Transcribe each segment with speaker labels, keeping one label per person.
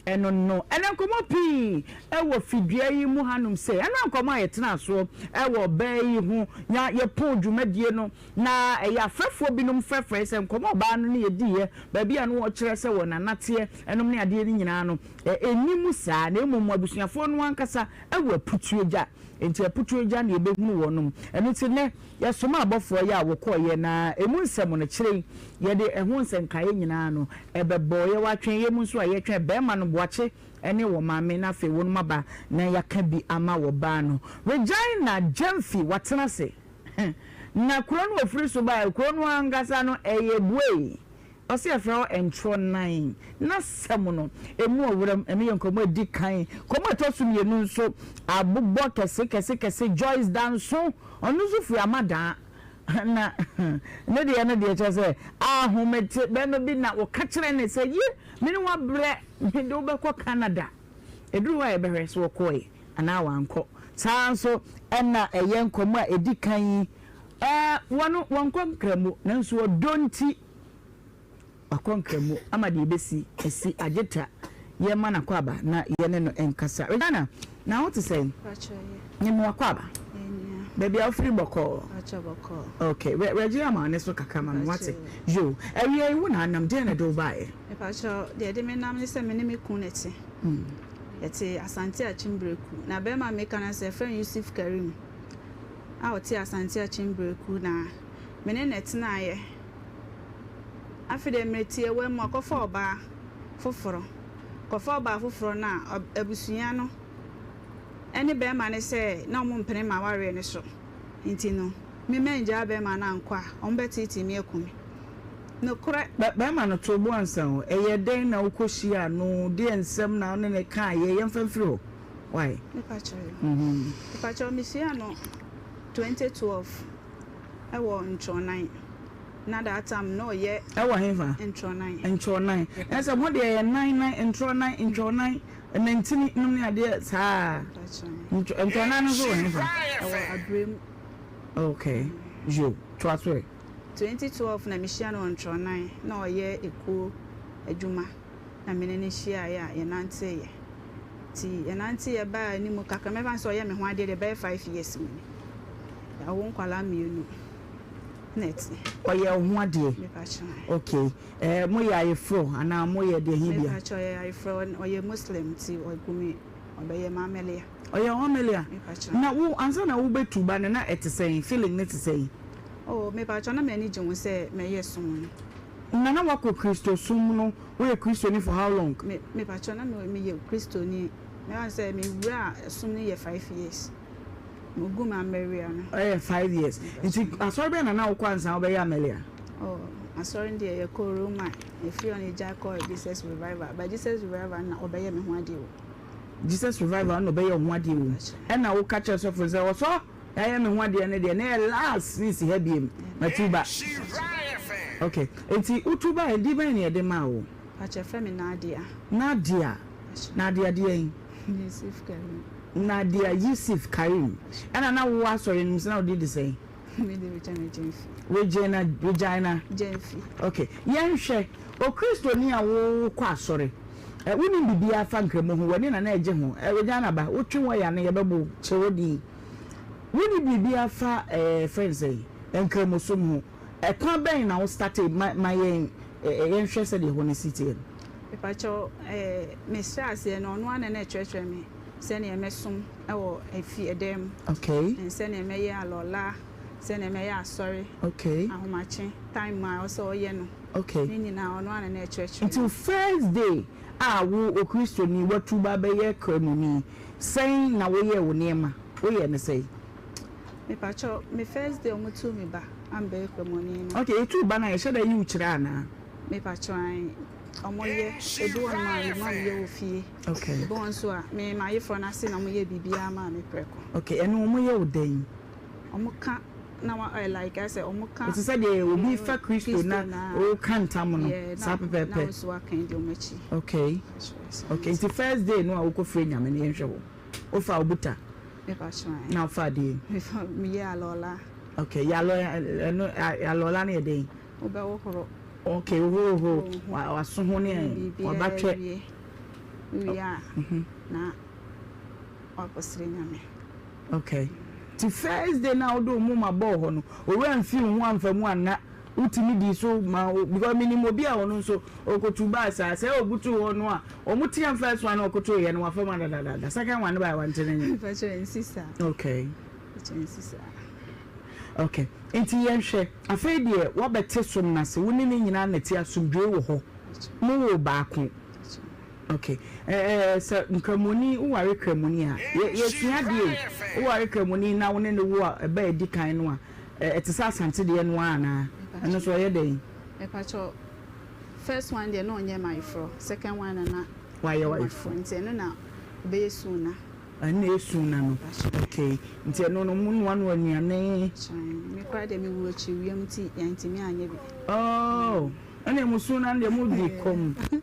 Speaker 1: Ɛno no, ɛnɛ nkɔmmɔ pii wɔ fidua yi mu hanom sei. Ɛno a nkɔmmɔ a yɛtenaa soɔ wɔ ɔbaa yi ho na yɛpoo dwumadie no, na ɛyɛ afrɛfoɔ binom frɛfrɛɛ sɛ nkɔmmɔ a ɔbaa no ne yɛdiiɛ, baabi a na wɔkyerɛ sɛ wɔn nana teɛ nom ne adeɛ no nyinaa no, ɛnni mu saa, na mmom abusuafoɔ no ankasa wɔ aputuagya. Enti aputuagya na yɛbɛhunu wɔnom. Ɛno nti nnɛ, Yɛsomaa abɔfoɔ yi a wɔkɔeɛ, na emu nsɛm no, kyerɛ yi, yɛde ɛho nsɛnkaeɛ nyinaa no bɛbɔɔ. Yɛwɔ atwɛnyɛ mu nso a yɛtwɛn barima no boakye ne wɔ maame na afei wɔnom aba na yɛaka bi ama wɔ baa no. Regina Gyamfi watena ase na kuro no ɔfiri so baeɛ, kuro no ankasa no ɛyɛ buei. Ɔse yɛfrɛ hɔ ntorɔ nan. N'asɛm no, ɛmu ɔwerɛm, ɛno yɛ nkɔmmɔ a ɛdi kan. Nkɔmmɔ a ɛtɔ so mmienu nso, abobɔ kɛse kɛse kɛse, Joyce Danso, ɔno nso firi Amadaa. Na ne deɛ no deɛ kyerɛ sɛ, ahomete, bɛrima bi na ɔka kyerɛ ne sɛ, ye, me ne wo abrɛ, mede wo bɛkɔ Canada. Ɛduru hɔ a yɛbɛhwɛ sɛ ɔkɔe anaa wankɔ. Saa ara nso na ɛyɛ nkɔmmɔ a ɛdi kan yi, ɛɛ, wɔn, wɔnkɔ Nkramo, nanso ɔdɔ nti, Wakɔ nkramu ama deɛ ɛbɛsi asi agye ta yɛma no akwaaba na yɛne no nkasa. Regina, na wo te sɛn? Nye me wakwaaba. Baabi a wofiri bɔkɔɔ? Ok, Regina ma ne so kakra ma me wate. Yo, awia yi wo na anam, deɛn na ɛde wo baeɛ?
Speaker 2: Mepakyɛw, deɛ ɛde me nam ne sɛ me ne me kun na ɛte. Yɛte Asante Akyem Breku. Na bɛrima a meka no asɛ yɛfrɛ no Yusuf Karim a ɔte Asante Akyem Breku na me ne no tenaeɛ. Afei deɛ mmerɛ tiawa mu ɔkɔfa ɔbaa foforɔ. Ɔkɔfa ɔbaa foforɔ no a, abusua no ne barima no sɛ na wɔmpene m'awareɛ no so nti no, me mangyaa barima no ankɔ a, wɔbɛteetee me aku me. Nokorɛ.
Speaker 1: Barima no, too bo ansa o. Ɛyɛɛ dɛn na wokɔhyiaa no? Deɛn nsɛm na wo ne no kaeɛ? Yɛmfa mfiri hɔ. Why?
Speaker 2: Mepakyɛw. Mepakyɛw, mehyiaa no 2012. Ɛwɔ Ntrɔnan. Na that time na ɔyɛ.
Speaker 1: Ɛwɔ hefa?
Speaker 2: Ntrɔnan.
Speaker 1: Ntrɔnan. Ɛna sɛ mo deɛ yɛ nan nan ntrɔnan ntwɔnan nantini nom ne adeɛ saa. Ntrɔnan no nso wɔ hefa?
Speaker 2: Ɛwɔ Abrem.
Speaker 1: Okay. Yo, toa so ɛ.
Speaker 2: 2012 na mehyia no wɔ Ntrɔnan na ɔyɛ ekuo adwuma na me ne no hyiaeɛ a yɛnanteeɛ. Nti yɛnanteeɛ baa anim kakra mɛfa no sɛ ɔyɛ me ho adeɛ deɛ ɛbɛyɛ 5 years mu ni. Yɛawo nkwadaa mmienu na ɛte.
Speaker 1: Ɔyɛ wo ho adeɛ?
Speaker 2: Mepakyɛ.
Speaker 1: Okay. Eh, mo yɛ ayeforɔ anaa mo yɛ deɛ he bia?
Speaker 2: Mepakyɛ ɔyɛ ayeforɔ, ɔyɛ Muslim nti ɔgu me, ɔbɛyɛ m'amelia.
Speaker 1: Ɔyɛ wo amelia?
Speaker 2: Mepakyɛ.
Speaker 1: Na wo, ansa na wobɛtu ba no na ɛte sɛn, feeling no te sɛn?
Speaker 2: Oh, mepakyɛ na m'ani gye ho sɛ mɛyɛ som no.
Speaker 1: Na na woakɔ Kristosom no, woyɛ Kristoni for how long?
Speaker 2: Me, mepakyɛ na me, meyɛ Kristoni, mɛka sɛ mewuraa som no yɛ 5 years. Mugu me Amaria no.
Speaker 1: Ɛyɛ 5 years. Nti asɔre bɛn na na wokɔ ansa wobɛyɛ Amelia?
Speaker 2: Oh, asɔre no deɛ yɛkɔ Roma. Ɛfiri hɔ no yɛgyae kɔɔ Jesus Revival. But Jesus Revival no na ɔbɛyɛ me ho adeɛ wɔ.
Speaker 1: Jesus Revival no na ɔbɛyɛ wo ho adeɛ wɔ mu. Ɛna woka kyerɛ sɔfo no sɛ ɔsɔ yɛayɛ me ho adeɛ no deɛ na ɛyɛ last ne si ha biem. Matu ba. Okay. Nti wotu ba a, din bɛn na yɛde maa wo?
Speaker 2: Pakyɛ frɛ me Nadia.
Speaker 1: Nadia. Nadia deɛn?
Speaker 2: Yusuf Karim.
Speaker 1: Nadia Yusuf Karim. Ɛna na wowɔ asɔre no mu sɛ na wode di sɛn?
Speaker 2: Me de Regina Gyamfi.
Speaker 1: Regina Regina
Speaker 2: Gyamfi.
Speaker 1: Okay. Yɛnhwɛ Okristoni a wokɔ asɔre. Ɛ wonim biribiara fa nkramu ho, w'ani na na ɛgye ho. Ɛ Regina ba, wotwe wɔ ya no yɛbɛbo wo, kyerɛ wo din. Wonni biribiara fa ɛɛ frɛ no sɛn nkramosom ho. Ɛkwan bɛn na wo starte ma ma yɛn ɛ yɛnhwɛ sɛdeɛ ɛhɔ no si teɛ no.
Speaker 2: Mepakyɛw, eh, mehyɛɛ aseɛ no, ɔno ara na na ɛkyerɛkyerɛ me sɛdeɛ mɛsom wɔ efie, ɛdan mu.
Speaker 1: Okay.
Speaker 2: And sɛdeɛ mɛyɛ alɔla, sɛdeɛ mɛyɛ asɔre.
Speaker 1: Okay.
Speaker 2: Ahomakye, time a ɛwɔ sɛ ɔyɛ no.
Speaker 1: Okay.
Speaker 2: Ne nyinaa, ɔno ara na na ɛkyerɛkyerɛ me.
Speaker 1: Nti wo first day a wo Okristoni watu ba abɛyɛ Kramoni, sɛn na woyɛɛ wo nneɛma? Woyɛɛ no sɛn?
Speaker 2: Mepakyɛw, me first day a wɔtuu me ba ambɛyɛ Kramoni no.
Speaker 1: Okay, yɛtuu ba no a, yɛhyɛ da yi wo kyerɛ anaa?
Speaker 2: Mepakyɛw, ae. Ɔmo yɛ, ebi wɔ nom a me ma meyɛ wɔ fie.
Speaker 1: Okay.
Speaker 2: Ebi wɔ nso a me m'ayeforɔ no ase na ɔmo yɛ biribiara maa me prɛko.
Speaker 1: Okay, ɛno ɔmo yɛ wo dɛn?
Speaker 2: Ɔmo ka na wa ɛ like ayɛ sɛ ɔmo ka.
Speaker 1: Ɛte sɛ deɛ obi fa Kristo na ɔka ntam no, saa pɛpɛɛpɛ.
Speaker 2: Yeah, na wo nso waka adi ɔmo akyi.
Speaker 1: Okay, okay, nti first day no a wokɔ firi Nyame no yɛnhwɛ wo, wofa wo buta?
Speaker 2: Mepa kyɛw.
Speaker 1: Na wofa adeɛ?
Speaker 2: Mefa, meyɛ alɔla.
Speaker 1: Okay, yɛ alɔ, ɛno alɔla no yɛ dɛn?
Speaker 2: Wobɛhohoro.
Speaker 1: Okay, wohohoro w'aso ho ne w'abatwɛ.
Speaker 2: Wowie a na woakɔsrɛ Nyame.
Speaker 1: Okay. Nti first day no a wode wo moma bɔɔ hɔ no, owura amfi wo ho amfa mu anna? Wotumi dii so ma wo because menim obi a ɔno nso ɔkɔtu baa saa, sɛ ɔbutuu hɔ no a, wɔn team first one a ɔkotoeɛ no wafa mu adadadada, second one no baeɛ wante ne nyɛ.
Speaker 2: Mpakyɛ ɛnsi saa.
Speaker 1: Okay.
Speaker 2: Mpakyɛ ɛnsi saa.
Speaker 1: Okay. Nti yɛnhwɛ, afei deɛ woabɛte som no ase, wo ne ne nyinaa na ɛte, asomdwoe wɔ hɔ, mowoo baako. Ok eh sɛ nkramoni wo ware kramoni a yɛ yɛsua adeɛ o wo ware kramoni na wo ne no wo a ɛba a ɛdi kan no a ɛte sɛ asante deɛ no ara anaa ɛno nso ɛyɛ dɛn.
Speaker 2: Mepakyɛw first one deɛ na ɔnyɛ m'ayeforɔ second one na na
Speaker 1: wayɛ w'ayeforɔ
Speaker 2: nti ɛno na ɛbɛyɛ suuna.
Speaker 1: Ɛno na ɛyɛ suuna no ok nti ɛno no mo noa noa nnuane.
Speaker 2: Me koraa deɛ me wuu akyiri wiem nti yɛantumi anyɛ bi.
Speaker 1: Oh ɛna mo suuna no deɛ mo di kɔm.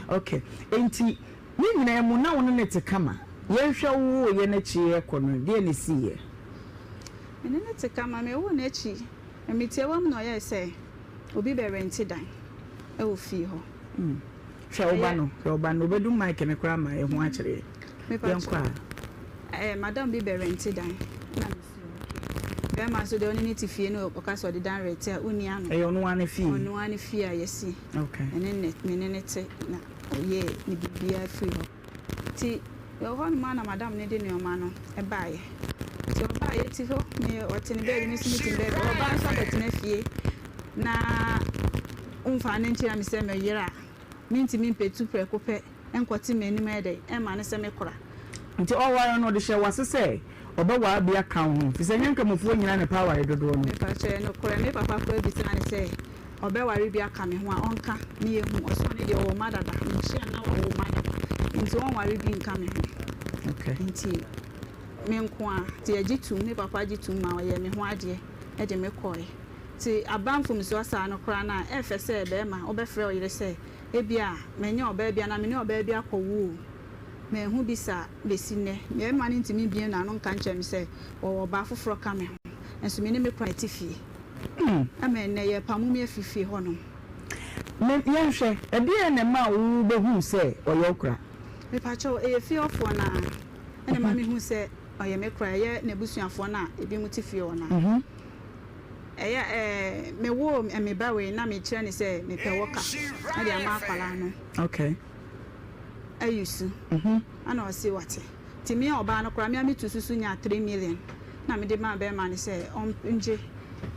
Speaker 1: Ok, enti ne nyinaa mu na wo ne no te kama? Yɛnhwɛ wo woeɛ no akyi rekɔ no, deɛn na ɛsiiɛ?
Speaker 2: Me ne no te kama. Mewoo no akyi, me tiawa mu na ɔyɛɛ sɛ obi bɛrɛnte dan wɔ fie hɔ.
Speaker 1: Hwɛ wo ba no, hwɛ wo ba no, ɔbɛdum mic no koraa ma yɛn ho akyere yɛn. Yɛnkɔ a.
Speaker 2: Ɛɛ, madam bi bɛrɛnte dan na mesi okay. Bɛrima nso deɛ ɔne no te fie no ɔka sɛ ɔde dan rɛnte a, wonni ano.
Speaker 1: Ɛyɛ ɔno ara ne fie?
Speaker 2: Ɔno ara ne fie a yɛasi.
Speaker 1: Okay.
Speaker 2: Me ne ne me ne no te na ɔyɛɛ ne biribiara firi hɔ. Nti yɛwɔ hɔ nom a na madam no de nnoɔma no baeɛ. Nti ɔbaeɛ yɛte hɔ, me ɔte ne baabi me nso mete me baabi. Ɔbaa nso abɛtena fie na womfaa no nkyerɛ me sɛ me yere a, mentumi mpɛtu prɛko pɛ nkɔte m'anim ayɛ dɛn ɛmma no sɛ me kora.
Speaker 1: Nti ɔware no ɔde hyɛɛ w'ase sɛ ɔbɛware bi aka wo ho fisɛ ɛnyɛ nkramofoɔ nyinaa na ɛpɛ aware dodoɔ no.
Speaker 2: Mepakyɛ ɛyɛ nokorɛ me papa koraa bisaa no sɛ ɔbɛware bi aka me ho a ɔnka ne yɛhu ɔse ɔno deɛ ɔwɔ mma dada mehyia no na ɔwɔ mma dada nti ɔnware bi nka me ho nti me nkoaa nti yɛgye tum me papa gye tum ma ɔyɛɛ me ho adeɛ de me kɔɛ nti aba mfomsoɔ saa no koraa no a ɛfɛ sɛ bɛɛma wobɛfrɛ wo yere sɛ Ebia manya ɔbaa bi anaa me ne ɔbaa bi akɔwo o, manhu bi saa bɛsi nnɛ. Mmarima no ntumi mbue n'ano nka nkyerɛ me sɛ wɔwɔ ɔbaa foforɔ ka me ho, nso me ne me kunu te fie. Ɛma ɛnnɛ yɛrepamo me afiri fie hɔnom.
Speaker 1: Me, yɛnhwɛ, ɛdeɛn na ɛmaa wobɛhuu sɛ ɔyɛ wo kora?
Speaker 2: Mepakyɛw, ɛyɛ fie hɔfoɔ no ara na ɛma mehuu sɛ ɔyɛ me kora, ɛyɛ n'abusuafoɔ no a ebinom te fie hɔ no ara. Ɛyɛ eh me woo me ba wei na me kyerɛ no sɛ me pɛ wɔka de ama akwadaa no.
Speaker 1: Okay.
Speaker 2: Ayi su. Ɛna ɔse wate. Nti me ɔbaa no koraa me a me tu susu nyaa 3 million na me de maa bɛɛma no sɛ ɔngye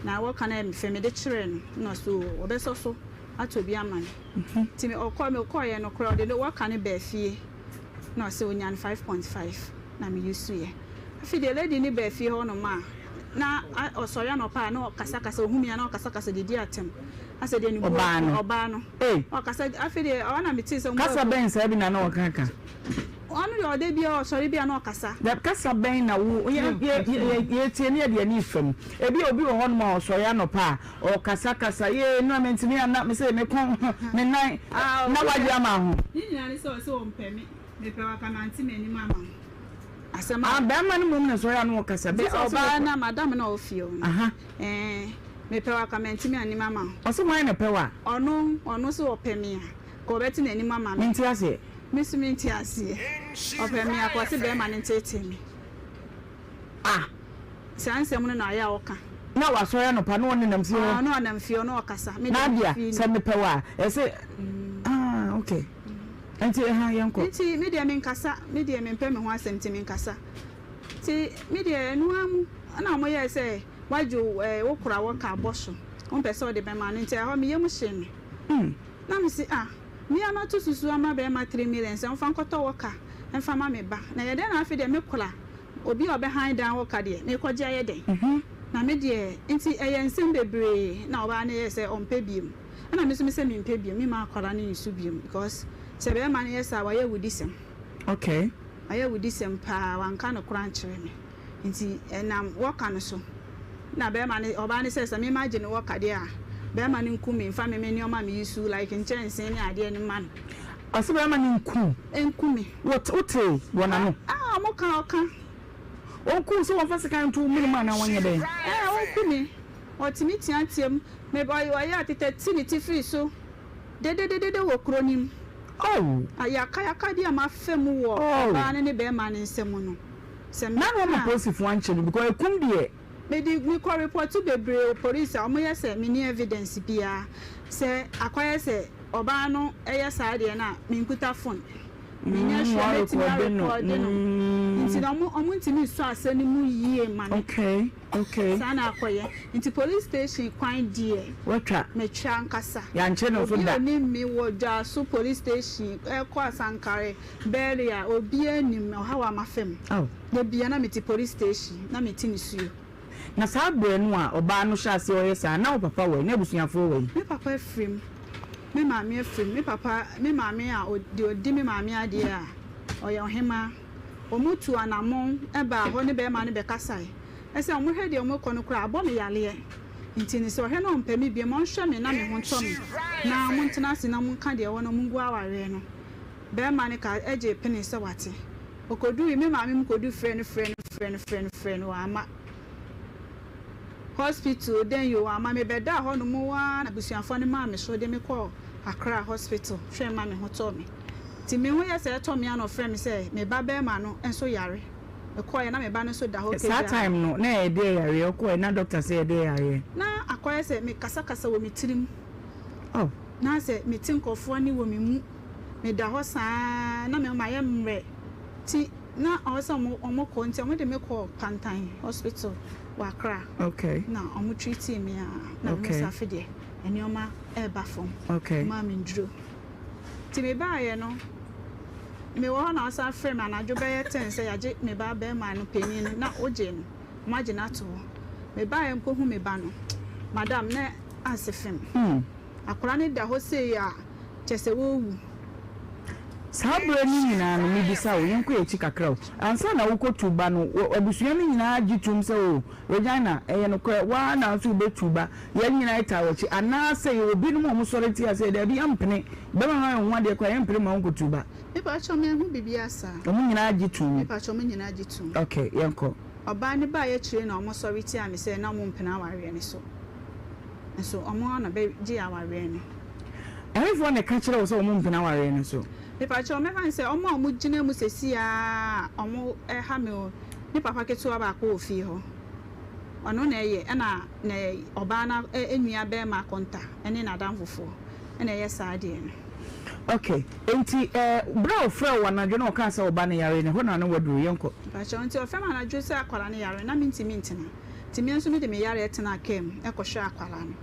Speaker 2: na wɔka no yɛ me fɛ me de kyerɛɛ no na ɔse oo ɔbɛsɔ so atɔ bi ama no. Nti me ɔkɔ me kɔɔyɛ no koraa ɔde wɔka no baa fie na ɔse ɔnya no 5.5 na me use yɛ. Afei deɛ lady no baa fie hɔ nom a na ɔsɔre anɔpa a na ɔkasakasa, ɔhu me a na ɔkasakasa didi atɛm. Asɛ deɛ ne bo
Speaker 1: Ɔbaa no.
Speaker 2: Ɔbaa no.
Speaker 1: Ei.
Speaker 2: Ɔkasa afei deɛ ɔhɔ na metee sɛ
Speaker 1: Kasa bɛn saa bi na na ɔka ka?
Speaker 2: Ɔno deɛ ɔda biara ɔsɔre bi a na ɔkasa.
Speaker 1: Dabi kasa bɛn na wo yɛ yɛ yɛ yɛtie ne yɛde ani fam. Ebi a obi wɔ hɔnom a ɔsɔre anɔpa a ɔkasakasa yee nnora mentumi anna me se me kɔn me nan na wagye ama ho.
Speaker 2: Ne nyinaa ne sɛ ɔse ɔmpɛ me, mepɛ waka mante m'anim ama ho. Asɛm a.
Speaker 1: Ah bɛɛma no mmom na sɔre a na ɔkasa.
Speaker 2: Gye sɛ ɔbaa no a madam no a ɔwɔ fie hɔ no. Ɛɛ mepɛ wo a ka mante m'anim ama wo.
Speaker 1: Ɔse hwan na ɛpɛ wo a?
Speaker 2: Ɔno ɔno se ɔpɛ me a ka ɔbɛte n'anim ama me.
Speaker 1: Mente aseɛ.
Speaker 2: Me nso mente aseɛ. Ɔpɛ me a ka ɔse bɛɛma no nteetee me.
Speaker 1: Ah.
Speaker 2: Saa nsɛm no na ayɛ a ɔka.
Speaker 1: Na wasɔre anɔpa na ɔnenam fie hɔ.
Speaker 2: Ah na ɔnam fie hɔ na ɔkasa. Me deɛ
Speaker 1: Nadia
Speaker 2: memfii no.
Speaker 1: sɛ mepɛ wo a ɛse ah okay. Nti ɛha yɛnkɔ.
Speaker 2: Nti me deɛ menkasa, me deɛ mempɛ me ho asɛm nti menkasa. Nti me deɛ ɛno ara mu na wɔyɛɛ sɛ woagye wo ɛɛ wo kora wɔ ka bɔ so, wompɛ sɛ wode bɛma no nti ɛhɔ me yam hyee me. Na mese ah, me ara mato susu ama bɛrima 3 million sɛ ɔmfa nkɔtɔ wɔka mfa ma me ba, na ɛyɛ dɛn na afei deɛ me kora obi a ɔbɛhan dan wɔka deɛ merekɔgye ayɛ dɛn? Na me deɛ nti ɛyɛ nsɛm bebree na ɔbaa no yɛɛ sɛ ɔmpɛ biom. Ɛna me nso me sɛ mempɛ biom, memma akwadaa no nsu biom because sɛ bɛɛma no yɛ saa a wayɛ awudisɛm.
Speaker 1: Okay.
Speaker 2: Wayɛ awudisɛm paa, wanka nokorɛ ankyerɛ me. Nti ɛnam wɔka no so na bɛɛma no, ɔbaa no sɛ sɛ me magye no wɔka deɛ a, bɛɛma no nku me mfa me me nneɛma a me use like nkyɛnsee ne adeɛ no mma no.
Speaker 1: Ɔse bɛɛma no nku wo?
Speaker 2: Nku me.
Speaker 1: Wotee wɔ n'ano?
Speaker 2: Ah, ɔmo ka, ɔka.
Speaker 1: Ɔnku wo sɛ wɔmfa sekan nto wo mene mu anaa wɔnyɛ dɛn?
Speaker 2: Ɛɛ, ɔnku me. Ɔtumi teateam, me ba ɔyɛ atetɛ te ne ti firi so dedededede wɔ kuro no mu.
Speaker 1: Oh.
Speaker 2: Ayakayakadeɛ a mafa mu wɔ ɔbaa no ne barima no nsam no, sɛ
Speaker 1: Na na wɔn
Speaker 2: meka a.
Speaker 1: apolisifoɔ ankyɛ no because ekum deɛ.
Speaker 2: Mede mekɔ report bebree wɔ police a wɔyɛ sɛ menni evidence biara. Sɛ akɔyɛ sɛ ɔbaa no yɛ saa deɛ no a, menkuta phone. Menyɛ sure mɛtumi arekɔɔde no. Nti no wɔn ntumi nsɔ asɛm no mu yie mma me.
Speaker 1: Okay, okay.
Speaker 2: Saa na akɔyɛ. Nti police station kwan deɛ.
Speaker 1: Watwa.
Speaker 2: Metwa ankasa.
Speaker 1: Yɛankyɛ no nso
Speaker 2: Obi
Speaker 1: da.
Speaker 2: a onim me wɔ Dwaso police station ɛkɔ Asankare, Bɛɛre a, obiara nim me ɔhaw a mafa mu.
Speaker 1: Oh.
Speaker 2: Da biara na mete police station na mete nisuo.
Speaker 1: Na saa berɛ no a ɔbaa no hyɛɛ aseɛ ɔyɛ saa, na wo papa wɔ he? Na abusuafoɔ wɔ he?
Speaker 2: Me papa afiri mu, me maame afiri mu. Me papa, me maame a deɛ ɔdi me maame adeɛ a, ɔyɛ ɔhemaa. Wɔtuu anammɔn baa hɔ ne barima no bɛkasae sɛ wɔhwɛ deɛ wɔrekɔ no koraa abɔ me yareɛ nti no sɛ ɔhwɛ na ɔmpɛ me biom ɔnhwɛ me na me ho ntɔ me na montena ase na monka deɛ ɛwɔ na mongu awareɛ no. Barima no ka gyee pene sɛ wate. Ɔkɔdurui, me maame mu kɔdu frɛɛ no frɛɛ no frɛɛ no frɛɛ no frɛɛ no wamma. Hospital o dɛn yi o wamma. Mebɛdaa hɔ nom ara na abusuafoɔ no maa me so de me kɔɔ Accra hospital hwɛɛ ma me ho tɔɔ me. Nti me ho yɛ sɛ ɛtɔ me a na ɔfrɛ me sɛ me ba barima no nso yare. Mekɔeɛ na me ba no nso da hɔ
Speaker 1: Saa
Speaker 2: kagyaa.
Speaker 1: time no na ɛyɛ deɛ yareɛ? Wokɔeɛ na doctor sɛ ɛyɛ deɛ yareɛ?
Speaker 2: Na akɔyɛ sɛ mekasakasa wɔ me tirim.
Speaker 1: Oh.
Speaker 2: Na sɛ mete nkurɔfoɔ nne wɔ me mu. Meda hɔ saa ara na me ho mayɛ mmerɛ. Nti na ɔwɔ sɛ wɔn kɔ nti wɔde me kɔɔ Pantan hospital wɔ Accra.
Speaker 1: Okay.
Speaker 2: Na wɔn treatii me a na mehu sɛ afe deɛ nneɛma ɛreba fam.
Speaker 1: Okay.
Speaker 2: Wɔmaa me nnuro. Nti mebaeɛ no, mewɔ hɔ na wɔsan frɛɛ me anadwo bɛyɛ ten sɛ yɛagye me ba barima no panin no, na wogyee no, wɔagye no ato hɔ. Mebaeɛ mekɔhu me ba no, madam, na ase fem. Akwadaa no da hɔ sei a, kyerɛ sɛ ɔrewu.
Speaker 1: Saa berɛ no nyinaa no, mebisa wo, yɛnkɔ yɛn akyi kakra o, ansa na wokɔtu ba no, abusua no nyinaa gye tom sɛ o, Regina, ɛyɛ nokorɛ, wo ara na nso wobɛtu ba, yɛn nyinaa taa w'akyi, anaasɛ yɛwɔ binom a wɔsɔre tia sɛ, daabi, yɛmpene, bɛrima no ayɛ wo ho adeɛ koraa, yɛmpene mma wonkɔtu ba.
Speaker 2: Mepakyɛw manhu biribiara saa.
Speaker 1: Wɔn nyinaa gye tom.
Speaker 2: Mepakyɛw wɔn nyinaa gye tom.
Speaker 1: Ok, yɛnkɔ.
Speaker 2: Ɔbaa no baeɛ akyire na wɔsɔre tiaa me sɛ na wɔmpene awareɛ no so. Nso wɔn ara na bɛgyee awareɛ no.
Speaker 1: Ɛhefoɔ na ɛka kyerɛɛ wo sɛ wɔmpene awareɛ no so?
Speaker 2: Mepakyɛw mɛfa no sɛ wɔn a wɔgyina mu seesei ara a wɔha me o, ne papa ketewa baako wɔ fie hɔ. Ɔno na ɛyɛ, ɛna ne ɔbaa no nua barima Konta ne n'adamfofoɔ na ɛyɛ saa adeɛ no.
Speaker 1: Ok, enti eh, berɛ a ɔfrɛɛ wo anadwo na ɔkaa sɛ wo ba no yare no, ɛhɔ na na woaduru? Yɛnkɔ.
Speaker 2: Mepakyɛw, nti ɔfrɛ me anadwo sɛ akwadaa no yare no, na mentumi ntena. Nti me nso mede me yareɛ tenaa kaa mu kɔhwɛɛ akwadaa no.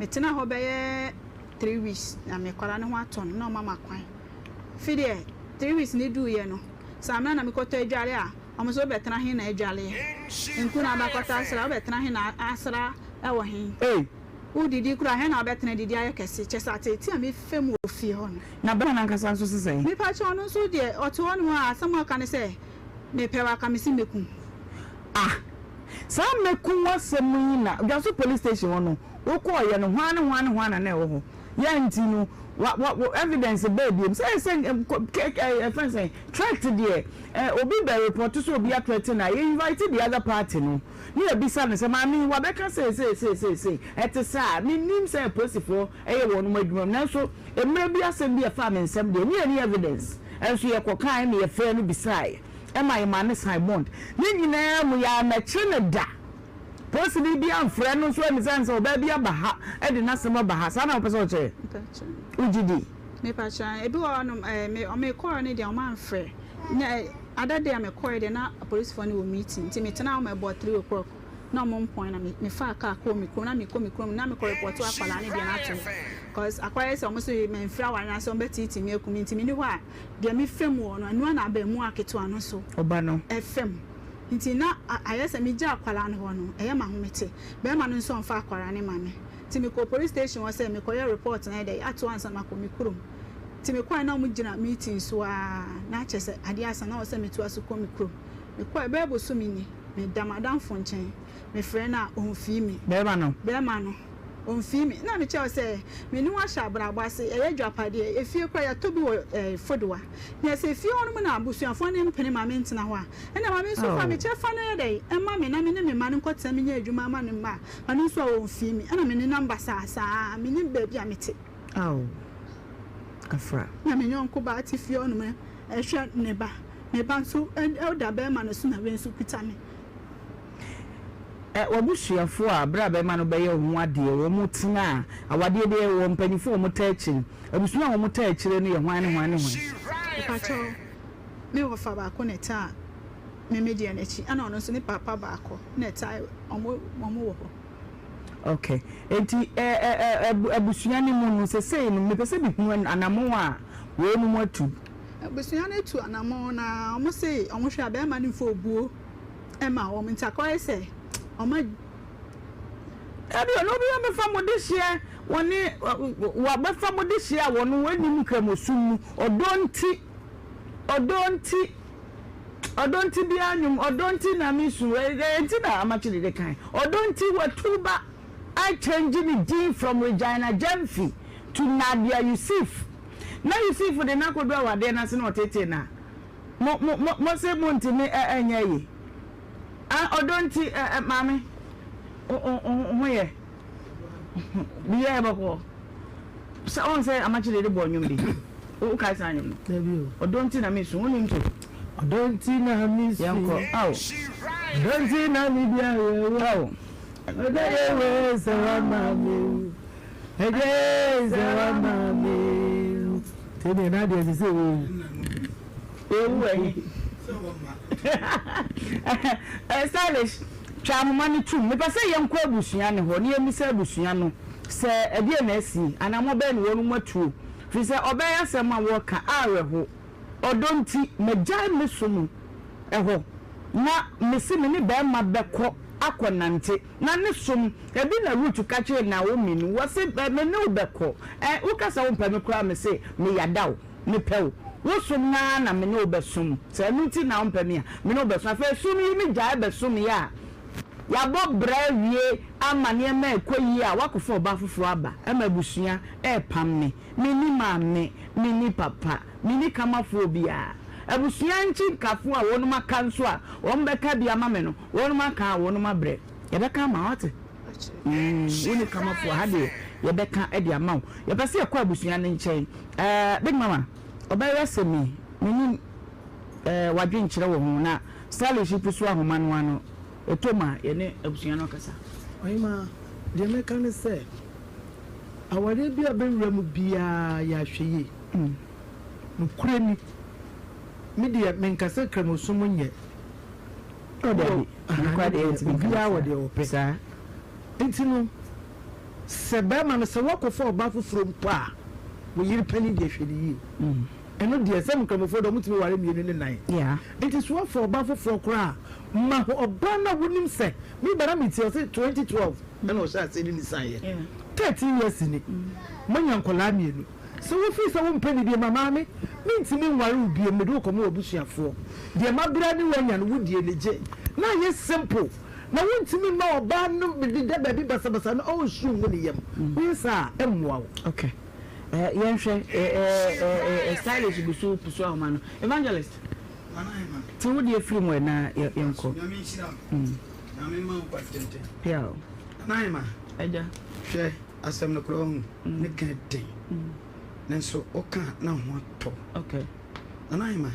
Speaker 2: Metenaa hɔ bɛyɛ three weeks na me akwadaa no ho atɔ no na ɔma me akwan. Afei deɛ three weeks no duruiɛ no, saa mmerɛ na mekɔtɔ adware a, wɔn nso wobɛtena he na adwareɛ? Nku na wobɛkɔtɔ asra, wobɛtena he na asra wɔ he?
Speaker 1: Ei!
Speaker 2: Wodidi koraa, he na wobɛtena adidi ayɛ kɛse? Kyerɛ sɛ ateetee a mefa mu wɔ fie hɔ no.
Speaker 1: Na bɛrima no ankasa nso se sɛn?
Speaker 2: Mepakyɛw, ɔno nso deɛ ɔte hɔ nom a, asɛm a ɔka ne sɛ, Mepɛ wo aka me se mɛku wo.
Speaker 1: Ah! Saa mɛku wo asɛm yi na Dwaso police station hɔ no wokɔɔyɛ no hwan ne hwan ne hwan na na ɛwɔ hɔ? Yɛ nti no wa wa wo evidence baa biom sɛ sɛ kɛ ɛ yɛfrɛ no sɛn threat deɛ ɛ obi bɛ report sɛ obi a threaten a yɛ invite the other party no ne yɛbisa no sɛ maame yi wabɛka sei sei sei sei sei ɛte saa mennim sɛ apolisifoɔ ɛyɛ wɔnom adwuma mu nanso mmerɛ bi asɛm bi ɛfaa me nsɛm deɛ ne yɛnni evidence nso yɛkɔkae ne yɛfrɛɛ no bisaeɛ ɛma yɛmaa no sign bond ne nyinaa mu yɛammɛkye no da Polisini bi amfrɛ no nso ammisa no sɛ ɔbaa bi aba ha de n'asɛm aba ha. Saa na wopɛ sɛ ɔkyerɛ? Wogye di?
Speaker 2: Mepakyɛ, ebi wɔ hɔnom ɛɛ me mekɔɔ no deɛ wɔn amfrɛ. Na other day a mekɔɛ deɛ na apolisifoɔ no wɔ meeting nti metenaa hɔ ma ɛbɔɔ 3 o'clock na wɔn mpɔn na me mefaa car kɔɔ me kurom na mekɔ me kurom na mekɔ report akwadaa no deɛ no ato hɔ cause akwadaa yi sɛ wɔn so mamfiri awareɛ no ase wɔn bɛteetee me aku me nti menni hɔ a deɛ mefa mu wɔ no ɛno ara na abarimaa ketewa no nso
Speaker 1: Ɔba no.
Speaker 2: ɛfa mu. Nti na ayɛ sɛ megyaa akwadaa no hɔ no, ɛyɛ me ahomete. Barima no nso amfa akwadaa no mma me. Nti mekɔɔ police station hɔ sɛ mekɔyɛ report na ayɛ dɛ ato ansa makɔ me kurom. Nti mekɔe na wɔgyina meeting so ara, na kyerɛ sɛ adeɛ asa na ɛwɔ sɛ metoa so kɔ me kurom. Mekɔe, bɛyɛ bosome ni, meda m'adamfo nkyɛn, mefrɛ no a, ɔmfii me.
Speaker 1: Barima no?
Speaker 2: Barima no. Ɔmfii me. Na mekyerɛ wo sɛ, me ne wo ahyɛ abrabɔ ase, ɛyɛ adwapadeɛ, efie koraa yɛtɔ bi wɔ ɛɛ Fodowa. Na sɛ efie hɔ nom na abusuafoɔ no mpene ma mentena hɔ a, ɛnna ma me nso fa me kyɛfa no yɛ dɛn ma me na me ne me mma no nkɔtena menyɛ adwuma ama no mma a, ɔno nso a ɔmfii me. Ɛnna menenam basaa saa ara, mennim baabi a mete.
Speaker 1: Ao. Afra.
Speaker 2: Na me yɔnko baa te fie hɔnom rehwɛ ne ba. Me ba nso da bɛrima no so na wei nso kuta me.
Speaker 1: Ɛ, w'abusuafoɔ a berɛ a bɛrima no bɛyɛ wo ho adeɛ, wɔn tenaa awadeɛ deɛ wɔ mpanimfoɔ a wɔtaa akyire no, abusua a wɔtaa akyire no yɛ hwan ne hwan ne hwan?
Speaker 2: Mepakyɛw, me wɔfa baako na ɛtaa me me deɛ no akyi, ɛna ɔno nso ne papa baako na ɛtaa wɔn, wɔn wɔ hɔ.
Speaker 1: Ok, enti ɛ, ɛ, ɛ, abusua no mu no, sesei no, mepɛ sɛ mehunu anammɔn a wɔnom atu.
Speaker 2: Abusua no atu anammɔn na wɔse wɔhwɛ a bɛrima no mfa obuo ma wɔn nti akɔyɛ sɛ wɔn a.
Speaker 1: Dabi ɔno obi abɛfa mo dehyeɛ wɔne wabɛfa mo dehyeɛ a wɔn wɔnnim nkramosom mu ɔdɔ nti ɔdɔ nti ɔdɔ nti biara nnwom ɔdɔ nti na me su ɛnti na amakye dede kan ɔdɔ nti watu ba I change ne din from Regina Gyamfi to Nadia Yusuf na Yusuf de no akɔdu awadeɛ no ase na ɔtetee no a Mo mo mo mo se mo ntumi ɛ ɛnyɛ yi ah ɔdɔ nti ɛ ɛ maame o o o ho yɛ biribi ayɛ bɔkɔɔ sɛ ɔn sɛ amakye dede bɔ nnwom bi wo kae saa nnwom no
Speaker 3: Dabi o.
Speaker 1: Ɔdɔ nti na mesu wonim to.
Speaker 3: Ɔdɔ nti na mesu.
Speaker 1: Yɛnkɔ ao.
Speaker 3: Ɔdɔ nti na medi awerɛhoɔ.
Speaker 1: Ao.
Speaker 3: Ɔdɔ yɛ wei sɛ wama me wu. Ɛdɛ sɛ wama me wu. Sɛ deɛ na deɛ ɛsɛ sɛ wɔwu.
Speaker 1: Ewu ɛhe? Stylish, twa ahoma no tom. Mepɛ sɛ yɛnkɔ abusua no hɔ na yɛmmisa abusua no sɛ ɛdeɛn na asi, anammɔn bɛn na wɔnom atuo. Firi sɛ ɔbaa yi asɛm a wɔreka awerɛho. Ɔdɔ nti, magyae me som hɔ na mese me ne barima bɛkɔ akɔnante. Na ne som, ebi na Rut ka kyerɛɛ Naomi no, wɔse, Me ne wo bɛkɔ. Ɛ, woka sɛ wompɛ me koraa a, mese, meyada wo, mepɛ wo. Wo som no ara na me ne wo bɛsom. Sɛ ɛno nti na wompɛ me a, me ne wo bɛsom. Afei som yi megyae bɛsomyɛ a, yɛabɔ bra awie ama nneɛma rekɔ yie a, woakɔfa ɔbaa foforɔ aba ma abusua repam me. Menni maame, menni papa, menni kamafoɔ biara. Abusua nkyinkafoɔ a wɔnom aka nso a wɔbɛka bi ama me no, wɔnom aka a wɔnom abrɛ. Yɛbɛka ama wo, woate? Mm, wonni kamafoɔ, ha deɛ yɛbɛka de ama wo. Yɛpɛ sɛ yɛkɔ abusua no nkyɛn. Eh, Big Mama, ɔbɛyɛ sɛ me, mennim eh, w'adwenkyerɛ wɔ ho, na Stylish pusu ahoma no ano, ɛtɔ mu a yɛne abusua no akasa.
Speaker 3: Ɔhemaa, deɛ mɛka ne sɛ, Awareɛ bi a bɛwura mu biara yɛ ahwɛyie. Nokorɛ ni, me deɛ menka sɛ Kramosom nyɛ.
Speaker 1: Oh dabi, nokorɛ deɛ yɛntumi nka no
Speaker 3: Obiara wɔ deɛ ɔpɛ.
Speaker 1: saa.
Speaker 3: Nti no, sɛ bɛrima no, sɛ woakɔfa ɔbaa foforɔ mpo a, wo yere panin deɛ hwɛ no yie. Ɛno deɛ, sɛ Nkramofoɔ deɛ wɔtumi ware mmienu ne nan. Nti sɛ woafa ɔbaa foforɔ koraa a, ma ɔbaa no a wonim sɛ, me ba na metie, ɔse 2012 ɛna ɔhyɛɛ aseɛ ne ne saeɛ. 13 years ni, moanya nkwadaa mmienu. Sɛ wo feel sɛ wo mpɛ me bio ma maame, me ntumi nware wo bio, mede wo kɔma w'abusuafoɔ. Deɛ mabrɛ ne wo anya no, wo die no gye. Na ayɛ simple. Na wo ntumi mma ɔbaa no deda baabi basabasa na ɔnsu ngu ne yam. Woyɛ saa a, ɛmmoa wo.
Speaker 1: Ok eh, yɛnhwɛ eh, eh, eh, eh, stylish gu so pusu ahoma no. Evangelist, te wo deɛ firi mu ɛ na yɛnkɔ.
Speaker 4: Nyame nhyira wo. Nyame mma wo nkwa tenten.
Speaker 1: Yeah.
Speaker 4: Nana Ahima,
Speaker 1: Agya.
Speaker 4: Hwɛ, asɛm no koraa wahu, ne ka den. Nanso woka a na ho atɔ.
Speaker 1: Okay.
Speaker 4: Nana Ahima,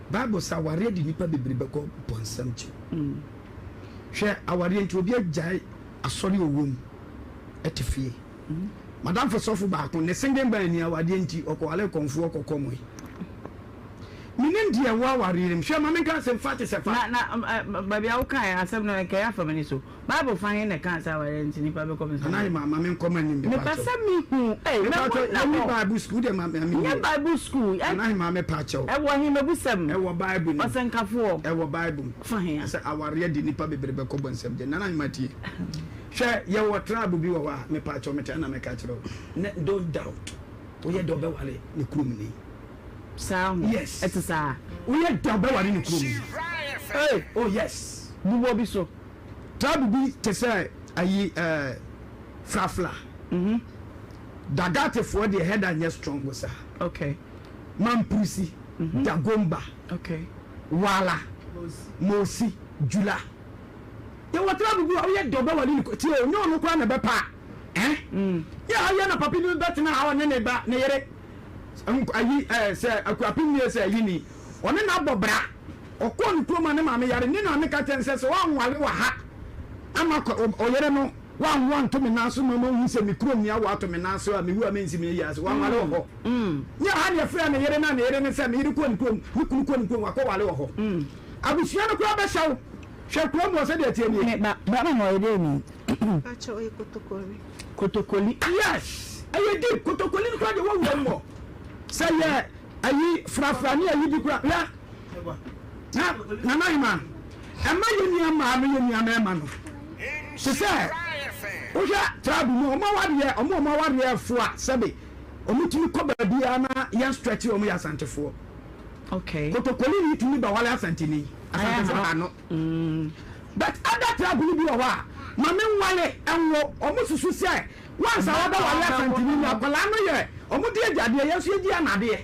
Speaker 4: Bible sɛ awareɛ de nnipa bebree bɛkɔ bɔnsam gye. Hwɛ, awareɛ nti obi agyae asɔre a ɔwɔ mu te fie. Madamfo sɔfo baako, ne singing band ni awadeɛ nti ɔkɔware kɔmfoɔ kɔkɔmɔe. Menim deɛ ɛwɔ awareɛ mu. Hwɛ ma menka asɛm fa te sɛ fa.
Speaker 1: Na na baabi a wokaeɛ asɛm no ɛnkɛyɛ afa m'ani so. Bible fa he na ɛkaa sɛ awareɛ nti nnipa bɛkɔ me so?
Speaker 4: Nana ma ma menkɔ m'anim
Speaker 1: Mepɛ
Speaker 4: mepakyɛw.
Speaker 1: sɛ mehu. Ei, mɛbɔ
Speaker 4: Mepakyɛw
Speaker 1: nna
Speaker 4: yɛnni
Speaker 1: hɔ.
Speaker 4: Bible school deɛ ma ma
Speaker 1: Nyɛ
Speaker 4: menwie.
Speaker 1: Bible school. Ɛ
Speaker 4: Nana Hemaa mepakyɛw.
Speaker 1: ɛwɔ he mebusɛm?
Speaker 4: Ɛwɔ Bible no mu.
Speaker 1: Ɔsɛnkafoɔ.
Speaker 4: Ɛwɔ Bible mu.
Speaker 1: Fa he a?
Speaker 4: Sɛ awareɛ de nnipa bebree bɛkɔ bɔnsam gya. Nana Hemaa tie. Hwɛ yɛwɔ tribe bi wɔ hɔ a mepakyɛw metaa na meka kyerɛ wo. Ne don't doubt. Woyɛ dɛ ɔbɛware ne kurom ni.
Speaker 1: Saa ho?
Speaker 4: Yes.
Speaker 1: Ɛte saa?
Speaker 4: Woyɛ dɛ ɔbɛware ne kurom ni.
Speaker 1: Ei!
Speaker 4: Oh yes.
Speaker 1: Bobɔ bi so.
Speaker 4: Tribe bi te sɛ ayi ɛɛ Frafla.
Speaker 1: Mhm.
Speaker 4: Dagatefoɔ deɛ header nyɛ strong saa.
Speaker 1: Okay.
Speaker 4: Mamprusi, Dagomba,
Speaker 1: Okay.
Speaker 4: Wala, Mosi, Jula. Yɛwɔ tribe bi a woyɛ dɛ ɔbɛware ne tie o, nyɛ ɔno koraa na ɛbɛpa a. Eh? Yɛ ha yɛ na papa bi bɛtena ha ɔne ne ba ne yere. Ayi ɛɛ sɛ Akuapem nie sɛ ayi ni. Ɔne no abɔ bra. Ɔkɔɔ ne kurom a ne maame yare. Ne maame ka kyerɛ no sɛ sɛ woanware wɔ ha ama ɔyere no woanwo anto me nan so ma mahu sɛ me kurom ni awo ato me nan so a mewu a mensi me ayi ase. Wanware wɔ hɔ. Nyɛ ha na yɛfrɛɛ ne yere no a ne yere ne sɛ me yere kɔɔ ne kurom, me kunu kɔɔ ne kurom wakɔware wɔ hɔ. Abusua no koraa bɛhyɛ wo. Hwɛ kurom hɔ sɛdeɛ ɛteɛ nie.
Speaker 1: Me ba, barima no ɔyɛ dɛn ni?
Speaker 2: Pakyɛ ɔyɛ kotokoli.
Speaker 1: Kotokoli.
Speaker 4: Yes! Ɛyɛ deep. Kotokoli no koraa deɛ wɔwura mu hɔ. Sɛ yɛ ayi frafra ne ayi bi koraa. Hwɛ. Na Nana Ahima, ɛma yɛ nua mmaa no yɛ nua mmarima no. Te sɛ wohwɛ tribe mu ɔmo awareɛ ɔmo ɔmo awareɛ fo a sɛbe ɔmo tumi kɔ baabiara na yɛn stretch ɔmo yɛ Asantefoɔ.
Speaker 1: Okay.
Speaker 4: Kotokoli ni tumi bɛwale Asanteni. Asantefo ha no. But other tribe no bi wɔ hɔ a, ma me nwale nwo, ɔmo susu sɛ once a wabɛwale Asanteni no, akwadaa no yɛ, ɔmo di agyadeɛ, yɛn nso yɛdi anadeɛ.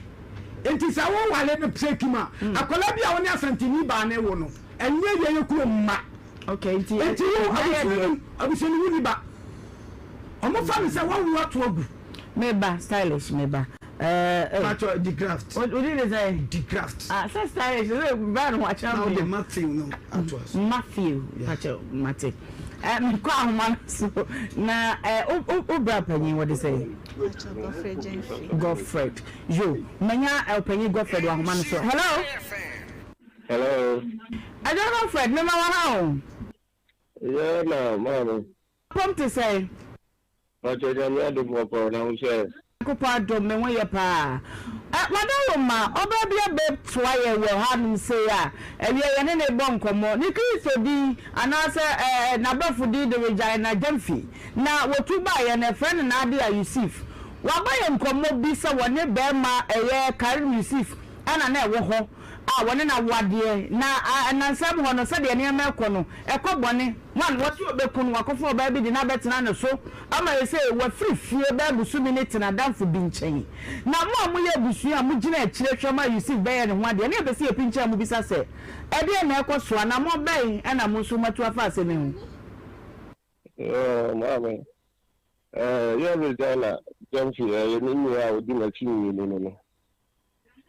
Speaker 4: Nti sɛ wo wale no sɛ kim a, akwadaa bi a wo ne Asanteni baa no wo no, ɛnyɛ yɛn yɛ kurom mma.
Speaker 1: Okay, nti
Speaker 4: Nti wo abusua no, abusua no wonni ba. Ɔmo fa no sɛ wawu ato agu.
Speaker 1: Me ba stylish me ba eh eh.
Speaker 4: Pacho di graft.
Speaker 1: O di de sɛn?
Speaker 4: Di graft.
Speaker 1: Ah sɛ stylish sɛ ba no ho akyerɛ
Speaker 4: mi. Na ɔde Matthew no ato aso.
Speaker 1: Matthew pacho mate. Eh me kɔ ahoma no so na eh o o o bra panyin wɔde sɛn?
Speaker 2: Pacho Godfred Gyamfi.
Speaker 1: Godfred yo manya ɔpanyin Godfred wɔ ahoma no so. Hello.
Speaker 5: Hello.
Speaker 1: Agya Godfred mema wɔ ha o.
Speaker 5: Yeah na maame.
Speaker 1: Apɔm te sɛn?
Speaker 5: Pakyɛ Nyame adom bɔkɔɔ na wo sɛ?
Speaker 1: Nyankopɔn adom me ho yɛ paa. Ɛ Madaroma, ɔbaa bi abɛtoa yɛn wɔ hanom sei a, ɛwiɛ yɛne no rebɔ nkɔmmɔ. Ne Kristo din anaasɛ ɛ n'abrɔfo din de Regina Gyamfi. Na wɔtu baeɛ no, yɛfrɛ no Nadia Yusif. Waba yɛn nkɔmmɔ bi sɛ wɔne barima ɛyɛ Karim Yusif ɛna na ɛwɔ hɔ a wɔne no awo adeɛ. Na nnansa mu hɔ no, sɛdeɛ nneɛma rekɔ no, ɛkɔ bɔne. One, wɔse ɔbɛku no, wakɔfa ɔbaa bi de no abɛtena ne so ama seesei wafiri fie bɛyɛ bosome ne te n'adamfo bi nkyɛn. Na mo a moyɛ abusua a mogyina akyire hwɛ ma Yusuf bɛyɛ ne ho adeɛ no, yɛpɛ sɛ yɛpinkyɛn mo bisa sɛ, Ɛdeɛn na ɛrekɔ so? Anammɔn bɛn na mo nso moatu afa asɛm yi ho?
Speaker 5: Yoo, maame. Eh, yɛ Regina Gyamfi, ɛyɛ me nua a ɔdi m'akyi mmienu no no.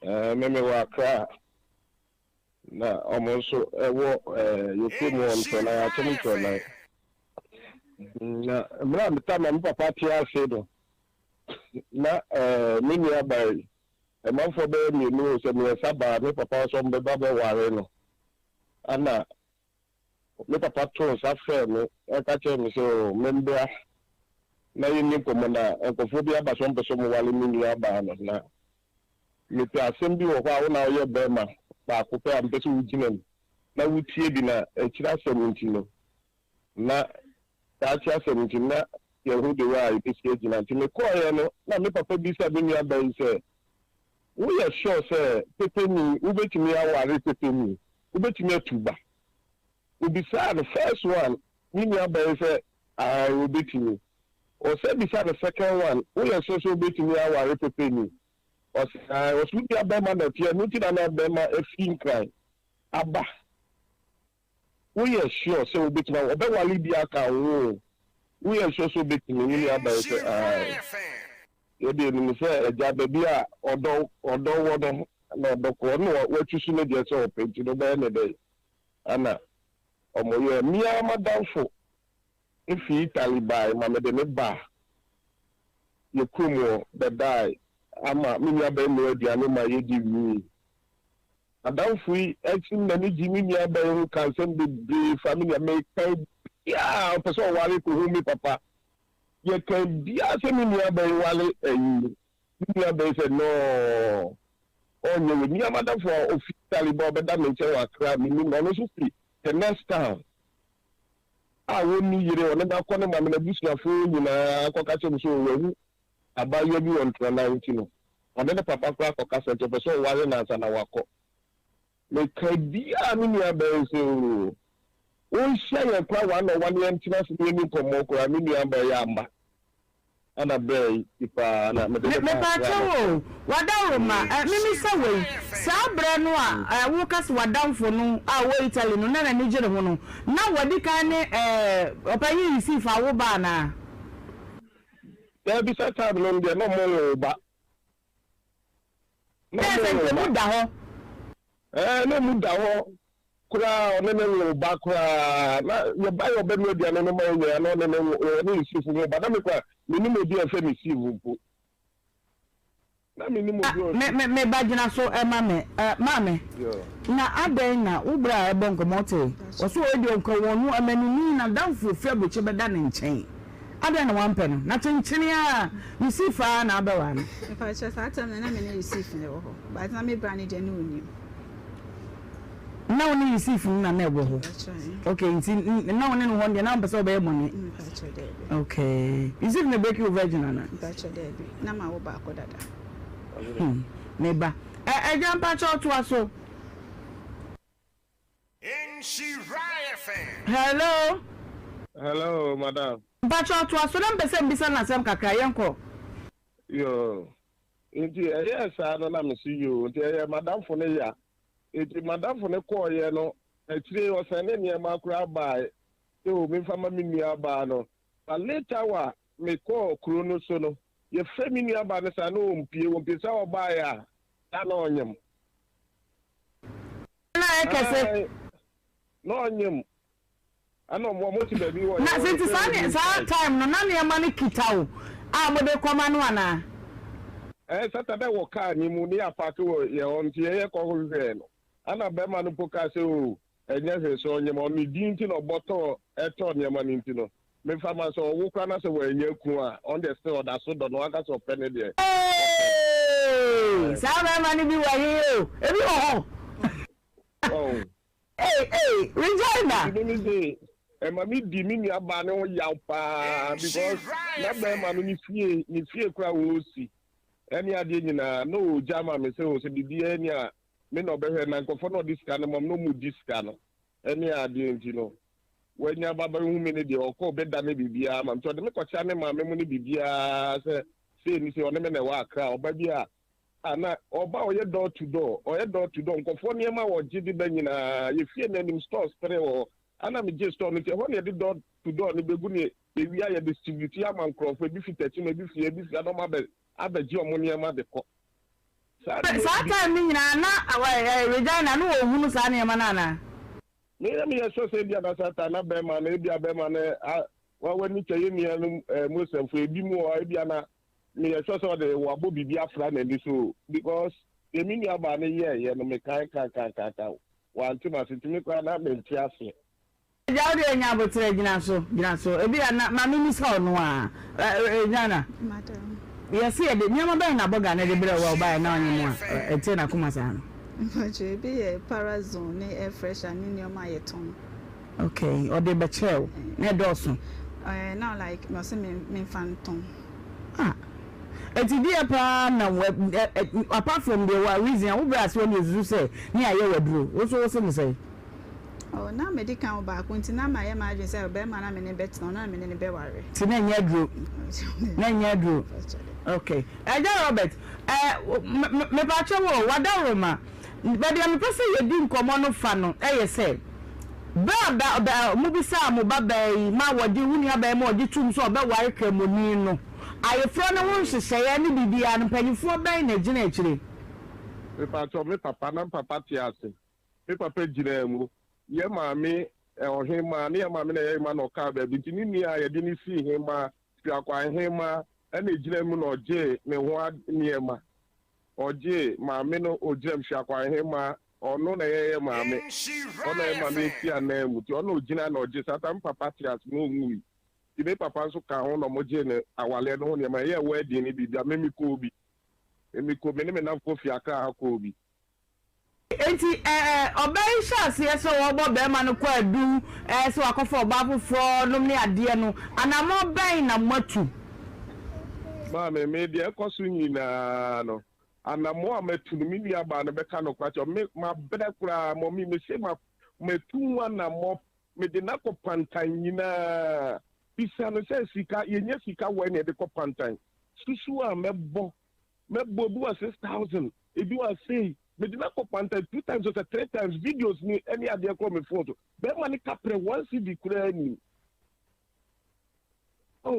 Speaker 5: Eh, me mewɔ Accra. Na wɔn nso wɔ yɛn kurom hɔ Ntwɛnan, Akyem Ntwɛnan. Na mmerɛ a meta ma me papa te ase no, na me nua baa yi, amanfoɔ bɛyɛ mmienu sɛ mmiɛnsa baa me papa hɔ sɛ wɔbɛba bɛware no. Ɛna me papa too nsa frɛɛ me ka kyerɛɛ me sɛ oh, membra na yɛnni nkɔmmɔ na nkurɔfoɔ bi aba sɛ wɔmpɛ sɛ wɔware me nua baa no na Mepɛ asɛm bi wɔ hɔ a wo na woyɛ barima baako pɛ a mepɛ sɛ wogyina mu na wotie bi na akyiri asɛm nti no na daakye asɛm nti na yɛahu de wɔ a yɛbɛsi agyina. Nti mekɔeɛ no na me papa bisa me nua baa yi sɛ, woyɛ sure sɛ pepeni wobɛtumi aware pepeni? Wobɛtumi atu ba? Obisaa no first one me nua baa yi sɛ ae obɛtumi. Ɔsɛ bisa no second one, woyɛ sure sɛ wobɛtumi aware pepeni? Ɔse ae, ɔse wo nua bɛɛma na ɛteɛ ɛno nti na na bɛɛma afiri nkran aba, woyɛ sure sɛ wobɛtumi awo, ɔbɛwale bi aka wo ho o, woyɛ sure sɛ wobɛtumi, wo nua baa yi sɛ ae. Yɛdeɛ nim sɛ agya baabi a ɔdɔ ɔdɔ wɔ no na ɔdɔ kɔ, ɔno na watusu ne deɛ sɛ ɔpɛ nti no wobɛyɛ ne dɛn, ɛna ɔmo yɛɛ, me ara m'adamfo fii Italy bae ma mede no baa yɛn kurom hɔ bɛdae ama me nuabaa yi noa aduane ma yedi wiei. M'adamfo yi nso n'ani gye me nuabaa yi ho ka nsɛm bebree fa me nua. Meka biara ɔpɛ sɛ ɔware kohu me papa. Yɛka biara sɛ me nuabaa yi ware ayi. Me nuabaa yi sɛ nɔɔ ɔnyɛ wei. Me ara m'adamfo a ofi Italy ba ɔbɛda me nkyɛn wɔ Accra menim no ɔno nso fi the next town. a onni yere, ɔne no akɔ ne maame n'abusuafo nyinaa akɔka kyerɛ no sɛ wahu abaayewa bi wɔ Ntranan nti no, ɔne ne papa koraa akɔkasa nti ɔpɛ sɛ ɔware no ansa na wakɔ. Meka biaa me nuabaa yi sɛ oo, wonhyia yɛn koraa one on one yɛntena ase na yɛnni nkɔmmɔ koraa, me nuabaa yi amma. Ana berɛ yi paa na mede
Speaker 1: Me
Speaker 5: no baa
Speaker 1: mepaakyɛw
Speaker 5: Accra no.
Speaker 1: o, w'adaworoma, ɛ, mimisa wei, saa berɛ no a ɛ, woka sɛ w'adamfo no a ɔwɔ Italy no na n'ani gye ne ho no, na wadi kan ne ɛ, Ɔpanyin Yusuf awo ba anaa?
Speaker 5: Daabi, saa time no deɛ na ɔmo nwoo ba. Na
Speaker 1: Kyerɛ
Speaker 5: ɔne
Speaker 1: sɛ
Speaker 5: wo
Speaker 1: nka
Speaker 5: ba.
Speaker 1: emu da hɔ.
Speaker 5: Ɛɛ, na emu da hɔ koraa, ɔne ne wo ba koraa. Na yɛbaeɛ a ɔbɛnoa aduane no ma yɛn nyinaa, na ɔne ne wo, ɔne Yusuf wo ba. Na me koraa, mennim obi a yɛfrɛ no Yusuf mpo. Na mennim obi a
Speaker 1: Me
Speaker 5: ɔte.
Speaker 1: me me ba gyina so ma me eh maame na adɛn na wo bra a ɛbɔ nkɔmmɔ ɔte ɔso ɔyɛ deɛ ɔnka wɔn no amanini na damfo ofi aburokyire bɛda ne nkyɛn adɛn na wampɛ no na kyenkyene a Yusuf ara na abɛwaa no.
Speaker 2: Mepakyɛ saa time no na me ne Yusuf na ɛwɔ hɔ but na me bra no deɛ na ɔnnim.
Speaker 1: Na wo ne Yusuf no na na ɛwɔ hɔ okay nti na wo ne no hɔ deɛ na wompɛ sɛ ɔbɛyɛ bɔne.
Speaker 2: Mepakyɛ daabi.
Speaker 1: Okay Yusuf na break wo virgin ana.
Speaker 2: Mepakyɛ daabi na ma wo baako dada.
Speaker 1: Hmm me ba ɛ ɛgya mpakyɛ ɔtoa so. Hello.
Speaker 5: Hello madam.
Speaker 1: Mpakyɛ ɔtoa so na mpɛ sɛ mbisa no asɛm kakra yɛnkɔ.
Speaker 5: Yoo nti ɛyɛɛ saa no na mese yoo nti ɛyɛ madamfo no ya nti madamfo no kɔɔyɛ no akyire ɔsɛne nneɛma koraa baae sɛ o memfa ma me nua baa no but later wa mekɔɔ kuro no so no yɛfrɛ me nua baa no saa na ɔmpie ɔmpie sɛ ɔbaeɛ a saa na ɔnyem.
Speaker 1: Na ɛkɛse.
Speaker 5: Na ɔnyem Ɛna ɔmo ɔmo te baabi wɔ
Speaker 1: Na
Speaker 5: yɛ
Speaker 1: sɛ nti
Speaker 5: yɛfrɛ
Speaker 1: saa
Speaker 5: hɔ
Speaker 1: ne
Speaker 5: New
Speaker 1: saa
Speaker 5: Site.
Speaker 1: time no na nneɛma no kita wo a mode kɔma no anaa?
Speaker 5: Ɛɛ Saturday wɔ car no mu ne yɛ apaake wɔ yɛ hɔ nti yɛyɛ kɔ hwehwɛɛ no ɛna bɛɛma no mpo kaa sɛ oo ɛnyɛ hwee sɛ ɔnyem ɔno ne din nti na ɔbɔ tɔɔ ɛtɔɔ nneɛma no nti no mefa ma sɛ ɔwo koraa na sɛ wannya kunu a ɔno deɛ still ɔda so dɔ no wanka sɛ ɔpɛ ne deɛ ɔpɛ
Speaker 1: Eeii
Speaker 5: no.
Speaker 1: saa bɛɛma no bi wɔ he o ebi wɔ hɔ.
Speaker 5: Ɔho.
Speaker 1: Ei ei Regina.
Speaker 5: Nti me me se ɛma me di me nua baa ne ho yaw paa because na bɛɛma no ne fie ne fie koraa ɔɔsi ɛne adeɛ nyinaa na ɔɔgya ama me sɛ o sɛ biribiara ni a me na ɔbɛhwɛ na nkurɔfoɔ na ɔde sika no ma na ɔmu di sika no ɛne adeɛ nti no wanya ba bɛhu me ne deɛ ɔkɔ ɔbɛda ne biribiara ma nti ɔde me kɔkyea ne maame mu ne biribiara sɛ sei ne sei ɔne me na ɛwɔ Accra ɔba bi a A na ɔba a ɔyɛ door to door, ɔyɛ door to door, nkurɔfoɔ nneɛma a wɔgye de ba nyinaa, yɛ fie no anim stores tere wɔ hɔ, ɛna megyee store no nti ɛhɔ na yɛde door to door no bɛgu ne yɛwie a yɛ distribute ama nkurɔfoɔ, ebi fi Techiman, ebi fi ha, ebi fi ha na wɔn abɛ abɛgye wɔn nneɛma de kɔ. Saa deɛ
Speaker 1: Saa
Speaker 5: bi.
Speaker 1: time no nyinaa na Regina no ɔhunu saa nneɛma no anaa?
Speaker 5: Me na meyɛ sure sɛ ebia na Satan na bɛrima no, ebia bɛrima no a wa w'ani kyɛ yɛn nuanom eh, Muslimfo ebi mu wɔ hɔ a ebia na meyɛ sure sɛ ɔde wabɔ biribi afra n'ani so because deɛ me nua baa no yɛɛyɛ no mekae kan kan kan kan wante m'ase nti me koraa na mente aseɛ.
Speaker 1: Agya wo deɛ nya aboterɛ gyina so gyina so ebi a na maame misa ɔno a Regina
Speaker 2: Madam.
Speaker 1: yɛse yɛde nneɛma bɛn na bɔga no de brɛ wo a ɔbaeɛ na ɔnye mo a ɛtee n'akoma saa no.
Speaker 2: Mpakyɛ ebi yɛ parazone ne air fresher ne nneɛma a yɛtɔn.
Speaker 1: Okay ɔde bɛkyɛɛ wo na ɛdɔɔso.
Speaker 2: Ɛɛ na like na ɔse me menfa ntɔn.
Speaker 1: Ah eti deɛ paa na wɔ ɛ ɛ apart from deɛ wɔ reason a wo brɛ ase wɔ ne osusu sɛ ne ayɛ wɔ aduro wo nso wo se ne sɛn.
Speaker 2: Oh na medi kan wo baako nti na mayɛ m'adwene sɛ ɔbɛrima na me ne bɛtena ɔno na me ne no bɛware.
Speaker 1: Ti na ɛnyɛ aduro na ɛnyɛ aduro okay ɛgya Robert ɛ mepakyɛ wo wadaworoma baabi a mepɛ sɛ yɛdi nkɔmmɔ no fa no ɛyɛ sɛ berɛ a ba ba mobisaa mo ba baa yi ma wɔgye wo nua baa yi ma ɔgye tom sɛ ɔbɛware kramoni no ayeforɔ no ho nhyehyɛeɛ ne biribiara no mpanimfoɔ bɛn na ɛgyina akyire.
Speaker 5: Mepakyɛ me papa na me papa te ase. Me papa gyinaa mu. Yɛn maame, ɔhemmaa, ne yɛn maame na ɛyɛ hemmaa na ɔkaa baabi nti ne nua a yɛde no sii hemmaa, Suakwa hemmaa, ɛna ɛgyinaa mu na ɔgyee ne ho nneɛma. Ɔgyee maame no, ɔgyinaa mu, Suakwa hemmaa, ɔno na ɛyɛ yɛn maame. Ɔno na yɛn maame asi anan mu nti ɔno na ɔgyinaa na ɔgyee. Saa ta me papa te ase na ɔnwui. Nti me papa nso kaa ho na wɔgyee no awaleɛ no ho nneɛma. Yɛyɛɛ wedding ne biribiara, me mekɔɔ bi. Me mekɔɔ, me ne me nnamfoɔ fii Accra ha kɔɔ bi.
Speaker 1: Enti ɔbaa yi hyɛɛ aseɛ sɛ ɔrebɔ barima no kwaadu sɛ wakɔfa ɔbaa foforɔ nom ne adeɛ no, anammɔn bɛn na moatu?
Speaker 5: Maame, me deɛ ɛkɔ so nyinaa no, anammɔn a matu no, me nuabaa no bɛka nokorɛ akyerɛ wo. Me, mabrɛ koraa, mummy, mese ma, matu ho anammɔn, mede no akɔ pantan nyinaa. Bisa no sɛ sika, yɛnya sika wɛn na yɛde kɔ pantan? Susu a mɛbɔ Mɛbɔ ebi wɔ 6000, ebi wɔ sei. Mede no akɔ pantan two times ɔsɛ three times videos ni ɛne adeɛ kɔ me phone so. Bɛrima no kaprɛ one cedi koraa nnim. Oh,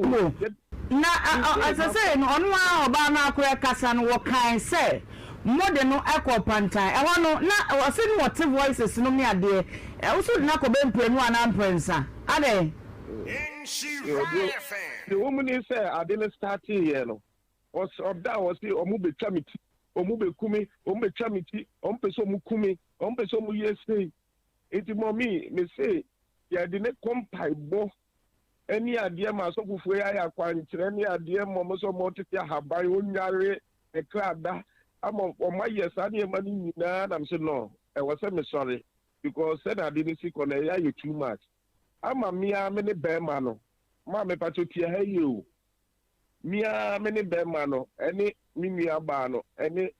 Speaker 1: Na ɛsɛ sɛ no ɔno ara ɔbaa no akora kasa no wɔkae sɛ. Mode no kɔɔ Pantan. Ɛhɔ no, na ɔse na ɔte voices nom ne adeɛ. Wo nso wode no akɔ bɛyɛ mprenu anaa mprɛnsa. Adɛn?
Speaker 5: Deɛ ɛwɔ mu ne sɛ ade no starteeɛ no, ɔda a ɔse ɔmo bɛtwa me ti, ɔmo bɛku me, ɔmo bɛtwa me ti, ɔmo pɛ sɛ ɔmo ku me, ɔmo pɛ sɛ ɔmo yɛ sei. Nti mɔmi mese yɛde ne kɔ mpaebɔ ne adeɛ ma asɔfofoɔ yi ayɛ akwankyerɛ ne adeɛ ma ɔmo sɛ ɔmo tete ahaban, ɔnware ne kra da ama ɔmo ayɛ saa nneɛma no nyinaa na mese no ɛwɔ sɛ mesɔre because sɛnea ade no si kɔ no ɛyɛ ayɛ too much ama me ara me ne bɛrima no maa mepakyɛ tie ha yie o. Me ara me ne bɛrima no ne me nua baa no ne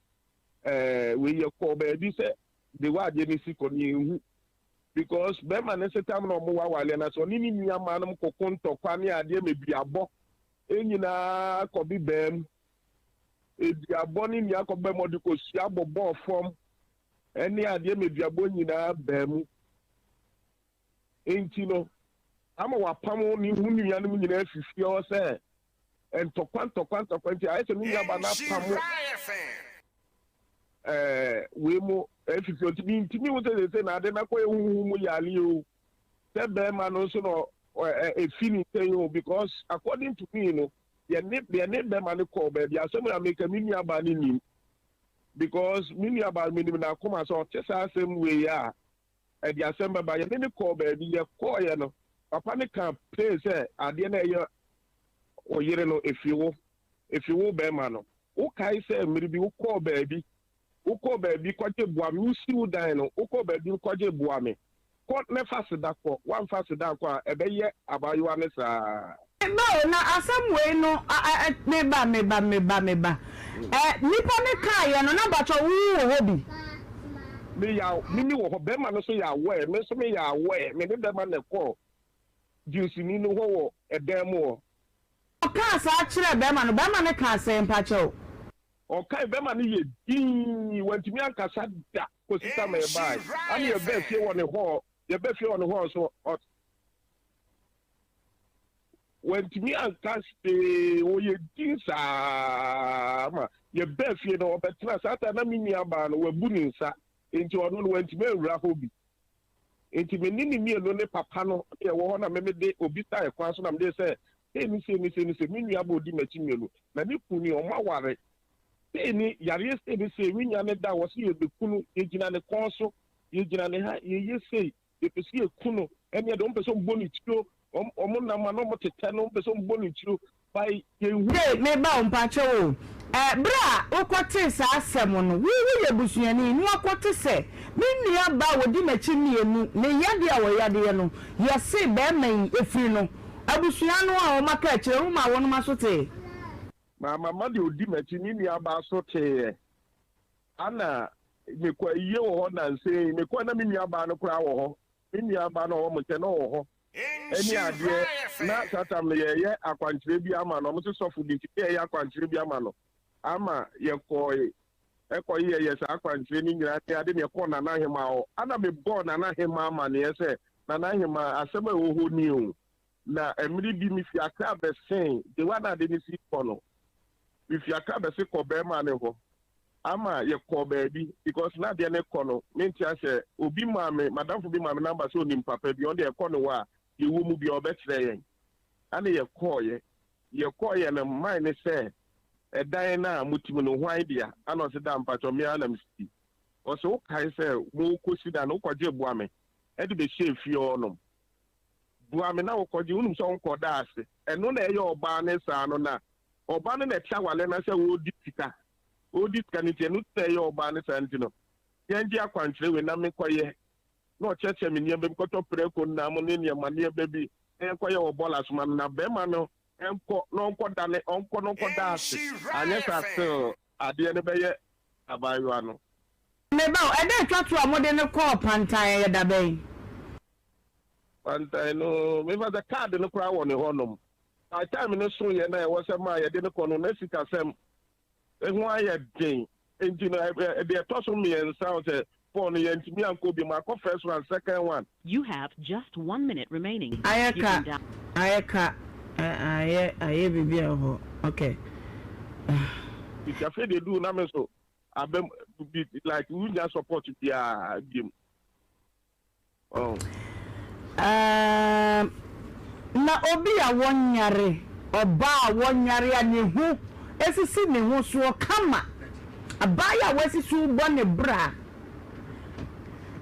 Speaker 5: ɛɛ wei yɛkɔɔ baabi sɛ de wɔ adeɛ no si kɔ no yɛnhu because bɛrima no setam na ɔmo wawale na sɛ ɔne ne nua maa nom koko ntɔkwa ne adeɛ ma duabɔ nyinaa kɔ bi bɛn mu eduabɔ ne nua kɔ bɛn mu ɔde kɔ sua bɔbɔɔ fam ɛne adeɛ ma duabɔ nyinaa bɛn mu. Enti no, ama wapam ne ho nuanom nyinaa afi fie hɔ sɛ ntɔkwa ntɔkwa ntɔkwa nti ayɛ sɛ me nuabaa no apamo ɛɛ wei mu afi fie nti mintumi hu sɛ sese na ade no akɔyɛ huhu mu yare o sɛ bɛrima no nso na efi ne nkyɛn o because according to me no yɛne yɛne bɛrima no kɔɔ baabi asɛm a meka me nuabaa no nim because me nuabaa no menim n'akoma sɛ ɔte saa asɛm wei a ɛde asɛm bɛba. Yɛne no kɔɔ baabi. Yɛkɔeɛ no, papa no kaa plain sɛ, Adeɛ no a ɛyɛ wo yere no, ɛfiri wo. Ɛfiri wo barima no. Wokae sɛ mmerɛ bi wokɔɔ baabi, wokɔɔ baabi kɔgye boa me, wosi wo dan no, wokɔɔ baabi kɔgye boa me. Kɔ na fa aseda kɔ. Woamfa aseda ankɔ a, ɛbɛyɛ abaayewa no saa.
Speaker 1: Meba o, na asɛm wei no a ɛ ɛ meba meba meba meba ɛ nipa no kaeɛ no na mpakyɛw wo wɔ hɔ bi?
Speaker 5: Me ya me me wɔ hɔ bɛrima no nso yɛ aware me nso me yɛ aware me ne bɛrima na ɛkɔɔ dunsini no hɔ wɔ ɛdan mu hɔ.
Speaker 1: Ɔkaa saa kyerɛɛ bɛrima no bɛrima no kaa sɛn mpakyɛw?
Speaker 5: Ɔkae bɛrima no yɛ dinn wantumi ankasa da kɔsi sɛ yɛbae ɛna yɛbaa fie wɔ ne hɔ yɛbaa fie wɔ ne hɔ nso ɔ. Wantumi anka hwee, ɔyɛ din saa ma yɛbaa fie no ɔbɛtena saa ta na me nuabaa no wabu ne nsa nti ɔno no wantumi anwura hɔ bi. Nti me ne ne mmienu ne papa no na yɛwɔ hɔ na me mede obisae kwan so na mede sɛ sei ne sei ne sei ne sei me nuabaa ɔdi m'akyi mmienu na ne kunu ni ɔmo aware sei ne yareɛ sei ne sei me nua ne da wɔ se yɛbɛku no yɛgyina ne kɔn so yɛgyina ne ha yɛyɛ sei Yɛpɛ sɛ yɛku no ɛneɛ deɛ wɔn pɛ sɛ wɔn bɔ ne tiro wɔn wɔn nam ano wɔn tetɛ no wɔn pɛ sɛ wɔn bɔ ne tiro by yɛn hu.
Speaker 1: Hey me ba o mpakyɛw o eh bere a wo kɔ tee saa asɛm no wo wo yɛ busuani na wakɔ te sɛ me nua ba a ɔdi makyi mienu ne yadeɛ a ɔyadeɛ no yɛ se bɛɛma yi ɛfiri no abusua no a wɔn aka akyire wo maa wɔnom aso tee.
Speaker 5: Maa mama deɛ ɔdi makyi me nua ba aso teeɛ. Ana mekɔ ayie wɔ hɔ nnansa yi, mekɔe na me nuabaa no koraa wɔ hɔ, me nuabaa no a ɔwɔ mo nkyɛn na ɔwɔ hɔ ɛne adeɛ, na saa tam no yɛreyɛ akwankyerɛ bi ama no, ɔmo se sɔfo bi nti yɛreyɛ akwankyerɛ bi ama no, ama yɛkɔe ɛkɔ yɛyɛ saa akwankyerɛ no nyinaa ne ade na yɛkɔɔ Nana Hemaa hɔ, ana mebɔɔ Nana Hemaa amaneɛ sɛ Nana Hemaa asɛm a ɛwɔ hɔ ni o, Na mmere bi mifi Accra bɛsen, de wa na ade no si kɔ no, mifi Accra bɛse kɔ bɛɛma no hɔ ama yɛkɔɔ baabi because na adeɛ no kɔ no mente asɛ obi maa me madamfo bi maa me number sɛ onim papa bi ɔno deɛ ɛkɔ ne hɔ a deɛ ɛwɔ mu biara ɔbɛkyerɛ yɛn ɛna yɛkɔɔyɛ yɛkɔɔyɛ no mine ne sɛ ɛdan no a motim no hwan dea ɛna ɔse da mpakyɛ me ara na mesi ɔse wokae sɛ mokɔsi da no wokɔgye boa me ɛde bɛhyɛɛ fie hɔ nom Boa me na wokɔgye, wonim sɛ wonkɔda ase. Ɛno na ɛyɛ ɔbaa no saa no na ɔbaa no na ɛte awale no sɛ ɔredi sika. Ɔredi sika no nti ɛno nti na ɛyɛ ɔbaa no saa nti no yɛngye akwankyerɛ wei na menkɔyɛ. Na ɔkyerɛkyerɛ me nneɛma bi kɔtɔ prɛko nam ne nneɛma nneɛma bi na yɛnkɔyɛ wɔ bɔɔla so ma no na bɛrima no nkɔ na ɔnkɔda ne ɔnkɔ na ɔnkɔda ase anyɛ saa still adeɛ no bɛyɛ abaayewa no.
Speaker 1: Me ba o, ɛda a ɛtwa to a mode no kɔɔ Pantan ɛyɛ da bɛn?
Speaker 5: Pantan no, mefa sɛ card no koraa wɔ ne hɔ nom. By time no so yɛ na ɛwɔ sɛ maa yɛde no kɔ no na sikasɛm ho ayɛ den nti no deɛ ɛtɔ so mmiɛnsa sɛ four no yɛntumi ankɔ bi mu akɔ first one second one.
Speaker 6: You have just one minute remaining.
Speaker 1: Ayɛ
Speaker 6: You
Speaker 1: ka
Speaker 6: can dial.
Speaker 1: ayɛ ka ayɛ ayɛ biribi a wɔ hɔ okay.
Speaker 5: Nti afei deɛ eduu na me nso. Aba mu bi like wonnya support biara biom. Oh.
Speaker 1: Erm na obi a wɔnyare, ɔbaa a wɔnyare a ne ho asisi ne ho soɔ kama, abaayewa a wasi so rebɔ ne bra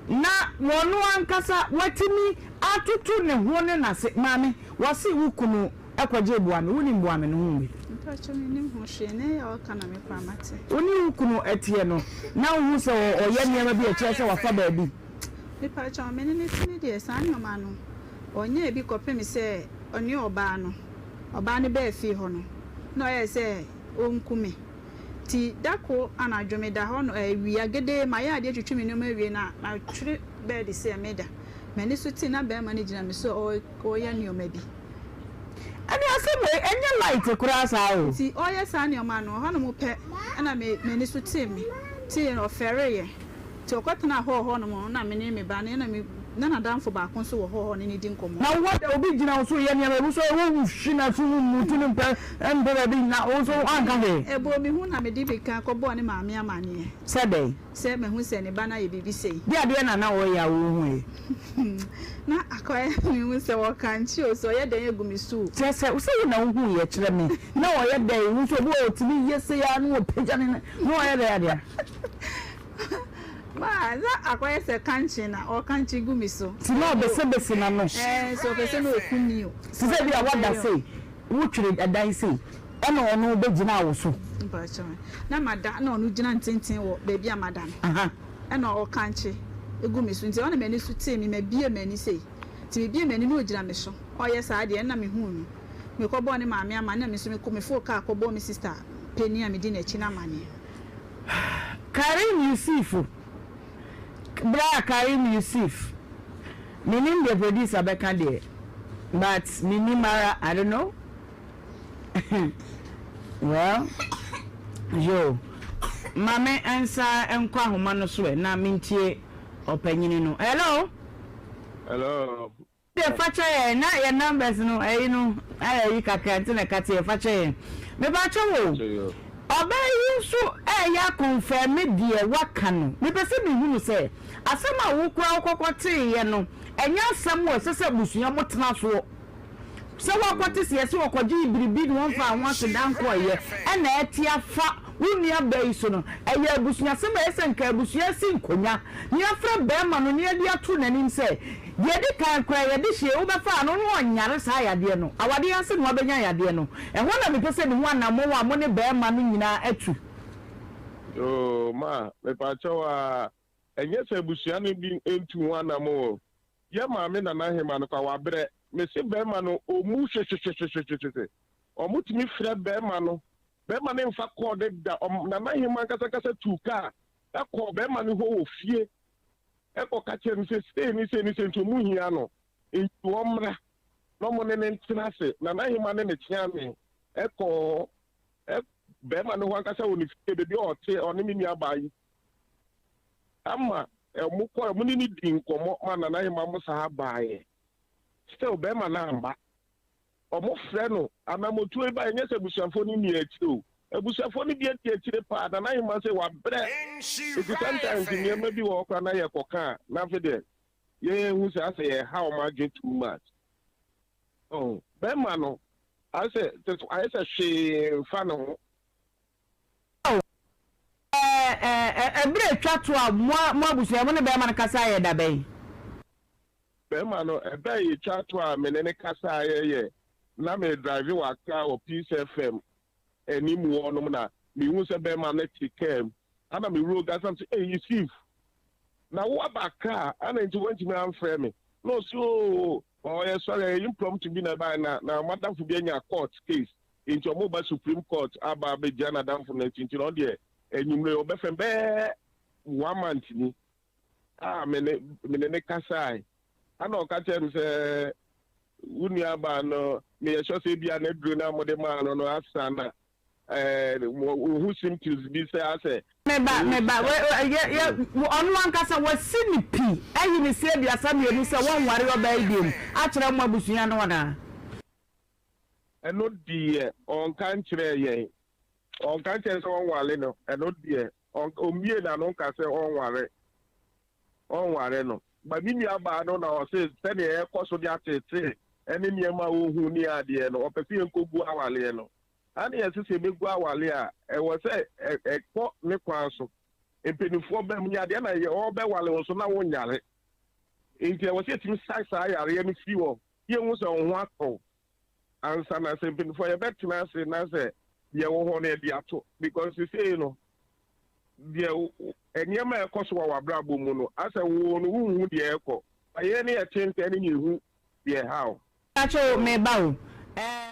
Speaker 1: na ɔno ankasa watumi atoto ne ho ne n'ase. Maame, wɔse wo kunu kɔgyee Boame, wonim Boame no ho bi?
Speaker 2: Mpakyɛw mennim ho hwee, nea ɛyɛ a ɔka na me koraa mate.
Speaker 1: Wo ne wo kunu teɛ no, na wohu sɛ ɔyɛ nneɛma bi a ɛkyerɛ sɛ wafa baabi?
Speaker 2: Mepakyɛw, me ne no te no deɛ, saa nneɛma no, ɔnyɛɛ bi kɔpem sɛ ɔne ɔbaa no, ɔbaa no baa fie hɔ no, na ɔyɛɛ sɛ ɔnku me. Nti da koro anadwo meda hɔ no, awia gedee, mayɛ adeɛ atwitwi me nneɛma awie na matwere bɛɛde sɛ meda. M'ani so tee na barima no gyina me so a ɔreyɛ nneɛma bi.
Speaker 1: Ɛne asɛm wei ɛnyɛ light koraa saa o.
Speaker 2: Nti ɔreyɛ saa nneɛma no, ɛhɔnom pɛ na me m'ani so tee me, tee no, ɔfɛreeɛ. Nti ɔkɔtenaa hall hɔnom no na me ne me ba no, ɛna me na n'adamfo baako nso wɔ hall hɔ ne no di nkɔmmɔ.
Speaker 1: Na wowɔ dɛ obi gyina wo so reyɛ nneɛma bi, wo nso wohwe n'aso mu mmutu no mpɛ mpɛ baabi nnyina, wo nso woanka hwee.
Speaker 2: Ɛbɔɔ me hu na mede mirika kɔbɔɔ ne maame amanneɛ.
Speaker 1: Sɛ dɛn?
Speaker 2: Sɛ mahu sɛ ne ba no ayɛ biribi sei.
Speaker 1: Deɛ adeɛ na na ɔreyɛ a wohuiɛ?
Speaker 2: Na akɔyɛ mehu sɛ ɔkankye o, sɛ ɔyɛ dɛn agu me so o.
Speaker 1: Kyerɛ sɛ, sɛ wo na wohuiɛ, kyerɛ me, na ɔyɛ dɛn? Wo nso obi wɔ hɔ ɔtumi yɛ sei ara na ɔpagya ne nan, na ɔyɛ dɛn adeɛ?
Speaker 2: Ma, na akɔyɛ sɛ kankye na ɔrekankye gu me so.
Speaker 1: Nti na ɔbesebese n'ano.
Speaker 2: Ɛɛ, sɛ ɔpɛ sɛ na ɔkum me o.
Speaker 1: Te sɛ bi a woada sei, wotwere dan sei, ɛna ɔno bɛgyinaa wo so.
Speaker 2: Mpakyɛw, na mada na ɔno gyina ntenten wɔ baabi a mada no, ɛna ɔrekankye gu me so. Nti ɛhɔ na m'ani so tee me, mabue m'ani sei. Nti mebue m'ani na ɔgyina me so, ɔreyɛ saa deɛ, ɛna mehuu no. Mekɔbɔɔ ne maame amanneɛ na me nso mekɔ, mefoo kaa kɔbɔɔ me sista panin a medi n'akyi no amanneɛ.
Speaker 1: Karim Yusifu, Bra Karim Yusif, Mennim deɛ producer bɛka deɛ but mennim ara I don't know well yoo ma me nsa nkɔ ahoma no so ɛ na mentie ɔpanyini no hello.
Speaker 5: Hello.
Speaker 1: Deɛ fakyɛ yɛn na yɛn numbers no ɛyi no ayɛ ayi kakra nti na ɛkate yɛ fakyɛ yɛn mepakyɛ wo ɔbaa yi nso ɛyɛ akɔnfɛme deɛ waka no mepɛ sɛ mehunu sɛ asɛm a wo koraa wokɔkɔ teeɛ no ɛnyɛ asɛm wɔ ɛsɛ sɛ abusua mo tena soɔ Sɛ woakɔte sɛ yɛse wɔkɔgyee biribi na wɔmfaa ho aseda nkɔeɛ ɛna ɛte afa wo nua baa yi so no, ɛyɛ abusuasɛm a ɛyɛ sɛ nka abusua asi nkonya na yɛafrɛ barima no na yɛde ato n'anim sɛ deɛ ɛdi kan koraa yɛde hyee wobɛfaa no na ɔnyare saa yadeɛ no, awadeɛ ase na wabɛnya yadeɛ no. Ɛhɔ na mepɛ sɛ mehu anammɔn a mo ne barima no nyinaa atu.
Speaker 5: Yoo ma mepakyɛw aa ɛnyɛ sɛ abusua no bi ntu ho anamon o yɛ maame nana hema no kwa wabrɛ mese bɛɛma no ɔmu hwehwehwehwehwehwe ɔmo tumi frɛ bɛɛma no bɛɛma no nfa kɔɔ no da ɔm nana hema ankasa ankasa tuu kaa ɛkɔɔ bɛɛma no hɔ wɔ fie ɛkɔ ka kyerɛ no sɛ sei ne sei ne sei nti ɔmo hia no nti ɔmmra na ɔmo ne no ntena ase nana hema ne ne kyeame ɛkɔɔ ɛ bɛɛma no hɔ ankasa wɔ ne fie baabi a ɔte ɔne me nua baa yi Ama ɔmo kɔɛ ɔmo ne no dii nkɔmɔ ma Nana Hema mo saa baeɛ. Still bɛɛma no amba. Ɔmo frɛ no anamotuo yi baeɛ nyɛ sɛ abusuafoɔ no nni akyire o. Abusuafoɔ no bi adi akyire paa. Nana Hema sei wabrɛ. Nti sometimes nneɛma bi wɔ hɔ koraa na yɛkɔka a na afei deɛ yɛhu sɛ asɛ yɛha ɔmo adwene too much. Oh, bɛɛma no ayɛ sɛ ayɛ sɛ hwee mfa ne ho.
Speaker 1: Ao, ɛ-ɛ-ɛ, ɛberɛ a ɛtwa to a mo, mo abusua, mo ne barima no kasaeɛ yɛ da bɛn?
Speaker 5: Barima no, ɛberɛ a yɛtwa to a me ne no kasaeɛ yɛ, na me drive wɔ Accra wɔ Peace FM anim hɔ nom na me hu sɛ barima no te car mu, ɛna me roll gas na me sɛ, Ei, Yusuf, na wo aba Accra, ɛna nti woantumi amfrɛ me? Na ɔse, Oo, ɔyɛ sorry, ɛyɛ impromptu bi na ɛbaeɛ, na, na m'adamfo bi anya court case, Nti ɔmo ba supreme court aba abɛgyina n'adamfo no akyi nti na ɔno deɛ anwummere ɔbɛfrɛ me bɛyɛ one month ni a me ne me ne ne kasae ana ɔka kyerɛ me sɛ wo nua baa no meyɛ sure sɛ ebia n'aduro no a mode maa no no asa na ɛɛ ohu symptoms bi sɛ asɛ
Speaker 1: Meba, meba, wɛ, yɛ, yɛ, ɔno ankasa wasi ne pi ayi ne se 32 sɛ wɔnware ɔbaa yi biom akyerɛ mo abusua no anaa?
Speaker 5: Ɛno deɛ ɔnka nkyerɛɛ yɛn. Ɔnka nkyerɛɛ sɛ wɔnwale no, ɛno deɛ Ɔmmiee n'ano nka sɛ ɔnware ɔnware no. But ne nuabaa no na ɔse sɛdeɛ ɛrekɔ so de ateetee ne nneɛma a ɔhu ne adeɛ no, ɔpɛ sɛ yɛnkɔgu awareɛ no. Ane yɛse sɛ yɛbɛgu awareɛ a, ɛwɔ sɛ ɛkɔ ne kwan so. Mpanimfoɔ ba mu ne adeɛ na ɔrebɛware wo nso na wonyare. Nti ɛwɔ sɛ yɛtumi sa saa yareɛ no firi hɔ. Yɛhu sɛ wo ho atɔ wo ansa na sɛ mpanimfoɔ yɛbɛtena ase na sɛ deɛ ɛwɔ hɔ no yɛde ato because sesei no deɛ nneɛma a ɛkɔ so wɔ w'abrabɔ mu no asɛ wo no wonhu deɛ ɛkɔ ba yɛn ne yɛte ntɛn ne yɛhu deɛ ɛha wo.
Speaker 1: Pakyɛ o meba o eh.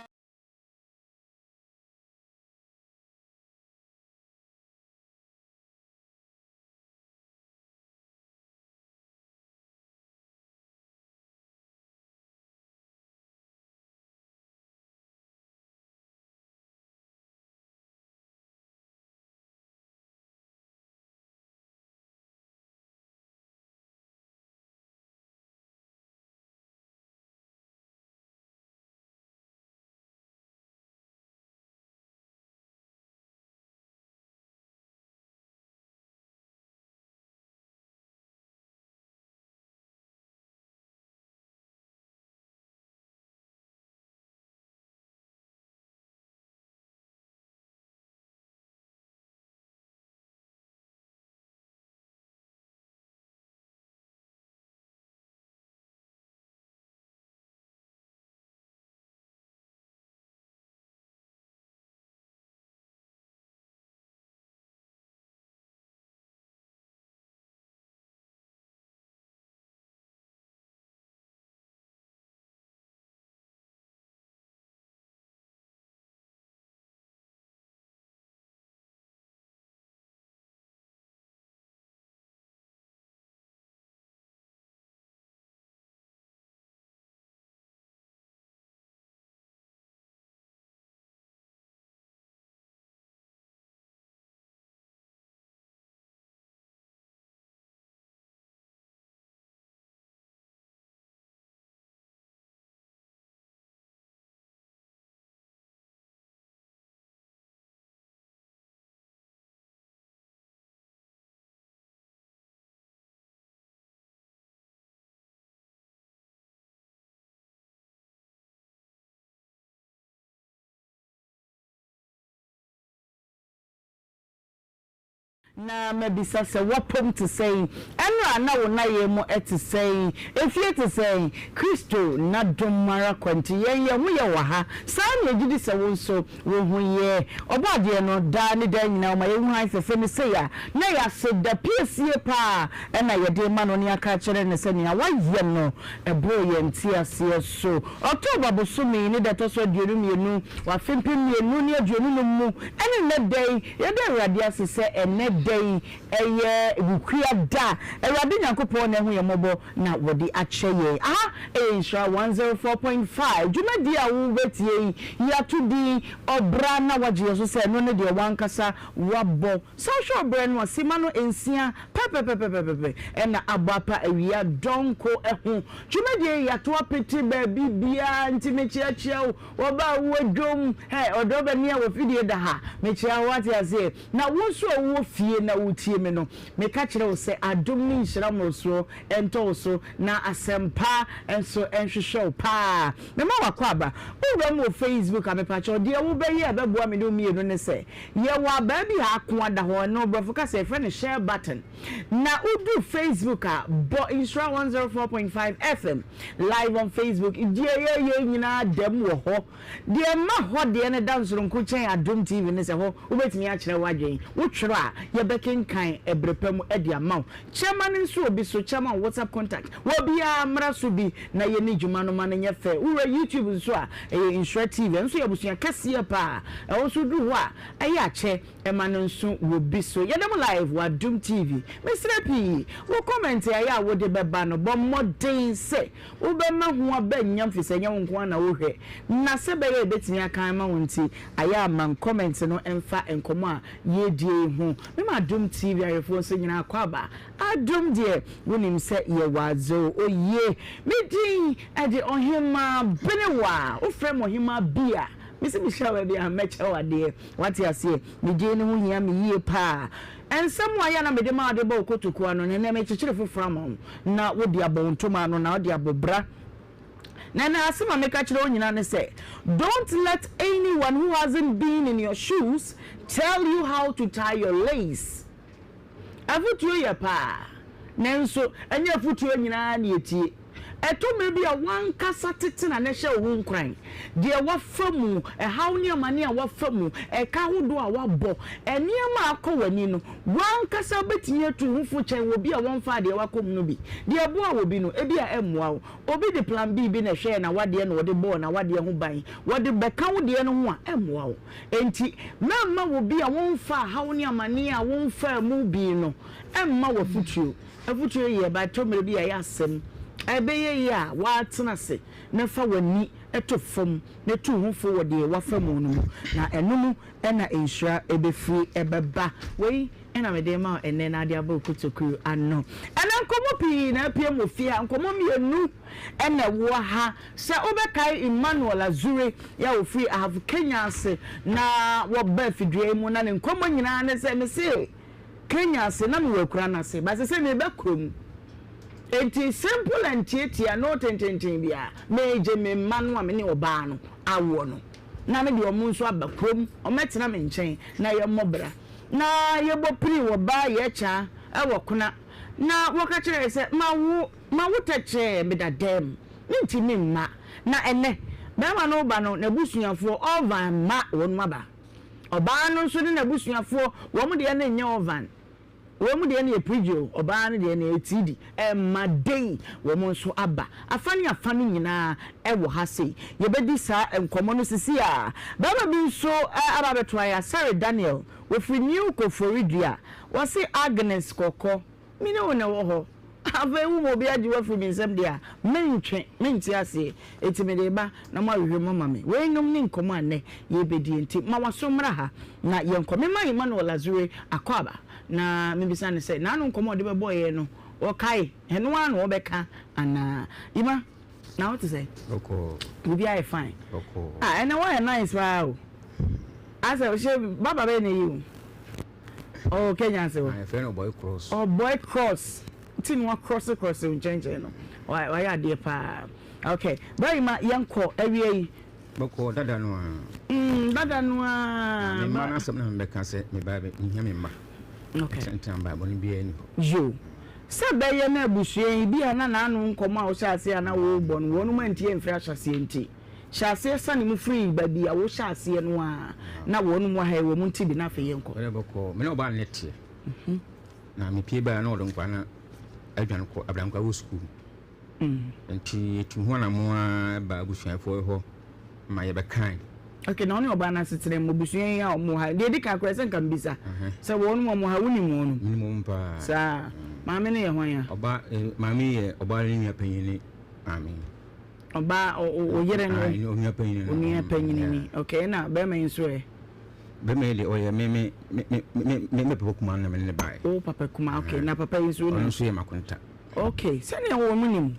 Speaker 1: Na mabisa sɛ, W'apɔm te sɛn? Ɛnora na wo nnayɛɛ mu te sɛn? Efie te sɛn? Kristo n'adom ara kwa nti yɛn yɛn ho yɛ wɔ ha. Saa ara na yɛgye di sɛ wo nso wo ho yɛ. Ɔbɔadeɛ no, daa ne daa nyinaa ɔma yɛhu hann fɛfɛ no sei a, na ɛyɛ aseda piesie paa na yɛde rema no ne aka akyerɛ no sɛ nea wayɛ no ɛboro yɛn nteaseɛ so. October bosome yi ne da ɛtɔ so 22 wɔ afe 2025 mu ɛne nnɛ da yi, Yɛda Awurade ase sɛ ɛnnɛ da yi ɛyɛ Wukua da. Awurade Nyankopɔn na ahu yɛn mmɔbɔ na wɔde akyɛ yɛn. Aha ɛyɛ Nhyira 104.5. Dwumadie a wobɛtie yi, yɛato din Ɔbra na Wagye Yɛn So sɛ ɛno ne deɛ w'ankasa woabɔ. Sɛ wohwɛ ɔbrɛ no a, simma no nsia pɛpɛpɛpɛpɛpɛ ɛna abɔ apa awia dɔnko ho. Dwumadie yi yɛato apete baabi biara nti mekyeakyea wo. Wɔba a wowɔ dwom, hɛ, ɔdɔ bɛ nea wɔ fidie da ha, mekyea wo, wate aseɛ? Na wo nso a wowɔ fie na wotie me no, meka kyerɛ wo sɛ adom ne nhyira mmorosoɔ ntɔ wo so, na asɛmpa nso nhwehwɛ wo paa. Mema wo akwaaba. Wowura mu wɔ Facebook a, mepakyɛw, deɛ wobɛyɛ a ɛbɛboa me ne wo mmienu ne sɛ, yɛwɔ abaa bi a ako ada hɔ, ɛno borɔfo kasa yɛfrɛ no share button. Na wodu Facebook a, bɔ Nhyira 104.5 FM live on Facebook. Deɛ yɛyɛ nyinaa da mu wɔ hɔ. Deɛ ɛma hɔ deɛ no da nsoronko kyɛn Adom TV ne sɛ hɔ wobɛtumi akyerɛ w'adwene. Wotwerɛ a, yɛbɛkenkan ɛberɛ pa mu de ama wo. Kyɛ ma no nso obi so, kyɛ ma wo WhatsApp contact. Obiara mmra so bi na yɛnni dwuma no ma no nyɛ fɛ. Wowura YouTube nso a, ɛyɛ Nhyira TV. Ɛno nso yɛ abusua kɛseɛ paa. Ɛhɔ nso woduru hɔ a, ɛyɛ akyɛ. Ɛma no nso wɔ bi so. Yɛda mu live wɔ Adom TV. Mesrɛ pii, wo comment a ɛyɛ a wode bɛba no, bɔ mmɔden sɛ wobɛma ho aba nyam fisɛ ɛnyɛ wo nko ara na wohwɛ. Na sɛ ɛbɛyɛ a yɛbɛtumi aka ama wo nti, ayɛ a ma comment no mfa nkɔmmɔ a yɛredie yi ho. Mema Adom TV ahwɛfoɔ nso nyinaa akwaaba. Adom deɛ, wonim sɛ yɛwɔ adze o. Oye! Me din de Ɔhemaa Benewaa. Wofrɛ me Ɔhemaa Bi a. Mese mehyia wo baabi a mɛkyɛ wo adeɛ. Wate aseɛ? Me gyee no ho hia me yie paa. Nsɛm a ɛyɛ a na mede ma wo de bɔ wo kotokuo ano no, ɛnnɛ mekyekyere foforɔ ama wo na wode abɔ wo ntoma ano na wode abɔ bra. Na ɛnnɛ asɛm a meka kyerɛ wo nyinaa ne sɛ, Don't let anyone who hasn't been in your shoes tell you how to tie your lace. Afotuo yɛ paa, nanso ɛnyɛ afotuo nyinaa na yɛtie. Ɛtɔ mmerɛ bi a w'ankasa tete na na ɛhyɛ wo ho nkuran. Deɛ woafa mu, ɛhaw ne amane a woafa mu, ɛka ahodoɔ a woabɔ, nneɛma a akɔ w'ani no, w'ankasa wobɛtumi atu wo ho fo kyɛn obi a wɔmfaa deɛ woakɔ mu no bi. Deɛ ɛboaa obi no, ebia ɛmmoa wo. Obi de plan B bi na ɛhwɛɛ n'awadeɛ na ɔde bɔɔ n'awadeɛ ho ban, wɔde bɛka wo deɛ no ho a, ɛmmoa wo. Enti, mɛmma obi a womfaa haw ne amanneɛ a womfaa mu bi no mma wo afotuo. Afotuo yɛ, but ɛtɔ mmerɛ bi a ɛyɛ asɛm. Ɛbɛyɛ yie a woatena ase na fa w'ani to fam na tu wo ho fo wɔ deɛ woafa mu no mu, na ɛno mu na nhyira bɛfiri bɛba. Wei na mede rema wo ɛnnɛ na ade abɔ wo kotokuo ano. Ɛnnɛ nkɔmmɔ pii na apue wɔ fie ha, nkɔmmɔ mmienu. na ɛwɔ ha. Sɛ wobɛkae Emmanuel Azure yi a ɔfiri Ahafo Kenya ase na wɔba afidua yi mu na ne nkɔmmɔ nyinaa ne sɛ, mese Kenya ase na mewɔ akura no ase, but sesei meba kurom. Enti simple and tiatia, no tententen biara, megye me mma no a me ne ɔbaa no awoɔ no na mede wɔn nso aba kurom, wɔmmɛtena me nkyɛn na yɛmmɔ bra. Na yɛbɔ piri wɔ baa yɛkya wɔ Kona na wɔka kyerɛɛ sɛ mawo. Ma wo tɛkyɛɛ meda dɛm, mentumi mma. Na ɛnnɛ, barima no reba no, n'abusuafoɔ, Orvan mma wɔnom aba. Ɔbaa no nso ne n'abusuafoɔ, wɔn deɛ no nyɛ Orvan, wɔn deɛ no yɛ Prigio, ɔbaa no deɛ no yɛ Tidi. Ɛmma dei, wɔn nso aba. Afa ne afa no nyinaa wɔ ha sei. Yɛbɛdi saa nkɔmmɔ no sisi a. Barima bi nso aba abɛtoa yɛn, Asare Daniel, wɔfiri New Koforidua. Wɔse Agnes Kɔkɔ. Me ne wo na ɛwɔ hɔ. Afei wo ma obi agye wo afiri me nsam deɛ a, mentwe, mente aseɛ. Enti mede reba na moahwehwɛ mu ama me. Weinom ne nkɔmmɔ a nnɛ yɛrebɛdi. Enti ma w'aso mmra ha na yɛnkɔ. Mema Emmanuel Azure akwaaba na mebisa no sɛ, n'ano nkɔmmɔ a ɔde bɛbɔɔ yɛn no, ɔkae? Ɛno ara na ɔbɛka anaa? Emma, na wote sɛn?
Speaker 7: Bɔkɔɔ.
Speaker 1: Biribiara yɛ fine?
Speaker 7: Bɔkɔɔ.
Speaker 1: Ah, ɛnnɛ woayɛ nice paa o. Asɛ, hyɛ, baba bɛyɛ na ɛyi wo. Oh, Kenya ase hɔ.
Speaker 7: Ah, yɛfrɛ no Ɔbɔe Cross.
Speaker 1: Ɔbɔe Cross. Ti no across cross nkyɛnkyɛn no. Wayɛ adeɛ paa. Okay. Bra yi ma yɛnkɔ awia yi.
Speaker 7: Bɔkɔ dada no a.
Speaker 1: Dada no a.
Speaker 7: Me mma no asɛm na mebɛka sɛ me ba mehia me mma.
Speaker 1: Okay.
Speaker 7: Tɛntɛn ba bɔne biara ni hɔ.
Speaker 1: Yo. Sɛ bɛyɛ na abusua yi bi a na n'ano nkɔmmɔ a wohyɛ aseɛ a na worebɔ no wɔnom antie amfiri ahyɛaseɛ nti. Hyɛ aseɛ sane mu firi baabi a wohyɛ aseɛ no ara na wɔnom wɔ ha yi wɔn nte bi na afei yɛnkɔ.
Speaker 7: Ɔdɛ bɔkɔɔ, me ne ɔbaa no na ɛteɛ. Na mepie baeɛ na ɔde nkwadaa no adwane kɔ Abrankwa wɔ sukuu. Nti yɛtu ho anamo ara ba abusuafoɔ hɔ ma yɛbɛkae.
Speaker 1: Okay, na wo ne ɔbaa no asetena mu, abusua yi a wɔn wɔ ha, deɛ ɛdi kan koraa sɛ nka mbisa sɛ wɔnom wɔn wɔ ha, wonim wɔnom?
Speaker 7: Menim wɔn paa.
Speaker 1: Saa, maame no yɛ hwan a?
Speaker 7: Ɔbaa, maame yi yɛ ɔbaa no ne nua panyin ne maame.
Speaker 1: Ɔbaa o yere no.
Speaker 7: Onua panyin no.
Speaker 1: Onua panyin ni. Okay, na bɛrima yi nso ɛ?
Speaker 7: Bɛrima yi deɛ ɔyɛ me me me me me me papa kuma na me ne ne baeɛ.
Speaker 1: O papa kuma, okay. Na papa yi nso
Speaker 7: Ɔno nso yɛ makonta.
Speaker 1: Okay, sɛnea wɔn mu nim.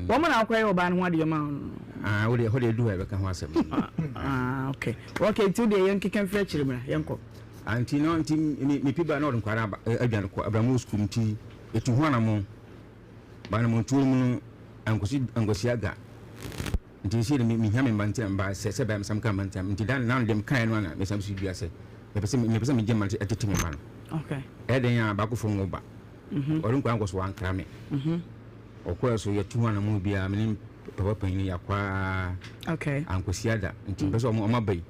Speaker 1: Wɔn na akɔyɛ ɔbaa no ho adeɛ ma no.
Speaker 7: Ah, wo deɛ ɛhɔ deɛ edu hɔ a yɛbɛka ho asɛm.
Speaker 1: Ah, okay. Okay, nti wo deɛ yɛn keka mfiri akyire mra, yɛn kɔ.
Speaker 7: Ah, nti no nti me me pi ba na ɔde nkwadaa aba adwane kɔ abramu sukuu nti etu ho anamɔ. Banamontuo no mu no ankosi ankosi aga nti seesei no mehia me mma nti na meba sɛ sɛ ɛbɛyɛ a mesan ka mma nti nti da na deɛ mekaeɛ no a na mesan si dua sɛ mepɛ sɛ mepɛ sɛ megye mma no tete me mma no
Speaker 1: okay
Speaker 7: ɛyɛ dɛn a baakofo nwo ba mhm. ɔde nkwadaa nkɔ so wankra me mhm. ɔkɔɛ so yɛtu ho anammɔn biara me ne papa panyin yɛakɔ a
Speaker 1: okay
Speaker 7: ankosi ada nti mpɛ sɛ ɔmo aba yi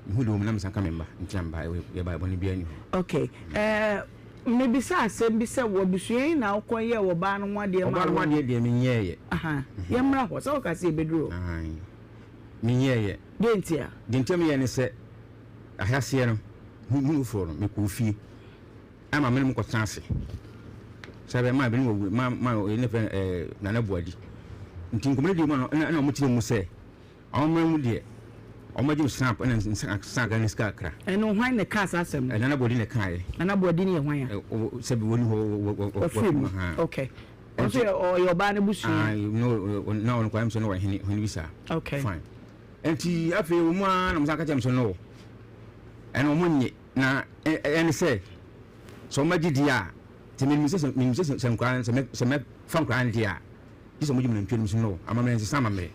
Speaker 7: Mehu deɛ wɔn na mesan ka me mma nti na meba yɛba bɔne biara nni hɔ.
Speaker 1: Okay eh, mebisa asɛm bi sɛ wɔ abusua yi na wokɔ yɛɛ ɔbaa no ho adeɛ maa
Speaker 7: Ɔbaa no ho
Speaker 1: wɔn?
Speaker 7: adeɛ deɛ menyɛɛyɛ.
Speaker 1: Aha, yɛmmra hɔ, sɛ woka sɛ yɛbɛduru hɔ.
Speaker 7: Ae, menyɛɛyɛ.
Speaker 1: Deɛ nti a?
Speaker 7: Deɛ nti a meyɛɛ ne sɛ, ahyɛaseɛ no, me foforɔ no, mekɔɔ fie ɛma me ne mo kɔtena ase. Sɛ bɛ maa bi ne wɔ ma ma ne fɛ ɛɛ Nana Buadi. Nti nkɔmmɔ no di mu no ɛna ɛna wɔn kyerɛ mu sɛ Ɔman mu deɛ, ɔmo agye me snap ɛna nsa ne sika kakra.
Speaker 1: Ɛno hwan na ɛkaa saa asɛm no?
Speaker 7: Nana Boadi na ɛkaeɛ.
Speaker 1: Nana Boadi no yɛ hwan a?
Speaker 7: Sɛbi wɔni hɔ
Speaker 1: Wafiri mu. Okay. Ɔno nso yɛ ɔyɛ ɔbaa no busua.
Speaker 7: Na ɔno koraa sɛ na ɔyɛ hene hene bi saa.
Speaker 1: Okay.
Speaker 7: Fine. Nti afei wɔn ara na wɔsan ka kyerɛ me sɛ no, ɛno wɔn nye na ɛne sɛ sɛ wɔn agye di a, sɛ menim sɛ menim sɛ sɛ nkwadaa sɛ mɛ sɛ mɛfa nkwadaa no deɛ a, gye sɛ wɔgye me nantwie no so no, amammerɛ nsesa amammerɛ.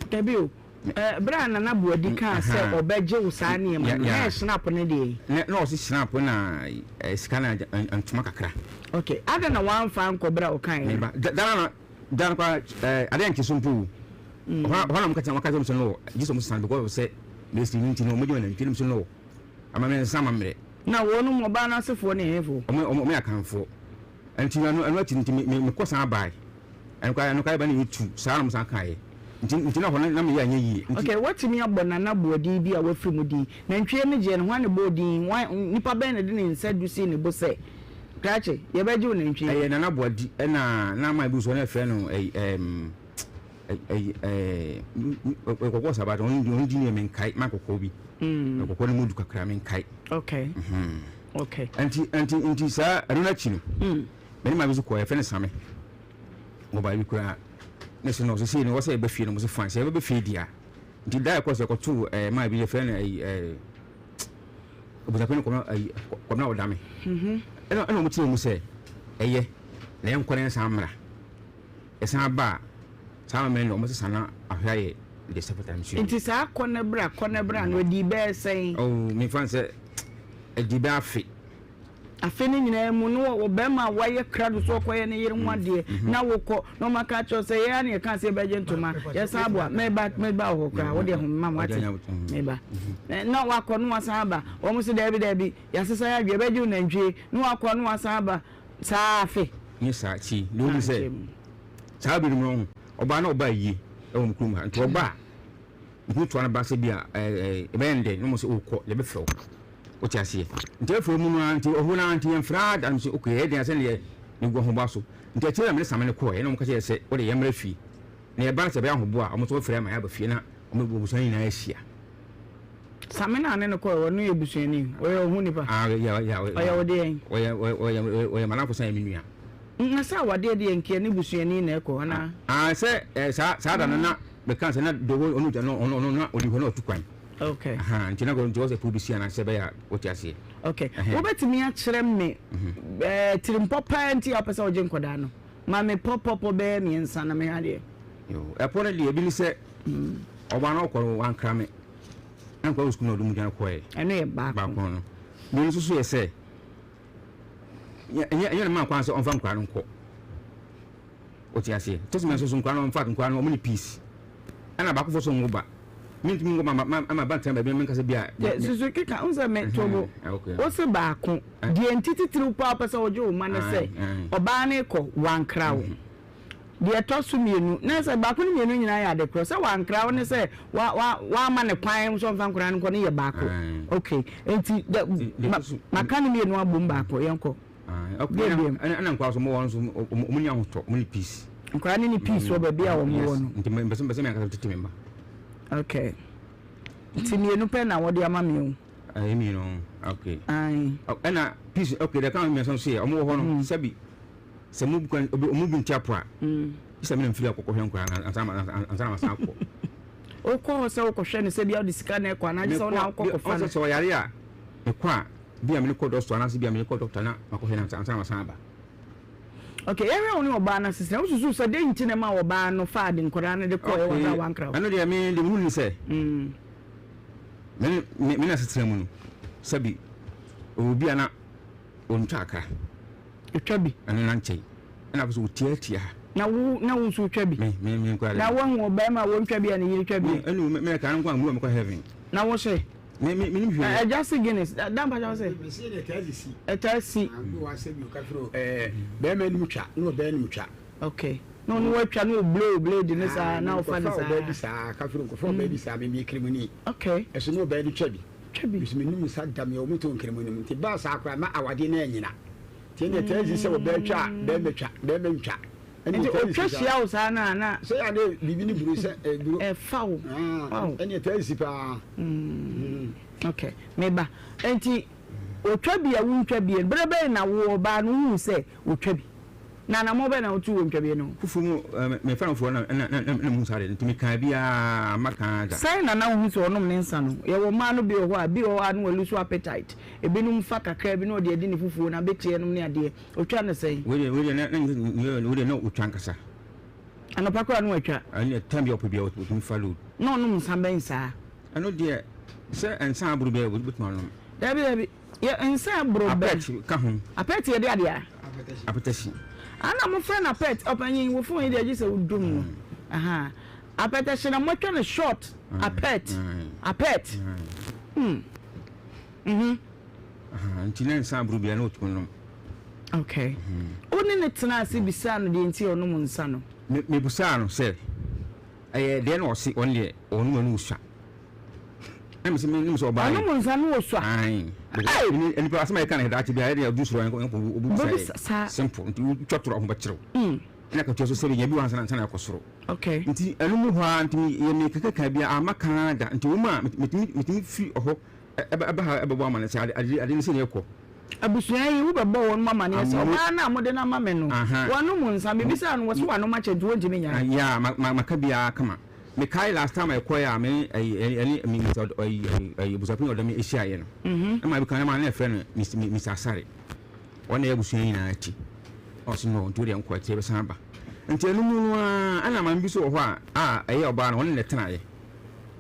Speaker 1: Dabi o, bere a Nana Boadi kaa sɛ ɔbɛgye wo saa nneɛma no, na ɛyɛ Schnapp no deɛ?
Speaker 7: Na na ɔse Schnapp na sika na ntoma kakra.
Speaker 1: Okay, adɛn na wamfa ankɔ bere a ɔkaeɛ no?
Speaker 7: Meba, da da na da no koraa adeɛ nkye so mpo o. Hɔ na wɔka kyerɛ me sɛ no, gye sɛ wɔsesa no because of sɛ mesi no nti no, wɔgye me nantwie no so no, amammerɛ nsesa amammerɛ.
Speaker 1: Na wɔnom ɔbaa no asefoɔ ne ɛhefoɔ?
Speaker 7: Wɔn yɛ Akanfoɔ. Nti ɛno ɛno akyi nti me me mekɔ san bae. Ɛno koraa ɛno koraa ɛba na ɛyɛ tu saa na wɔn san kaeɛ. Nti nti na hɔ no na meyɛ anyɛ yie. Nti.
Speaker 1: Okay, woatumi abɔ Nana Boadin bi a wafiri mu din? Nantwie no gyeɛ no, hwan na ɛbɔɔ din? Hwan, nipa bɛn na ɛde ne nsa du sii ne bo sɛ, Krakye, yɛbɛgye wo nantwie?
Speaker 7: Ɛyɛ Nana Boadi ɛna na man bi nso na yɛfrɛ no ɛyi ɛɛm ɛyi ɛɛ kɔkɔɔ sabata ɔno ɔno din yɛ menkae man kɔkɔɔ bi. Kɔkɔɔ no mu du kakra menkae.
Speaker 1: Okay. Okay.
Speaker 7: Nti nti nti saa ɛno n'akyi no. Me ne maame nso kɔɔ yɛfrɛ no Same. Wɔbaa bi koraa. Ne so no sɛ no wɔsɛ yɛbɛ fie no mo sɛ fine sɛ yɛbɛbɛ fie di a. Nti da yɛkɔ sɛ yɛkɔtoo ɛɛ maa bi yɛfrɛ no ɛyi ɛɛ obusapɛn kɔmna ɛyi kɔmna ɔdame. Ɛna ɛna wɔn kyerɛ mu sɛ ɛyɛ na yɛnkɔ na yɛnsan mmra. Yɛsan ba a saa mɛmɛ no wɔn sesa na ahwɛ ayɛ de sɛ fata nsuo.
Speaker 1: Nti saa kɔ ne bra kɔ ne bra no ɛdii bɛyɛ sɛn?
Speaker 7: Oh mefa no sɛ ɛdii bɛyɛ afe.
Speaker 1: Afe no nyinaa mu no ɔbarima a wayɛ krado sɛ ɔkɔyɛ ne yere ho adeɛ na wokɔ na ɔma ka kyerɛ sɛ yɛn ara na yɛka sɛ yɛbɛgye ntoma yɛsan aboa meba meba wɔ hɔ koraa wode ho mma wate meba na wakɔ na wasan aba wɔn sɛ daabi daabi yɛasesa yɛ adwe yɛbɛgye wo nantwie na wakɔ na wasan aba saa afe.
Speaker 7: Nye saa ti na obi sɛ saa bi no ho ɔbaa na ɔbaa yie ɛwɔ mu kurom ha nti ɔbaa nti toa no ba sɛ bi a ɛɛ ɛbɛyɛ ndɛ na wɔn sɛ ɔkɔ yɛbɛfrɛ wo. Wote aseɛ? Nti afei mu no ara nti ɔho no ara nti yɛmfrɛ ara da no sɛ okay ɛyɛ den a sɛdeɛ megu ahoboa so. Nti akyire na mene Same no kɔɔɛ na wɔka kyerɛɛ sɛ wode yɛmmra fie. Na yɛba no sɛ ɛbɛyɛ ahoboa a wɔn nso wɔfrɛ ama yɛaba fie na wɔn abusua no nyinaa ahyia.
Speaker 1: Same no a ne no kɔɔɛ ɔno yɛ busuani? Ɔyɛ wo ho nipa?
Speaker 7: Ah, yeah, yeah,
Speaker 1: Ɔyɛ wo deɛn?
Speaker 7: Ɔyɛ, ɔyɛ, ɔyɛ m'adamfo san yɛ me nua.
Speaker 1: Na sɛ awadeɛ deɛ nkeɛ ne busuani na ɛkɔ anaa?
Speaker 7: Ah, sɛ eh, saa, saa da no na meka sɛ na deɛ ɔno, ɔno, ɔno na ɔni hɔ na ɔtu kwan.
Speaker 1: Okay.
Speaker 7: Aha, nti na nti wɔsɛ puo bi si anaasɛ ɛbɛyɛ a wote aseɛ.
Speaker 1: Okay. Wobɛtumi akyerɛ me eh, tirimpɔ paa nti a wopɛ sɛ wogye nkɔdaa no? Ma me pɔpɔpɔ bɛyɛ mmiɛnsa na mehwɛ adeɛ.
Speaker 7: Ɛpɔ no deɛ ebi ne sɛ ɔbaa no ɔkɔ no wankra me na nkɔla wɔ sukuu na ɔde mu dwane kɔɛ.
Speaker 1: Ɛno yɛ baako.
Speaker 7: Baako no. Mmienu nso so yɛ sɛ ɛnyɛ ɛnyɛ ne maa kwan sɛ ɔmfa nkɔla no nkɔ. Wote aseɛ? Testament nso so nkwadaa no, in fact nkwadaa no wɔn ne peace. Ɛna baako fo so nwo ba. Mentumi nwo ba ma ma ba ntena baabi na menka sɛ bi a.
Speaker 1: Yɛ susu keka n sɛ me tobo. Wose baako. Deɛ nti titiriw paa wopɛ sɛ wogye wo ma ne sɛ ɔbaa no rekɔ wankra wo. Deɛ ɛtɔ so mmienu na sɛ baako ne mmienu nyinaa yɛ ade korɔ sɛ wankra wo ne sɛ wa wa wamma ne kwan sɛ ɔmfa nkwadaa no nkɔ no yɛ baako. Okay nti maka ne mmienu abom baako yɛnkɔ.
Speaker 7: Okay, ɛna nkwadaa nso wɔn nso wɔn ni ahotɔ, wɔn ni peace.
Speaker 1: Nkwadaa ne ni peace wɔ baabi a wɔn wɔ no.
Speaker 7: Nti mpɛsɛ mpɛsɛ mi ankasa tete mi mma.
Speaker 1: Okay, nti mmienu pɛ na wɔde ama mi o.
Speaker 7: Ɛyɛ mmienu, okay. Ayi. Ɛna peace okay deɛ kan mmiɛnsa nso yɛ wɔn wɔ hɔ no sɛbi sɛ mo kwan obi wɔn bi nti apo a. Sɛ mi na nfiri akɔkɔ hwɛ nkwadaa ansa na ma san akɔ.
Speaker 1: Okɔ hɔ sɛ wokɔhwɛ no sɛ bia wode sika na ɛkɔ anaa gye sɛ wo na wokɔ kɔfa no.
Speaker 7: Sɛ ɔyare a mekɔ a bi a mene kɔ dɔkta anaasɛ bi a mene kɔ dɔkta na makɔhwɛ no ansa na masan aba.
Speaker 1: Okay, yɛhwɛ wo ne ɔbaa no asetena, wosusu sɛ dɛn nti na ɛma ɔbaa no faa de nkwadaa no de kɔɛ wɔ berɛ a wankra wo?
Speaker 7: Ɛno deɛ me deɛ mehu ne sɛ me me me n'asetena mu no sɛbi ɔwɔ bi a na ɔntwa akra.
Speaker 1: Ɔtwa bi.
Speaker 7: Ɛno na nkyɛn ɛna afei so ɔtiatia ha.
Speaker 1: Na wo na wo nso wotwa bi?
Speaker 7: Me me me nkwadaa.
Speaker 1: Na woahu ɔbarima a wɔntwa bi a ne yere twa bi?
Speaker 7: Me ɛnu me me ka no nko a mu a mekɔ heaven.
Speaker 1: Na wo se?
Speaker 7: Me me menim hwee.
Speaker 1: Ɛgya se Guinness da mpa kyɛw se.
Speaker 4: Mese deɛ ɛtaa sisi.
Speaker 1: Ɛtaa si.
Speaker 4: Bi wɔ asɛ bi okafiri o ɛɛ bɛrima anim twa na ɔbaa anim twa.
Speaker 1: Okay. Na ɔno watwa na ɔblow blade ne saa na ɔfa ne saa.
Speaker 4: Nkɔfa ɔbaa bi saa kafiri nkɔfa ɔbaa bi saa me meyɛ kremoni.
Speaker 1: Okay.
Speaker 4: Ɛso na ɔbaa bi twa bi.
Speaker 1: Twa bi.
Speaker 4: Nso menim nsa da me ɔmo tɔ nkremoni mu nti baa saa koraa ma awadeɛ no anyina. Nti ɛna ɛtaa si sɛ ɔbaa twa a bɛrima twa bɛrima ntwa.
Speaker 1: Nti otwa hyia wo saa no a na.
Speaker 4: Sɛ yɛ ade biribi ne buru sɛ ɛduro.
Speaker 1: Ɛfa wo.
Speaker 4: Ɛne ɛtaa si paa.
Speaker 1: Ok meba nti otwa bi a wontwa bi bere bɛn na wo ɔbaa no wohu sɛ otwa bi. Na anammɔn bɛn na wotuu wɔ ntwabie no ho?
Speaker 7: Fufuo mu, mefa no fufuo na na na na mehu saa deɛ nti mekaa biara maka da.
Speaker 1: Sɛn na na wohu sɛ ɔnom ne nsa no? Yɛwɔ mmaa no bi wɔ hɔ a, bi wɔ hɔ a na walusu appetite. Ebinom fa kakra bi na ɔde adi ne fufuo, n'abeteɛ nom ne adeɛ. Ɔtwa no sɛn?
Speaker 7: Wei deɛ, wei deɛ na na wei deɛ na ɔtwa ankasa.
Speaker 1: Anɔpa koraa na watwa.
Speaker 7: Ɛnna time bi a ɔpɛ biara ɔtumi fa load.
Speaker 1: Na ɔnom nsa bɛn saa?
Speaker 7: Ɛno deɛ sɛ nsa aboro biara ɔbɛtumi anom.
Speaker 1: Dabi dabi, yɛ nsa aboro bɛn?
Speaker 7: Apɛt ka ho.
Speaker 1: Apɛt yɛ de adeɛ a?
Speaker 7: Apɛtɛsi.
Speaker 1: Ana mo frɛ no apɛt? Ɔpanyin wo phone yi deɛ gye sɛ wo dum no. Aha. Apɛtɛsi na moatwa no short. Apɛt. Apɛt. Hmm. Mhm.
Speaker 7: Aha, nti na nsa aboro biara na ɔtumi nom.
Speaker 1: Okay. Wo ne no tenaa ase bisaa no deɛ nti a ɔnom nsa no?
Speaker 7: Me mebusaa no sɛ ɛyɛ deɛ na ɔse ɔno deɛ ɔnom ɛno ɔsua. Na mese me nim sɛ ɔbaa yi.
Speaker 1: Ɔnom nsa no ɔsua.
Speaker 7: Ae. Because nipa asɛm a yɛka no daakye biara yɛde ɔdu soro a obi bisa yɛ. Simple. Nti wotwa toro a ho bɛkyerɛw. Ɛna katua so sɛ bɛnya bi wɔ ansa na ɛkɔ soro.
Speaker 1: Okay.
Speaker 7: Nti ɛno mu hɔ ara nti yɛ me kɛkɛka bi a amma kan da. Nti wɔn a metumi metumi firi ɔhɔ ɛba ha ɛbɛbɔ amane sɛ ade ade no sɛ na ɛkɔ.
Speaker 1: Abusua yi, wobɛbɔ wɔnom amaneɛ sɛ, Ɔbaa no a mode no ama me no, wanom nsa. Mebisaa no, wɔse wanom akyɛ nti wɔntumi nnyae.
Speaker 7: Yeah, maka biara kama. Mekae last time a yɛkɔeɛ a me ne ɛyi ɛne me Mr. ɛyi ɛyi ɛyi abusuapanyin a ɔda me hyiaeɛ no. Na maame bi ka na maame no yɛfrɛ no Mr. Mr. Asare. Ɔno na ɛyɛ abusua yi nyinaa ti. Ɔse no nti wodeɛ nkɔ akyire bɛsan aba. Nti ɛno mu no ara ɛna maame bi nso wɔ hɔ a a ɛyɛ ɔbaa no ɔne na ɛtenaeɛ.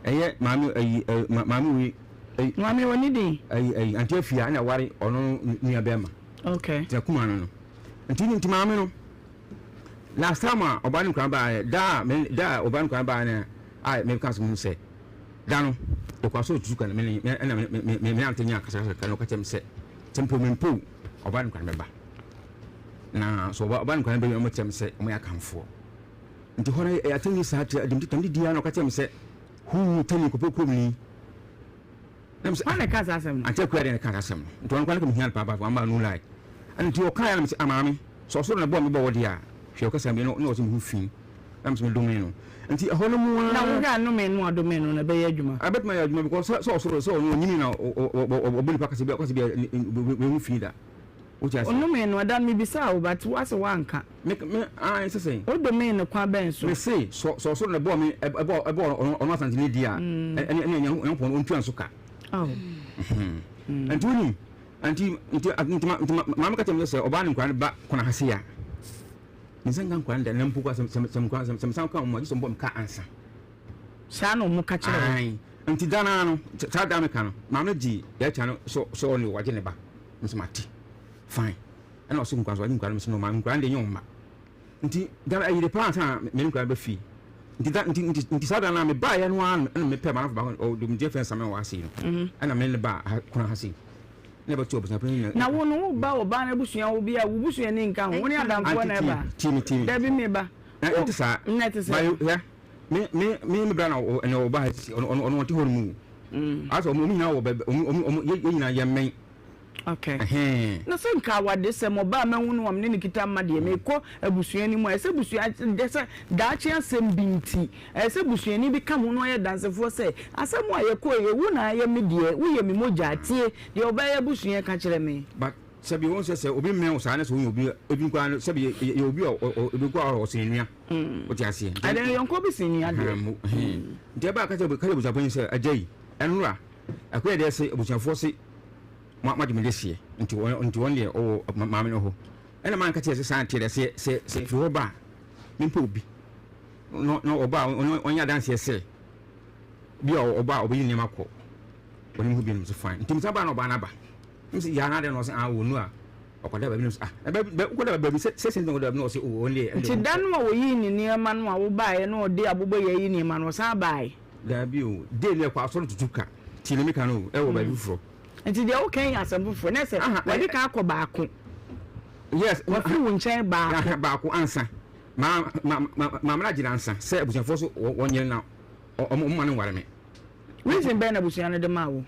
Speaker 7: Ɛyɛ maame ɛyi ɛ maame wei. Ɛyi.
Speaker 1: Maame wɔ ne din.
Speaker 7: Ɛyi ɛyi Auntie Afia ɛna ware ɔno nua bɛrima.
Speaker 1: Okay.
Speaker 7: Nti akuma no no. Nti nti maame no last time a ɔbaa no nkran baa yɛ da a me da a ɔbaa no nkran baa no a me ka so mu sɛ da no yɛkɔ aso tutu kan me ne ɛna me me me me ante nya kasakasa kan ɔka kyerɛ me sɛ sɛ mpo me mpo ɔbaa no nkran bɛba na so ɔbaa ɔbaa no nkran bɛba ɔmo kyerɛ me sɛ ɔmo yɛ akanfoɔ nti hɔ no ɛyɛ atɛnyi saa kyerɛ ɛdi tam didi ara na ɔka kyerɛ me sɛ Huu tani kɔpɛ kurom ni. Na mesɛ
Speaker 1: Hwan na ɛkaa saa asɛm no?
Speaker 7: Auntie Akua deɛ na ɛkaa saa asɛm no. Nti ɔno koraa na nka mehia no paa but wamma no lie. Ɛna nti ɔkaeɛ a na mesɛ ah maame, sɛ ɔsoro na ɛbɔɔ me bɔ wo deɛ a, hwɛ ɔkasa mi na ɔsɛ me ho fi. Na mesɛ medomee no. Nti ɛhɔ no mu ara.
Speaker 1: Na wohwɛ a nnome no a ɔdomee no no ɛbɛyɛ adwuma?
Speaker 7: Ɛbɛtumi ayɛ adwuma because sɛ ɔsoro sɛ ɔno ɔnyini na ɔbɔ nipa kasa bi a ɔkasa bi a wei ho fi da. Wote aseɛ?
Speaker 1: Ɔnomee no, ɛda no mebisaa wo but woase woanka.
Speaker 7: Me me ae sɛ sɛn?
Speaker 1: Wodomee no kwan bɛn so?
Speaker 7: Me se sɛ sɛ ɔsoro na ɛbɔɔ me ɛbɔɔ ɛbɔɔ ɔno ɔno Asanteni di a ɛne ɛne Nyankopɔn ɔntua nso ka.
Speaker 1: Oh.
Speaker 7: Nti wonim nti nti nti ma nti maame ka kyerɛ me sɛ ɔbaa ne nkwadaa no ba kɔnɔ ha se a me nsa nka nkwadaa no da na mpo kora sɛ sɛ sɛ nkwadaa sɛ sɛ mesan ka wɔn a gye sɛ wɔbɔ me ka ansa.
Speaker 1: Saa na wɔn ka kyerɛ wo?
Speaker 7: Ae nti da no ara no saa da meka no maame no gye yɛakya no sɛ sɛ ɔne wagye ne ba. Mese mate fine ɛna ɔse nkura so ɔne nkura no mese no ma nkura no deɛ nyɛ wɔn mma nti da ayire paa ansa na me ne nkura no bɛ fie nti da nti nti nti saa da no a me baeɛ no ara ɛna mepɛ maame baako ɔde me deɛ fɛn same wɔ ase no ɛna me ne ba ha kuna ha sei na ɛbɛto abusua panyin
Speaker 1: na na wo no wo ba wɔ baa no abusua wo bi a wo busuani nka ho wo ne adamfoɔ na ɛba
Speaker 7: tie me tie me
Speaker 1: dabi me ba
Speaker 7: ɛnte saa
Speaker 1: na ɛte sɛ
Speaker 7: ba me me me me bra na ɔne ɔba ha sisi ɔno ɔno ɔte hɔ no mu asɛ ɔmo ɔmo nyinaa wɔ bɛ ɔmo ɔmo ɔmo yɛ nyinaa yɛ mmɛn.
Speaker 1: Okay.
Speaker 7: Ɛhɛn.
Speaker 1: Na sɛ nka awadesɛm, ɔbaa a mahu no a me ne no kita mma deɛ, mekɔ abusua no mu a, ɛsɛ abusua, kyerɛ sɛ daakye asɛm bi nti, ɛsɛ sɛ busuani bi ka ho na ɔyɛ dansefoɔ sɛ, asɛm a yɛkɔeɛ yi, wo na ayɛ me deɛ, woyɛ me mogya, tie deɛ ɔbaa yi abusua ka kyerɛ me.
Speaker 7: But sɛbi wohu sɛ sɛ obi mmɛn wo saa na sɛ wonya obi a, ebi koraa no sɛbi yɛ yɛ obi a ɔ ɔ ebi koraa ɔsen nua. Wote aseɛ?
Speaker 1: Ɛdɛ yɔnko bi sen nua deɛ.
Speaker 7: Ɛhɛn mo ɛhɛn. Nti ɛbaa ka kyerɛ ka kyerɛ abusuapanyin sɛ, agya yi, ɛnora, ɛkɔyɛ deɛ se abusuafoɔ se mo moagye me dehyeɛ nti wɔn nti wɔn deɛ ɔwɔ maame no hɔ ɛna maa nka kyerɛ sɛ saa nteɛ deɛ sɛ sɛ sɛ firi hɔ ba a mempɛ obi na na ɔba a ɔnyɛ ɔnyɛ adanseɛ sɛ bi a ɔba a ɔbɛyi nneɛma kɔ ɔnim ho binom so fine nti mesa baa na ɔbaa no aba m sɛ yaa na adeɛ na ɔsɛ ah wɔnu a ɔkɔda baabi no sɛ ah ɛbɛ wokɔda baabi sɛ sɛ sɛ ɔkɔda baabi na ɔsɛ o ɔno deɛ
Speaker 1: nti da no a wɔyii ne nneɛma no a wobaeɛ na ɔde aboboyaa yi nneɛma no ɔsan baeɛ.
Speaker 7: Daabi o, day no yɛkɔ asɔre tutu ka, tie nea meka no o, ɛwɔ baabi foforɔ.
Speaker 1: Nti deɛ woka yi yɛ asɛm foforɔ, na sɛ wadi kan akɔ baako.
Speaker 7: Yes.
Speaker 1: Wafiri wo nkyɛn baako.
Speaker 7: Aha, baako ansa. Ma, ma, ma, maame no agye no ansa sɛ abusuafoɔ so wɔnyere na wɔn ma no nware me.
Speaker 1: Reason bɛn na abusua no de maa wo?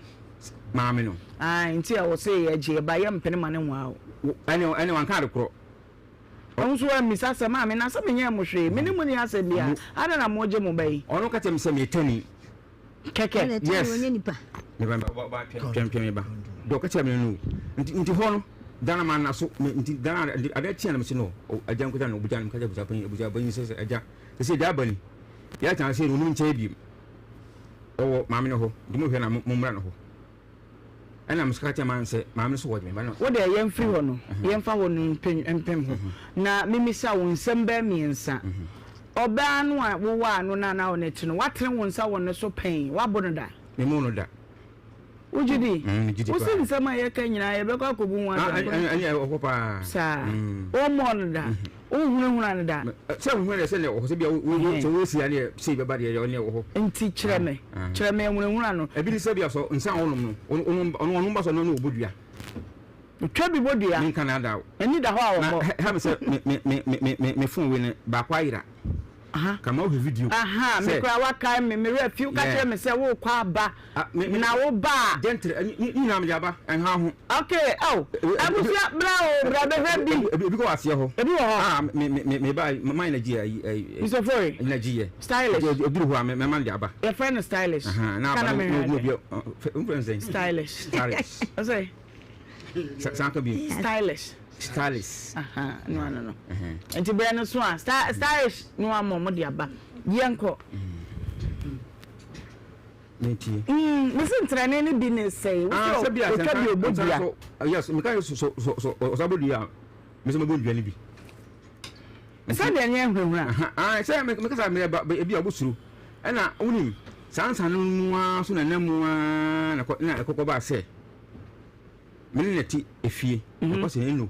Speaker 7: Maame no.
Speaker 1: Ae, nti a wɔse yɛgye yɛ ba yɛmpene ma no nwaa wo.
Speaker 7: Ɛne, ɛne wanka ade korɔ.
Speaker 1: Ɔno nso ammisa sɛ, Maame, na sɛ menyɛɛ mo hwee? Me ne mo nni asɛm biara. Adɛn na moregye mo ba yi?
Speaker 7: Ɔno ka kyerɛɛ me sɛ meyɛ tani.
Speaker 1: Kɛkɛ.
Speaker 7: Yes. Me ba, ba, ba, twɛn, twɛn, twɛn, me ba. Deɛ ɔka kyerɛɛ me no no o. Nti, nti hɔ no. Da no manna so, me nti da no adeɛ kyeɛ no mese no agya nkuta no obugya no meka kyerɛ abusua panyin abusua panyin sɛ sɛ agya sɛ deɛ aba ni deɛ akyɛ sɛ no onim nkyɛn biem ɔwɔ maame no hɔ nti mo hwɛ na mo mmra no hɔ ɛna mese ka kyerɛ maame sɛ maame no so wɔgye me ba no.
Speaker 1: Wo deɛ yɛmfiri hɔ no yɛmfa hɔ no mpem hɔ na memisa wo nsɛm bɛyɛ mmiɛnsa ɔbaa no a wowaa no no a na wo ne te no woatene wo nsa wɔ ne so pɛn woabo no da?
Speaker 7: Memmɔɔ no da.
Speaker 1: Wogye di?
Speaker 7: Mm, megye di
Speaker 1: Wose
Speaker 7: paa.
Speaker 1: nsɛm a yɛka nyinaa yɛbɛkɔ akɔbu ho
Speaker 7: Ah,
Speaker 1: asɛm.
Speaker 7: ɛne ɛne ɛwɔ hɔ paa.
Speaker 1: Saa.
Speaker 7: Mm.
Speaker 1: Wommɔɔ no da. Wonhunahuna no da.
Speaker 7: Me- ɛ, Sɛ wohuna deɛ sɛ ne wɔ hɔ sɛ bia wo wo
Speaker 1: Ɛhɛn.
Speaker 7: sɛ wosi adeɛ sei bɛba deɛ ɔne ɛwɔ hɔ.
Speaker 1: Nti kyerɛ me.
Speaker 7: Ah.
Speaker 1: Kyerɛ me ahunahuna no.
Speaker 7: Ebi ne sɛ bia sɛ nsa a ɔnom no, ɔno ɔno ɔno ɔnom ba sɛ ɔno ne ɔbɔ dua.
Speaker 1: Twa bi bɔ dua.
Speaker 7: Menka na ada o.
Speaker 1: Ani da hɔ a
Speaker 7: Na
Speaker 1: wɔmmɔ.
Speaker 7: hɛ hɛ me sɛ me me me me me me me phone wei no baako ayera.
Speaker 1: Aha.
Speaker 7: Ka ma wohwɛ video.
Speaker 1: Aha, me
Speaker 7: Sɛ
Speaker 1: koraa wakae me, me werɛ fi, woka
Speaker 7: Yeah.
Speaker 1: kyerɛ me sɛ worekɔ aba,
Speaker 7: Ah, me me
Speaker 1: na woba a.
Speaker 7: Gentle, ne ne nyinaa mede aba, ɛnha ho.
Speaker 1: Okay, oh, abusua, bra o, bra bɛhwɛ bi.
Speaker 7: Ebi ebi kɔ aseɛ hɔ.
Speaker 1: Ebi wɔ hɔ.
Speaker 7: Ah, me me me me ba mine na gye ayi ayi.
Speaker 1: Mr. Fori.
Speaker 7: Na gye yɛ.
Speaker 1: Stylish.
Speaker 7: Eduru hɔ a me mɛma no de aba.
Speaker 1: Yɛfrɛ no stylish.
Speaker 7: Aha, na
Speaker 1: Ka
Speaker 7: aba
Speaker 1: na
Speaker 7: no
Speaker 1: mehwɛ
Speaker 7: no
Speaker 1: ade.
Speaker 7: bi ɔ mfrɛ no sɛn?
Speaker 1: Stylish.
Speaker 7: Stylish.
Speaker 1: Ɔsɛ.
Speaker 7: San ka bi.
Speaker 1: Stylish.
Speaker 7: Stylish.
Speaker 1: Aha, no ano no. Nti brɛ no so a, stylish no ama ɔmo de aba. Yɛnkɔ.
Speaker 7: Metie.
Speaker 1: Mm, mesi ntrɛne no bi ne sɛe.
Speaker 7: Ah,
Speaker 1: Wosɛ
Speaker 7: sɛ bi a
Speaker 1: otwa bi obɔ dua.
Speaker 7: So, yes, meka so so so so ɔsa bɔ dua. Mesi mebɔ dua no bi.
Speaker 1: Sɛ deɛ nyɛ hurahura.
Speaker 7: Ah, sɛ meka sɛ meyɛ ba ebi a ɔbɔ suro. Ɛna wonim saa nsa no mu ara so na nam mu ara na ɛkɔkɔ baa sɛ me ne na te efie. Ɛkɔ sɛ ɛno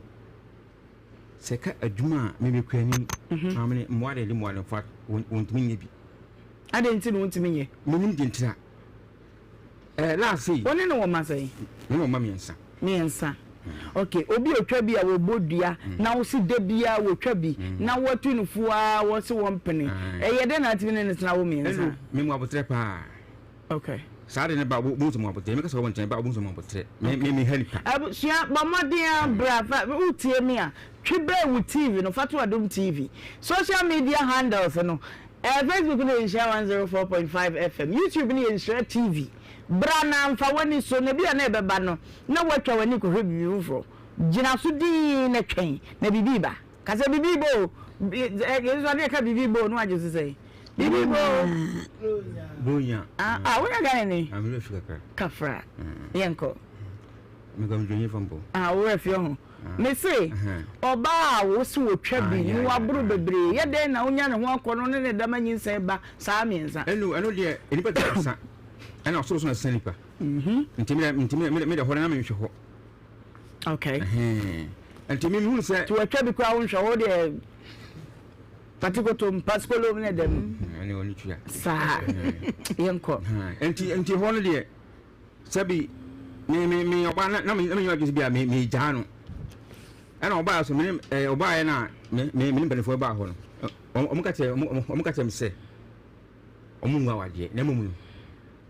Speaker 7: sɛ ka adwuma a mebɛkura ni maame ne mmoa de de mmoa de mfa wɔntumi nyɛ bi.
Speaker 1: Adɛn nti na wɔntumi nyɛ?
Speaker 7: Menim de ntira. Ɛɛ laase yi.
Speaker 1: Wo ne no wɔ mma sɛn?
Speaker 7: Me ne wɔ mma mmiɛnsa.
Speaker 1: Mmiɛnsa. Okay, obi otwa bi a wɔbɔ dua na wosi da biara wɔtwa bi na wɔatu no fo ara wɔse wɔmpene. Ɛyɛ dɛn na atumi ne no tena wo mmiɛnsa?
Speaker 7: Ɛno, me mu aboterɛ paa.
Speaker 1: Okay.
Speaker 7: Saa de ne ba wo nso mu aboterɛ. Meka sɛ wɔn nkyɛn ba wo nso mu aboterɛ. Me me me ha nipa.
Speaker 1: Abusua bɔ mmɔden ara bra fa wotie me a twe bɛn wo TV no fa to Adom TV. Social media handles no eh, Facebook no yɛ Nhyira 104.5 FM, YouTube no yɛ Nhyira TV. Bra na mfa w'ani so na ebia na ɛbɛba no na woatwa w'ani kɔhwɛ biribi foforɔ. Gyina so dinn na twɛn na biribi reba. Ka sɛ biribi reba o. Yɛn nso adeɛ ka biribi reba o na wagye so sɛ biribi reba o.
Speaker 7: Bronya.
Speaker 1: Ah, ah, woyɛ Ghana ni?
Speaker 7: Ah, me fi kakra.
Speaker 1: Kafra. Yɛnkɔ.
Speaker 7: Mekɔ medwenye fam po.
Speaker 1: Ah, wo werɛ fi ho. Me se, ɔbaa a wo se wɔtwa bi na waboro bebree, yɛ dɛn na wonya ne ho akɔnnɔ ne ne dam anyinsɛn ba saa mmiɛnsa?
Speaker 7: Ɛno, ɛno deɛ, nnipa ti sesa, ɛna ɔsoro so na ɛsesa nipa. Nti me deɛ, nti me deɛ, me deɛ hɔ no na menhwɛ hɔ.
Speaker 1: Okay.
Speaker 7: Nti me mehunu sɛ.
Speaker 1: Nti wɔatwa bi koraa wonhwɛ hɔ deɛ, patikoto, mpasikolo ne dɛm.
Speaker 7: Ɛne ɔne tua.
Speaker 1: Saa, yɛnkɔ.
Speaker 7: Nti, nti hɔ no deɛ. Sɛbi me me me ɔbaa na na me na me nyɛ adwene sɛ bi a me me gyaa no ɛna ɔbaa so me ne ɛɛ ɔbaa yɛ na me me me ne mpanimfoɔ baa hɔ no wɔn wɔn ka kyerɛ wɔn wɔn ka kyerɛ me sɛ wɔn ngu awadeɛ na mmom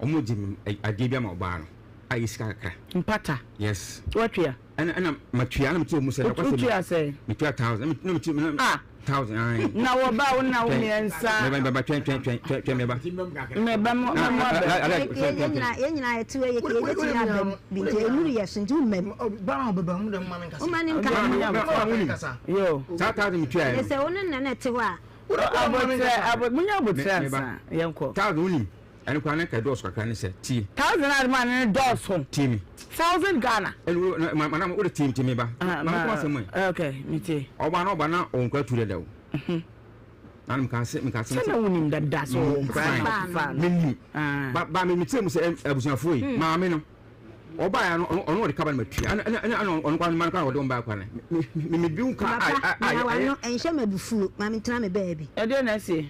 Speaker 7: no wɔn gye me adeɛ bi ama ɔbaa no a yɛ sika kakra.
Speaker 1: Mpata.
Speaker 7: Yes.
Speaker 1: Watua.
Speaker 7: Ɛna ɛna matua ɛna metua mu sɛ ɛkɔ sɛ
Speaker 1: wotua sɛ
Speaker 7: metua thousand ɛna metua na
Speaker 1: ah
Speaker 7: thousand ayi.
Speaker 1: Na wɔ ba wo na wo mmiɛnsa.
Speaker 7: Mɛba mɛba twɛn twɛn twɛn twɛn twɛn mɛba.
Speaker 1: Mɛba mo mɛmo abɛ.
Speaker 8: Yɛn nyinaa yɛn nyinaa yɛte hɔ yɛ yɛbɛtumi aba mu bi nti enuru yɛ so nti womma mu.
Speaker 3: Baa ɔbɛba mu dɛ mma ne nkasa.
Speaker 8: Woma ne nkasa.
Speaker 1: Yo.
Speaker 7: Saa thousand metua yɛ no.
Speaker 8: Sɛ wo ne nana te hɔ a.
Speaker 1: Abotire abo munya abotire ansa yɛnkɔ.
Speaker 7: Thousand wonim. Ɛno koraa na nka ɛdɔɔso kakra ne sɛ tie.
Speaker 1: Thousand a ma no dɔɔso.
Speaker 7: Tie me.
Speaker 1: Thousand Ghana.
Speaker 7: Ɛnu na ma ma wode tie tie me ba.
Speaker 1: Ah,
Speaker 7: ma ma asɛm ɛ.
Speaker 1: Okay, me tie.
Speaker 7: Ɔba na ɔba na ɔwɔ nkura tu dada o.
Speaker 1: Mhm.
Speaker 7: Na meka se meka se.
Speaker 1: Sɛ na wonim dada so ɔwɔ nkura na ɔfa no.
Speaker 7: Menim.
Speaker 1: Ah.
Speaker 7: Ba ba me metie mu sɛ abusuafoɔ yi
Speaker 1: hmm.
Speaker 7: maame no. Ɔba ya no ɔno ɔde kaba no matua. Ɛna ɛna ɛna ɔno kwa no ma no kwa ɔde wɔn ba kwa no. Me me me bi nka a a a.
Speaker 8: Papa, na ɛnhyɛ me abufuo. Maame tena me baabi.
Speaker 1: Ɛdeɛ na ɛsie.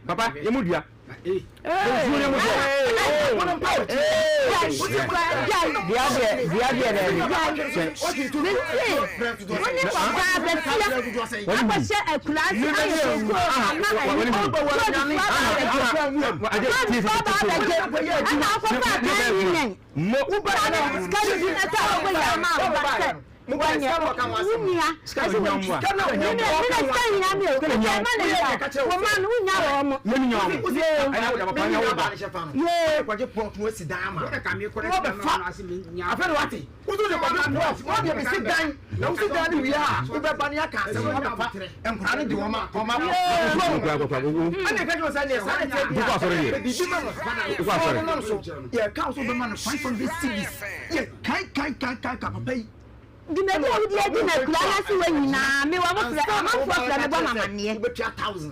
Speaker 7: Papa, yɛ mu dua.
Speaker 8: Wanyɛ wo nua ɛsɛ wɔ ntua me me na sika nyina mi o ɛsɛ ɛma ne yɛ wɔ ma no wonya wɔ ɔmo yoo yoo.
Speaker 4: Kɔgye plot no asi dan ama wɔbɛfa afei na wate woso de kɔgye plot wɔde bɛsi dan na wosi dan no wie a wobɛba ne aka asɛm wɔbɛfa nkora no de wɔn a wɔn akɔ ɛna ɛka kyerɛ sɛ neɛ saa ne tɛ bi a biribi ma no fɔɔ no nam so yɛka wo so wobɛma no 500 cedis yɛ kai kai kai kai ka papa yi
Speaker 8: Dwumadi a wodi adi na akuraa no ase hɔ nyinaa, me wɔn frɛ, amanfoɔ frɛ me bɔ me amanneɛ.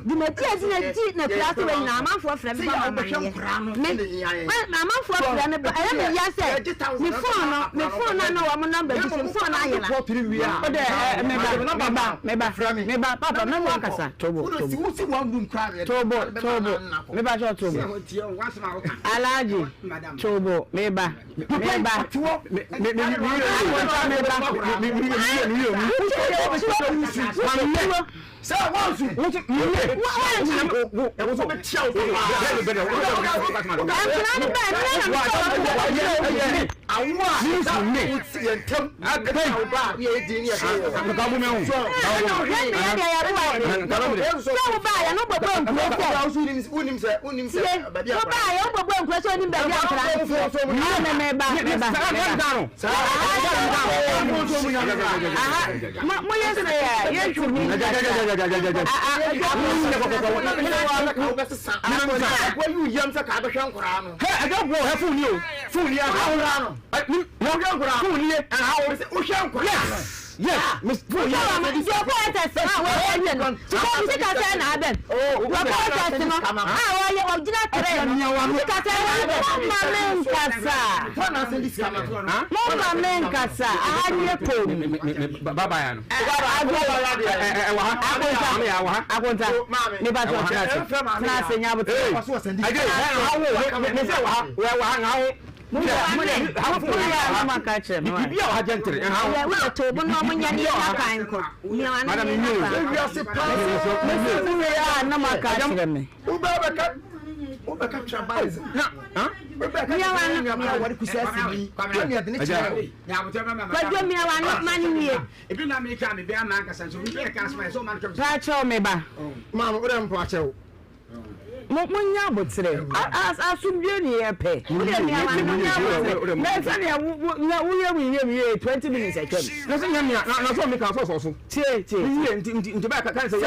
Speaker 8: Dwumadi a ɛdi adi na akuraa ase hɔ nyinaa, amanfoɔ frɛ me bɔ me amanneɛ. Me, amanfoɔ frɛ me bɔ, ɛyɛ me ya sɛ me phone no, me phone no a na wɔn nɔmba gu so, me phone no ayera.
Speaker 1: O de ɛ meba meba meba meba papa mɛmu akasa tobo tobo tobo tobo meba kyɛ tobo alhaji tobo meba. Meba. Akonta meba. Moyɛ sɛ a yɛntumi nkasa.
Speaker 7: Yes, Miss Fu
Speaker 8: yɛ. Deɛ ɔkɔ SS a wɔyɛ no sika sika sɛ na abɛn. Deɛ ɔkɔ SS no a wɔyɛ ɔgyina tere no sika sɛ na abɛn.
Speaker 1: Mama me nkasa. Mama me nkasa. Aha nye kom.
Speaker 7: Baba ya no.
Speaker 1: Akonta. Akonta. Nipa sɛ ɔtena ase. Tena ase nyabote.
Speaker 7: Ɛde, ɛwɔ ha, wɔ ha, ha,
Speaker 8: Biribi a Woyɛ toobo na ɔmo nyɛ ne yɛnya kwan nkɔ. Nea ɔno ne yɛnya kwan.
Speaker 4: Wiase paa.
Speaker 1: Mesi mu wei a na maka akyerɛ me.
Speaker 4: Wobɛka wobɛka tribalism.
Speaker 8: Nea wano. Kwadwo mia wano ma ne wie.
Speaker 1: Paakyɛw me ba.
Speaker 4: Maame wodɛ mpaakyɛw.
Speaker 1: Mo monyɛ aboterɛ. Asomdwoeɛ ne yɛpɛ. Monyɛ aboterɛ. Na sɛdeɛ wo wo na woyɛ wo yie wie 20 minutes atwam.
Speaker 7: Na sɛ nyɛ mea na na sɛ ɔmeka sɛ ɔsɔ so.
Speaker 1: Tie tie.
Speaker 7: Yie nti nti nti bɛyɛ kan sɛ yɛ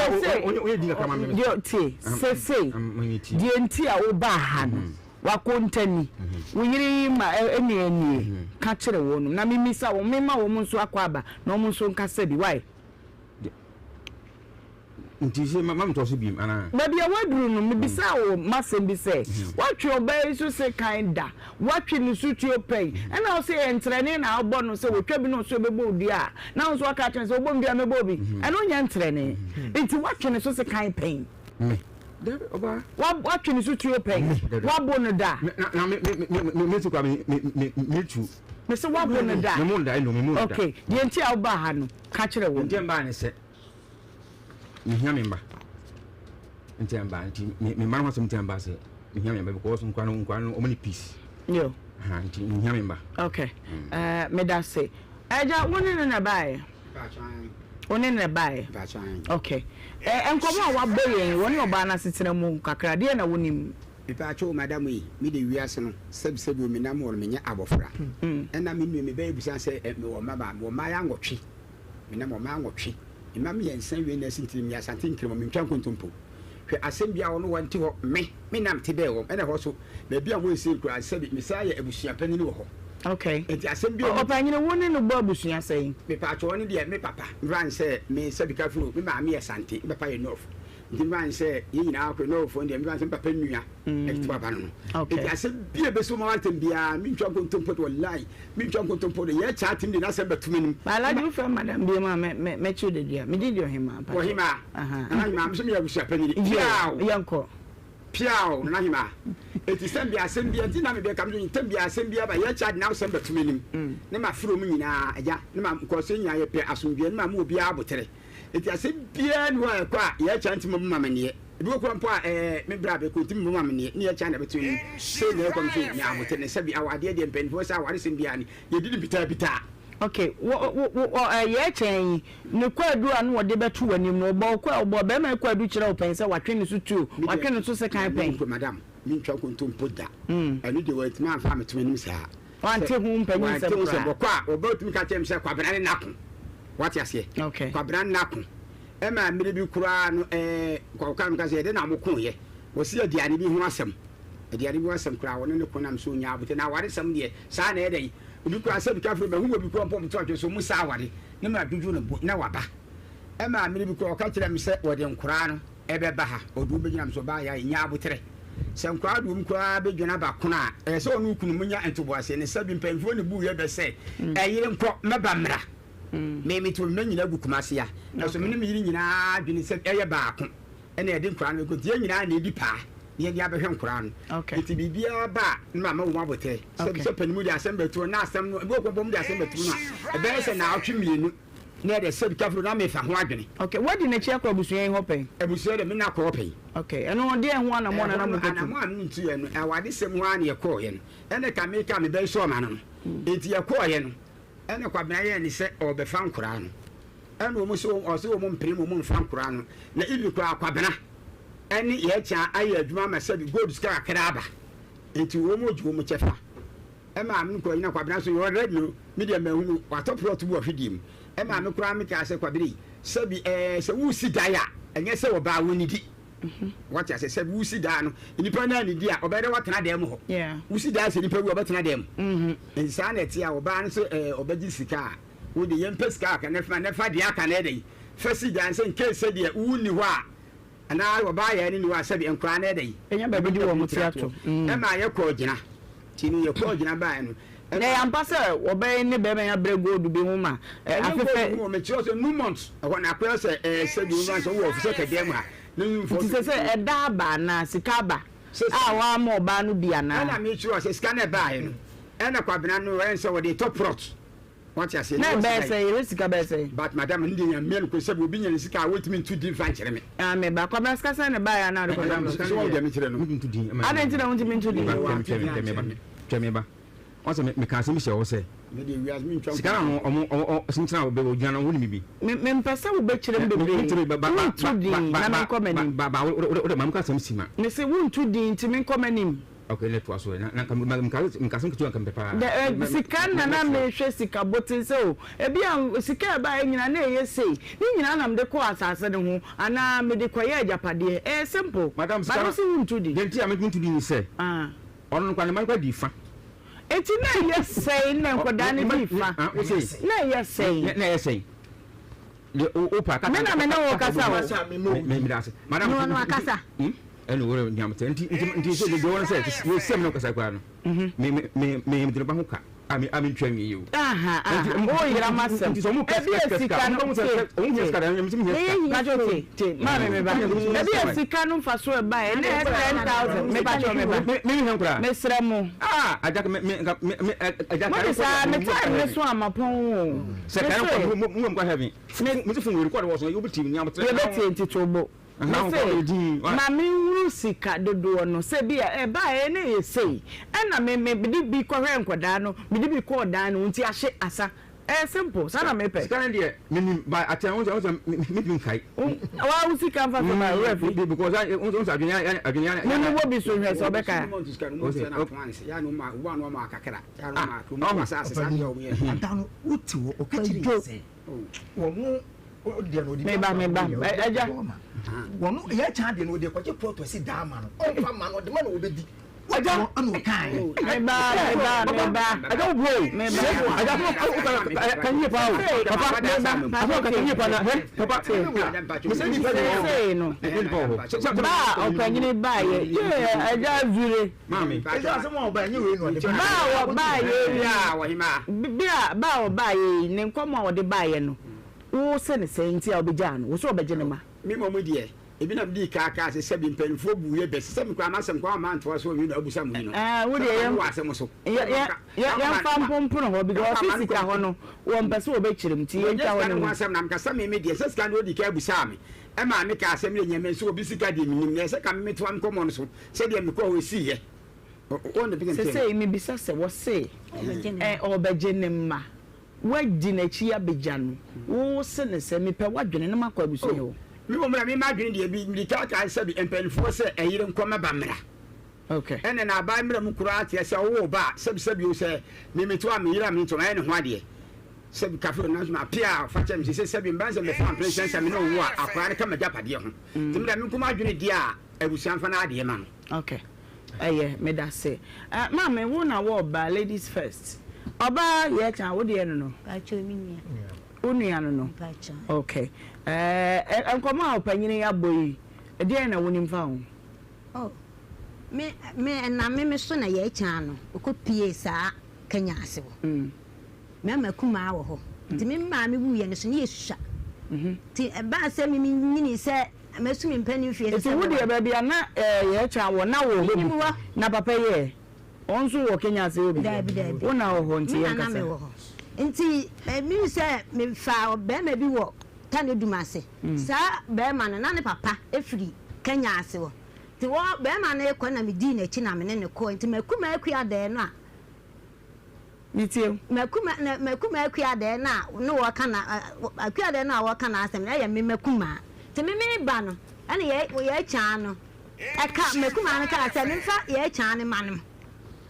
Speaker 7: oyɛ di kakra ma me.
Speaker 1: Deɛ tie sesei deɛ nti a wobaa ha no wakontani wo yere yi ma ɛne anie ka kyerɛ wɔnom na memisa wɔn mema wɔn nso akɔ aba na wɔn nso nkasa bi why.
Speaker 7: Nti se ma mentɔ so biem anaa?
Speaker 1: Baabi a woaduru no, mebisaa wo m'asɛm bi sɛ, Woatwe ɔbaa yi so sekan da? Woatwe ne so tuo pɛn? Ɛnna wose, Ɛyɛ ntrɛnee na wobɔ no, sɛ wɔtwa bi na ɔse ɔbɛbɔ wo dua a, na wo nso woaka akyerɛ no sɛ, Wobɔ me dua a, mɛbɔ wo bi. Ɛno nyɛ ntrɛnee. Enti woatwe ne so sekan pɛn?
Speaker 7: Me? Dabi, ɔbaa.
Speaker 1: Woatwe ne so tuo pɛn?
Speaker 7: Me? Dabi.
Speaker 1: Woabo no da?
Speaker 7: Me, na, na me, me, me, me, me nso koraa, me, me, me, me tu.
Speaker 1: Mese woabo no da?
Speaker 7: Me mo da, ɛno, me mo da.
Speaker 1: Okay, deɛ nti a wobaa ha no, ka kyerɛ wɔn.
Speaker 7: Deɛ mbaa ne sɛ. mehia me mba nti mba nti me mba no ho asɛm nti mba sɛ mehia me mba because nkwa no nkwa no ɔmo ne peace
Speaker 1: yo
Speaker 7: ha nti mehia me mba
Speaker 1: okay mm. uh, meda se ɛgya wo ne no na baeɛ wo ne no na baeɛ okay eh, nkɔmɔ a wabɔ yɛn wɔne ɔbaa no asetena mu kakra deɛ na wonim
Speaker 9: mepaakyɛw madam yi me de wiase no sɛbisɛbi o menam wɔ no menyɛ abɔfra ɛna me nua mebɛyɛ bisa sɛ mewɔ mmabaa mewɔ mmaayɛ nwɔtwe Menam ɔman nwɔtwe, mma mmiɛnsa wie nɛɛse ntini meyɛ Asante Nkramo mentwa nkontompo. Hwɛ asɛm biara wɔn wɔnte hɔ me me na mete bɛɛ wɔn ɛna ɛhɔ so baabi a wɔn nsie koraa sɛbi mesan yɛ abusua panyin wɔ hɔ.
Speaker 1: Okay.
Speaker 9: Nti asɛm bi a wɔn.
Speaker 1: Ɔpanyini wo ne no bɔ abusua sɛn?
Speaker 9: Mepaakyɛw ɔno deɛ me papa mfa no sɛ me sɛbi kafuro me maame yɛ Asante me papa yɛ North nti mfa no sɛ yɛn nyinaa kɔ North foɔ deɛ mfa no sɛ me papa nua ɛte papa no no. Okay. Nti asɛm bi a ɛbɛsi wɔn antem biara mentwa nkontompo de wallahi Mentwa nkontompo de, yɛ kyaa tim de n'asɛm bɛto m'anim.
Speaker 1: Alhaji wo frɛ madam biom a mɛ mɛ mɛkyew dadua. Me din de Ɔhemaa mpakyɛw.
Speaker 9: Ɔhemaa?
Speaker 1: Ahaa.
Speaker 9: Nana Hemaa, me nso meyɛ abusua panyin.
Speaker 1: Yoo,
Speaker 9: Piaw!
Speaker 1: yɛnkɔ.
Speaker 9: Piaw, Nana Hemaa. Enti sɛm biara, asɛm biara, nti na mebɛka, me nso ntɛm biara asɛm biara ba, yɛkyɛ ade na asɛm bɛto m'anim, ne mafrɛ wɔn nyinaa, agya, ne ma, nkɔɔso yɛn nyinaa yɛpɛ asomdwoeɛ, ne ma mo obiara aboterɛ. Enti asɛm biara nni hɔ a ɛkɔ a yɛkyɛ nti mobɛma amanneɛ. Ebi wɔ koraa mpo a ɛɛ, me bra bɛkɔ nti mobɛma amanneɛ, ne yɛkyɛ na ɛbɛto anim. Sei na ɛkɔ, me nso nya aboterɛ, ne sɛbi awadeɛ deɛ mpanimfoɔ sɛ awaresɛm biara ni, yɛdi no bitabitaa.
Speaker 1: Ok, wo, wo, wo, ɔ, ɛ, yɛɛ kyɛn yi, ne kwaadu a na wɔde bɛto w'anim no, ɔbɔ wo kwa, ɔbɔ ɔbarima yi kwaadu kyerɛ wo pɛn sɛ watwe ne so tuo,
Speaker 9: Me deɛ,
Speaker 1: watwe ne so sekan
Speaker 9: me
Speaker 1: pɛn?
Speaker 9: madam, mentwa nkontompo da. Ɛno deɛ wantumi amfa ammɛto m'anim saa.
Speaker 1: Wante
Speaker 9: Sɛ,
Speaker 1: ho mpanyin
Speaker 9: wante
Speaker 1: nsɛm
Speaker 9: ho sɛ
Speaker 1: koraa?
Speaker 9: bɔkɔ a, ɔbɛtumi ka kyerɛ me sɛ Kwabena ne n'ako. Wate aseɛ?
Speaker 1: Ok.
Speaker 9: Kwabena ne n'ako. Ɛma mmere bi koraa no, ɛɛ, kɔka no ka sɛ, yɛde na mokoeɛ. Wɔsi aduane bi ho asɛm. Aduane bi ho asɛm koraa, wɔne ne ko nam so ɔnyaa abotire. Na awaresɛm deɛ, saa na ɛyɛ dɛn? Obi koraa sɛ bi afei mahu obi koraa mpo ɔmo to atwene so ɔmo saa aware ne ma dwodwo ne bo na waba. Ɛmaa mmere bi koraa ɔka kyerɛɛ me sɛ wɔde nkoraa no ɛbɛba ha ɔde wɔn bɛgyina me so ɔbaa yɛ nya aboterɛ. Sɛ nkoraa de wɔn koraa bɛdwane aba kono a ɛyɛ sɛ ɔne wo kunu mo nya ntoboaseɛ ne sɛbi mpanyinfoɔ ne buu yɛ bɛ sɛ ɛyere nkɔ mɛba mmra. Me me te me mma nyinaa gu Kumasi ha ɛso me ne me yere nyinaa adwene sɛ ɛyɛ baako. ɛna yɛde nkwadaa no bɛkɔ nti yɛn nyinaa na ɛdi paa na yɛde abɛhwɛ nkwadaa no nti biribiara ba a na mama wɔn abotire sɛ sɛ panimu de asɛm bɛto na asɛm no ebi wɔ kɔnpɔn mu de asɛm bɛto no a ɛbɛyɛ sɛ naawɔtwe mmienu na yɛde sɛ kafro na mefa ho adwene.
Speaker 1: Okay, wadi n'akyi akɔ abusua yi hɔ pɛn?
Speaker 9: Abusua de me na kɔɔ pɛn.
Speaker 1: Okay, ɛno deɛ ɛho anamɔ na na mo kɔtu?
Speaker 9: Anamɔ a me ntu yɛ no awadesɛm hɔ ara na yɛkɔɔyɛ no ɛna ka meka me bɛyɛ sɛ ɔma no no nti yɛkɔɔyɛ no ɛna Kwabena yɛɛ ne sɛ ɔrebɛfa nkwadaa no. Ɛna wɔn se ɔse wɔn mpene mu wɔn nfa nkoraa no na even koraa Kwabena ɛne Yɛkya ayɛ adwuma ama sɛbi gold sika kakra aba nti wɔn gye wɔn kyɛfa ɛmaa me nkɔ nyina Kwabena so yɛ already no me deɛ mahunu watɔ plot bi wɔ hwedeɛ mu ɛmaa me koraa me kaa sɛ Kwabena yi sɛbi ɛɛ sɛ wusi dan a ɛnyɛ sɛ ɔbaa wɔn nidi wɔte ase sɛbi wusi dan no nipa naa nidi a ɔbɛyɛ dɛ watena dan mu hɔ wusi dan sɛ nipa wu ɔbɛtena dan mu nti saa na ɛte a ɔbaa no sɛ ɛɛ ɔbɛgye sika a Wo de yɛmpɛ sika aka na fa na fa deɛ aka no yɛ dɛn fa si dan sɛ incase sɛ deɛ wo nni hɔ a anaa ɔbaa yɛɛ no nni hɔ a sɛbi nkwadaa no yɛ dɛn
Speaker 1: Ɛnya baabi de wɔn ti ato.
Speaker 9: Ɛma yɛkɔɔ gyina nti no yɛkɔɔ gyina baeɛ no
Speaker 1: Na ɛyɛ ampa sɛ ɔbaa yi ne barima yi abrɛ gold bi ho ma
Speaker 9: Ɛnyɛ
Speaker 1: afefɛ.
Speaker 9: gold ho o, mekyerɛ sɛ Newmont ɛhɔ no akɔyɛ sɛ ɛɛ sɛbi wo sɛ wowɔ ɔfisɛ kɛdeɛ mu ha ne
Speaker 1: Nti sɛ sɛ ɛda aba anaa sika aba a wɔama ɔbaa no bi anaa?
Speaker 9: Ɛna mekyerɛ sɛ sika no ɛbaeɛ no ɛna Kwabena no ɛyɛ sɛ wɔde tɔ prɔt. Wate aseɛ?
Speaker 1: Na ɛbɛyɛ sɛn? Yɛhwɛ sika bɛyɛ sɛn?
Speaker 9: But madam, ɛno deɛ Nyame nokorɛ sɛ obi nya ne sika a wɔntumi nto din mfa nkyerɛ me.
Speaker 1: Ah me ba, Kwabena sika sɛn na ɛbaeɛ a na wode kɔtɔ
Speaker 9: Madam,
Speaker 1: plot?
Speaker 9: sɛ wahu deɛ mekyerɛ no.
Speaker 7: Wonto din ma
Speaker 1: Adɛn nti na wontumi nto din?
Speaker 7: Twɛ me, twɛ me ba, twɛ me ba. Wɔn sɛ meka asɛm bi hyɛ hɔ sɛ,
Speaker 9: Me deɛ wiase mentwa
Speaker 7: sika no ɔmo ɔmo ɔmo ɔmo ɔgyina no wɔn ni bi.
Speaker 1: Me mempɛ sɛ wobɛkyerɛ mu bebree. Wonto din na menkɔ m'anim.
Speaker 7: Ba ba wo de ma meka asɛm si ma.
Speaker 1: Mese wonto din nti menkɔ m'anim.
Speaker 7: Okay, ne toa so ɛ. Na na nka nka nka asɛm ketewa nka mepɛ paa.
Speaker 1: Dɛ ɛ sika na na mehwɛ sika boten sɛ o ebi a sika a ɛbaeɛ nyinaa na ɛyɛ sei ne nyinaa na mede kɔɔ asase no ho anaa mede kɔyɛɛ agyapadeɛ ɛyɛ simple
Speaker 7: Madam
Speaker 1: but
Speaker 7: sika
Speaker 1: wo se wonto din.
Speaker 7: Deɛ nti a mentumi nto din ne sɛ ɔno no koraa ne mma no koraa dii fa.
Speaker 1: Enti na ɛyɛ sɛn na nkwadaa no dii fa? Na ɛyɛ sɛn?
Speaker 7: Na ɛyɛ sɛn?
Speaker 1: Me na me ne wo kasa o.
Speaker 7: Ne
Speaker 8: ɔno akasa.
Speaker 7: Ɛna wɔn nyam tɛ nti nti nti sɛ deɛ wɔn sɛ wɔ sɛm na ɔkasa koraa no me me me me me ba ho ka a me a me ntwa nwie yi o.
Speaker 1: Aha aha o yɛrɛ ma sɛm.
Speaker 7: Nti sɛ ɔmo
Speaker 1: Ebi yɛ sika no
Speaker 7: sɛ ɔmo hia sika dɛ ɛmi hia sika.
Speaker 1: Pacho te te maame mi ba ebi yɛ sika no nfa so ɛba yɛ ne yɛ 10,000 me pacho me ba.
Speaker 7: Me me hia koraa.
Speaker 1: Me srɛ mo.
Speaker 7: Ah agya me me me me agya.
Speaker 1: Mo de saa me time ne so ama pɔn o.
Speaker 7: Sɛ kare nkɔ mo mo nkɔ heaven. Mo ti fun wei record wɔ so yɛ obi ti ni abotire.
Speaker 1: Yɛ bɛ tie nti to bo. Me se ma me nhunu sika dodoɔ no sɛ bi a ɛbaeɛ na ɛyɛ sei ɛna me me de bi kɔhwɛ nkwadaa no me de bi kɔɔ dan no ho nti ahye asa ɛyɛ simple saa na me pɛ.
Speaker 7: Sika no deɛ me nim but atɛn wo sɛ wo sɛ me me nkae.
Speaker 1: Wa wo sika nfa so ba wura fi.
Speaker 7: Because wo sɛ adwene adwene ya.
Speaker 1: Me me wɔ bi so hwɛ sɛ ɔbɛka.
Speaker 7: Ah ɔho.
Speaker 4: Ada no wote hɔ ɔka kyerɛ yɛ sɛ wɔn deɛ no ɔde
Speaker 1: meba meba ɛgya
Speaker 4: wɔn yɛ kyan deɛ no ɔde kɔgye plɔt ɔsi daa ma no ɔnfa ma no ɔde ma na ɔbɛdi
Speaker 7: ɛgya
Speaker 4: ɛna ɔkaeɛ
Speaker 1: meba meba meba
Speaker 7: ɛgya wo bro
Speaker 1: meba
Speaker 7: ɛgya fo ka yie paa o papa
Speaker 1: meba
Speaker 7: afɔ ka yie paa na hɛ papa mesɛ nipa de wɔ
Speaker 1: sesei no
Speaker 7: nipa wɔ hɔ
Speaker 1: baa ɔpanyini baayɛ yɛ ɛgya azure
Speaker 7: maame
Speaker 4: ɛsɛ asɛm a ɔbaa nyɛ wei na ɔde
Speaker 1: baa wɔ baayɛ yi bi a baa wɔ baayɛ yi ne nkɔmɔ a ɔde baayɛ no wo sɛ ne sɛn nti a ɔbɛgyaa no wo sɛ ɔbɛgye ne ma.
Speaker 9: Me mmom deɛ. Ebi na medii kaa kaa sɛ sɛbi mpanimfoɔ bu yɛ bɛ sɛ sɛ me koraa m'asɛm koraa wamma antoa so awie na abusa mo yi no.
Speaker 1: Ɛɛ wo deɛ yɛn
Speaker 9: wɔ asɛm so.
Speaker 1: Yɛ yɛ yɛ yɛnfa mponpono hɔ because ɔsi sika hɔ no wɔn pɛ sɛ wɔbɛkyerɛ mu ti yɛntwa hɔ
Speaker 9: no mu. Sika no ho asɛm na meka sɛ me me deɛ sɛ sika no odi kan busaa me ɛmaa me kaa sɛ me deɛ nyɛ me nso obi sika deɛ menim na ɛsɛ ka me metoa me nkɔmmɔ no so sɛdeɛ mekɔɔ hɔ ɛsiiɛ.
Speaker 1: Sesei mebisa sɛ wɔse ɛ ɔbɛgye ne mma Woadi n'akyi abegya no, wo se no sɛ, Mepɛ w'adwene na makɔ abusua yi hɔ.
Speaker 9: Oh, me mmom na me m'adwene deɛ bi, mede taataa sɛ bi mpaninfoɔ sɛ ɛyere nkɔ mɛba mmra.
Speaker 1: Okay.
Speaker 9: Ɛna na aban mmra mu koraa teɛ sɛ ɔwo ba a, sɛbi sɛbi o sɛ me meto a me yere a me ntom ayɛ ne ho adeɛ. Sɛbi kafe o nanso ma pia a fa kyɛ me sese sɛbi mba nsɛ mɛfa mpene sɛn sɛ me ne ɔwo a akwaraa no ka m'agyapadeɛ ho. Nti me deɛ me nko m'adwene deɛ a abusua mfa n'adeɛ ma no.
Speaker 1: Okay. Ɛyɛ, medase. Eh, maame, wo na wɔ ɔbaa, ladies first. Ɔbaa, yɛ kya, wo deɛ no no?
Speaker 8: Pakyɛ, me nua.
Speaker 1: Wo nua no no?
Speaker 8: Pakyɛ.
Speaker 1: Okay. Eh, nkɔmɔ a ɔpanyini yi abɔ yi, ɛdeɛn na wonim fa ho?
Speaker 8: Oh, me, me, ɛnam me me so na yɛ kya no, ɔkɔ pie saa Kenya ase hɔ. Mm. Mɛma kumaa wɔ hɔ. Nti me maame wuiɛ no so ne yɛ susua. Mm-hmm. Nti ɛbaa sɛ me me nyini sɛ Mɛsu me mpanin fie
Speaker 1: Nti wo deɛ baabi a na yɛ kya wɔ na wɔ hɔ bi na papa yi ɛ ɔno nso wɔ Kenya ase hɔ bi
Speaker 8: Daabi daabi
Speaker 1: wo na wɔ hɔ nti
Speaker 8: me
Speaker 1: yɛn
Speaker 8: na na
Speaker 1: kasa.
Speaker 8: me wɔ hɔ nti me sɛ me fa ɔbɛrima bi wɔ Tanedum ase saa bɛrima no na ne papa firi Kenya ase hɔ nti wɔ bɛrima no rekɔ na me dii n'akyi na me ne no kɔɔ nti maku m'akua dɛɛ no a
Speaker 1: Metie wo.
Speaker 8: Makuma na makuma akua dɛɛ no a ne wɔka na akua dɛɛ no a wɔka n'asɛm no ɛyɛ me makumaa nti me meba no ɛna yɛ yɛ kyaa no ɛka makumaa no kaa sɛ memfa yɛ kyaa no ma no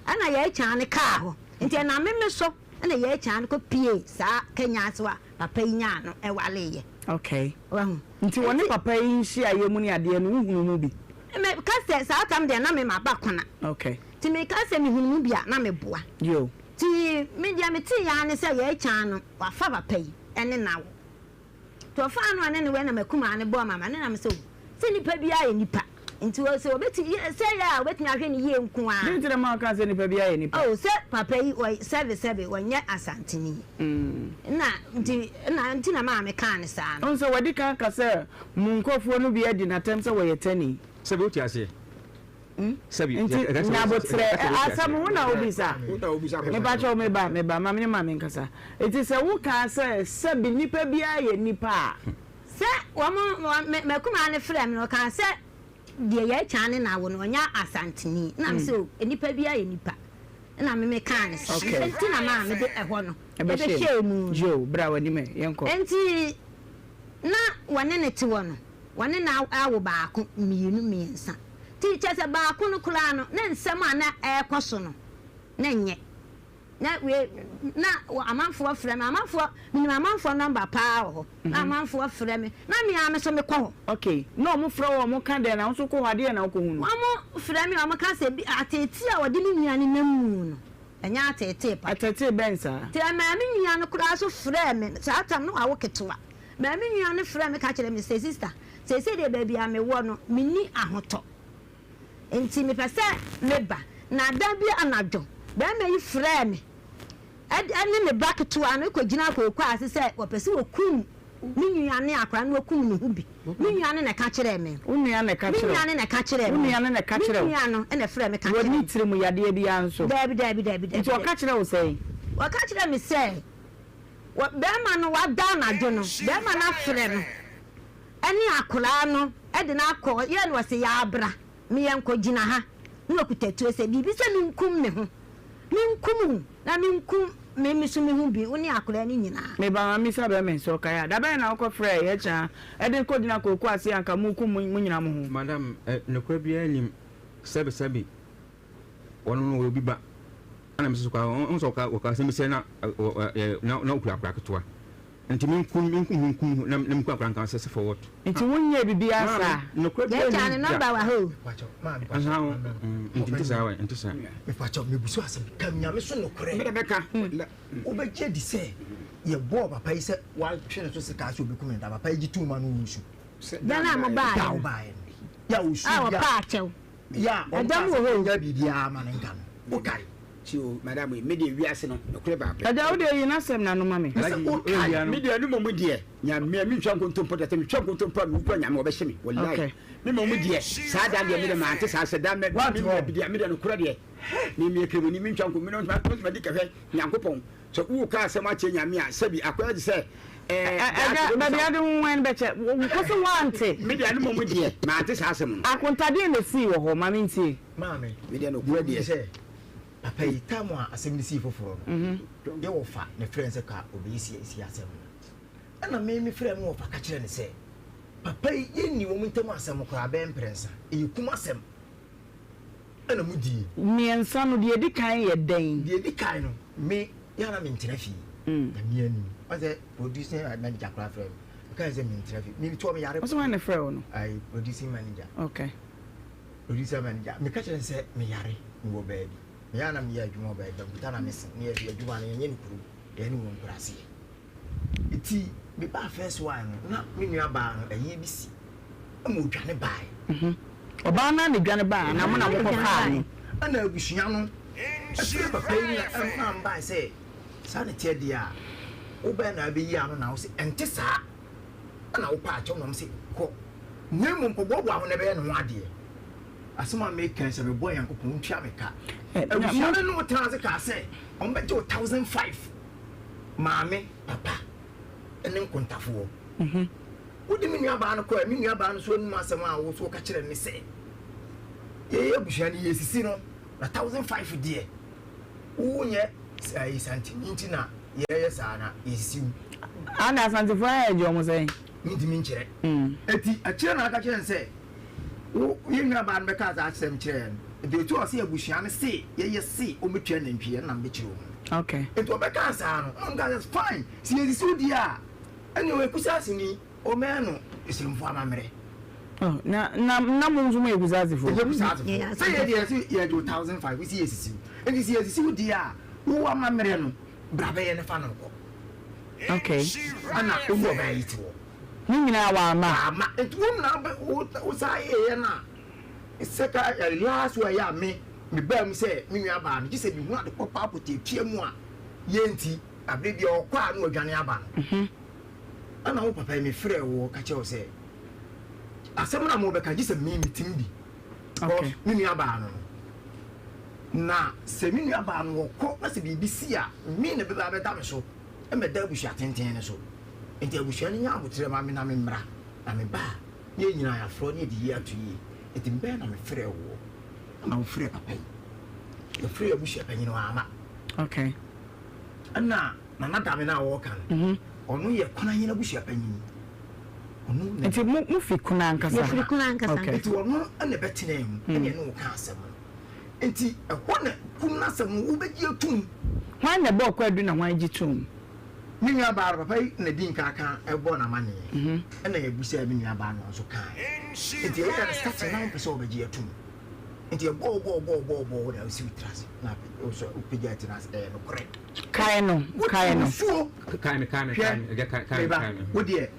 Speaker 8: ɛna yɛ kyaa no kaa hɔ nti ɛna me me so ɛna yɛ kyaa no kɔ pie saa Kenya ase hɔ a papa yi nyaa no ɛwale yɛ.
Speaker 1: Okay.
Speaker 8: Wahu.
Speaker 1: Nti wɔne papa yi nhyia yɛ mu ne adeɛ no wohunu mu bi?
Speaker 8: Me ka sɛ saa tam deɛ na me ma ba kona.
Speaker 1: Okay.
Speaker 8: Nti meka sɛ mehunu mu bi a, na meboa.
Speaker 1: Yo.
Speaker 8: Nti me deɛ metee ara ne sɛ yɛrekyan no, wafa papa yi ne no awo. Nti ɔfaa no a ne ne wɔ na m'akumaa no bɔɔ me amane na mesɛ o, sɛ nipa biara yɛ nipa, nti sɛ ɔbɛtumi, sɛ ɛyɛ a ɔbɛtumi ahwɛ no yie nko ara.
Speaker 1: Deɛ nti na ɛma wokaa sɛ nipa biara yɛ nipa?
Speaker 8: Oh, sɛ papa yi, ɔy, sɛbe sɛbe, ɔnyɛ Asanteni. Nna nti, nna nti na maa mekaa no saa no.
Speaker 1: Wohu sɛ wadi kan aka sɛ mo nkurɔfoɔ no bi adi no atɛm sɛ wɔyɛ tani.
Speaker 7: Sɛbe wote aseɛ?
Speaker 1: Nti nyabotrɛ asɛm wo na wobisa mepakyɛw meba meba ma me ne maame nkasa nti sɛ wo kaa sɛ sɛbi nipa biara yɛ nipa a.
Speaker 8: Sɛ wɔn makumaa no frɛɛ me no ɔkaa sɛ deɛ yɛakyan ne na awo no ɔnyɛ Asanteni na me sɛ o nipa biara yɛ nipa na me me kaa ne saa nti na maa mede ɛhɔ no ɛbɛhyɛɛ mu.
Speaker 1: Yo bra w'anim ɛ yɛnkɔ.
Speaker 8: Nti na wɔne no te hɔ no wɔne no awo baako mmienu mmiɛnsa. Nti kyerɛ sɛ baako no koraa no, na nsɛm a na ɛrekɔ so no, na ɛnyɛ. Na wei, na amanfoɔ frɛ me, amanfoɔ, menim amanfoɔ nɔmba paa wɔ hɔ. Na amanfoɔ frɛ me, na me ara me nso mekɔ hɔ.
Speaker 1: Okay, na wɔn frɛ wo a wɔn ka dɛn, na wo nso wokɔ hɔ a deɛn na wokɔhu no?
Speaker 8: Wɔn frɛ me a wɔn ka sɛ bi, ateetee a wɔde me nua no nam mu no, ɛnyɛ ateetee papa.
Speaker 1: Ateetee bɛn saa?
Speaker 8: Nti ɛmaa me nua no koraa nso frɛɛ me, saa tam no wawo ketewa. Maa me nua no frɛɛ me ka kyerɛɛ me sɛ, Sista, seesei deɛ baabi a mewɔ no, menni ahotɔ. Enti mepɛ sɛ meba. Na da bi anadwo, barima yi frɛɛ me ne me ba ketewa no kɔgyinaa kooko ase sɛ wɔpɛ sɛ wɔkum me nua ne akwadaa no wɔkum ne ho bi. Me nua no na ɛka kyerɛɛ me.
Speaker 1: Wo nua na ɛka kyerɛɛ wo?
Speaker 8: Me nua no na ɛka kyerɛɛ me.
Speaker 1: Wo nua no na ɛka kyerɛɛ wo?
Speaker 8: Me nua no na ɛfrɛɛ me ka kyerɛɛ me.
Speaker 1: Wɔnni tirim yadeɛ biara nso?
Speaker 8: Daabi, daabi, daabi, daabi.
Speaker 1: Nti ɔka kyerɛɛ wo sɛn?
Speaker 8: Ɔka kyerɛɛ me sɛ. Wɔ barima no wada anadwo no, barima no afrɛ no ne akwadaa no de no akɔ, yɛ na ɔse yɛabra, me yɛnkɔ gyina ha, na wakuta tuo sɛ biribi sɛ menkum me ho, menkum wo na menkum me me so me ho bi, wo ne akwadaa no nyinaa.
Speaker 1: Me ba ma misa bɛrima yi sɛ ɔkae a, da bɛn na wokɔ frɛɛ yɛ kyaa de kɔ gyina kooko ase a anka mokum mo nyinaa mo ho?
Speaker 7: Madam, nokorɛ biara nnim, sɛbi sɛbi. Ɔno no ɔyɛ obi ba. Ɛna me nso koraa ɔno sɛ ɔka ɔka asɛm bi sɛ na na na ɔkura akora ketewa. Nti me nkum me nkum ho nkum ho na na me kura akora nka sɛ sɛ for what?
Speaker 1: Nti wo nyɛɛ biribiara saa?
Speaker 7: Nokorɛ biara
Speaker 8: Yɛn kyaa ne
Speaker 7: nnim da.
Speaker 8: number wɔ ha o.
Speaker 7: Aha o nti nte saa wɛ nte saa.
Speaker 4: Mepakyɛw mebusu asɛm ka nyame so nokorɛ.
Speaker 9: Mede bɛka.
Speaker 4: Wobɛgye adi sɛ yɛbɔɔ papa yi sɛ watwe ne so sekaa sɛ ɔbɛkum no da papa yi gye too ma no ɔnsu.
Speaker 8: Da no a mobaeɛ
Speaker 4: Da a wobaeɛ no. Yɛ a ɔsu
Speaker 8: A
Speaker 4: bi a.
Speaker 8: wɔpaa kyɛw.
Speaker 4: Yɛ a
Speaker 8: Ɛdɔm wɔ hɔ o.
Speaker 4: Ɔnka sɛ ɔnyɛ biribiara ma no nka no. Wokae.
Speaker 9: Ti o, madam yi, me deɛ wiase no, nokorɛ baako pɛ.
Speaker 1: Agya, wo deɛ yi n'asɛm no ano ma me.
Speaker 9: Sɛ wo kae, me deɛ ne mmom deɛ, Nyame, mentwa nkontompo da, sɛ metwa nkontompo a, mewu koraa Nyame ɔbɛhye me, wallahi. Me mmom deɛ, saa da deɛ, me deɛ mante saa, sɛ da mɛ, me nua bi deɛ, me deɛ nokorɛ deɛ, me meyɛ Kramoni, mentwa nko, me no ntoma di kɛhwɛ Nyankopɔn, sɛ wo ka asɛm akyerɛ Nyame a, sɛbi akɔyɛ te sɛ, ɛɛ,
Speaker 1: Agya, baabi ade wo wɛn bɛkyɛ, wo se woante.
Speaker 9: Me deɛ ne mmom deɛ, mante saa asɛm no.
Speaker 1: Akontadeɛ na esii wɔ hɔ, ma mentie.
Speaker 10: Maame,
Speaker 9: Me deɛ nokorɛ deɛ.
Speaker 10: Sɛ papa yi time a asɛm no sii foforɔ no, yɛ wɔfa ne frɛ no sɛ ka ɔbɛyɛ si asɛm no. Ɛna me me frɛ me wɔfa ka kyerɛ no sɛ papa yi yɛnni wɔn ntam asɛm koraa bɛyɛ mprɛnsa, ɛyɛ kum asɛm ɛna mo die.
Speaker 1: Mmiɛnsa no, deɛ ɛdi kan yɛ dɛn?
Speaker 10: Deɛ ɛdi kan no, me yɛ a na mentena fie, na me anim. Ɔn sɛ producing manager koraa frɛ me, meka sɛ mentena fie, me toɔ me yare.
Speaker 1: Ɔsɛ wɔn na frɛ wo no?
Speaker 10: Ayi, producing manager.
Speaker 1: Okay.
Speaker 10: Producer manager, meka kyerɛ no sɛ meyare, mewɔ baabi. Meyɛ a na meyɛ adwuma wɔ baabi, Bankuta na mese, na yɛde adwuma no yɛnyɛ no kurom, yɛyɛ no wɔ nkuraseɛ. Nti mebaa first one no, na me nua baa no ɛyɛ bi si, ɛma odwane baeɛ.
Speaker 1: Mhm. Ɔbaa no ara na edwane baeɛ anaa mo na mokɔfaa no?
Speaker 10: Ɛna abusua no ɛfrɛ papa yi na ɛmaa no baeɛ sɛ, saa na ɛteɛ deɛ a, wobɛɛ na abɛyi ano na wo se ɛnte saa. Ɛna wopɛ akyɛw na wɔn se kɔ na mmom kɔboaboa ho na ɛbɛyɛ ne ho adeɛ. Asɛm a meka yi sɛ mebɔ Nyankopɔn ɔntua me ka. Abusua no ne wo tena ase kaa sɛ wɔn bɛgye wo 1005 maame, papa ne nkontafoɔ. Wode me nua baa no kɔɛ, me nua baa no so anum asɛm a wo so woka kyerɛ no ne sɛ yɛyɛ abusua no yɛsisi no na 1005 deɛ Wo nyɛ Asanteni nti na yɛyɛ saa na yɛsisi wo.
Speaker 1: Ana Asantefoɔ ayɛ gye wɔn sɛn?
Speaker 10: Mentumi nkyerɛ. Eti akyire na aka kyerɛ no sɛ wo yɛn nua baa no bɛkaa saa asɛm kyerɛɛ no. Nti otu ɔse abusua no se yɛyɛ se wɔbɛtua nantwie ɛna mebɛkyerɛ wɔn.
Speaker 1: Okay.
Speaker 10: Nti ɔbɛkaa saa no na wɔn kaa sɛ fine sɛ yɛsisi wo deɛ a ɛneɛ ɔyɛ Kusaaseni. Wɔbɛyɛ no Esremfo amammerɛ.
Speaker 1: Oh, na na na mo nso mo yɛ Kusaasefo.
Speaker 10: Yɛ Kusaasefo. Sɛ yɛ deɛ sɛ yɛ gye 1005 wosi yɛ sisi wo. Nti sɛ yɛ sisi wo deɛ a, wo amammerɛ no bra bɛyɛ ne fa no nkɔ.
Speaker 1: Okay.
Speaker 10: Ɛna wo ne ɔbaa yi te hɔ.
Speaker 1: Ne nyinaa wamma.
Speaker 10: Wamma. Nti wo na wo wo saa yɛyɛ no a, sɛ ka last one yɛ a me me baa mu sɛ me nua baa no gye sɛ mehu ade kɔ paa potatua mu a yɛ nti abere bi a ɔkɔ a na wadwane aba no. Ɛna wo papa yi mefrɛɛ woɔ ka kyerɛ wo sɛ asɛm no a mobɛka gye sɛ me metim bi because me nua baa no no na sɛ me nua baa no wɔkɔ na sɛ biribi si a me na bɛba bɛda me so mmɛda abusua tenten no so nti abusua no nya aboterɛ ma me na me mmra na me ba a ne yɛn nyinaa yɛafrɛ ne yɛde yie ato yie nti mbɛɛ na mefrɛɛ woɔ ɛna wofrɛɛ papa yi yɛfrɛɛ abusua panyin wamma
Speaker 1: okay
Speaker 10: ɛna Nana Dame no a wɔreka no, ɔno yɛ Kunahene abusua panyin. Ɔno na.
Speaker 1: Nti mo mo fi Kuna ankasa?
Speaker 8: Yɛfiri Kuna ankasa.
Speaker 1: Okay.
Speaker 10: Nti ɔno na ɛbɛtenaa mu ɛna ɛne wo kaa asɛm no. Nti ɛhɔ na kum no asɛm no wobɛgye atum.
Speaker 1: Hwan na ɛbɔɔ kwaadu na hwan gye toom?
Speaker 10: Me nua baa no, papa yi na dii nkan ka ɛbɔɔ no amaneɛ. Ɛna yɛbisaa me nua baa no ɔno nso kaeɛ. Nti ɛyɛɛ no starting na ɔmpɛ sɛ ɔbɛgye atum. Nti ɛbɔɔ bɔɔ bɔɔ bɔɔ bɔɔ na ɔsi wo tiri ase na wopagyaa ti no ase ɛyɛ nokorɛ.
Speaker 1: Kae no, kae no.
Speaker 7: Kae me, kae me, kae me, agya kae, kae me, kae me.
Speaker 10: Wo deɛ,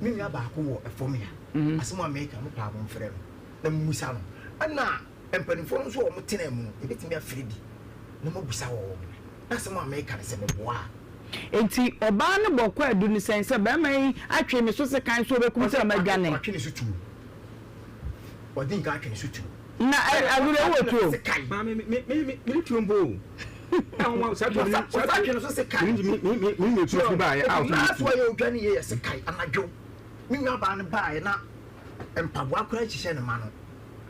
Speaker 10: me nua baako wɔ ɛfam ha. Asɛm a meka, mo paa momfrɛ no na mommisa no. Ɛna mpanimfoɔ no nso a wɔtenaa mu no, yɛbɛtumi afrɛ bi na moabisa wɔn. Na asɛm a meka no, sɛ meboa a.
Speaker 1: Enti ɔbaa no bɔ kwaadu no sɛn sɛ, Barima yi atwe me so sekan sɛ ɔbɛkum sɛ madwane.
Speaker 10: Watwe ne so tuo. Wadi nka atwe ne so tuo.
Speaker 1: Na Agorɔ wɔ tuo.
Speaker 7: Maame me me me me ne tuo mpo o.
Speaker 10: Ɔsa twe ne so sekan.
Speaker 7: Me me tuo fi baayɛ a ɔso
Speaker 10: Last one yɛ odwane yɛ yɛ sekan anadwo. Me nua baa no baayɛ na mpaboa koraa hyehyɛ ne ma no.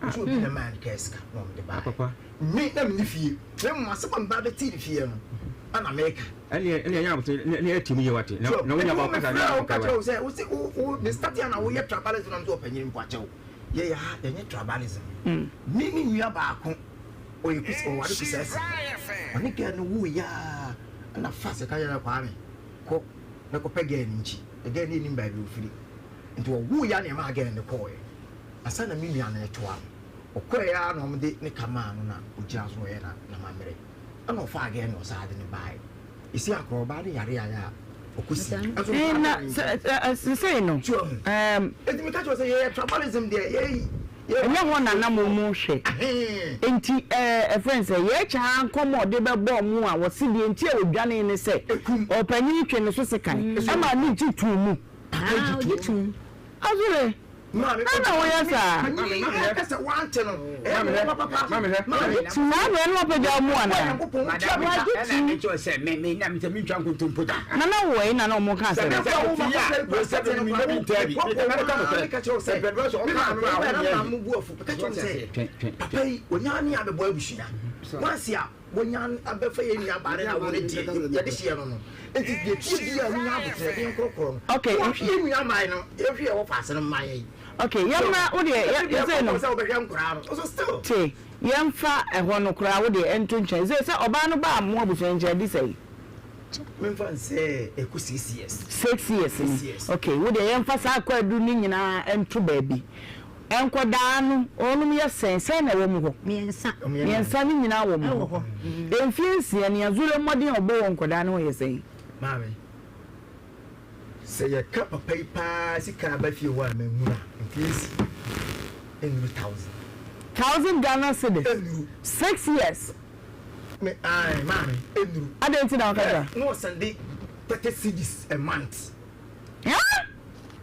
Speaker 10: Nso obi na maa no kaa sika na ɔmo de baayɛ. Me na me ne fie. Na mmom asɛm a me ba bɛtee ne fie no ɛna meka.
Speaker 7: Ɛne ɛne ɛnyɛ abotire ne ne ɛte mu yie wate. Na na wonya ba ɔkasa ne
Speaker 10: Mefrɛ wo ka kyerɛ wo sɛ wo se wo wo me start a na woyɛ tribalism na me sɛ ɔpanyin mpo akyɛw. Yɛyɛ ha yɛnyɛ tribalism. Me me nua baako ɔyɛ kus ɔware kusaasi. Ɔne girl no woo yaa ɛna fast ɛka kyerɛ no Kwame kɔ na kɔpɛ girl no nkyi. Na girl no nnim baabi ofiri. Nti ɔwoo ya na ɛmaa girl no kɔɔɛ. Ansa na me nua no retoa no, ɔkɔɛ ara na wɔde ne ka maa no na ogyina so ɔyɛ na n'amammerɛ. Ɛna ɔfaa girl no na ɔsan de no baeɛ. Esi akora ɔbaa no yare ayɛ a ɔkɔsi. Ɛnso
Speaker 1: Eh,
Speaker 10: ɔfaa
Speaker 1: na
Speaker 10: girl no
Speaker 1: sɛ
Speaker 10: nkyɛn.
Speaker 1: ɛ sesei no
Speaker 10: So ahu?
Speaker 1: ɛɛm.
Speaker 10: Enti meka kyerɛ wo sɛ yɛyɛ tribalism deɛ yɛ.
Speaker 1: Ɛnyɛ hɔ na na mo mo hwɛ. Enti ɛɛ ɛfrɛ no sɛ yɛkyɛ ha nkɔm a ɔde bɛbɔɔ mo a wɔse deɛ nti a ɔdwanee ne sɛ ɔpanyin twe ne so sekan ɛma ne gye too mu.
Speaker 8: Ɔgye too mu.
Speaker 1: Azure, dɛn na woyɛ saa? Saa berɛ no wapagya wo mu anaa? Nana wɔ he na na wɔka asɛm no?
Speaker 10: Wɔnya abɛfa yɛn nua baa ne na wɔn deɛ yɛde hyeɛ no no nti deɛ tie bi a wonya abotrɛ de nkorɔkorɔ no
Speaker 1: okay
Speaker 10: wɔhwɛ yɛn nua mmaa no yɛhwɛ yɛ wɔfa ase no mmaa yɛ yi
Speaker 1: okay yɛmma wo deɛ yɛ sɛ no
Speaker 10: sɛ wobɛhwɛ nkoraa no so still
Speaker 1: te yɛmfa ɛhɔ no koraa wo deɛ ɛnto nkyɛn sɛ sɛ ɔbaa no baa mo abusua nkyɛn adi sɛn?
Speaker 10: Memfa nsɛ ɛkɔ 6 years.
Speaker 1: 6 years ni okay wo deɛ yɛmfa saa akwaadu no nyinaa ɛnto baabi. Nkɔdaa no, wɔnom yɛ sɛn? Sɛn na ɛwɔ mo hɔ?
Speaker 8: Miensa.
Speaker 1: Miensa no nyinaa wɔ mo hɔ. Mfie nsia ni, Azure mmɔden a ɔbɔ wɔ nkɔdaa no ho yɛ sɛn?
Speaker 10: Maame, sɛ yɛka papa yi paa sika aba fie hɔ a manhunu a, mfie nsia, ɛnnuru thousand.
Speaker 1: Thousand Ghana cedis?
Speaker 10: Ɛnnuru.
Speaker 1: 6 years?
Speaker 10: Me, ae, maame, ɛnnuru.
Speaker 1: Adɛn nti na woka saa?
Speaker 10: Na ɔsɛnde 30 cedis a month.
Speaker 1: Huh?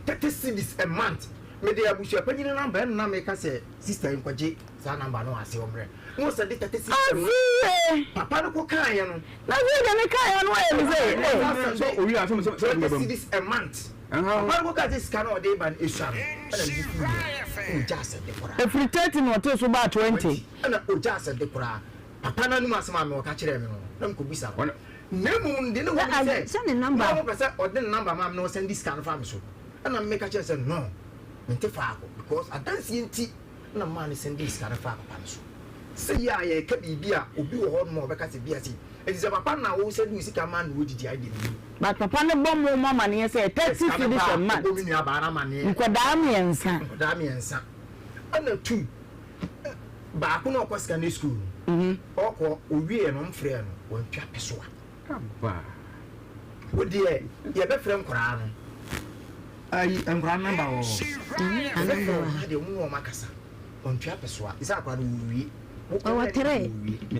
Speaker 10: 30 cedis a month. Mede abusua panyin no number ɛna na meka sɛ sister yi nkɔgye saa number no ase ɔmmerɛ. Na ɔsɛnde 30 cedis a month.
Speaker 1: Afiye!
Speaker 10: Papa no kɔ kaeɛ no.
Speaker 1: Na sɛ deɛ ne kaeɛ no ayɛ me sɛ eh.
Speaker 7: So owi a sɛ sɛ sɛ
Speaker 10: 30 cedis a month. Papa no kɔ kaa sɛ sika no ɔde ba no esua no ɛna ne bo fuiɛ ɛna ogya asɛnde koraa.
Speaker 1: Ɛfiri 30 na ɔtee so baa 20.
Speaker 10: Ɛna ogya asɛnde koraa. Papa no anum asɛm a me ɔka kyerɛɛ me no na mekɔbisa no. Na mmom no, deɛ na ɛwɔ mu ne sɛ, na ɔpɛ sɛ ɔde ne number ma me na ɔsɛnde sika no fa me so. Ɛna me meka kyerɛɛ no sɛ, no, mente faako because adanseɛ nti na memaa no sɛndee sika no faa papa no so. Sei a yɛreka biribi a, obi wɔ hɔnom a ɔbɛka sɛ bia sei. Enti sɛ papa no na wosɛnde wo sika ma no na ɔdidi a, ɛdeɛ mennim.
Speaker 1: But papa no bɔ mo mo amaneɛ sɛ 30
Speaker 10: Sika no
Speaker 1: cedis
Speaker 10: ba
Speaker 1: a
Speaker 10: a,
Speaker 1: month.
Speaker 10: ɔbɔ me nuabaa no amaneɛ.
Speaker 1: Nkwadaa mmiɛnsa.
Speaker 10: Nkwadaa mmiɛnsa. Ɛna two, Baako na ɔkɔ secondary school no, ɔkɔ owieɛ no ɔmfrɛɛ no, wantua pesoa.
Speaker 7: Aba.
Speaker 10: Wo deɛ yɛbɛfrɛ nkwadaa no, ayi nkwadaa no namba wɔ hɔ, yɛbɛfrɛ wɔn ha deɛ wɔn ne wɔn akasa, wantua pesoa, sɛ akwadaa no wɔwie.
Speaker 8: Ɔwɔ tere.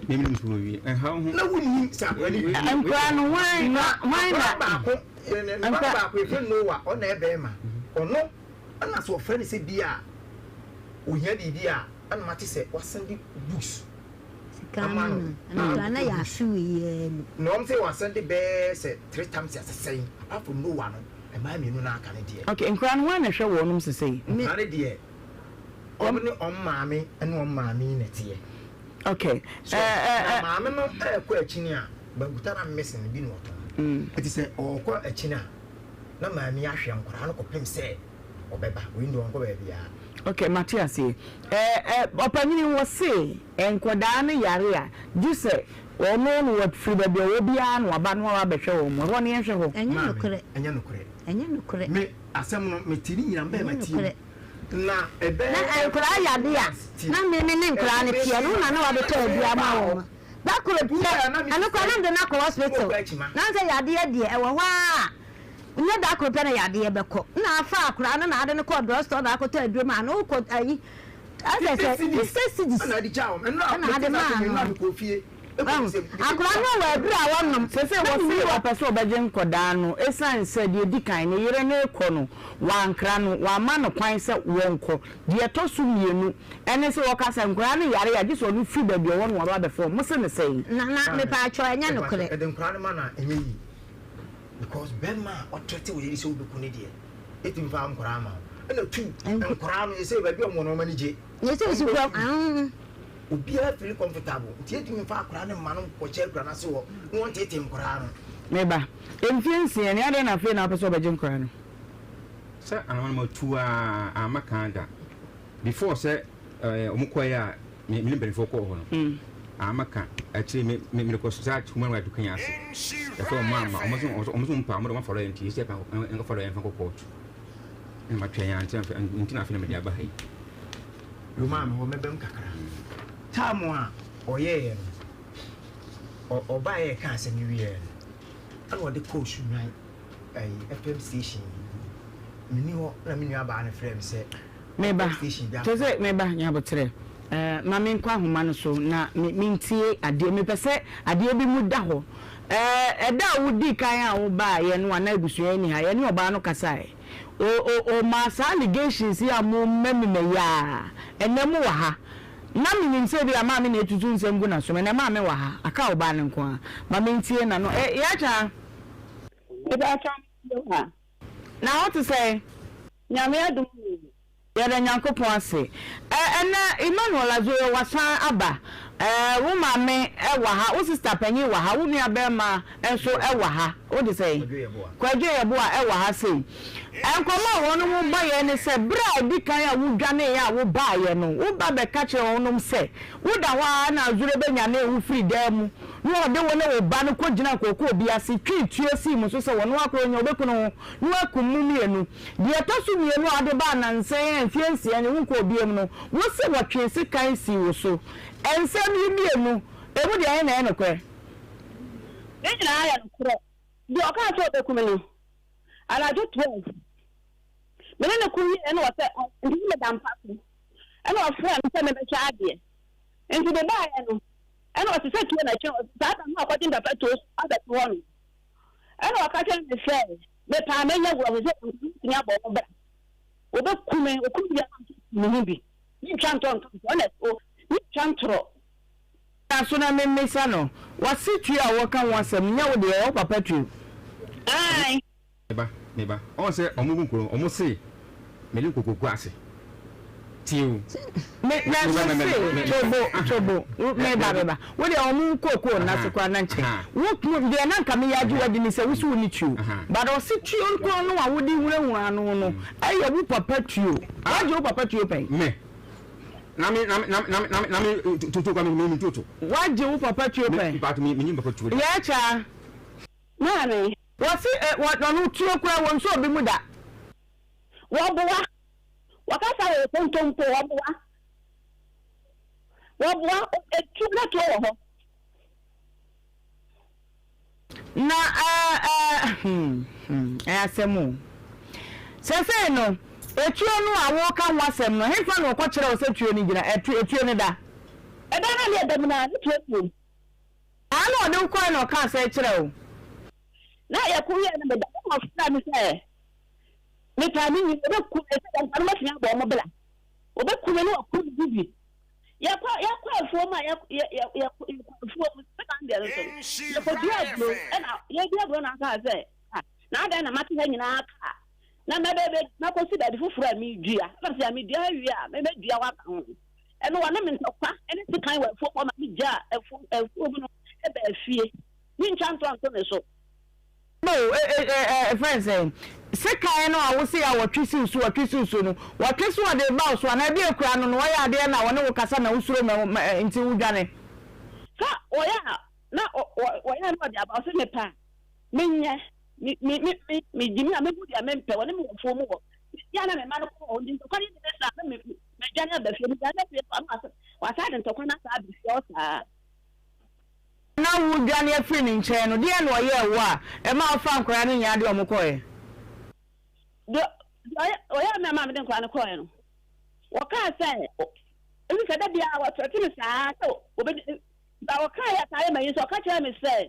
Speaker 7: Mímí nso wɔwie, ɛha ho.
Speaker 10: Na wonim sɛ akwadaa no wie.
Speaker 1: Nkwadaa no hwan na hwan na.
Speaker 10: Akwadaa baako, ne ba baako yɛfrɛ no Noah, ɔno na ɛyɛ bɛrima, ɔno ɛna sɛ ɔfrɛ no sɛ bi a. Ohia biribi a ɛna mate sɛ wasɛnde books
Speaker 8: Sika
Speaker 10: ama
Speaker 8: no
Speaker 10: no.
Speaker 8: no ɛno koraa na yɛ afe wei yi ara mu.
Speaker 10: Na wɔn sɛ wasɛnde bɛyɛ sɛ 3 times asesɛn apart from Noah no mmaa mmienu no aka no deɛ.
Speaker 1: Okay nkwadaa no hwan na ɛhwɛ wɔnom sesei?
Speaker 10: Nkwadaa no deɛ wɔn ne wɔn maame ne wɔn maame yi na ɛteɛ.
Speaker 1: Okay
Speaker 10: So
Speaker 1: eh eh
Speaker 10: na
Speaker 1: eh.
Speaker 10: maame no ɛrekɔ akyini a bankuta na mmesen no bi na ɔtɔn. Eti sɛ ɔrekɔ akyini a na maame yi ahwɛ nkwadaa no kɔpem sɛ. ɔbɛba, wei deɛ ɔnkɔ baabiara.
Speaker 1: Ok mate aseɛ. Ɛ ɛ ɔpanyini wɔ se nkɔdaa no yare a gye sɛ ɔno no wɔ firi baabi a ɔwɔ biara na waba na waba abɛhwɛ wɔn ɛhɔ no yɛnhwɛ hɔ.
Speaker 8: Ɛnyɛ
Speaker 10: Maame,
Speaker 8: nokorɛ.
Speaker 10: ɛnyɛ nokorɛ.
Speaker 8: Ɛnyɛ nokorɛ.
Speaker 10: Me asɛm no me te ne nyinaa mbɛɛ
Speaker 8: Ɛnyɛ
Speaker 10: ma tie mu
Speaker 8: nokorɛ.
Speaker 10: na ɛbɛɛ
Speaker 8: Na nkwadaa yade a na me me ne nkwadaa no teɛ no wo na na wabɛtɔ aduro ama wɔn. Da koro pɛ ɛno koraa na mede no akɔ hospital na sɛ yadeɛ deɛ ɛwɔ hɔ ara Nyɛ da koro pɛ na yadeɛ bɛkɔ. Nna afa akwadaa no na ade no kɔɔ drug store na akɔtɔ aduro maa no. Wokɔ ayi ɛsɛ sɛ 50 cedis ɛna ade maa no. Wahu? Akwadaa no wɔ aduro a wɔnom.
Speaker 1: Seesei wɔse ɔpɛ sɛ ɔbɛgye nkɔdaa no esiane sɛ deɛ edi kan ne yere no rekɔ no wankra no, wamma no kwan sɛ wɔnkɔ. Deɛ ɛtɔ so mmienu ɛne sɛ wɔka sɛ nkwadaa no yare a gye sɛ ɔno firi baabi a ɔwɔ no waba abɛfa wɔn. Mose no sɛn?
Speaker 8: Nana mepaakyɛw ɛnyɛ nokorɛ.
Speaker 10: Ɛde nkwadaa no ma no a ɛnyɛ yie. Because bɛrima a ɔtrɛte wo yere sɛ wobɛku no deɛ, ɛtumi fa nkwadaa ma wo. Ɛna tu nkwadaa no, ɛsɛ baabi a wɔn wɔn ani gye.
Speaker 8: Yɛsɛ sukuu ahh.
Speaker 10: Obiara feel comfortable nti ɛtumi fa akwadaa no mma no nkɔhyɛ akura no ase hɔ na wɔn tete nkwadaa no.
Speaker 1: Me ba, mfie nsia ni, adɛn na afei na wopɛ sɛ wobɛgye nkwadaa no?
Speaker 7: Sɛ anoma no matu aa amma kan da before sɛ ɔmo kɔɛ a me ne mpanyinfoɔ kɔɔ hɔ no amma ka akyire me me mekɔ saa human right kan ase yɛfrɛ ɔmo amma ɔmo so ɔmo so mpa ɔmo de ɔmo afa lɔya nti yɛsi ɛpa nkɔfa lɔya mfa nkɔ court ɛna matwɛn a nti na afei na mede aba ha yi.
Speaker 10: Yo maame hɔ mɛbɛm kakra time a ɔyɛɛ no ɔbaeɛ ɛka asɛm no wieɛ no ɛna ɔde kɔɔ Sunyani ɛyi FM station yi menni hɔ na me nua baa no frɛɛ me sɛ.
Speaker 1: Meba,
Speaker 10: station bi
Speaker 1: kyerɛ sɛ meba, nya aboterɛ. Eh, ma menkɔ ahoma no so na me, mentie adeɛ. Mepɛ sɛ adeɛ bi mu da hɔ. Eh, ɛda a wodii kan a wobaeɛ no a na abusua yi nni ha, yɛne ɔbaa no kasaeɛ. O, o, ɔmaa saa allegations yi a momamima yi ara, ɛnnɛ mowɔ ha. Na menim sɛ ebia maame na ɛtutu nsɛm gu n'asom, ɛnnɛ maame wɔ ha, aka ɔbaa no nko ara. Ma mentie n'ano. Eh, Yaakyaa.
Speaker 11: Mepakyɛw metie wo a.
Speaker 1: Na wo te sɛn?
Speaker 11: Nyame adom o.
Speaker 1: Yɛda Nyankopɔn ase. Ɛ ɛnɛ Emmanuel Azoyo wasan aba. Ɛ wo maame wɔ ha, wo sister panyin wɔ ha, wo nua bɛɛma nso wɔ ha. Wo de sɛn? Kwadwo Yeboah wɔ ha sei. Nkɔmmɔ a wɔnom bɔ yɛ ne sɛ berɛ a ɛdi kan a wo dwaneeɛ a wo baeɛ no, wo ba bɛka kyerɛɛ wɔnom sɛ wo da hɔ ara na Azure bɛnyanee wo firi dan mu na ɔde wo ne wo ba no kɔgyinaa kookoo bi ase twee tuo sii mo so sɛ wɔno akoro nyɛ ɔbɛku ne ho na wakum mo mmienu. Deɛ ɛtɔ so mmienu a wode baa nnansa yi a mfeɛ nsia ni wonkɔɔ biom no, wose wɔtwee sekan sii wo so. Nsɛm yi mmienu, ɛmu deɛ ɛhe na ɛyɛ nokorɛ?
Speaker 11: Ne nyinaa yɛ nokorɛ. Deɛ ɔkaa sɛ ɔbɛku me no, anadwo 12, me ne no ko wieeɛ na ɔsɛ, nti na meda mpa so, ɛna ɔfrɛɛ me sɛ mebɛhwɛ adeɛ. Nti mebaeɛ no, ɛna ɔse sɛ tuo na ɛtwe, ɔse saa da no na ɔkɔgye ntafɛ tuo abɛto hɔ nom. Ɛna ɔka kyerɛɛ me sɛ, mepɛ a mɛnya gu ɔse sɛ mɛtumi abɔ ho bra. Wɔbɛku me, wɔku me wie a na nso me ho bi. Mentwa ntorɔ nto ntorɔ, ɛna o, mentwa ntorɔ.
Speaker 1: Na so na memmisa no, w'ase tuo a wɔka ho asɛm no nyɛ wo deɛ, ɛyɛ wo papa tuo?
Speaker 11: Aane.
Speaker 7: Me ba, me ba, ɔn sɛ ɔmo gu nkuro no, ɔmo se me de nkoko gu ase. Tie o.
Speaker 1: Me, na me se, tobo, tobo, me ba, me ba, wo deɛ ɔmo nkoko nna so koraa na nkyɛ, wo, deɛ na nka meyɛ agye wo adi ne sɛ wo se wo ni tuo, but ɔse tuo nko no a wode hunahuna ano no, ɛyɛ wo papa tuo, wagye wo papa tuo pɛn?
Speaker 7: Me, na me, na me, na me, na me, na me, tuo koraa me, me, me tuo to.
Speaker 1: Wagye wo papa tuo pɛn?
Speaker 7: Me, mpato me, me nyi me papa tuo da.
Speaker 1: Yɛ kyaa.
Speaker 11: Maame.
Speaker 1: Wɔse eh, wɔ, ɔno tuo koraa wɔnsɔ obi mu da.
Speaker 11: Wɔboa. Wɔkasa wɔ kontompo, wɔboa. Wɔboa, etuo na tuo wɔ hɔ.
Speaker 1: Na eh, eh, hmm, hmm, ɛyɛ asɛm o. Sɛsɛi no, etuo no a woreka ho asɛm no, hefa na wɔkɔkyerɛ wo sɛ tuo no gyina, ɛtu, etuo no da?
Speaker 11: Ɛda no a ne ɛda mu no ara, ne tuo no wom.
Speaker 1: Saa na ɔde wo kɔe na ɔkaa sɛɛ kyerɛɛ wo.
Speaker 11: Na yɛko wiee no, meda hɔ na ɔfrɛɛ me sɛ mepɛ a menyi, ɔbɛku me, sɛ yɛmfa no mɛtumi abɔ wɔn bra. Ɔbɛku me na waku me ho bi. Yɛkɔ yɛkɔ afuom a yɛ yɛ yɛ yɛkɔ afuom sɛ deɛ no so no, yɛkɔdua aburo ɛna yɛdua aburo na aka sɛ ah na adɛn na mate ha nyinaa kaa na mɛbɛbɛ mɛkɔsi baabi foforɔ a medua ɛna sɛ medua ha wie a mɛbɛdua wɔ aka ho. Ɛno wɔne me ntɔkwa ne sekan wɔ afuom hɔ ma megyaa afuom afuom no baa fie. Mentwa ntorɔ nto ne so.
Speaker 1: O, e, e, e, e, fɛn sɛn? Sekan no a wose a wɔtwe siw so, wɔtwe siw so no, wɔtwe so wɔde reba wo so anaa? Ebia ekura no no, ɔyɛ adeɛ na wɔne wo kasa na wosuro ma, ma, nti wodwane.
Speaker 11: Sɛ wɔyɛ a, na ɔ, ɔ, wɔyɛ a na wɔde aba, ɔse mepɛ a, menyɛ. Me, me, me, me, megyimi a mehu deɛ mempɛ, wɔne me wɔ afuom hɔ. Yɛ a na me mma no kɔ hɔ, nti ntɔkwa no bi bɛsa a, na me, me, madwane aba fie. Medwane ba fie nso a, na wɔasa, wɔasan de ntɔkwa no asan aba fie hɔ saa.
Speaker 1: Na woredwane afiri ne nkyɛn no, deɛn na ɔyɛɛ wo a ɛmaa wofaa nkwadaa no nyinaa de wɔn kɔeɛ?
Speaker 11: Deɛ deɛ ɔyɛɛ me a maa mede nkwadaa no kɔeɛ no, wɔkaa sɛ, ɛfiri sɛ da biara wɔtrɛte me saa sɛ wɔbɛdi, ba wɔkaa yɛ saa yɛ ma yi nso, ɔka kyerɛɛ me sɛ,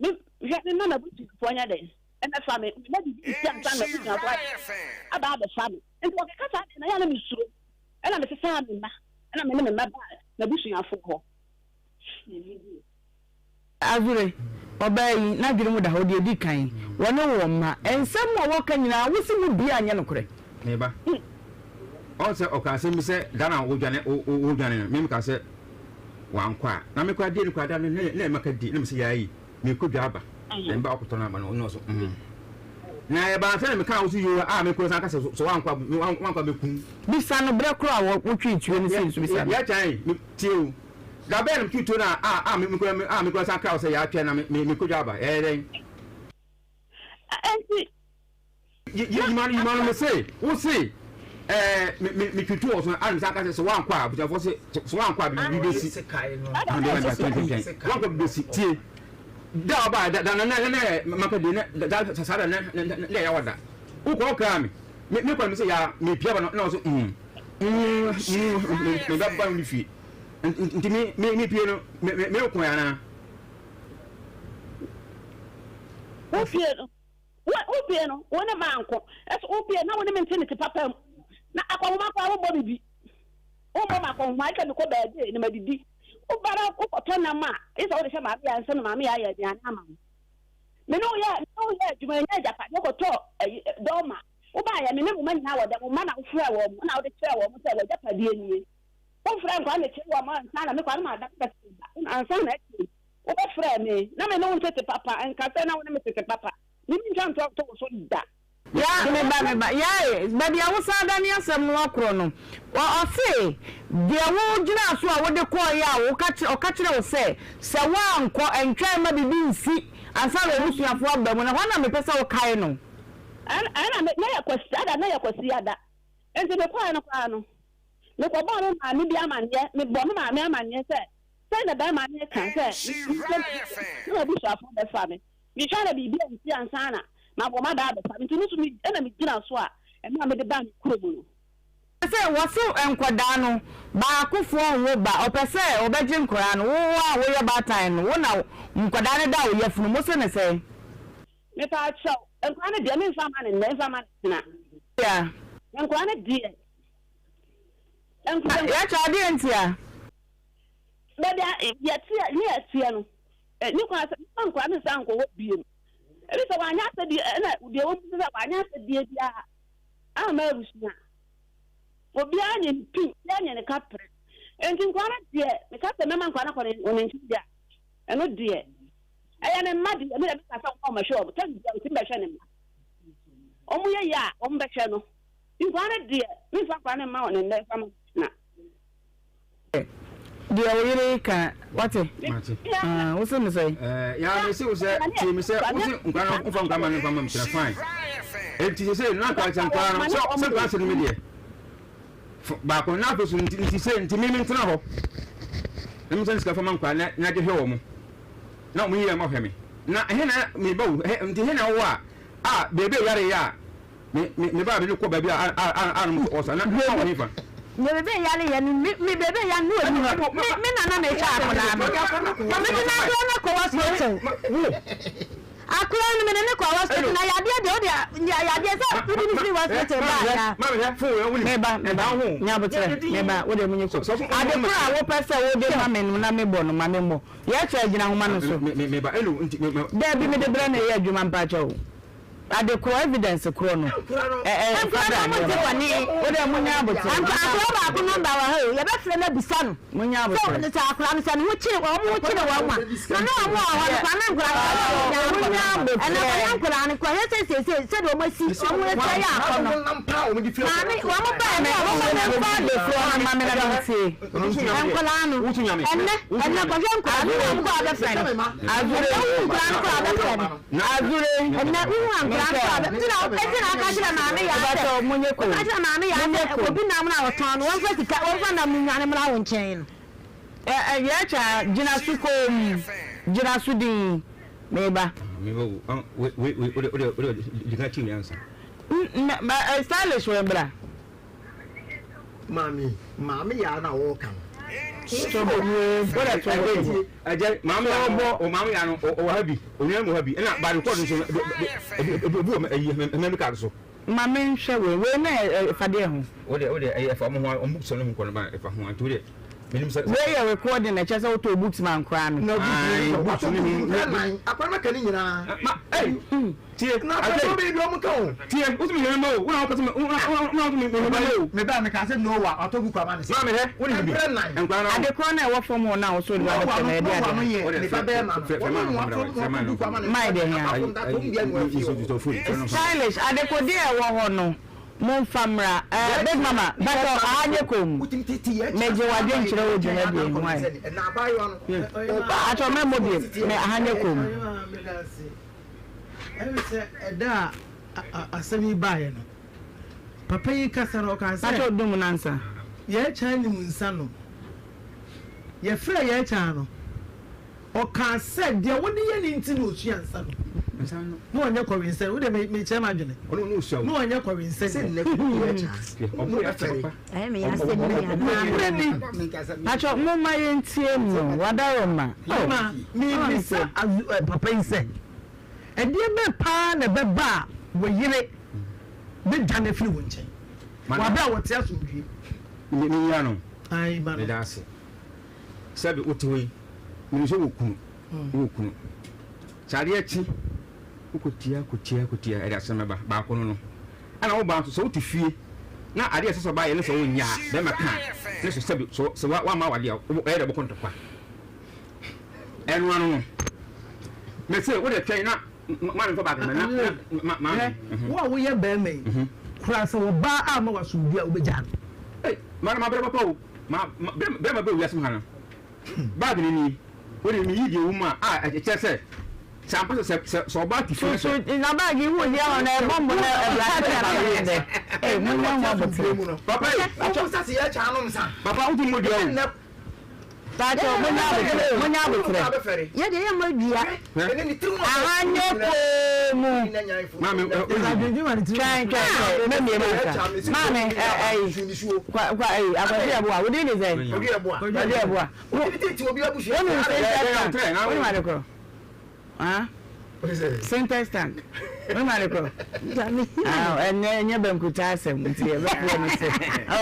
Speaker 11: me hwɛ me ma m'abusuafoɔ nyɛ dɛn ɛmɛfa me, mema biribi nsi ansa na m'abusuafoɔ ayɛ dɛn aba abɛfa me. Nti wɔkeka saa deɛ na yɛ a na mesuro, ɛna mesesaa me mma, ɛna me ne me mma baa m'abusuafoɔ hɔ.
Speaker 1: Azure, ɔbaa yi, n'adwene mu da hɔ, deɛ ɛdi kan, wɔne wo mma, nsɛm a wɔka nyinaa, wose mu biara nyɛ nokorɛ.
Speaker 7: Me ba, ɔn sɛ ɔka asɛm bi sɛ da no a wodwane wodwane no, me meka sɛ wankɔ a, na me koraa deɛ no koraa da no na na maka di, na mese yaa yi, mekɔ dwa aba, na meba ɔkɔtɔ no aba no, ɔno ɔso mm. Na ɛbaa sɛ na meka wo so yoo a me koraa san ka sɛ sɛ wankɔ a wankɔ a mɛkum.
Speaker 1: Bisa no berɛ korɔ a wotwee tuo no sii nso bisa no.
Speaker 7: Yɛ kyɛn, me tie o. Da bɛn na metwee tuo no a a a me koraa a me koraa san kra wo sɛ yaa twɛn na me me mekɔ dwa aba, ɛyɛ dɛn?
Speaker 11: Enti
Speaker 7: Yima no yima no me se wo se ɛɛ me me me tutu wɔ so a nsa kasa sɛ wankɔ a abusuafoɔ se sɛ wankɔ a bibi besi wankɔ bibi besi tie da ɔba da da na na na maka di na da sa da na na na ya wada wokɔ ɔkra me me me kɔ me se ya me pia ba no na ɔso mm. Me ba ba no fie. Nti me me me pie no me me me ko ana.
Speaker 11: Wo pie no. Wo wo pie no wo ne ma nko. Eso wo pie na wo ne me nte ne te papa mu. Na akɔnhoma koraa wo bɔ me bi. Wo bɔ ma akɔnhoma ayɛ sɛ mekɔ baabi na madidi. Wo ba na wokɔtɔ nam a, gye sɛ wode hyɛ maame yɛ ansa na maame yɛ ayɛ aduane ama wo. Me ne wo yɛ me ne wo yɛ adwuma yɛnya agyapadeɛ kɔtɔɔ ayi dɔɔma. Wobaeɛ me ne mo mma nyinaa wɔ dɛm, wo mma na wofrɛɛ wɔn na wode kyerɛɛ wɔn sɛ w'agyapadeɛ nie. Wofrɛɛ nkwadaa na kyerɛ wɔn ansa na me koraa na mada mepɛ sɛ meba ansa na akyire yi wobɛfrɛɛ me na me ne wo ntete papa nka sɛ na wo ne me tete papa. Me mentwa ntorɔ nto wo so da.
Speaker 1: Ya, me ba, me ba, yae, baabi a wosan adane asɛm no akorɔ no, ɔ, ɔse, deɛ wo gyinaa so a wode kɔeɛ a woka kyerɛ, ɔka kyerɛɛ wo sɛ, sɛ woankɔ, ɛntwɛn mma biribi nsi ansa na w'abusuafoɔ aba mu no, ɛhɔ na mepɛ sɛ wokae no.
Speaker 11: Ɛna, ɛna me, na yɛ Kwasiada, na yɛ Kwasiada. Enti mekɔeɛ no koraa no, mekɔbɔɔ me maame bi amanneɛ, mebɔɔ me maame amanneɛ sɛ, sei na barima no reka sɛ, me, me, na m'abusuafoɔ bɛfa me. Mehwɛ na biribi ansi ansa na mabɔ m'aba abɛfa me nti no so me ɛna megyina so a ɛno a mede baa me kurom no.
Speaker 1: Sɛ wɔse nkɔdaa no baakofoɔ nwo ba ɔpɛ sɛ ɔbɛgye nkɔdaa no wo a woyɛ baatan no wo na nkɔdaa no da wo yafunu mu wose no sɛn.
Speaker 11: Mepaakyɛw nkɔdaa no deɛ menfa mma no nnɛ mfa mma no kyena.
Speaker 1: Yeah.
Speaker 11: Nkɔdaa no deɛ. Nkɔdaa.
Speaker 1: Yɛkyɛ adeɛ ntia.
Speaker 11: Baabi a yɛteɛ ne yɛteɛ no, ɛnni kwan sɛ mma nkwadaa no nsan nkɔ hɔ bio. Ebi sɛ wanyɛ asɛdeɛ ɛna deɛ wɔn sɛ wanyɛ asɛdeɛ biara amma abusua. Obiara nyɛ ne pin, obiara nyɛ ne kaprɛ. Nti nkwadaa no deɛ, meka sɛ mɛma nkwadaa no akɔ ne wɔn nkyɛn deɛ a, ɛno deɛ, ɛyɛ ne mma deɛ, me deɛ meka sɛ wɔn a wɔhwɛ wɔn, tɛm deɛ wɔtumi bɛhwɛ ne mma. Wɔn yɛ yɛ a, wɔn bɛhwɛ no. Nkwadaa no deɛ, memfa nkwadaa no mma wɔn nnɛ mfa ma na.
Speaker 1: Deɛ wo yere reka wate?
Speaker 7: Mate.
Speaker 1: Ah, wo se me sɛn?
Speaker 7: Eh, ya me se wo sɛ tie me sɛ wo se nkwa no wofa nkwa ma no mfa ma me kyerɛ fine. Enti sɛ sɛ na nkwa sɛ nkwa no sɛ sɛ nkwa sɛ no me deɛ. Baako na afei so nti nti sɛ nti me me ntena hɔ. Na me sɛ sika fa ma nkwa na na gye hwɛ wɔ mo. Na wɔn yɛ ma hwɛ me. Na ɛhe na me ba wo nti he na wo a a bebe yare ya a Me me me ba me no kɔ baabi a a a a nom ɔsa na na wɔ hefa.
Speaker 8: Me bebe yare yɛ no me me bebe yare no oni hɔ me me na na me hwɛ akwadaa no me de n'akora no kɔ hospital akora no me de ne kɔ hospital na yadeɛ deɛ wode yadeɛ sɛ wode ne firi hospital ba ya.
Speaker 1: Me ba me ba nyabotrɛ me ba wode mu nye ko ade koro a wopɛ sɛ wode ma me no na mebɔ no ma me mmɔ yɛkyɛ gyina ahoma no so daabi mede brɛ na ɛyɛ adwuma mpakyɛw. Ade korɔ evidence korɔ no ɛ ɛ fa bra
Speaker 8: Nkura no
Speaker 1: nneɛma
Speaker 8: te bɔne.
Speaker 1: Wo deɛ mo nya aboterɛ.
Speaker 8: Anka akora baako number wɔ ha o yɛbɛfrɛ no abisa no
Speaker 1: Mo nya aboterɛ.
Speaker 8: sɛ sɛ akora no sɛ ne ho kyere wɔn ho kyere wɔn a na ne wɔn wɔ hɔ no kora na nkora no sɛ wɔn nyɛ
Speaker 1: Mo nya
Speaker 8: akɔnɔ ɛna
Speaker 1: aboterɛ.
Speaker 8: kɔyɛ nkora no kɔhwɛ sɛ seesei sɛdeɛ wɔn asi wɔn ho asi ayɛ akɔnɔ maame wɔn baa ne wɔn
Speaker 1: Mo
Speaker 8: ba
Speaker 1: nfa ade korɔ no ma me na me ntie.
Speaker 8: Nkora no ɛnɛ ɛnɛ kɔhwɛ nkora no wɔn kɔ abɛfrɛ no
Speaker 1: Azure.
Speaker 8: ɛnɛ wo nkora no kɔ abɛfrɛ no.
Speaker 1: Azure.
Speaker 8: Ɛnɛ wohu ankora nso a nti na nti na aka kyerɛ maame yaa sɛ
Speaker 1: Mepakyɛw monyɛ komm.
Speaker 8: ɔka kyerɛ maame yaa
Speaker 1: Monyɛ
Speaker 8: sɛ
Speaker 1: komm.
Speaker 8: obi nam no a ɔtɔn no wɔmfa sika wɔmfa nam no nnwane mmra wo nkyɛn no.
Speaker 1: Ɛ ɛ Yɛtwa, gyina so komm. Gyina so dinn. Meba.
Speaker 7: Meba o, ɔn, wei, wei, wei, wode, wode, wode, di kan kyi wei ansa.
Speaker 1: M, m, ɛ, stylish wei bra.
Speaker 10: Maame, maame yaa na wɔka no.
Speaker 7: Ɛgya maame yaa no o maame yaa no ɔwɔ ha bi onua mu ha bi ɛna baade kɔɔ no nso ebi ebi wɔ ɛyi memory card so.
Speaker 1: Ma me nhwɛ wei wei na ɛfa deɛ ho.
Speaker 7: O deɛ o deɛ ɛyɛ ɛfa ɔmo ho ɔmo books no ho nkɔ no ba ɛfa ho nti o deɛ menim sɛ.
Speaker 1: Wei yɛ recording ɛkyɛ sɛ wotɔɔ books ma nkoraa no.
Speaker 10: Na books no
Speaker 7: books no
Speaker 10: ho akora no ka ne nyinaa.
Speaker 7: Ma ɛy. Tie,
Speaker 10: Na
Speaker 7: afei.
Speaker 10: afei bɛyɛ bi ɔmo ka o.
Speaker 7: Tie, wotumi hwɛ me mma o, wo na wopɛ sɛ me, wo na, wo na wotumi me mma o.
Speaker 10: Me ba, meka sɛ Noah, watɔ buku ama me sɛ.
Speaker 7: Maame hwɛ, wonim bi.
Speaker 10: Mprɛ nnan.
Speaker 7: Nkwadaa no.
Speaker 1: Ade korɔ no a ɛwɔ fam hɔ no a wo so wode ba
Speaker 10: Noah
Speaker 1: bɛkyɛ
Speaker 10: no,
Speaker 1: no, ɛde
Speaker 10: Noah
Speaker 1: ade
Speaker 10: no
Speaker 1: no.
Speaker 10: yɛ ne ba bɛrima no. Ɔno na watɔ, watɔ buku ama no.
Speaker 1: Mae deɛ hia.
Speaker 10: Apart from that, ɔmo biara nni wɔ fie hɔ.
Speaker 1: Stylish, adekodeɛ a ɛwɔ hɔ no, momfa mmra. Eh, Big Mama, mpakyɛw, aha nyɛ komm. Megye w'adwenkyerɛ wɔ dwumadie yi ho ae. Mpakyɛw, mɛmmɔ biom, me, aha nyɛ komm.
Speaker 3: Ɛne sɛ ɛda a asɛm yi baeɛ no, papa yi kasa no ɔkaa sɛ.
Speaker 1: Pakyɛ dum no ansa.
Speaker 3: Yɛɛkyaa nim nsa nom. Yɛfrɛɛ Yɛɛkyaa no, ɔkaa sɛ deɛ wode yɛ no nti na ɔsua nsa nom. Na ɔnyɛ kɔwensɛn. Wo deɛ me mekyerɛ m'adwene.
Speaker 7: Ɔno ɔno osua o.
Speaker 3: Na ɔnyɛ kɔwensɛn.
Speaker 10: Sɛ nnɛ kò yɛ kya.
Speaker 7: Ɔmo yɛ akyɛ papa.
Speaker 8: Ɛyɛ me ya sɛ me nua
Speaker 3: Nokorɛ ni.
Speaker 1: Pakyɛ momma yɛntie no wadaroma oh.
Speaker 3: Ma mebisa azu ɛ papa yi sɛ, ɛdeɛ bɛn paa na ɛbɛba a wo yere bɛdwane afiri wo nkyɛn wɔ aberɛ a wɔte asomdwoeɛ mu?
Speaker 7: Me nua no,
Speaker 3: Ae, ma no.
Speaker 7: meda ase. Sɛbe wote hɔ yi, menim sɛ wowɔ kunu, wowɔ kunu. Sɛ adeɛ kye, wokɔtia, kɔtia, kɔtia, ɛde asɛm bɛba. Baako no no. Ɛna wo baa nso, sɛ wote fie na adeɛ a ɛsɛ sɛ ɔbaa yɛ ne sɛ wonyɛ a, bɛrima ka a, ne so sɛbe, sɛ, sɛ woamma awadeɛ a, ɛyɛ dɛ wobɛkɔ ntɔkwa. Ɛno ano no, mese wode twɛn na ma me mfa baage no na, na, ma, ma me.
Speaker 3: Wo a woyɛ bɛrima yi, koraa sɛ ɔbaa amma wo asomdwoeɛ a, wobɛgyaa no?
Speaker 7: Ei, ma no mabrɛ papa o. Ma, ma, bɛrima bɛ wiase mu ha no. Bag no nie. Wo de meyi deɛ ɛwɔ mu a, a ɛkyerɛ sɛ, sɛ ampa sɛ, sɛ, sɛ ɔbaa te fie
Speaker 1: So,
Speaker 7: sɛ.
Speaker 1: so, na bag yi wo hia hɔ na ɛbɔ mbo na ɛbrante na ɛyɛ dɛ. Ee, mo nya ho abotere.
Speaker 7: Papa yi.
Speaker 10: Ɔmo nsa se yɛ kya anom nsa.
Speaker 7: Papa wo ti mo dua o.
Speaker 1: Pakyɛ mo nya abotere, mo nya abotere.
Speaker 8: Yɛ deɛ yɛ mɔ dua.
Speaker 1: Aha nyɛ koo mu.
Speaker 7: Maame,
Speaker 1: Twɛn, twɛn, twɛn, mɛmie ma nsa. Maame, ɛ, ɛyi, kwa, kwa, ɛyi, akwasi ɛboa, wo din de sɛn?
Speaker 10: Kwadwo Ɛboa.
Speaker 1: Kwadwo Ɛboa. Wo, wonim Sintex tank? Wonim ade korɔ? Ah? Sintex tank. Wonim ade korɔ? Ah, ɛnyɛ, ɛnyɛ bankuta asɛm, nti yɛbɛfoɔ no so.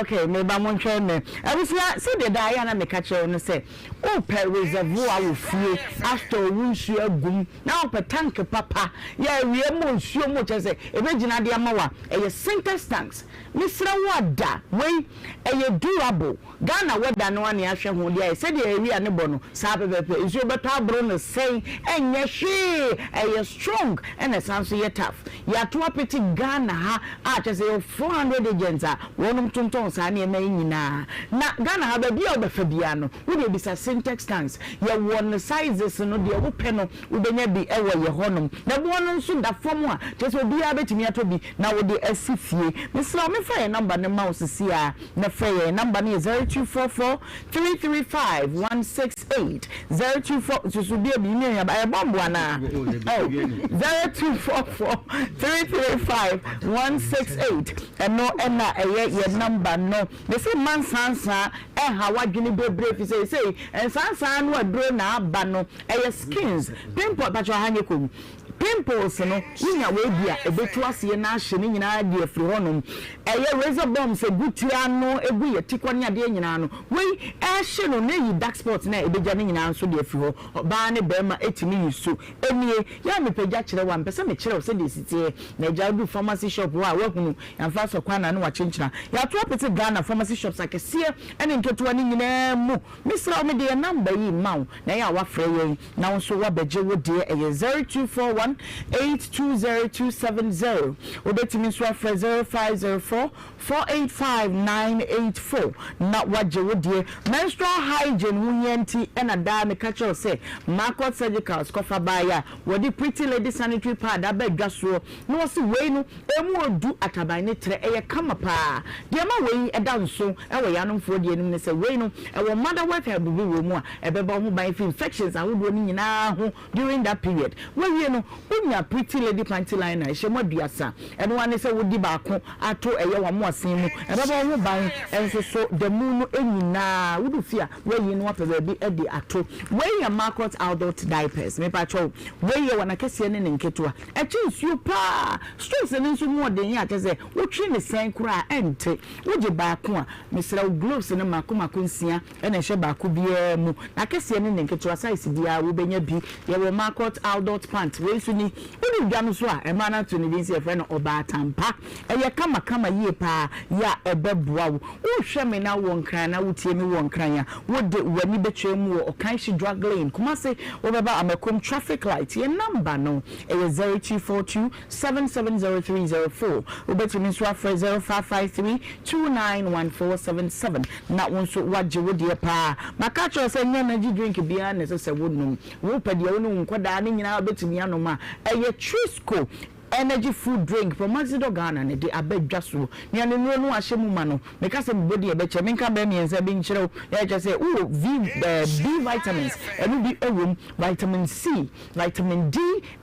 Speaker 1: Okay, meba mo ntwɛn me. Abusua, sɛdeɛ daa yɛ a na meka kyerɛ wo no sɛ, wopɛ reservoir wɔ fie, astɔɔ wo nsuo agum, na wopɛ tank papa, yɛ awia mu nsuo mu kyerɛ sɛ ɛbɛgyina de ama wo a, ɛyɛ Sintex tanks. Mesrɛ wo ada, wei ɛyɛ durable, Ghana weather no ara na yɛahwɛ ho de ayɛ, sɛdeɛ awia no bɔ no saa pɛpɛɛpɛ, nsuo bɛtɔ aboro no sɛn, ɛnyɛ hwee, ɛyɛ strong ɛna ɛsan nso yɛ tough. Yɛato apete Ghana ha a kyerɛ sɛ yɛwɔ 400 agents a wɔnom tontɔn saa nneɛma yi nyinaa. Na Ghana ha baabi a wobɛfa biara no, wodeɛ bisa Sintex tanks, yɛwɔ no sizes no deɛ wopɛ no wobɛnya bi wɔ yɛ hɔnom. Na boɔ no nso da fam a kyerɛ sɛ obiara bɛtumi atɔ bi na wode asi fie. Mesrɛ wo memfa yɛn number no mma wo seesei ara na frɛ yɛn. Number no yɛ 0244 335 168, 024, susu bi ebi mi anya ba ɛyɛ bɔmbo anaa? Oh, 0244 335 168 ɛno ɛna ɛyɛ yɛn number no. Mese mma nsansaa ɛnha w'adwene bebree fi seesei nsansaa no aduro na aba no ɛyɛ skins pimple pakyɛ ɔha nyɛ kom pimples no wonya wei bi a ɛbɛtu aseɛ na ahye ne nyinaa de afiri hɔnom ɛyɛ razor bumps ɛgu tiri ano ɛgu yɛ tikɔ ne adeɛ nyinaa no wei ɛhye no na ɛyi dark spots na ɛbɛgya ne nyinaa nso de afiri hɔ ɔbaa ne bɛrima ɛtumi yi so ɛnie yɛ a mepɛ gya kyerɛ wo a mepɛ sɛ mekyerɛ wo sɛdeɛ ɛsi teɛ na agya wodu pharmacy shop hɔ a woahunu yɛamfa asɔ kwan na ne wakyenkyena yɛato apete Ghana pharmacy shops akɛseɛ ne nketewa no nyinaa mu mesrɛ wo mede yɛn number yi ma wo na ɛyɛ a woafrɛ yɛn na wo nso woabɛgye wo deɛ ɛyɛ 0241 820270 wobɛtumi nso afrɛ 0504 485 984 na woagye wo deɛ. Menstrual hygiene ho hia nti na daa meka kyerɛ wo sɛ Marcot Surgicals kɔfa baeɛ a wɔde Pretty Lady Sanitary Pad aba dwa soɔ na wɔse wei no ɛmu ɔdu ataban ne trɛ ɛyɛ kama paa. Deɛ ɛma wei da nso wɔ yɛn anomfoɔ deɛ no mu ne sɛ wei no ɛwɔ motherwort herb bi wɔ mu a ɛbɛbɔ wo ho ban firi infections ahodoɔ no nyinaa ho During that period, woawie no, wonya Pretty Lady Panty Liner, ɛhyɛ mu aduasa. Ɛno ara ne sɛ wode baako ato ɛyɛ w'amoasen mu. Ɛbɛbɔ wo ho ban nso so da mu no nyinaa. Wodu fie a, woayi na woapɛ baabi de ato. Wei yɛ Marcot Adult Diapers. Mepakyɛw, wei yɛ wɔn akɛseɛ ne ne nketewa. Ɛkye nsuo pa ara. Strokes no nso mu ɔden yɛ a kyerɛ sɛ wotwe no sɛn koraa a, ɛnte. Wogye baako a, mesrɛ wo, gloves no mmaako mmaako nsia na ɛhyɛ baako biara mu. N'akɛseɛ ne ne nketewa, size biara wobɛnya bi. Yɛwɔ Marcot Adult Pant, wei nso ni. Wode dwa no so a, mmaa no ato ne din sɛ yɛfrɛ no Ɔbaatampa. Ɛyɛ kamakama yie pa ara, yɛ a ɛbɛboa wo. Wohwɛ me na wowɔ Nkran anaa wotie me wɔ Nkran a, wode w'ani bɛkyerɛ mu wɔ Okaishie Drug Lane, Kumasi. Wobɛba Amakom Traffic Light. Yɛn number no yɛ 0242 770304. Wobɛtumi nso afrɛ 0553 291477 na wo nso woagye wo deɛ paa. Maka akyerɛ wo sɛ nyɛ energy drink biara na ɛsɛ sɛ wonom. Wopɛ deɛ wo ne wo nkwadaa no nyinaa bɛtumi anom a, ɛyɛ Trisco. Energy food drink from Maxidor Ghana na ɛde aba dwa soɔ. Nea ne nnuro no ahyɛ mu ma no, meka sɛ mebɔ din a ɛbɛkyɛ, menka bɛyɛ mmiɛnsa bi nkyerɛ wo, na ɛkyerɛ sɛ wowɔ V, eh, B vitamins, ɛno bi wɔ mu, vitamin C, vitamin D,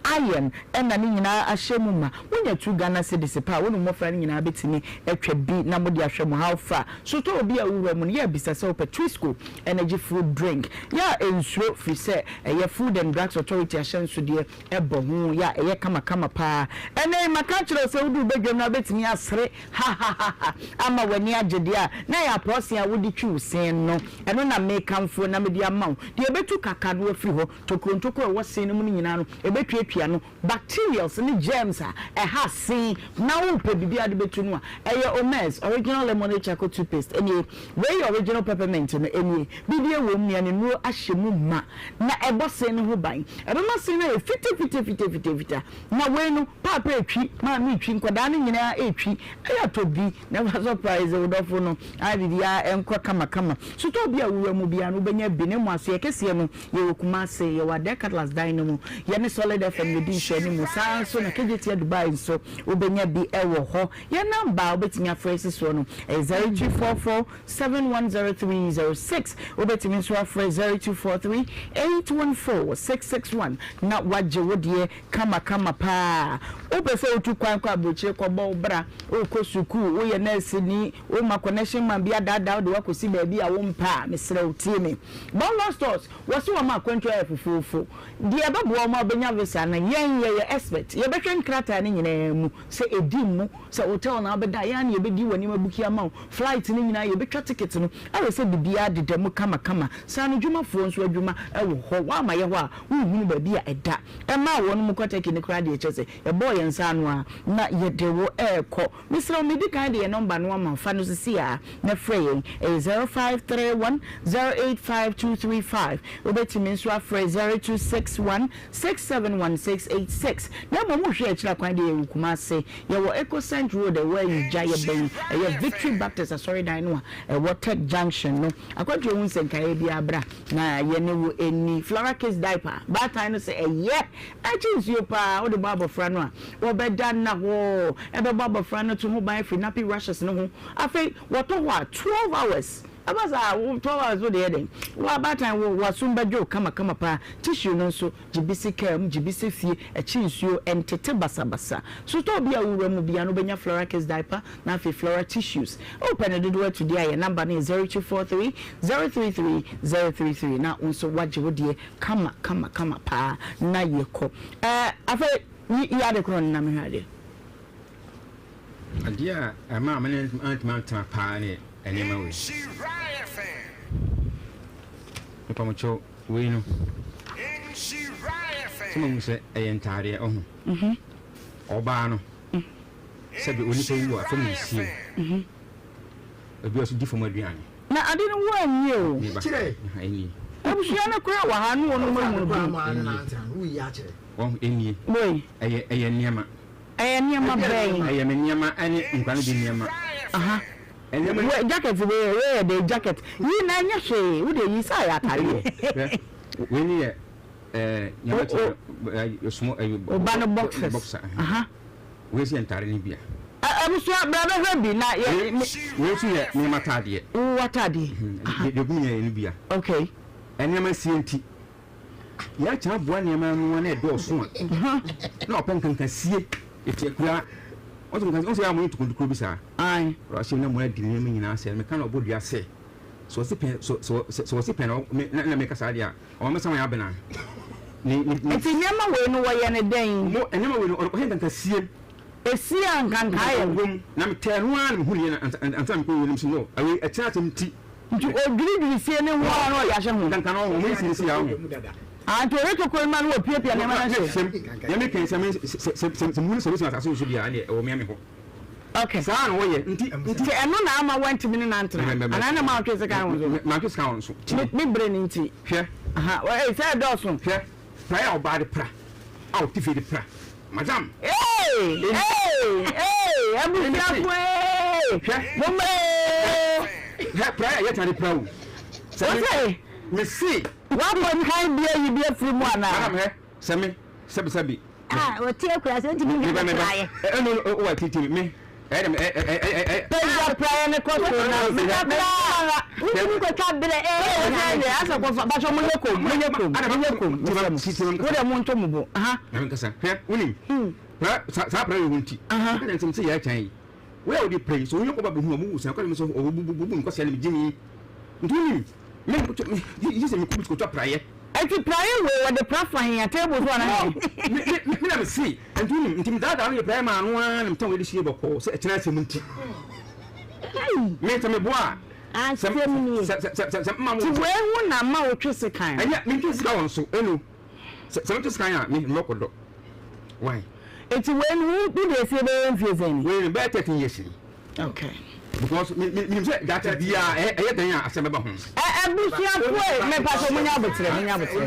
Speaker 1: iron, ɛna ne nyinaa ahyɛ mu ma. Wonya two Ghana cedis pɛ a, wo ne wo mmɔfra no nyinaa bɛtumi atwa bi na mode ahwɛ mo. How far? Sotɔɔ bi a wowura mu no, yɛ bisa sɛ wopɛ Twisco Energy food drink. Yɛ a ɛnsuro, firi sɛ ɛyɛ Food and Drugs Authority ahyɛnsodeɛ. Ɛbɔ ho yɛ a ɛyɛ kamakama paa. Ɛnnɛ yi, maka akyerɛ wo sɛ woduru badwam no a wobɛtumi asere hahahaha ama w'ani agye deɛ a na ɛyɛ apɔɔse a wode twi wo se no. Ɛno na mekamfo na mede ama wo. Deɛ ɛbɛtu kaka no afiri hɔ, tokuro ntokuro a ɛwɔ se no mu no nyinaa no, ɛbɛtuatua ano. Bacterials ne germs a ɛha se na worepɛ biribi a wode bɛtu no a, ɛyɛ Omez Original Lemonade Charcoal Toothpaste nie. Wei yɛ Original Peppermint no nie. Bidie wom, nea ne nnuro ahyɛ mu ma. Na ɛbɔ se no ho ban. Ɛbɛma se no ayɛ fitafitafitafitafita. Na wei no, paapa retwi, maame retwi, nkwadaa no nyinaa retwi. Ɛyɛ tɔ bi na fa surprise wo dɔfo no. Ayɛ biribiara nkɔ kamakama. Sotɔɔ bi a wowura mu biara no, wobɛnya bi. Na mmom asoɛe kɛseɛ no, yɛwɔ Kumasi, yɛwɔ Adair Cutlass dan no mu. Yɛne Solid FM yɛdi nhwɛanimu. Saa ara nso na Kejetia Dubai nso, wobɛnya bi wɔ hɔ. Yɛn nɔmba a wobɛtumi afrɛ asi soɔ no, ɛyɛ 0244 710306. Wobɛtumi nso afrɛ 0243 814 661 na woagye wo deɛ kamakama paa. Wopɛ sɛ wotu kwan kɔ aburokyire kɔbɔ wo bra, wokɔ sukuu, woyɛ nɛɛseni, woma connection man bi adaadaa wo de wo akɔsi baabi a wompɛ a, mesrɛ wo tie me. Bangla Stores, wɔse wɔma akwantuo ayɛ fofoofo. Deɛ ɛbɛboa wo ma wobɛnya visa no, yɛn yɛyɛ expert. Yɛbɛhwɛ nkrataa no nyinaa mu sɛ ɛdi mmu, sɛ hotel na wobɛda a, yɛn ara na yɛbɛdi w'anim abuki ama wo. Flight no nyinaa yɛbɛtwa ticket no ayɛ sɛ biribiara deda mu kamakama. Saanodwumafoɔ nso adwuma wɔ hɔ. Woamma yɛ hɔ a, wonhunu baabi a ɛda. Ɛmaa wɔn kɔ Turkey no koraa deɛ kyerɛ sɛ yɛbɔɔ yɛn nsa ano ara na yɛde wo rekɔ. Mesrɛ wo, medi kan de yɛn nɔmba no ama wo. Fa no seesei ara na frɛ yɛn. Ɛyɛ 0531 085 235. Wobɛtumi nso afrɛ 0261 671686. Na mmom wohwɛ akyiri akwan deɛ yɛwɔ Kumasi. Yɛwɔ Ecocent Road a ɛwɔ Ayigya, yɛbɛn ɛyɛ Victory Baptist Asɔredan no a ɛwɔ Tech Junction no. Akwantuo ho nsɛnkaeɛ biara bra na yɛne wo nni. Flora Kids Diaper, baatan no sɛ ɛyɛ ɛkye nsuo paa wode bɔ abɔfra no a, wɔbɛda nnahɔɔ, ɛbɛbɔ abɔfra no to ho ban afiri nappy rashes no ho. Afei wɔtɔ hɔ a 12 hours, ɛba saa a 12 hours wode yɛ dɛn? Wo abaatan wo w'asom bɛdwo wo kamakama paa. Tissue no nso Gye bi si kaa mu, gye bi si fie, ɛkye nsuo, ɛntete basabasa. Sotɔɔ bi a wowura mu biara no wobɛnya Flora Kids Diaper na afei Flora Tissues. Wopɛ no dodoɔ atu deɛ a yɛn number no yɛ 0243 033 033 na wo nso woagye wo deɛ kama kama kama paa na yɛkɔ. Ɛɛ afei yi yi ade korɔ no na mehwɛ adeɛ.
Speaker 7: Adeɛ a ɛmaa me ne antumi antena paa ne nneɛma wei. Mepamokyɛw. Wei no, sɛ moahu sɛ ɛyɛ ntaadeɛ, ɔho. Ɔbaa no, sɛbe onipa wu a, fam na ɛsie no. Ebi nso di fam aduane.
Speaker 1: Na ade no wo annie o.
Speaker 7: Me ba, aha, ɛnie.
Speaker 1: Abusua no koraa wɔ ha ne wɔnom ahunu bi.
Speaker 7: Ɛnie. Wahu, ɛnie.
Speaker 1: Wei.
Speaker 7: Ɛyɛ, ɛyɛ nneɛma.
Speaker 1: Ɛyɛ nneɛma bɛn?
Speaker 7: Ɛyɛ me nneɛma ɛne nkwadaa no bi nneɛma.
Speaker 1: Aha.
Speaker 7: Nneɛma.
Speaker 1: Wei jacket wei wei yɛ dɛ jacket yi na ɛnyɛ hwee wo deɛ yi saa yɛ ataadeɛ.
Speaker 7: Hwɛ wei ni yɛ ɛɛ nyame ti ɛ small ɛyi.
Speaker 1: Ɔba no boxers.
Speaker 7: Boxer. Aha. Wei si yɛ ntaare ni bia.
Speaker 1: Abusua bra bɛhwɛ bi na yɛ.
Speaker 7: Wei nso yɛ nneɛma ataadeɛ.
Speaker 1: Wo ataadeɛ.
Speaker 7: Deɛ gu mu yɛ no bia.
Speaker 1: Okay.
Speaker 7: Nneɛma sie nti. Yɛakyɛ aboa nneɛma ano a na ɛdɔɔso a, na ɔpɛ nkanka sie eti akura. Ɔsɛ nkanka ɔsɛ yɛ a mo yɛ ntokontokuo bi saa.
Speaker 1: Ae.
Speaker 7: Ɔsɛ na mo adi nneɛma nyinaa sɛ meka na ɔbɔ dua sɛ sɛ ɔsi pɛn sɛ sɛ sɛ ɔsi pɛn na me na na meka saa deɛ a ɔma me san yɛ abena. Ne ne ne.
Speaker 1: Eti nneɛma wei no wɔyɛ no dɛn?
Speaker 7: Mo nneɛma wei no ɔyɛ nkanka sie.
Speaker 1: Esie a nkanka ayɛ no.
Speaker 7: Wom na metɛɛ no ara na mehu ne yɛ na ansa ansa na mekɔ wei no so no awei ɛkyɛn asɛm ti.
Speaker 1: Nti odwiridwiri sie ne ho ara na ɔde ahyɛ ho.
Speaker 7: Nkanka no ɔmo esi ne si ya ho.
Speaker 1: Ah nti ɔyɛ tokuro no ma no wɔ piapia nneɛma no ahyɛ.
Speaker 7: Sɛm deɛ meka yi sɛ me sɛ sɛ sɛ sɛ muhunu sɛ wesi asase so deɛ a ɛneɛ ɛwɔ mea me hɔ.
Speaker 1: Okay.
Speaker 7: Saa na wɔyɛ nti nti.
Speaker 1: Nti ɛno na ama wantumi ne no antena anaa na ma ɔtwe sekan wɔ so.
Speaker 7: Mantwe sekan wɔ so.
Speaker 1: Ne ne bere no nti.
Speaker 7: Hwɛ.
Speaker 1: Aha ee sɛ ɛdɔɔso.
Speaker 7: Hwɛ praeɛ a ɔbaa de pra a ɔte fie de pra. Madam!
Speaker 1: Ee! Ee! Ee! Abusuafo ee!
Speaker 7: Hwɛ!
Speaker 1: Momma ee!
Speaker 7: Hwɛ, praeɛ a yɛtena de pra o. Sɛ me,
Speaker 1: Wose.
Speaker 7: me se.
Speaker 1: Woakɔ kan bi ayi bi afiri mu anaa?
Speaker 7: Madam hwɛ, sɛ me, sɛbi sɛbi.
Speaker 8: A ɔte akura sɛ ntumi nhwɛ ne praeɛ.
Speaker 7: Ɛno wɔ titi me.
Speaker 1: Pagya praeɛ ne kɔ soro na
Speaker 8: meka koraa wontumi nkɔtwa berɛ
Speaker 1: ɛɛ asɛ kɔfa bakyɛ mo nyɛ kom mo nyɛ kom mo nyɛ kom mesrɛ mo wo deɛ mo nto mo bo aha.
Speaker 7: Na menkasa hwɛ wonim saa praeɛ wɔ nti ɛka nsɛm sɛ yɛ akyɛn yi wo a wode prae so wonyɛ kɔba bɛhu a muwu sɛ kɔde me so ɔbubu nkɔsɛ ne megyimi nti wonim me yi sɛ mekɔ bi kɔtwa praeɛ.
Speaker 1: Enti praeɛ wei wɔde pra fa he a table so anaa he?
Speaker 7: Me me me me na me se nti wonim nti medaadaa no de praeɛ maa no ara na metɔn wei de sie bɔkɔɔ sɛ ɛkyena asɛm nti me sɛ meboa a sɛ sɛ sɛ sɛ sɛ mma mo.
Speaker 1: Nti wei ho na ma wotwe sekan no?
Speaker 7: Ɛnyɛ mentwe sekan wɔn so ɛno sɛ sɛ metwe sekan a me mɛkɔ dɔ why.
Speaker 1: Nti wei no wo wode asie bɛyɛ mfie sɛn ni?
Speaker 7: Wei no bɛyɛ 13 years ni.
Speaker 1: Okay.
Speaker 7: Because me me menim sɛ daakye biara ɛyɛ ɛyɛ dɛn a asɛm bɛba ho.
Speaker 1: Ɛ abusuafoɔ e mepa sɛ munya abotrɛ munya abotrɛ.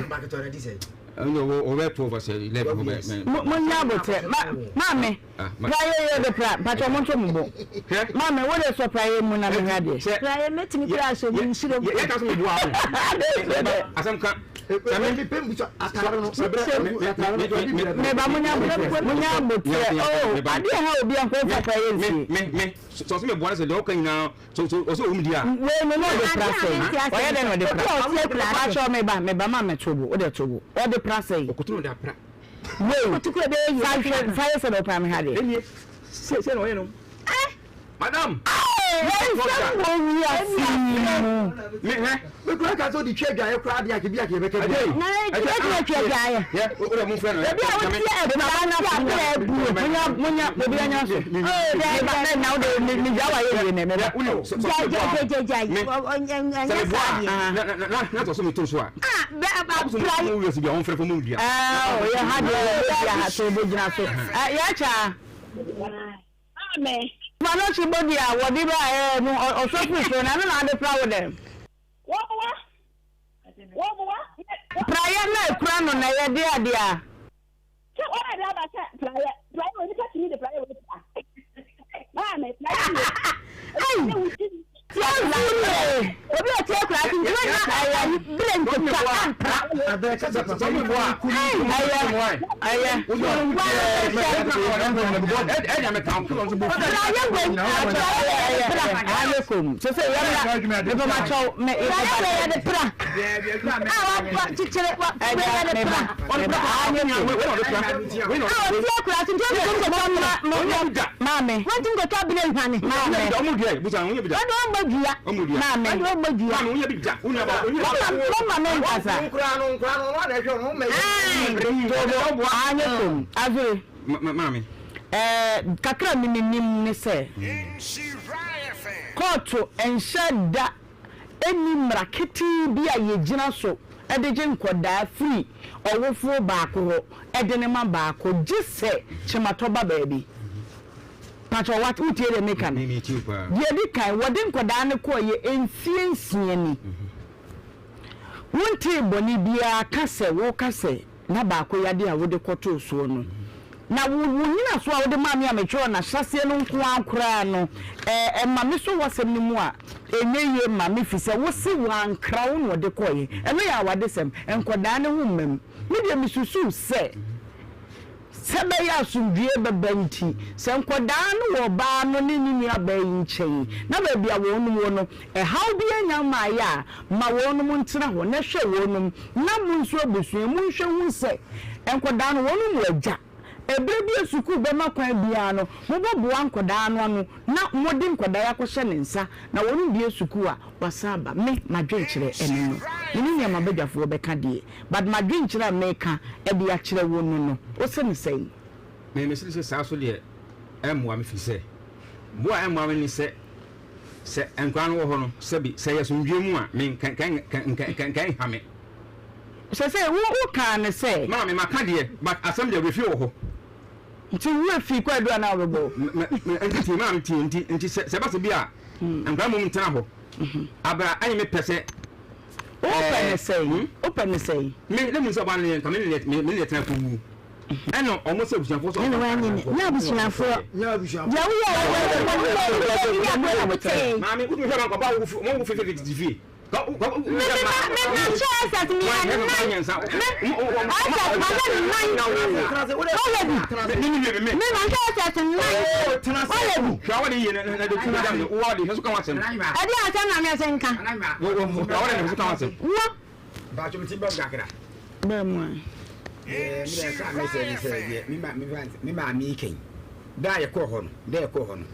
Speaker 7: Ɛnna wɔ ɔbɛ 12 asɛ 11 hɔ bɛ.
Speaker 1: Mo munya abotrɛ ma maame praeɛ yɛ de pra mpakyɛ mo nto mo bo maame wo de sɔ praeɛ mu na mehwɛ adeɛ.
Speaker 8: Praeɛ mɛtumi kura asɔ mu nsuro mu.
Speaker 7: Yɛ ka so mo boa ho. Asɛm ka.
Speaker 1: Meba munya abotrɛ munya abotrɛ oh adeɛ ha obi a nkɔmfa praeɛ nsie.
Speaker 7: Me me sɛ ɔsɛ meboa no sɛ deɛ ɔka nyinaa so so ɔsɛ ɔwom di a.
Speaker 1: Wei no na ɔde pra sɛn ɔyɛ dɛn na ɔde pra pakyɛw meba meba ma me to bo wode to bo ɔde pra sɛn.
Speaker 7: Ɔkoto na ɔde apra.
Speaker 1: Wei fa hwɛ fa yɛ sɛ deɛ ɔpra me ha deɛ.
Speaker 7: Ɛnie sɛ sɛ na ɔyɛ no. Madam.
Speaker 1: Nsɛm wɔ wiase yi mu.
Speaker 7: Me hwɛ.
Speaker 10: Me kura ka sɛ ɔde twa adwaeɛ koraa deɛ ake bi ake yɛbɛka bi.
Speaker 8: Na ɛtumi atwa adwaeɛ. Ebi a wotie akuraa na abere abue.
Speaker 1: Munya munya obi anya so. Meba na na wode me me gya wa yɛ yie nɛ meba.
Speaker 8: Gyae gyae gyae gyae ɛnyɛ saa deɛ.
Speaker 7: Na na na na tɔ so me to so a.
Speaker 8: Ah bɛ abira.
Speaker 7: Mo wiase bi a wɔn fɛrɛ fɔ mo dua.
Speaker 1: Ɛɛ o yɛ ha deɛ yɛ bɛ ha so bɛ gyina so. Ɛ yɛ akya.
Speaker 11: Amen.
Speaker 1: Fa no hye body a wɔde ba ɛɛ no ɔsɔ firi soro no ɛno na ade pra wo dɛn?
Speaker 11: Wɔboa. Wɔboa.
Speaker 1: Praeɛ na ɛkura no na ɛyɛ de adeɛ a.
Speaker 11: Sɛ wɔn na de aba sɛ praeɛ praeɛ wɔ nipa tumi de praeɛ wɔ pra. Maame praeɛ wɔ.
Speaker 8: Ai. Obi a ɔte akura ase nti wɔnya ayi bere nketewa ampra.
Speaker 1: Ɛyɛ Maame.
Speaker 8: Wɔntumi nkɔtwa bere nhwane.
Speaker 1: Maame.
Speaker 8: Wɔde wɔn bɔ dua.
Speaker 1: Maame.
Speaker 8: Wɔde wɔn bɔ dua.
Speaker 1: Mama me nkasa. Tobo anyɛ kom. Azure.
Speaker 7: Maame.
Speaker 1: Ɛɛ kakra mi mi nim ne sɛ. Kɔɔto nhyɛ da ɛni mmara ketee bi a yɛgyina so de gye nkɔdaa firi ɔwofoɔ baako hɔ de ne ma baako gye sɛ kyematɔ ba baabi. Pakyɛ what wotie deɛ meka no? Deɛ ɛdi kan, wɔde nkwadaa no kɔeɛ mfie nsia ni. Wontee bɔne biara ka sɛ woka sɛ na baako yadeɛ a wode kɔtoo soɔ no. Na wo wo nnyinasoɔ a wode maa me a metwerɛɛ no ahyɛaseɛ no nko ara koraa no, ɛ ɛma me sɔ w'asɛm no mu a, ɛnyɛ yie ma me firi sɛ wose wankra wo na ɔde kɔeɛ. Ɛno yɛ awadesɛm. Nkwadaa no ho mma mu. Me deɛ mesusu sɛ. Sɛ ɛbɛyɛ a asomdwoeɛ bɛba nti, sɛ nkwadaa no wɔ ɔbaa no ne ne nuabaa yi nkyɛn, na baabi a wɔnom wɔ no, ɛhaw biara nnya mmaeɛ a, ma wɔnom ntena hɔ na hwɛ wɔnom, na mo nso abusua, monhwɛ hu sɛ nkwadaa no, wɔnom wɔ agya. Ɛberɛ bi a sukuu bɛma kwan biara no, mobɛboa nkwadaa no ano na mode nkwadaa yi akɔhyɛ ne nsa, na wɔnom bue sukuu a, wɔasan aba. Me, m'adwenkyerɛ ne no. Menim nea m'abadwafoɔ bɛka deɛ. But m'adwenkyerɛ a meka de akyerɛ wo no no, wose no sɛn?
Speaker 7: Me mese sɛ saa so deɛ ɛmmoa me firi sɛ boa a ɛmmoa me ne sɛ sɛ nkwadaa no wɔ hɔ no sɛbi sɛ ɛyɛ asomdwoeɛ mu a me nka nka nka nka nka ɛnha me.
Speaker 1: Sɛ sɛ wo wo kaa no sɛ.
Speaker 7: Maame maka deɛ but asɛm deɛ werɛ fie wɔ hɔ.
Speaker 1: Nti wo werɛ fii kwaadu a na wobɛbɔ?
Speaker 7: Me me nti tie maame tie nti nti sɛ sɛ ɛba sɛ bi a nkwadaa mmom ntena hɔ abira ɛnyɛ me pɛ sɛ.
Speaker 1: Wopɛ ne sɛn? Wopɛ ne sɛn?
Speaker 7: Me na mu sɛ ɔbaa no yɛ nka me ne me ne tena kɔ wu. Ɛna ɔmo sɛ abusuafoɔ sɛ
Speaker 8: ɔmo anyi ne nyɛ abusuafoɔ. Deɛ woyɛ yɛ
Speaker 7: Maame wotumi hwɛ ma nkɔba wo wo fifi tete fie.
Speaker 8: Me me ma me ma hyɛ SS mi yɛ nan me SS ma hyɛ nan ɔyɛ bi me ma hyɛ SS nan ɔyɛ bi. Ɛdi asɛm na mi ɛsɛ nka. Wo.
Speaker 9: Mpatsɔ mi ti bɛ kakra.
Speaker 1: Bɛɛ mu a.
Speaker 9: Ɛɛ mi dɛ kaa mi sɛ mi sɛ deɛ mi ma mi fa mi maame yi kɛn da a yɛkɔɔ hɔ no da yɛkɔɔ hɔ no.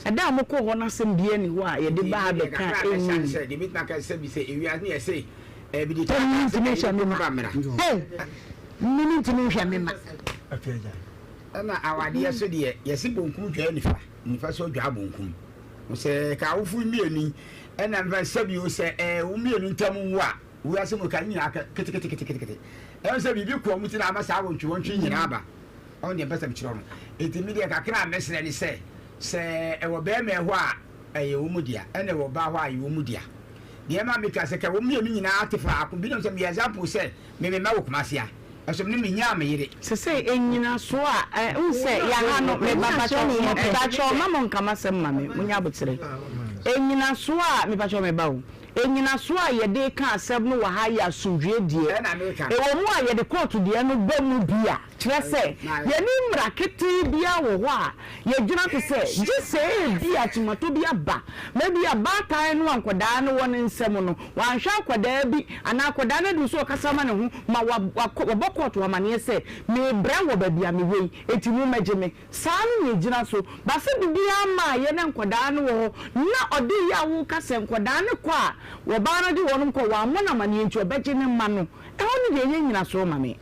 Speaker 1: Ɛda a mokɔɔ hɔ no asɛm biara nni hɔ a yɛde baa abɛka a ɛnni mu.
Speaker 9: Sɛ deɛ mɛtumi aka sɛ bi sɛ ewiase ne yɛse ɛbi de
Speaker 8: Mimi ntumi nhwɛ me ma. Hey, mimi ntumi nhwɛ me ma.
Speaker 9: Ɛna awadeɛ so deɛ yɛse bonkum dwaa nifa, nifa so dwaa bonkum. Sɛ ka awofo mmienu yi ɛna mfa sɛbi o sɛ ɛɛ wo mmienu ntam nwo a wiase mu ka ne nyinaa keteketeketekete. Ɛwɔ sɛ biribi kɔ wɔn ti na ama saa wɔntwe wɔntwe nyinaa aba. Ɔno deɛ mpɛ sɛ mekyerɛ no. Enti me deɛ kakra a mɛsrɛ ne sɛ, sɛ ɛwɔ barima hɔ a, ɛyɛ wɔn dea, ɛna ɛwɔ ɔbaa hɔ a, ɛyɛ wɔn dea. Deɛ ɛma meka sɛ, ka wɔn mmienu nyinaa te faako. Binom sɛ meyɛ example sɛ, me me mma wɔ Kumasi a, ɛso me ne menyaa me yere.
Speaker 1: Sesei nnyinasoɔ a, ɛ, wohu sɛ yɛaha no, me ba, pakyɛ, mepakyɛ, mma mo nka m'asɛm mma me, monyɛ aboterɛ. Nnyinasoɔ a, mepakyɛ, me ba o, nnyinasoɔ a yɛde reka asɛm no wɔ ha yɛ asomdwoeɛ deɛ. Ɛwɔ mu a yɛde kɔɔto deɛ no ba mu bi a, Kyerɛ sɛ, yɛnni mmara ketee biara wɔ hɔ a yɛgyina so sɛ, gye sɛ ebia kyimatɔ bi aba ma ebia baatan no a nkwadaa no wɔ ne nsam no, wanhwɛ akwadaa bi anaa akwadaa no aduru sɛ ɔkasa ma ne ho ma wakɔ wabɔ kɔɔto amanneɛ sɛ, Merebrɛ wɔ baabi a mewɔ yi, enti mommɛgye me. Saa no na ɛgyina so. Ba sɛ biribiara mmaeɛ na nkwadaa no wɔ hɔ na ɔde yɛ a woka sɛ nkwadaa no kɔ a, ɔbaa no de wɔn kɔ, wammɔ no amanneɛ nti ɔbɛgye ne mma no, ɛhɔ no deɛ ɛnyɛ nnyinasoɔ ma me.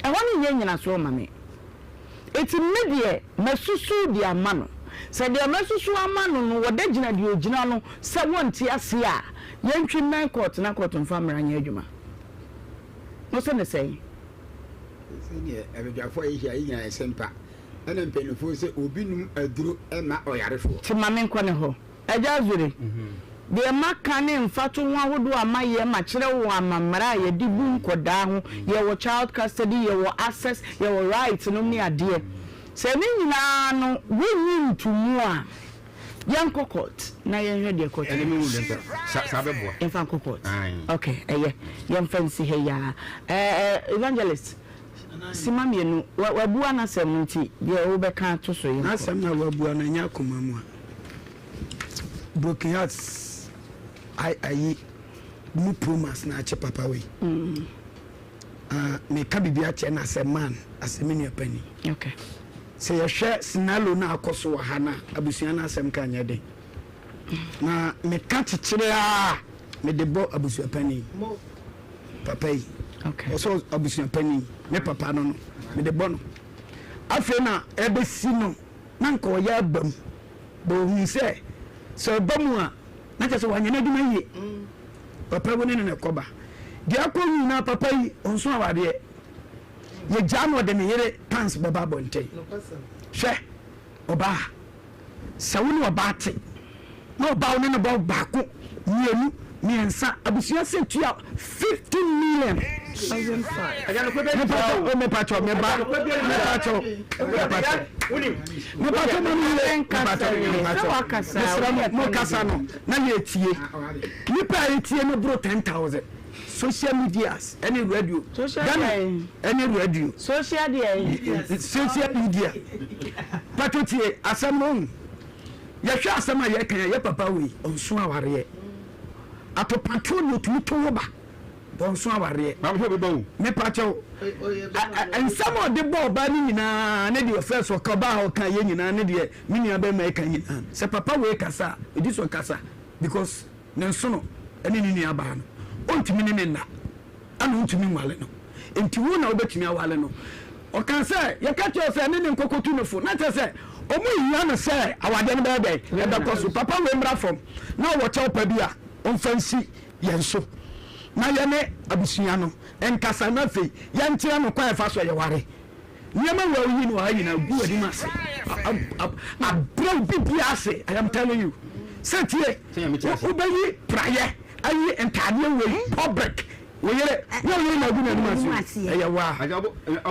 Speaker 1: Ɛhɔ no nyɛ nnyinasoɔ mma me. Enti me deɛ, masusu de ama no. Sɛ deɛ masusu ama no no, wɔda gyina deɛ ɔgyina no sɛ wɔnte aseɛ a, yɛntwe mmɛn kɔɔto na kɔɔto mfa mmara nyɛ adwuma. Mo se no sɛn?
Speaker 9: Sɛdeɛ abadwafoɔ a yɛhyia yi nyinaa yɛsɛ mpa, ɛna mpanimfoɔ sɛ obi num aduro mma ɔyarefoɔ.
Speaker 1: Nti ma menkɔ ne hɔ. Agya Azure, deɛ maka ne mfatoho ahodoɔ a mayɛ makyerɛ wo amammerɛ a yɛde bu nkɔdaa ho, yɛwɔ child custody, yɛwɔ access, yɛwɔ right nom ne adeɛ. Sɛ ne nyinaa no wonnye ntomu a, yɛnkɔ court na yɛnhwɛ deɛ court
Speaker 7: Ɛne me wu deɛ nka saa bɛboa.
Speaker 1: Yɛmfa nkɔ court. Ok, ɛyɛ. Yɛmfa nsi ha yi ara. Ɛɛ, Evangelist. Sima mienu, wa wabua n'asɛm no nti deɛ wobɛka ato so yɛnkɔ.
Speaker 4: N'asɛm no a wabua no ɛnyɛ akoma mu a broken hearts ayi mu promas na akye papa wei. Mm. Uh, meka biribi akyerɛ no asɛ man asɛ me nua pani.
Speaker 1: Okay.
Speaker 4: Sɛ yɛhwɛ scenario no akɔ so wɔ ha no a abusua no asɛm ka nyɛ den. Na meka kyekyere a mede bɔ abusua pani. Papa yi ɔsɛ abusua panin ne papa no no mede bɔ no afei na ɛbɛsi no na nka ɔyɛ aba mu bɛ ohun sɛ sɛ ɔba mu a na kyerɛ sɛ wanyɛ n'adwuma yie papa wo ne ne na ɛkɔba deɛ akɔ nyinaa papa yi ɔnso awadeɛ yɛgyaa no ɔde ne yere pants bɛba abɔnten hwɛ ɔbaa Sɛ wo ne ɔbaa te na ɔbaa wo ne no bɔ baako, mmienu, mmiɛnsa, abusua sɛ tua 50 million. Mepatɔ, mepatɔ, meba, mepatɔ, mepatɔ, mepatɔ ma mi yie, mepatɔ, mepatɔ, mesrɛ mo, mo kasa no na yɛ tie. Nipa a yɛ tie no boro 10,000. Social medias ɛne radio. Ghana ɛne radio.
Speaker 1: Social deɛ.
Speaker 4: Social media. Pato tie asɛm no ohun. Yɛhwɛ asɛm a yɛka yɛ yɛ papa wei ɔnso awareɛ. Atopatoɔ na otumi to wo ba. Ɔnso awareɛ.
Speaker 7: Maame hwɛ bɛba o.
Speaker 4: Mepa kyɛw. Nsɛm a ɔde bɔ ɔbaa no nyinaa ne deɛ ɔfɛ so ɔka ɔbaa a ɔka yɛ nyinaa ne deɛ me nua bɛrima ɛka nyinaa. Sɛ papa wei kasa a, ɛdi so ɔkasa because. Ne nsono ne ne nuabaa no, ɔntumi ne no nna, ɛna ɔntumi nwale no. Enti wo na wobɛtumi awale no. Ɔkaa sɛ, Yɛka kyerɛɛ wo sɛ ɛne ne nkɔkɔtu no fo. Na kyerɛ sɛ, wɔhia no sɛ awadeɛ no bɛyɛ dɛn? Ɛbɛkɔ so. Papa wei mmra fam na ɔwɔ kyɛw pa bi a ɔmfa nsi yɛn so na yɛne abusua no nkasa na afei yɛnkyerɛ no kwan a ɛfa so a yɛware. Nneɛma wei a woyi no wɔ ha nyinaa gu w'anim ase. Abrɛ wo biribiara ase. I am telling you. Sɛ tie, wobɛyi praeɛ ayi ntaadeɛ wei public. Wo yere, wo yere na agu n'anim ase. Ɛyɛ waa.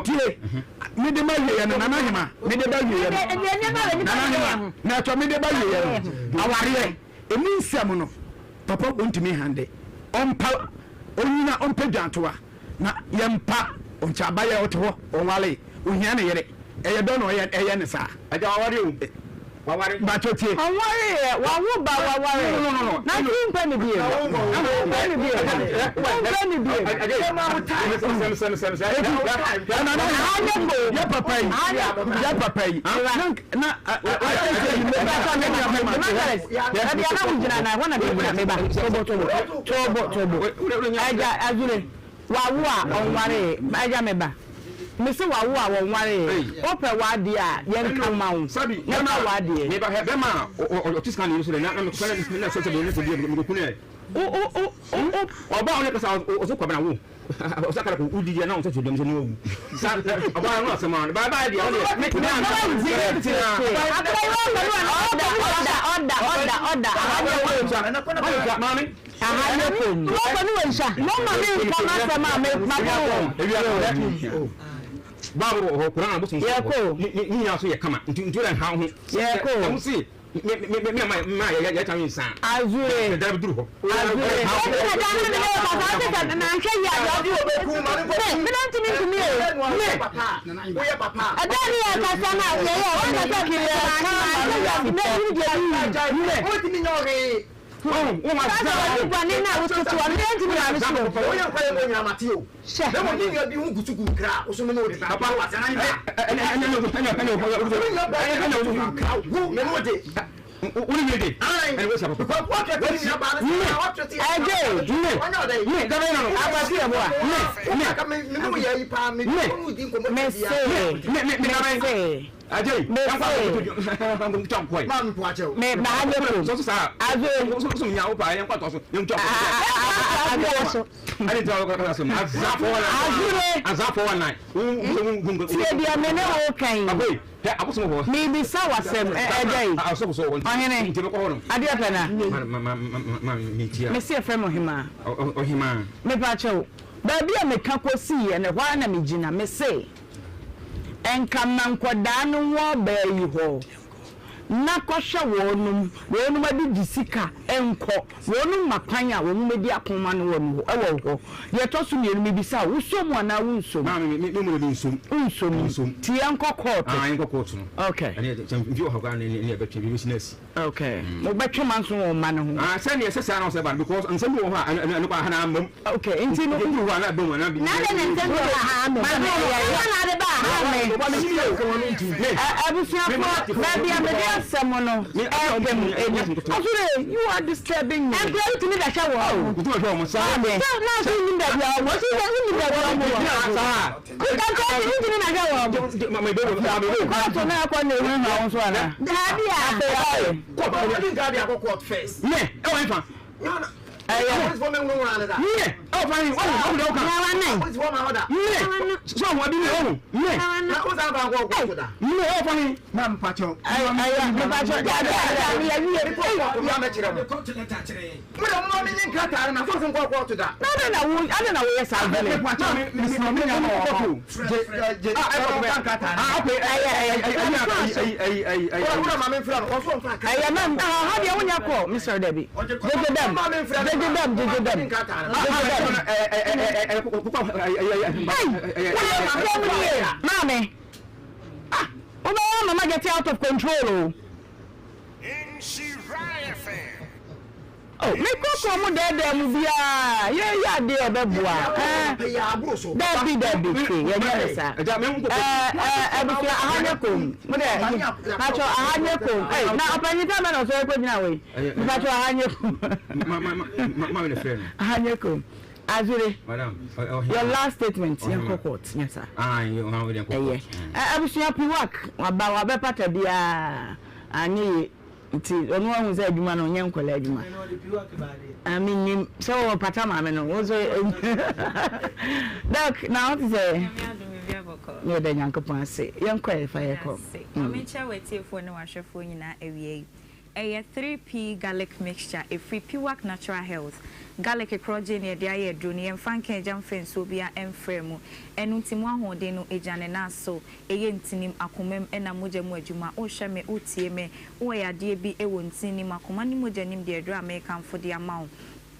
Speaker 4: Tie, mede ma wieɛ no, Nana Hema, mede ba wieɛ no. Nana Hema, na ɛtɔ mede ba wieɛ no. Awareɛ, ɛmu nsɛm no. Papa ɔntumi nhande. Ɔmpa ɔnyina ɔmpɛ dwantoa na yɛmpa ɔnkyɛ abayɛ ɔte hɔ ɔnwaree ɔhia ne yere ɛyɛ dɔ na ɔyɛ ɛyɛ ne saa.
Speaker 7: Agya waware o waware.
Speaker 4: Mpakyɛ tie.
Speaker 1: Ɔnwareeɛ wawo ba waware na nso wompɛ no bio wompɛ no bio wompɛ no bio.
Speaker 4: Yɛ papa yi yɛ papa yi na
Speaker 1: Baabi a na wogyina na ɛhɔ na megyina meba tobo tobo tobo tobo agya azure wawo a ɔnwaree agya meba mese wawo a wɔnwaree wopɛ w'adeɛ a yɛnka ma wo na fa w'adeɛ.
Speaker 7: Meba hɛ bɛma a ɔte sika ne so dɛ na na na sɛ sɛ ne sɛ bi mekɔku no ɛ
Speaker 1: wo wo wo wo
Speaker 7: ɔbaa wo ne kasa ɔsɛ kwabena wo ɔsɛ kara ko wodi deɛ na ɔsɛ sɛ dɛm sɛ ne wawu sa ɔbaa no asɛm a baa baa deɛ ɔdeɛ
Speaker 1: Ɔda ɔda ɔda ɔda
Speaker 7: maame
Speaker 1: aha nyɛ kom moma me nka m'asɛm a mabɔ
Speaker 7: wɔ baabu wɔ hɔ koran abosom so wɔ hɔ ne nyinaa so yɛ kama nti nti wodɛ nha ho
Speaker 1: yɛkɔ
Speaker 7: ɛho se me me me me ma ma yɛ yɛ tan nsa
Speaker 1: azure
Speaker 7: da bi duru hɔ
Speaker 1: azure
Speaker 8: ɛti na dan na mene kasa ɔte sɛ manhwɛ yi adeɛ ɔde me me ntumi ntumi o
Speaker 1: me
Speaker 8: ɛbɛn ne yɛ kasa na yɛyɛ wɔn kasa manhwɛ yi adeɛ me yi deɛ mi sasa wɔde bɔne na wototo ɔno yɛ ntumi na me so Tie deɛ me ne wo ka yi. Mebisa w'asɛm ɛda yi. Ɔhene, adeɛ pɛ na. Mese yɛfrɛ me ɔhemaa. Mepa kyɛw, baabi a meka kɔsiiɛ no, ɛhɔ ara na megyina. Mese, nka ma nkwadaa no wɔ ɔbaa yi hɔ na kɔhwɛ wɔnom, wɔnom adidi sika nkɔ, wɔnom ma kwan a wɔn bɛdi akoma no wɔ no wɔ hɔ. Deɛ ɛtɔ so mmienu, mebisa wo, wosɔ mu anaa wonsɔ mu?
Speaker 7: Maame, me, me mu de mensom.
Speaker 1: Wonsɔ mu.
Speaker 7: Mensom.
Speaker 1: Nti yɛnkɔ kɔɔto.
Speaker 7: Ah, yɛnkɔ kɔɔto no.
Speaker 1: Okay.
Speaker 7: Ɛne sɛ mfe ɔha koraa ne ne yɛbɛtwe bi bɛsi na asi.
Speaker 1: Okay. Mobɛtwe manso wɔ mma no ho.
Speaker 7: Ah, sɛdeɛ ɛsɛ saa na ɔsɛ ba no because nsɛm bi wɔ hɔ a ɛno ɛno kɔ aha na amma mu.
Speaker 1: Okay, nti no.
Speaker 7: Yɛduru hɔ a na ɛbɔ mu anaa bi.
Speaker 8: Na adɛn na nsɛm bi wɔ ha a amma mu? Ɛna na ade ba ha.
Speaker 1: Abusuafoɔ, baabi a mede asɛm no ɛrepem ni. Asore, you are disturbing me.
Speaker 8: Nkura yi tumi bɛhwɛ wɔn ho.
Speaker 7: Wotumi bɛhwɛ wɔn saa.
Speaker 8: Sɛ na nso nnim baabi a wɔwɔ, nso wonnim baabi a wɔwɔ. Nkankan ti wontumi na hwɛ wɔn.
Speaker 1: Kɔɔto na ɛkɔ na ehunahuna wo nso anaa?
Speaker 8: Daabi a.
Speaker 1: Afei afei.
Speaker 7: Ne, ɛwɔ nfa.
Speaker 1: Ɛyɛ.
Speaker 7: Ne, ɛwɔ fa yi, ɔwɔ ɔwɔ ɔka. Ne, sɛ ɔwɔ bi ne ɔwɔ. Ne, ne ɛwɔ fa yi.
Speaker 1: Ɛyɛ mepakyɛ daabi a daabi yɛwie. Na adɛn na wo adɛn na woyɛ saa adwene? Ɛyɛ mɛm ha deɛ wonya kɔ mesrɛ dabi gyegye dɛm gyegye dɛm gyegye dɛm gyegye dɛm. Ei woyɛ asɛm nie maame ah wobɛyɛ ama ma get out of control o. Oh, me kɔkɔɔ mu dɛɛdɛɛ mu biara, yɛyɛ adeɛ a ɛbɛboa. Eh, dabi dabi te, yɛnyɛ ne saa. Eh, eh, abusua aha nyɛ kom. Mo dɛ, patro aha nyɛ kom. Eh, na ɔpanyin sɛ mɛ na ɔsɔre kɔ gyina wei. Patro aha nyɛ kom. Aha nyɛ kom. Azure, your last statement, yɛn kɔ court, nyɛ saa. Ɛyɛ. Abusua piwak, waba wabɛpata biara, anyɛ yie. Nti ɔno ahu sɛ adwuma no nyɛ nkwadaa adwuma. Ah, mennim sɛ wɔwɔ pata maame no wo nso dɔk na wo te sɛ yɛda Nyankopɔn ase yɛnkɔ ɛ fa yɛkɔ.
Speaker 12: Maame nkyia w'atiefoɔ ne w'ahwɛfoɔ nyinaa awia yi. Ɛyɛ 3P Garlic Mixture, ɛfiri Piwak Natural Health. Garlic korɔgyee na yɛde ayɛ aduro no, yɛmfa nka agya mfa nsuo biara mfra mu. Ɛno nti mo ahoɔden no gya ne nan so. Ɛyɛ ntinim, akomam ɛna mogya mu adwuma. Wohwɛ me, wotie me, wowɔ yadeɛ bi wɔ ntinim, akoma ne mogya nim deɛ aduro a merekamfo de ama wo.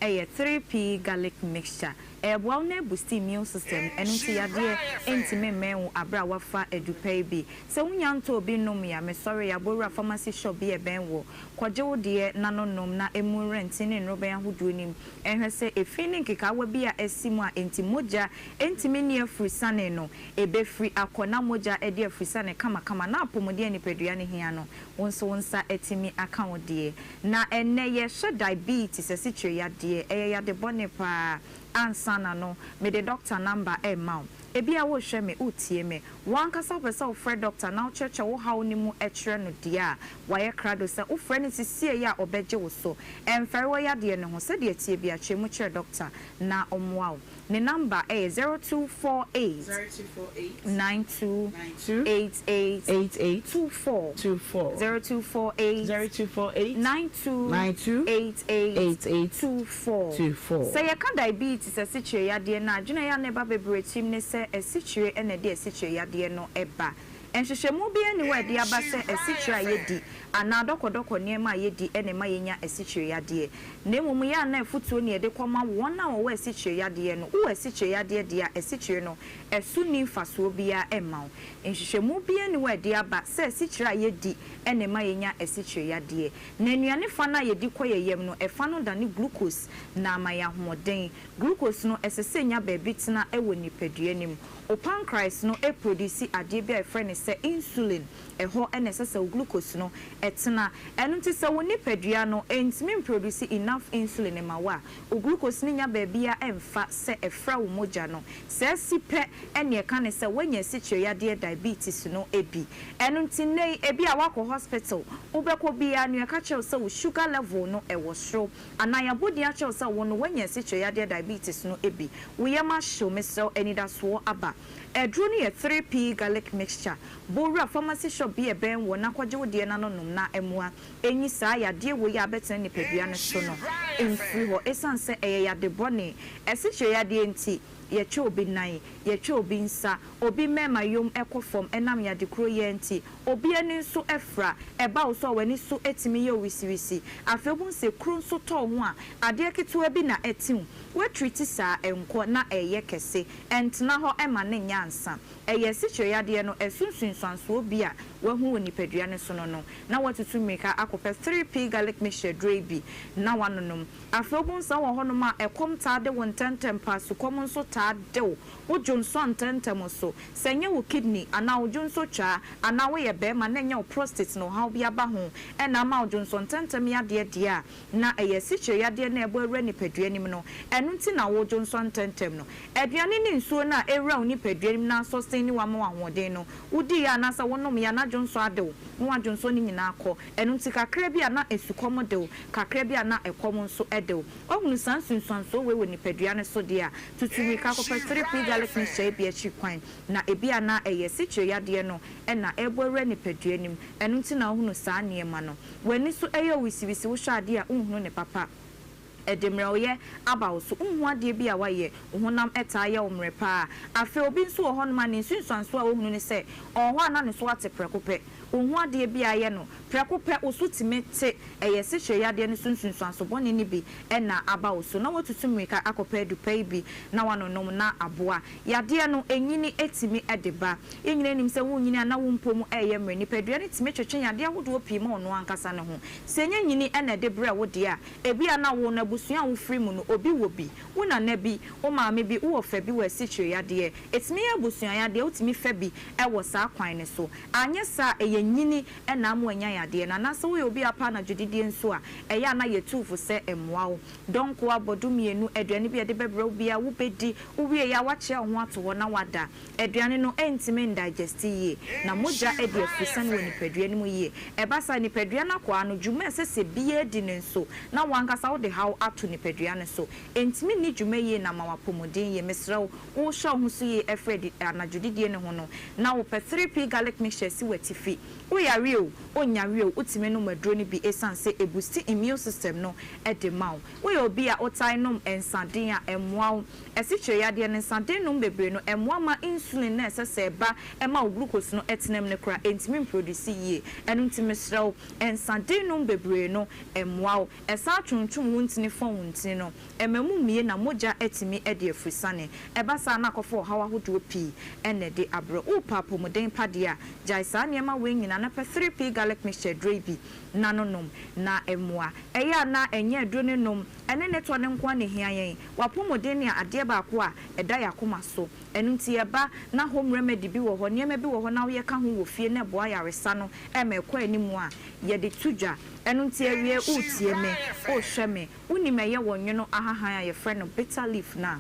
Speaker 12: Ɛyɛ 3P Garlic Mixture. Ɛreboa wo na abusti immune system no, ɛno nti yadeɛ ntumi mmɛn wo aberɛ a woafa adupa yi bi. Sɛ wonya ntɔɔ bi nnom a, mesɔre abɔ wura pharmacy shop bi a ɛbɛn wo. Kɔgye wo deɛ na no nom na ɛmu nwura ntin ne nnorobɛn ahodoɔ no mu. Ɛnhwɛ sɛ efi ne nkekaawa bi a asi mu a enti mogya ntumi nni afurusane no, ɛbɛfiri akɔ na mogya adi afurusane kamakama na apɔmuden a nipadua no hia no, wo nso wo nsa atumi aka wo deɛ. Na ɛnnɛ yɛhwɛ diabetes, asikyire yadeɛ, ɛyɛ yade bɔne paa. Ansa na no, mede dɔkta number rema wo. Ebia worehwɛ me, woretie me. Wo ankasa wopɛ sɛ wofrɛ dɔkta na wokyerɛkyerɛ wo haw no mu kyerɛ no deɛ a, wayɛ krado sɛ wofrɛ no sisiei a ɔbɛgye wo so. Ɛmfɛre wɔ yadeɛ no ho. Sɛdeɛ ɛteɛ biara, kyerɛ mu kyerɛ dɔkta na ɔmmoa wo. Ne number yɛ 0248 92 88 24, 0248 92 88 24. Sɛ yɛka diabetes, asikyire yadeɛ, no a, adwene a ɛyɛ a na ɛba bebree tirim ne sɛ asikyire na ɛde asikyire yadeɛ no ba. Nhwehwɛmu biara nni hɔ a ɛde aba sɛ asikyire a yɛdi anaa dɔkɔdɔkɔ nneɛma a yɛdi na ɛma yɛnya asikyire yadeɛ. Na mmom yɛ a na afotuo na yɛde kɔma wɔn a wɔwɔ asikyire yadeɛ no. Wowɔ asikyire yadeɛ deɛ a, asikyire no, ɛso nni mfasoɔ biara mma wo. Nhwehwɛmu biara nni hɔ a ɛde aba sɛ asikyire a yɛdi na ɛma yɛnya asikyire yadeɛ. Na nnuane fa no a yɛdi kɔ yɛn yam no, ɛfa no dane glucose na ama yɛn ahoɔden. Glucose no, ɛsɛ sɛ ɛnya baabi tena wɔ nipadua no mu. Wo pancreas no produce adeɛ bi a yɛfrɛ no sɛ insulin. Ɛhɔ na ɛsɛ sɛ wo glucose no tena. Ɛno nti sɛ wo nipadua no ntumi mproduce enough insulin mma wo a, wo glucose no nnya baabiara mfa sɛ ɛfra wo mogya no. Saa si pɛ na ɛka no sɛ woanya asikyire yadeɛ diabetes no bi. Ɛno nti nnɛ yi ebia woakɔ hospital, wobɛkɔ biara no yɛka kyerɛ wo sɛ wo sugar level no wɔ soro. Anaa yɛabɔ din akyerɛ wo sɛ wo no woanya asikyire yadeɛ diabetes no bi. Wo yam ahyew, mesrɛ wo anidasoɔ aba. Aduro no yɛ 3P garlic mixture. Bɔ wura pharmacy shop bi a ɛbɛn wo na kɔgye wo deɛ na no nom na mmoa nyi saa yadeɛ wei a abɛtena nipadua no so no mfiri hɔ. Ɛsiane sɛ ɛyɛ yade bɔne, asikyire yadeɛ nti, yɛtwa obi nan, yɛtwa obi nsa, obi mmarima yom kɔ fam ɛnam yade koro yi ara nti, obi ani nso fra, ɛba wo so a w'ani so tumi yɛ wo wisiwisi. Afei wohu sɛ kuro nso tɔ wo ho a, adeɛ ketewa bi na ɛte wo. Woatriti saa a, ɛnkɔ na ɛreyɛ kɛse. Ɛntena hɔ mma no nyɛ ansa. Ɛyɛ asikyire yadeɛ no ɛso nsunsuansoɔ bi a woahu wɔ nipadua no so no no, na woatutu mmirika akɔpɛ 3P Garlic Mixture aduro yi bi na woanonom. Afei wobɛhu sɛ wowɔ hɔnom a ɛkɔm taa de wo ntɛmntɛm paa, sukɔm nso taa de wo, wo dwonsɔ ntɛmntɛm nso. Sɛ ɛnyɛ wo kidney anaa wo dwonsɔ twaa anaa woyɛ barima na ɛnyɛ wo prostate na ɔhaw bi aba ho na ama wo dwonsɔ ntɛmntɛm yadeɛ deɛ a, na ɛyɛ asikyire yadeɛ na ɛbɔ awura nipadua no mu no, ɛno nti na wodwonsɔ ntɛmntɛm no. Aduane ne nsuo no a ɛwura wo nipadua no mu na asɔsten ne wo ama wo ahoɔden no, wodiiɛ anaasɛ wonomeɛ a na dwonsɔ ade wo na woadwonsɔ ne nyinaa kɔ. Ɛno nti kakra bi a na asukɔm de wo, kakra bi a na ɛkɔm nso de wo. Woahunu saa nsunsuansoɔ wei wɔ nipadua no so deɛ a, tutu mmirika kɔpɛ 3P Garlic Mixture yi bi akyiri kwan, na ebia na ɛyɛ asikyire yadeɛ no na ɛrebɔ awura nipadua no mu, ɛno nti na wohunu saa nneɛma no. W'ani so yɛ wo wisiwisi, wohwɛ adeɛ a wonhunu no papa. Ɛde mmerɛwyɛ aba wo so, wonhu adeɛ bi a woayɛ, wo honam taa yɛ wo mmerɛ pa ara. Afei obi nso wɔ hɔnom a ne nsunsuansoɔ a ɔhunu ne sɛ, ɔwɔ hɔ a na ne so ate prɛko pɛ. Wonhu adeɛ bi a ayɛ no, prɛko pɛ wo so tumi te. Ɛyɛ asikyire yadeɛ no so nsunsuanso bɔne no bi na aba wo so na woatutu mmirika akɔpɛ adupa yi bi na woanonom na aboa. Yadeɛ no, ɛnyini tumi de ba. Yɛn nyinaa nim sɛ worenyini a na wo mpɔ mu reyɛ mmerɛ. Nipadua no tumi twetwe yadeɛ ahodoɔ pii ma ɔno ankasa ne ho. Sɛ ɛnyɛ nyini na ɛde brɛ wo deɛ a, ebia na wo no abusua a wofiri mu no, obi wɔ bi. Wo nana bi, wo maame bi, wo wɔfa bi wɔ asikyire yadeɛ. Ɛtumi yɛ abusua yadeɛ, wotumi fa bi wɔ saa kwan no so. Anyɛ saa a, ɛyɛ nyini na ama woanya yadeɛ no. Anaasɛ woyɛ obi a wopɛ anadwo didie nso a, ɛyɛ a na yɛtu wo fo sɛ mmoa wo. Dɔnko abɔdo mmienu, aduane bi a yɛde bɛbrɛ wo biara wobɛdi, wowieeɛ a woakyea wo ho ato hɔ na woada. Aduane no ntumi ndaegyɛste yie, na mogya adi afurusane wɔ nipadua no mu yie. Ɛba saa a, nipadua no akwaa no, dwuma a ɛsɛ sɛ biara di no nso, na wo ankasa wode haw ato nipadua no so. Ɛntumi nni dwuma yie na ama w'apɔmuden yie. Mesrɛ wo, worehyɛ wo ho so yie afiri adi anadwo didie no ho no, na wopɛ 3P Garlic Mixture si w'atifi. Woyare o, wonyare o, wotumi nom aduro no bi esiane sɛ ɛbusti immune system no de ma wo. Woyɛ obi a wotae nom nsaden a, ɛmmoa wo. Asikyire yadeɛ no, nsaden nom bebree no, ɛmmoa ma insulin no a ɛsɛ sɛ ɛba ma wo glucose no tena mu no koraa, ɛntumi mproduce yie. Ɛno nti mesrɛ wo, nsaden nom bebree no, ɛmmoa wo. Ɛsan twontwom wo ntini fɔn wo ntini no. Ɛma mu mmue na mogya atumi adi afurisane. Ɛba saa a na akɔfa ɔhaw ahodoɔ pii na ɛde abrɛ wo. Wopɛ apɔmuden pa deɛ a, gyae saa nneɛma wei nyinaa na pɛ 3P Garlic Mixture aduro yi bi na no nom na ɛmmoa. Ɛyɛ a na ɛnyɛ aduro no nom ne ne tɔ no nko ara na ɛhia yɛn. W'apɔmuden ne adeɛ baako a ɛda yɛn akoma so. Ɛno nti yɛba na home remedy bi wɔ hɔ, nneɛma bi wɔ hɔ na woyɛ ka ho wɔ fie na ɛboa ayaresa no ma ɛkɔ anim a, yɛde to dwa. Ɛno nti awie woretie me, worehwɛ me, Wonim ɛyɛ wɔnwono ahahan a yɛfrɛ no bitter leaf no a?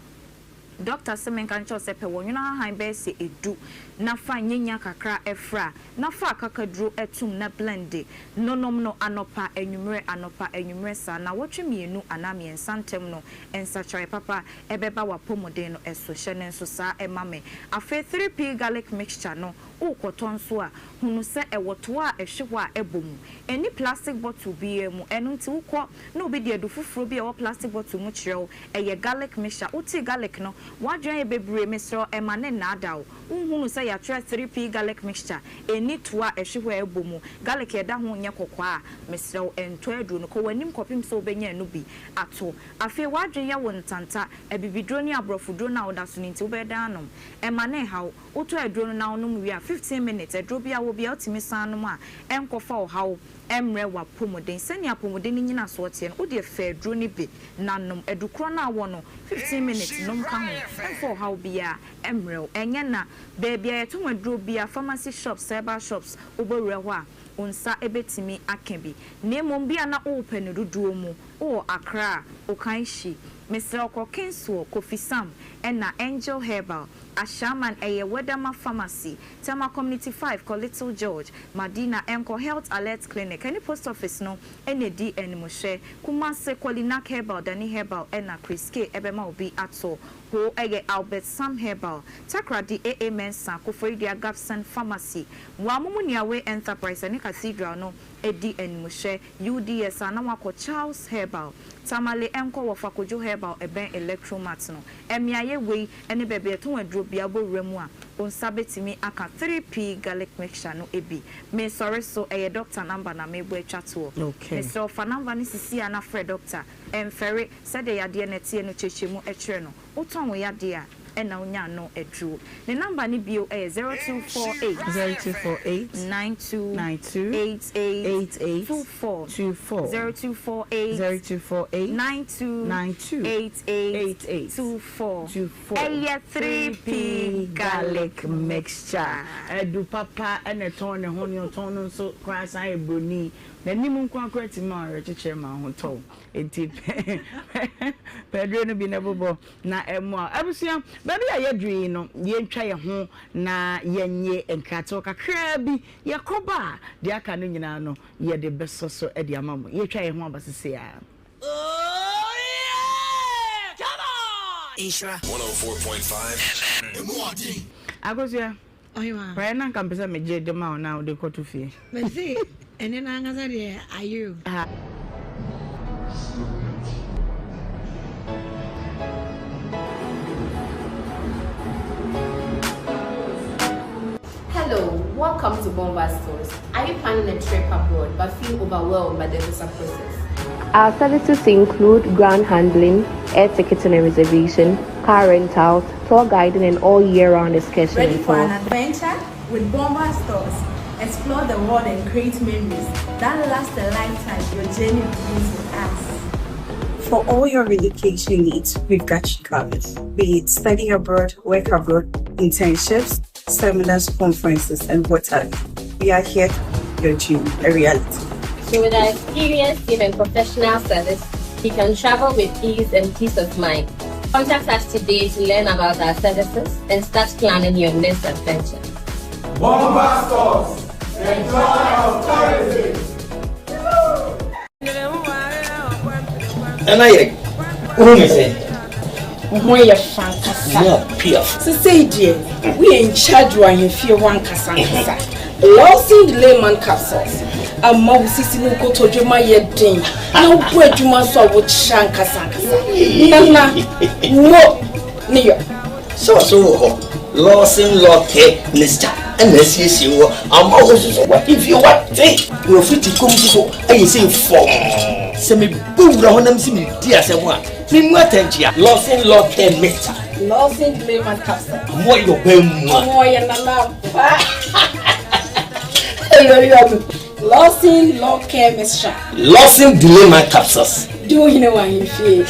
Speaker 12: Dɔkta se menka nkyerɛ wo sɛ pɛ wɔnwono ahahan bɛyɛ sɛ ɛdu na fa nyanya kakra fra na fa akakaduro tom na blende no nom no anɔpa, anwummerɛ, anɔpa, anwummerɛ saa nnawɔtwe mmienu anaa mmiɛnsa ntam no nsakyeraɛ papa bɛba w'apɔmuden no so. Hyɛ no nso saa ma me. Afei 3P garlic mixture no worekɔtɔ nso a, hunu sɛ ɛwɔ toa a ɛhwe hɔ a ɛbɔ mu. Ɛnni plastic bottle biara mu, ɛno nti wokɔ na obi de adu foforɔ bi a ɛwɔ plastic bottle mu kyerɛ wo, ɛyɛ garlic mixture. Wotee garlic no, w'adwene ayɛ bebree, mesrɛ wo, ɛmma no nnaadaa wo. Wonhunu sɛ yɛatwerɛ 3P garlic mixture, ɛnni toa a ɛhwe hɔ a ɛbɔ mu, garlic a ɛda ho nyɛ kɔkɔɔ a, mesrɛ wo, ntɔ aduro no. Kɔ w'anim kɔpem sɛ wobɛnya ɛno bi ato. Afei w'adwene yɛ wo ntanta, abibiduro ne aborɔfoduro no a woda so no nti, wobɛyɛ dɛn anom? Ɛmma no nha wo. Wotɔ aduro no na wonom wie a, 15 minutes, aduro biara wɔ biara wotumi san nom a, ɛnkɔfa ɔhaw mmrɛ w'apɔmuden. Sɛnea apɔmuden no nnyinasoɔ teɛ no, wo deɛ fa aduro no bi na nom. Adu korɔ no a wɔ no, 15 minutes nom ka ho, ɛmfa ɔhaw biara mmrɛ wo. Ɛnyɛ na, baabi a yɛtɔn aduro biara, pharmacy shops, herbal shops, wobɛwura hɔ a, wo nsa bɛtumi aka bi. Na mmom bi a na worepɛ no dodoɔ mu, wowɔ Accra a, Okaishie, mesrɛ wo kɔ Kingswell, Kofi Sam, ɛna Angel Herbal, Ashaiman, ɛyɛ Wedama Pharmacy, Tema Community 5 kɔ Little George, Madina ɛnkɔ Health Alert Clinic ɛne Post Office no na ɛdi animhwɛ. Kumase kɔ Linak Herbal, Dani Herbal ɛna Chris K ɛbɛma wo bi ato. Ho ɛyɛ Albert Sam Herbal, Takoradi AA Mensah, Koforidua Gabson Pharmacy. Moa mo mu Niawe Enterprise ɛne Cathedral no ɛdi animhwɛ. UDS a na wakɔ Charles Herbal, Tamale ɛnkɔ Wɔfa Kojo Herbal ɛbɛn Electromat no. Mmeaeɛ wei ne baabi a yɛtɔn aduro biara wobɔ wura mu a, wo nsa bɛtumi aka 3P garlic mixture no bi. Mesɔre so, ɛyɛ doctor number na merebɔ atwa toɔ. Mesrɛ wo fa number no sisi ara na frɛ doctor. Ɛmfɛre, sɛdeɛ yadeɛ no teɛ no kyerɛkyerɛ mu kyerɛ no. Wotɔn wo yadeɛ a, ɛna wonya ano aduro. Ne number no bio yɛ 0248
Speaker 1: 0248
Speaker 12: 92
Speaker 1: 92
Speaker 12: 88
Speaker 1: 88
Speaker 12: 24
Speaker 1: 24
Speaker 12: 0248
Speaker 1: 0248
Speaker 12: 92
Speaker 1: 92
Speaker 12: 88
Speaker 1: 88
Speaker 12: 24
Speaker 1: 24
Speaker 12: Ɛyɛ 3P
Speaker 1: garlic mixture. Adu papa na ɛtɔn ne ho, nea ɔtɔn no nso koraa san yɛ buroni. N'anim nko ara koraa tumi ma awerɛkyekyerɛ ma ahotɔ wo. Enti pɛ aduro no bi na bobɔ na ɛmmoa wo. Abusua, baabi a yɛaduru yi no, yɛntwa yɛn ho na yɛnnye nkratoɔ kakraa bi. Yɛkɔba a, deɛ aka no nyinaa no, yɛde bɛsɔ so de ama mo. Yɛtwa yɛn ho aba seesei ara.
Speaker 13: Nhyira.
Speaker 14: 104.5 FM. Emu ɔden.
Speaker 1: Akosua,
Speaker 15: Ɔhemaa.
Speaker 1: Praeɛ no anka mpɛ sɛ megye de ma wo na wode kɔto fie.
Speaker 15: Mese ɛnɛ no ankasa deɛ ayere o.
Speaker 16: Hello, welcome to Bomba Stores. Are you planning a trip abroad but feel overwhelmed by the visa process?
Speaker 17: Our services include ground handling, air ticketing and reservation, car rentals, tour guiding, and all year-round excursion
Speaker 18: Ready for an
Speaker 17: tours.
Speaker 18: adventure? With Bomba Stores, explore the world and create memories that last a lifetime. Your journey begins with us.
Speaker 19: For all your relocation needs, we've got you covered. Be it study abroad, work abroad, internships, seminars, conferences, and what have you. We are here to make your dream a reality.
Speaker 16: So with our experienced team and professional service, you can travel with ease and peace of mind. Contact us today to learn about our services and start planning your next adventure.
Speaker 14: Bomba Stores, the joy of tourism.
Speaker 20: Nana yɛ wohu me sɛ
Speaker 21: Wo ho yɛ fɛ ankasa.
Speaker 20: More piaf.
Speaker 21: Sesei deɛ, woyɛ in charge wɔ ahemfie hɔ ankasa ankasa. Lawson Delayman Capsules ama wo sisi ne wo kotodwe ma yɛ den na wobɔ adwuma nso a wokyerɛ ankasa ankasa. Nana, mo ne yɔ.
Speaker 20: Sɛ ɔso wɔ hɔ, Lawson Law Care Mixture na asiesie wɔ ama wo nso so w'ahemfie wate na wafiti kɔm nso so ayɛ sei fɔmm. Sɛ mebɔ wura hɔ na mese meredi asɛm a, memmu atɛnkyea. Lawson Law Care Mixture.
Speaker 21: Lawson Delayman Capsule.
Speaker 20: Amoa yɛ ɔbaa mua.
Speaker 21: Amoa yɛ nana ampa. Lawson Law Care Mixture.
Speaker 20: Lawson Delayman Capsules.
Speaker 21: Di wo hene wɔ ahemfie.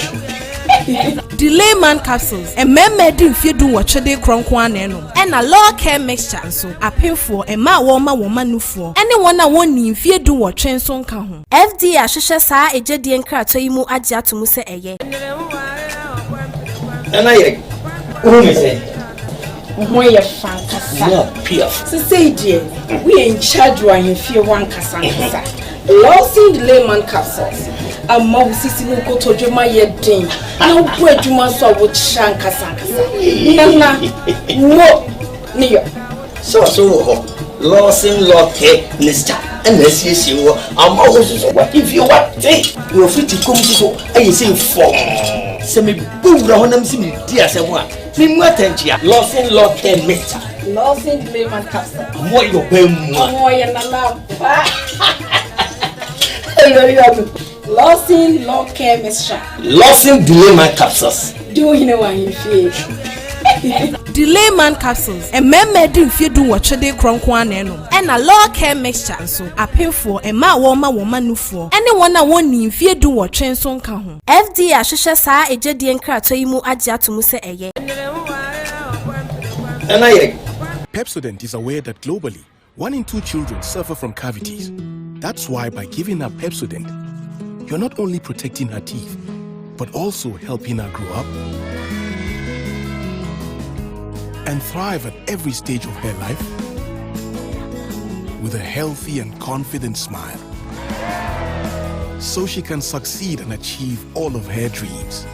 Speaker 18: Delayman Capsules, Mmarima adi mfeɛ dunwɔtwe de rekorɔ nko ara na ɛnom. Ɛna Law Care Mixture nso, apemfoɔ, mmaa a wɔrema wɔn mma nufoɔ, ne wɔn a wɔnnii mfeɛ dunwɔtwe nso nka ho. FDA ahwehwɛ saa egyedie nkratoɔ yi mu agye ato mu sɛ ɛyɛ.
Speaker 20: Nana yɛ wohu me sɛ.
Speaker 21: Wo ho yɛ fɛ ankasa.
Speaker 20: Mo piaf.
Speaker 21: Sesei deɛ woyɛ in charge wɔ ahemfie hɔ ankasa ankasa. Lawson Layman capsules ama wo sisi ne wo kotodwe ma yɛ den na wobɔ adwuma nso a wokyerɛ ankasa ankasa. Nana mo ne yɔ.
Speaker 20: Sɛ ɔso wɔ hɔ, Lawson Law Care Mixture na asiesie wɔ ama wo nso so w'ahemfie wate na wafiti kɔm nso so ayɛ sei fɔmm. Sɛ mebɔ wura hɔ na mese meredi asɛm a, memmu atɛnkyea. Lawson Law Care Mixture.
Speaker 21: Lawson Layman Capsule.
Speaker 20: Amoa yɛ ɔbaa mua.
Speaker 21: Amoa yɛ nana ampa. Lawson Law Care Mixture.
Speaker 20: Lawson Delayman Capsules.
Speaker 21: Di wo hene wɔ ahemfie.
Speaker 18: Delayman Capsules, Mmarima adi mfeɛ dunwɔtwe de rekorɔ nko ara na ɛnom. Ɛna Law Care Mixture nso, apemfoɔ, mmaa a wɔrema wɔn mma nufoɔ, ne wɔn a wɔnnii mfeɛ dunwɔtwe nso nka ho. FDA ahwehwɛ saa egyedie nkratoɔ yi mu agye ato mu sɛ ɛyɛ.
Speaker 20: Nana yɛ.
Speaker 13: Pepsodent is aware that globally, one in two children suffer from cavities. That's why by giving her Pepsodent, you're not only protecting her teeth, but also helping her grow up and thrive at every stage of her life with a healthy and confident smile. So she can succeed and achieve all of her dreams.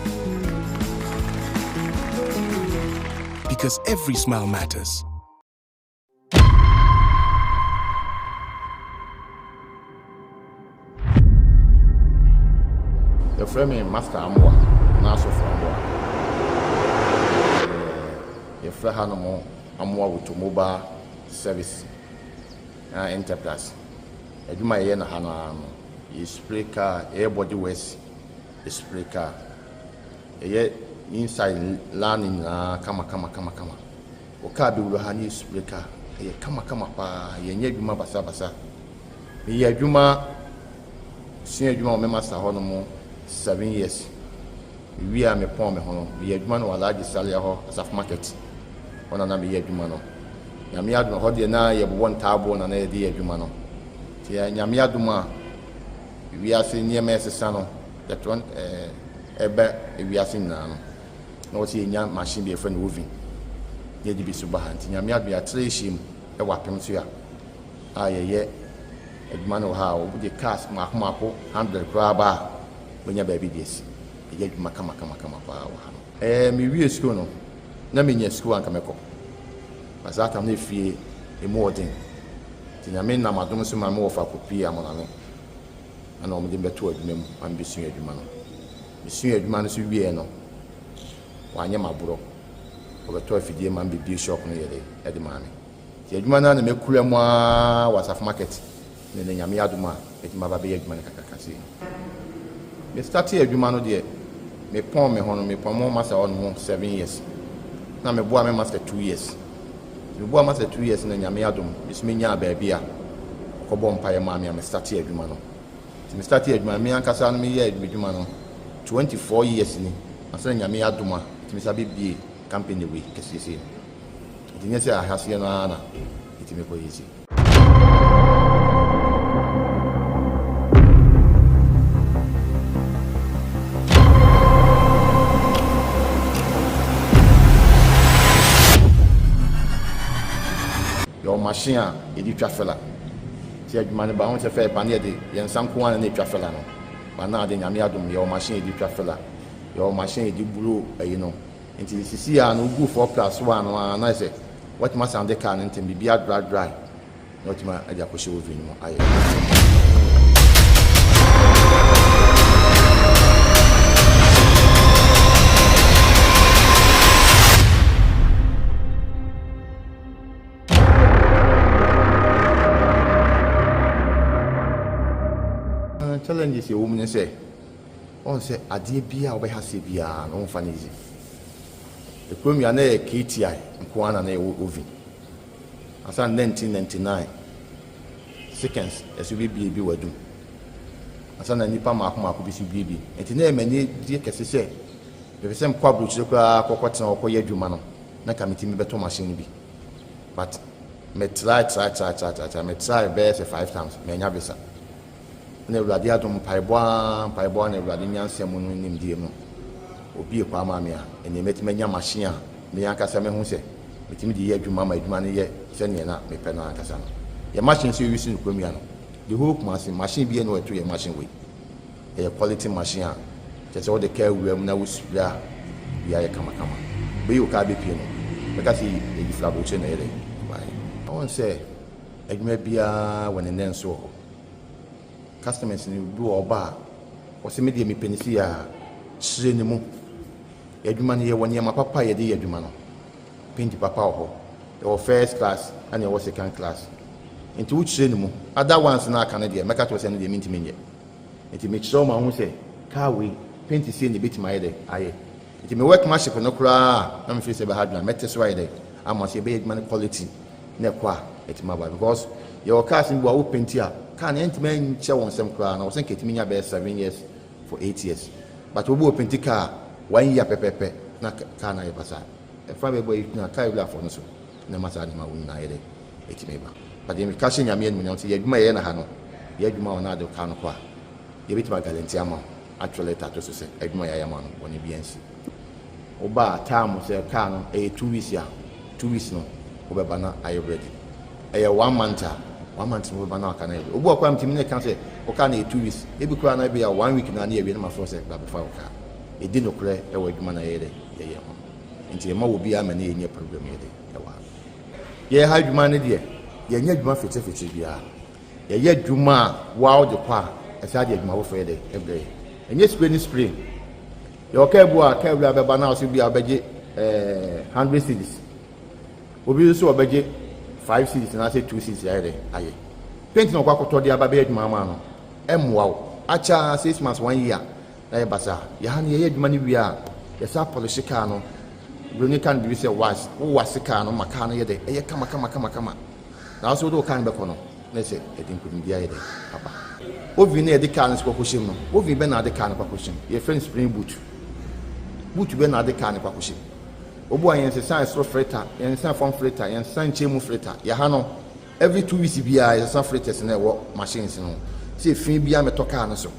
Speaker 13: Because every smile matters.
Speaker 22: Yɛfrɛ me Master Amoah anaa Asɔfo Amoah. Yɛfrɛ hanom Amoah Automobile Service anaa Enterprise. Adwuma a yɛyɛ no ha no ara no, yɛ spray car, yɛyɛ body works, yɛ spray car. Yɛyɛ inside line nyinaa kama kama kama kama. Wo car bɛwura ha ne yɛ spray car, ɛyɛ kama kama paa, yɛnyɛ adwuma basabasa. Meyɛ adwuma, sua adwuma wɔ me master hɔ nom 7 years. Mewie a mepɔn me ho no, meyɛ adwuma no wɔ Alhaji Salia hɔ, Asafo Market hɔ na na meyɛ adwuma no. Nyame adom, ɛhɔ deɛ na yɛbobɔ ntaaboɔ na na yɛde yɛ adwuma no. Nti Nyame adom a wiase nneɛma ɛsesa no, yɛtoa ɛba wiase nyinaa no, na wɔsɛ yɛnya machine bi yɛfrɛ no oven na yɛde bi so ba ha. Nti Nyame adom yɛatra ahyia mu wɔ apem so a a yɛyɛ adwuma no wɔ ha a wɔde cars mmaako mmaako 100 koraa ba a wobɛnya baabi de asi. Yɛyɛ adwuma kama kama kama paa wɔ ha no. Ɛɛ mewie sukuu no na menya sukuu a anka mɛkɔ. But saa tam no efie emu wɔ den. Nti Nyame nam adom so ma me wɔfa kɔpie Amoname ɛna wɔde me bɛtoo adwuma mu ma mebɛsua adwuma no. Mesuaa adwuma no nso wieɛ no wanyɛ m'aborɔ. Ɔbɛtɔɔ afidie ma me bɛbie shop no yɛ de ɛde maa me. Nti adwuma no ara na makura mu ara wɔ Asafo Market ne nnɛ Nyame adom a mɛtumi aba abɛyɛ adwuma no kakraka sei. Me startee adwuma no deɛ me pɔn me ho no me pɔn mo master hɔ nom 7 years na me boa me master 2 years. Nti me boa master 2 years na Nyame adom me so me nyaa baabi a ɔkɔ bɔ mpaeɛ maa me a me startee adwuma no. Nti me startee adwuma no me ankasa no me yɛɛ adwuma no 24 years ni ansa na Nyame adom a metumi sa bɛ bie company wei kɛseɛ sei no. Nti nyɛ sɛ ahaseɛ no ara na ɛtumi kɔ yie sei. Yɛwɔ machine a yɛde twa fila. Nti adwuma no ba ho sɛ fɛ ba ne yɛde yɛn nsa nko ara na ɛtwa fila no. Ba na ade Nyame adom yɛwɔ machine a yɛde twa fila. Yɛwɔ machine a yɛde buro ayi no. Nti sisi a no wogu 4 plus 1 no a na ayɛ sɛ watumi asan de car no ntɛm biribi adry dry. na watumi de akɔhyɛ oven no mu ayɛ. Challenges ɛwɔ mu ne sɛ, ɔn sɛ adeɛ biara a wobɛha aseɛ biara no womfa no easy. Ekurom yi a na ɛyɛ KTI nko ara na na yɛwɔ oven. Ansa na 1999 seconds ɛso bebie bi wɔ adum. Ansa na nnipa mmaako mmaako bi so bie bi. Nti na ɛyɛ m'ani gye kɛse sɛ mepɛ sɛ mekɔ aburokyire koraa kɔkɔtena hɔ kɔyɛ adwuma no na nka metumi bɛtɔ machine no bi. But me try try try try try try me try bɛyɛ sɛ five times manya visa. Na Awurade adom, mpaebɔ ara, mpaebɔ ara na Awurade nyansa mu no nimdeɛ mu obue kwan maa me a ɛnneɛ mɛtumi anya machine a me ankasa mɛhu sɛ metumi de yɛ adwuma ma adwuma no yɛ sɛdeɛ na mepɛ no ankasa no. Yɛn machine nso yɛuse no kurom yi ano. The whole Kumasi, machine biara nni hɔ a ɛto yɛn machine wei. Ɛyɛ quality machine a kyerɛ sɛ wode kaa wura mu na wo spray a biribiara yɛ kamakama. Wobɛyi wo kaa bɛpue no, bɛka sɛ ɛyi firi aburokyire na ɛyɛ dɛn ɛbaeɛ. Wohu sɛ adwuma biara wɔ ne nnɛnso wɔ hɔ. Customers no bi wɔ hɔ ɔba a ɔse me deɛ mepɛ no sei a, kyerɛ ne mu. Yɛn adwuma no yɛwɔ nneɛma papa a yɛde yɛ adwuma no. Paint papa wɔ hɔ. Yɛwɔ first class ɛna yɛwɔ second class. Nti wo kyerɛ ne mu. Other ones no a aka no deɛ mɛka kyerɛ wo sɛ ɛno deɛ mentumi nyɛ. Nti mekyerɛ wo ma wohu sɛ car wei paint sei na ɛbɛtumi ayɛ dɛ ayɛ. Nti me workmanship no koraa a na me feel sɛ ɛbɛha adwene a mɛte so ayɛ dɛ ama sɛ yɛbɛyɛ adwuma no quality na ɛkɔ a ɛtumi aba because yɛwɔ cars no bi wɔ a wo painti a car no ɛntumi nkyɛ wɔn nsam koraa na wɔsɛ nka ɛtumi nya bɛyɛ 7 years for 8 years, but obi wɔ painti car one year pɛpɛpɛ na car no ayɛ basaa. Ɛfa baabi a yɛgyina car wurafoɔ no so na ɛma saa nneɛma wo nyinaa yɛ dɛ ɛtumi ba. But deɛ meka hyɛ Nyame animuonyam sɛ yɛ adwuma yɛyɛ no ha no, yɛ adwuma wɔ no ade car no kɔ a, yɛbɛtumi aguarantee ama wo, atwerɛ letter ato so sɛ adwuma yɛayɛ ama no, bɔne biara nsi. Woba a time sɛ car no ɛyɛ 2 weeks a, 2 weeks no wobɛba na ayɛ ready. Ɛyɛ one month a, one month no wobɛba na waka no ayɛ ready. Obi wɔ koraa metumi ne ka sɛ wo car no yɛ 2 weeks, ebi koraa na ebi a one week na ne yɛwie no, mafrɛ sɛ bra bɛfa wo car. Ɛdi nokorɛ ɛwɔ adwuma na yɛyɛ dɛ yɛyɛ ho, nti yɛma wɔ biara ma ne yɛnyɛ program yɛ de ɛwɔ ha. Yɛyɛ ha adwuma no deɛ, yɛnyɛ adwuma fetefete biara. Yɛyɛ adwuma a woa wode kɔ a, ɛsan de adwuma foforɔ yɛ dɛ ɛbrɛ yɛ. Ɛnyɛ spray ne spray. Yɛwɔ kaa bi wɔ a kaa wura bɛba na ɔsɛ bi a ɔbɛgye 100 cedis. Obi nso ɔbɛgye 5 cedis anaasɛ 2 cedis ayɛ dɛ ayɛ. Paint na ɔkɔ akɔtɔ de aba bɛyɛ adwuma ama no, ɛmmoa wo. Akyɛ 6 months, one year na yɛ basaa. Yɛha no yɛyɛ adwuma no wie a, yɛsan polish kaa no. Buroni ka no biribi sɛ wax. Wo wax kaa no ma kaa no yɛ dɛ ɛyɛ kama kama kama kama. Na wo sɛ wode wo kaa no bɛkɔ no, na sɛ ɛde nkonimdi ayɛ dɛ aba. Oven no a yɛde kaa no nso kɔkɔhyɛ mu no, oven bɛn na ade kaa no kɔakɔhyɛ mu? Yɛfrɛ no spring boot. Boot bɛn na ade kaa no kɔakɔhyɛ mu? Obu a yɛnsesa ɛsoro filter, yɛnsesa fam filter, yɛnsesa nkyɛn mu filter. Yɛha no, every 2 weeks biara yɛsesa filters no a ɛwɔ machines no ho. Sɛ efi biara mmɛtɔ kaa no so.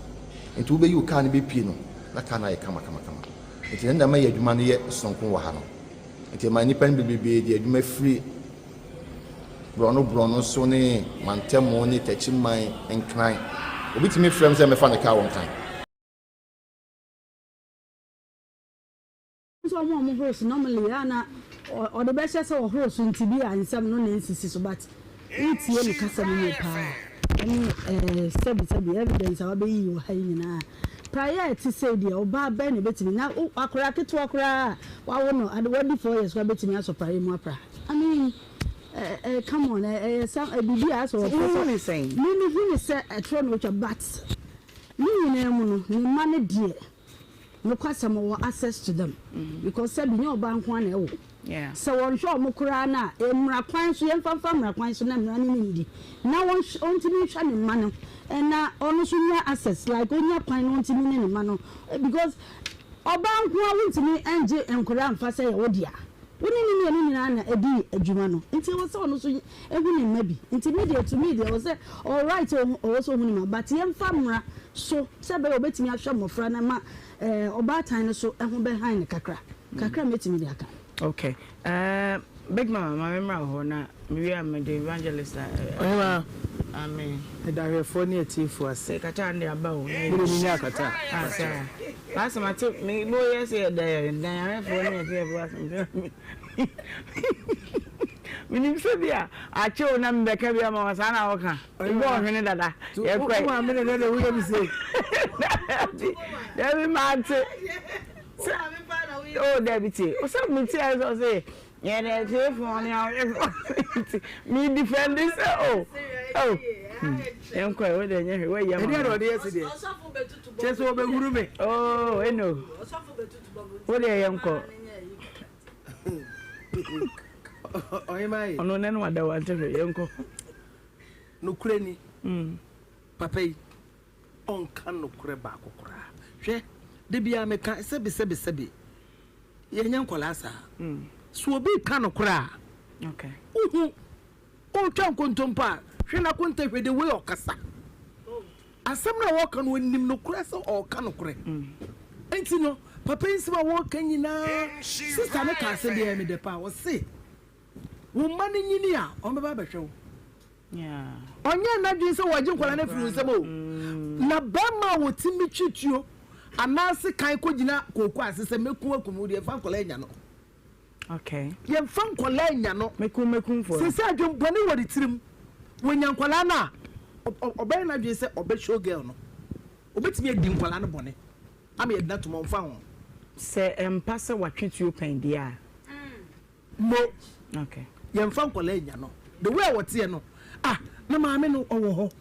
Speaker 22: Nti wobɛyi wo kaa no bɛpue no, na kaa no ayɛ kama kama kama. Nti ɛno na ɛma yɛ adwuma no yɛ sononko wɔ ha no. Nti ɛma nnipa no bebrebe de adwuma firi borɔno borɔno so ne mantamu ne Takyiman, Nkran. Obi tumi frɛ me sɛ mɛfa ne kaa wɔ Nkran.
Speaker 2: Nso ɔmo a ɔmo horo so normally a na ɔde bɛhyɛ sɛ ɔhoro so nti bi a nsɛm no na nsisi so, but wotie ne kasa mu yie paa ɛne ɛɛ sɛbi sɛbi evidence a wabɛyiyi wɔ ha yi nyinaa. Praeɛ a ɛte sei deɛ, ɔbaa bɛn na ɛbɛtumi na akwadaa ketewa koraa a wawo no ade wadi 4 years koraa bɛtumi asɔ praeɛ mu apra? I mean, ɛ ɛ come on, ɛyɛ sa biribi a asɛ ɔpɛ
Speaker 1: Wohu ne sɛn?
Speaker 2: Me mehu ne sɛ ɛtorɔ na ɔtwa, but ne nyinaa mu no, ne mma no deɛ, nokwasɛm ɔwɔ access to them because sɛbi nyɛ ɔbaa nko ara na ɛwɔ. Sɛ wɔnhwɛ wɔn koraa no a, mmara kwan so, yɛmfa mfa mmara kwan so na mmara no ne no di na ɔntumi nhwɛ ne mma no na ɔno nso nya access, like ɔnya kwan na ɔntumi ne ne mma no, because ɔbaa nko ara wontumi ngye nkwadaa mfa sɛ yɛ wo dea. Wo ne ne mmienu nyinaa na ɛdi adwuma no, nti ɛwɔ sɛ ɔno nso hu ne mma bi. Nti me deɛ, to me deɛ, ɛwɔ sɛ ɔwɔ right sɛ ɔwɔ sɛ ɔhu ne mma, but yɛmfa mmara so sɛ ɛbɛyɛ a ɔbɛtumi ahwɛ mmɔfra no ma ɔbaatan no so ho bɛhan no kakra. Kakra a mɛtumi de aka.
Speaker 1: Okay. Big Mama, ma me mmra wo hɔ na mewie a mede evangelist a.
Speaker 3: Ɔhemaa.
Speaker 1: Amen.
Speaker 3: Meda ahwɛfoɔ ne atiefoɔ ase.
Speaker 1: Sɛ kata no de aba o.
Speaker 3: Me deɛ menni akata.
Speaker 1: Ah saa. M'asɛm ate me mo yɛ sɛ yɛda yɛ dan ahwɛfoɔ ne atiefoɔ ase. Menim sɛ bi a akyɛ o na mebɛka bi ama wo saa na woka. Mebɔ ɔhwene dada. Yɛkɔe.
Speaker 3: Wo maame na dada woyɛ me sei.
Speaker 1: Dabi, dabi mante. Sɛ, oh dabi tie. Wo sɛ mete ayɛ sɛ ɔse yɛde atiefoɔ ne awefoɔ nti me defend sɛ oh oh yɛnkɔe wo deɛ nyɛ hwee woayi ama.
Speaker 3: Ɛdeɛ na ɔde yɛ se deɛ. Kyɛ sɛ ɔbɛhuru me.
Speaker 1: Oh eno. Wo deɛ yɛnkɔ. Ɔno ne no ada wante hwee yɛnkɔ.
Speaker 3: Nokorɛ ni, papa yi, ɔnka nokorɛ baako koraa. Hwɛ, da biara meka, sɛbe sɛbe sɛbe, yɛnyɛ nkwadaa saa. So obi reka nokorɛ a, wohu, ɔretwa nkontompo a, hwɛ n'akonta, hwɛ the way ɔkasa. Asɛm no a ɔreka no, ɔnim nokorɛ sɛ ɔreka nokorɛ. Nti no, papa yi nsɛm a ɔreka nyinaa, sista no ka asɛm bi a ɛyɛ me dɛ paa, ɔse, Wo mma no nyini a, wɔbɛba abɛhwɛ wo. Ɔnyɛɛ n'adwene sɛ wɔregye nkwadaa no afiri wo nsam o. Na barima a ɔtumi twe tuo anaa sekan kɔgyina kooko ase sɛ mɛku akum wo deɛ, yɛmfa nkwadaa nnya no. Yɛmfa nkwadaa nnya no. Seesei adwemmɔne wɔ ne tirim. Wɔnya nkwadaa no a, ɔbɛyɛ n'adwene sɛ ɔbɛ show girl no. Ɔbɛtumi adi nkwadaa no bɔne ama yɛde no atom, ɔmfa ho.
Speaker 1: Sɛ ɛmpa sɛ watwe tuo pɛn deɛ a.
Speaker 3: Mo yɛnfa nkwadaa nya no the way a wɔteɛ no ah na maame no ɔwɔ hɔ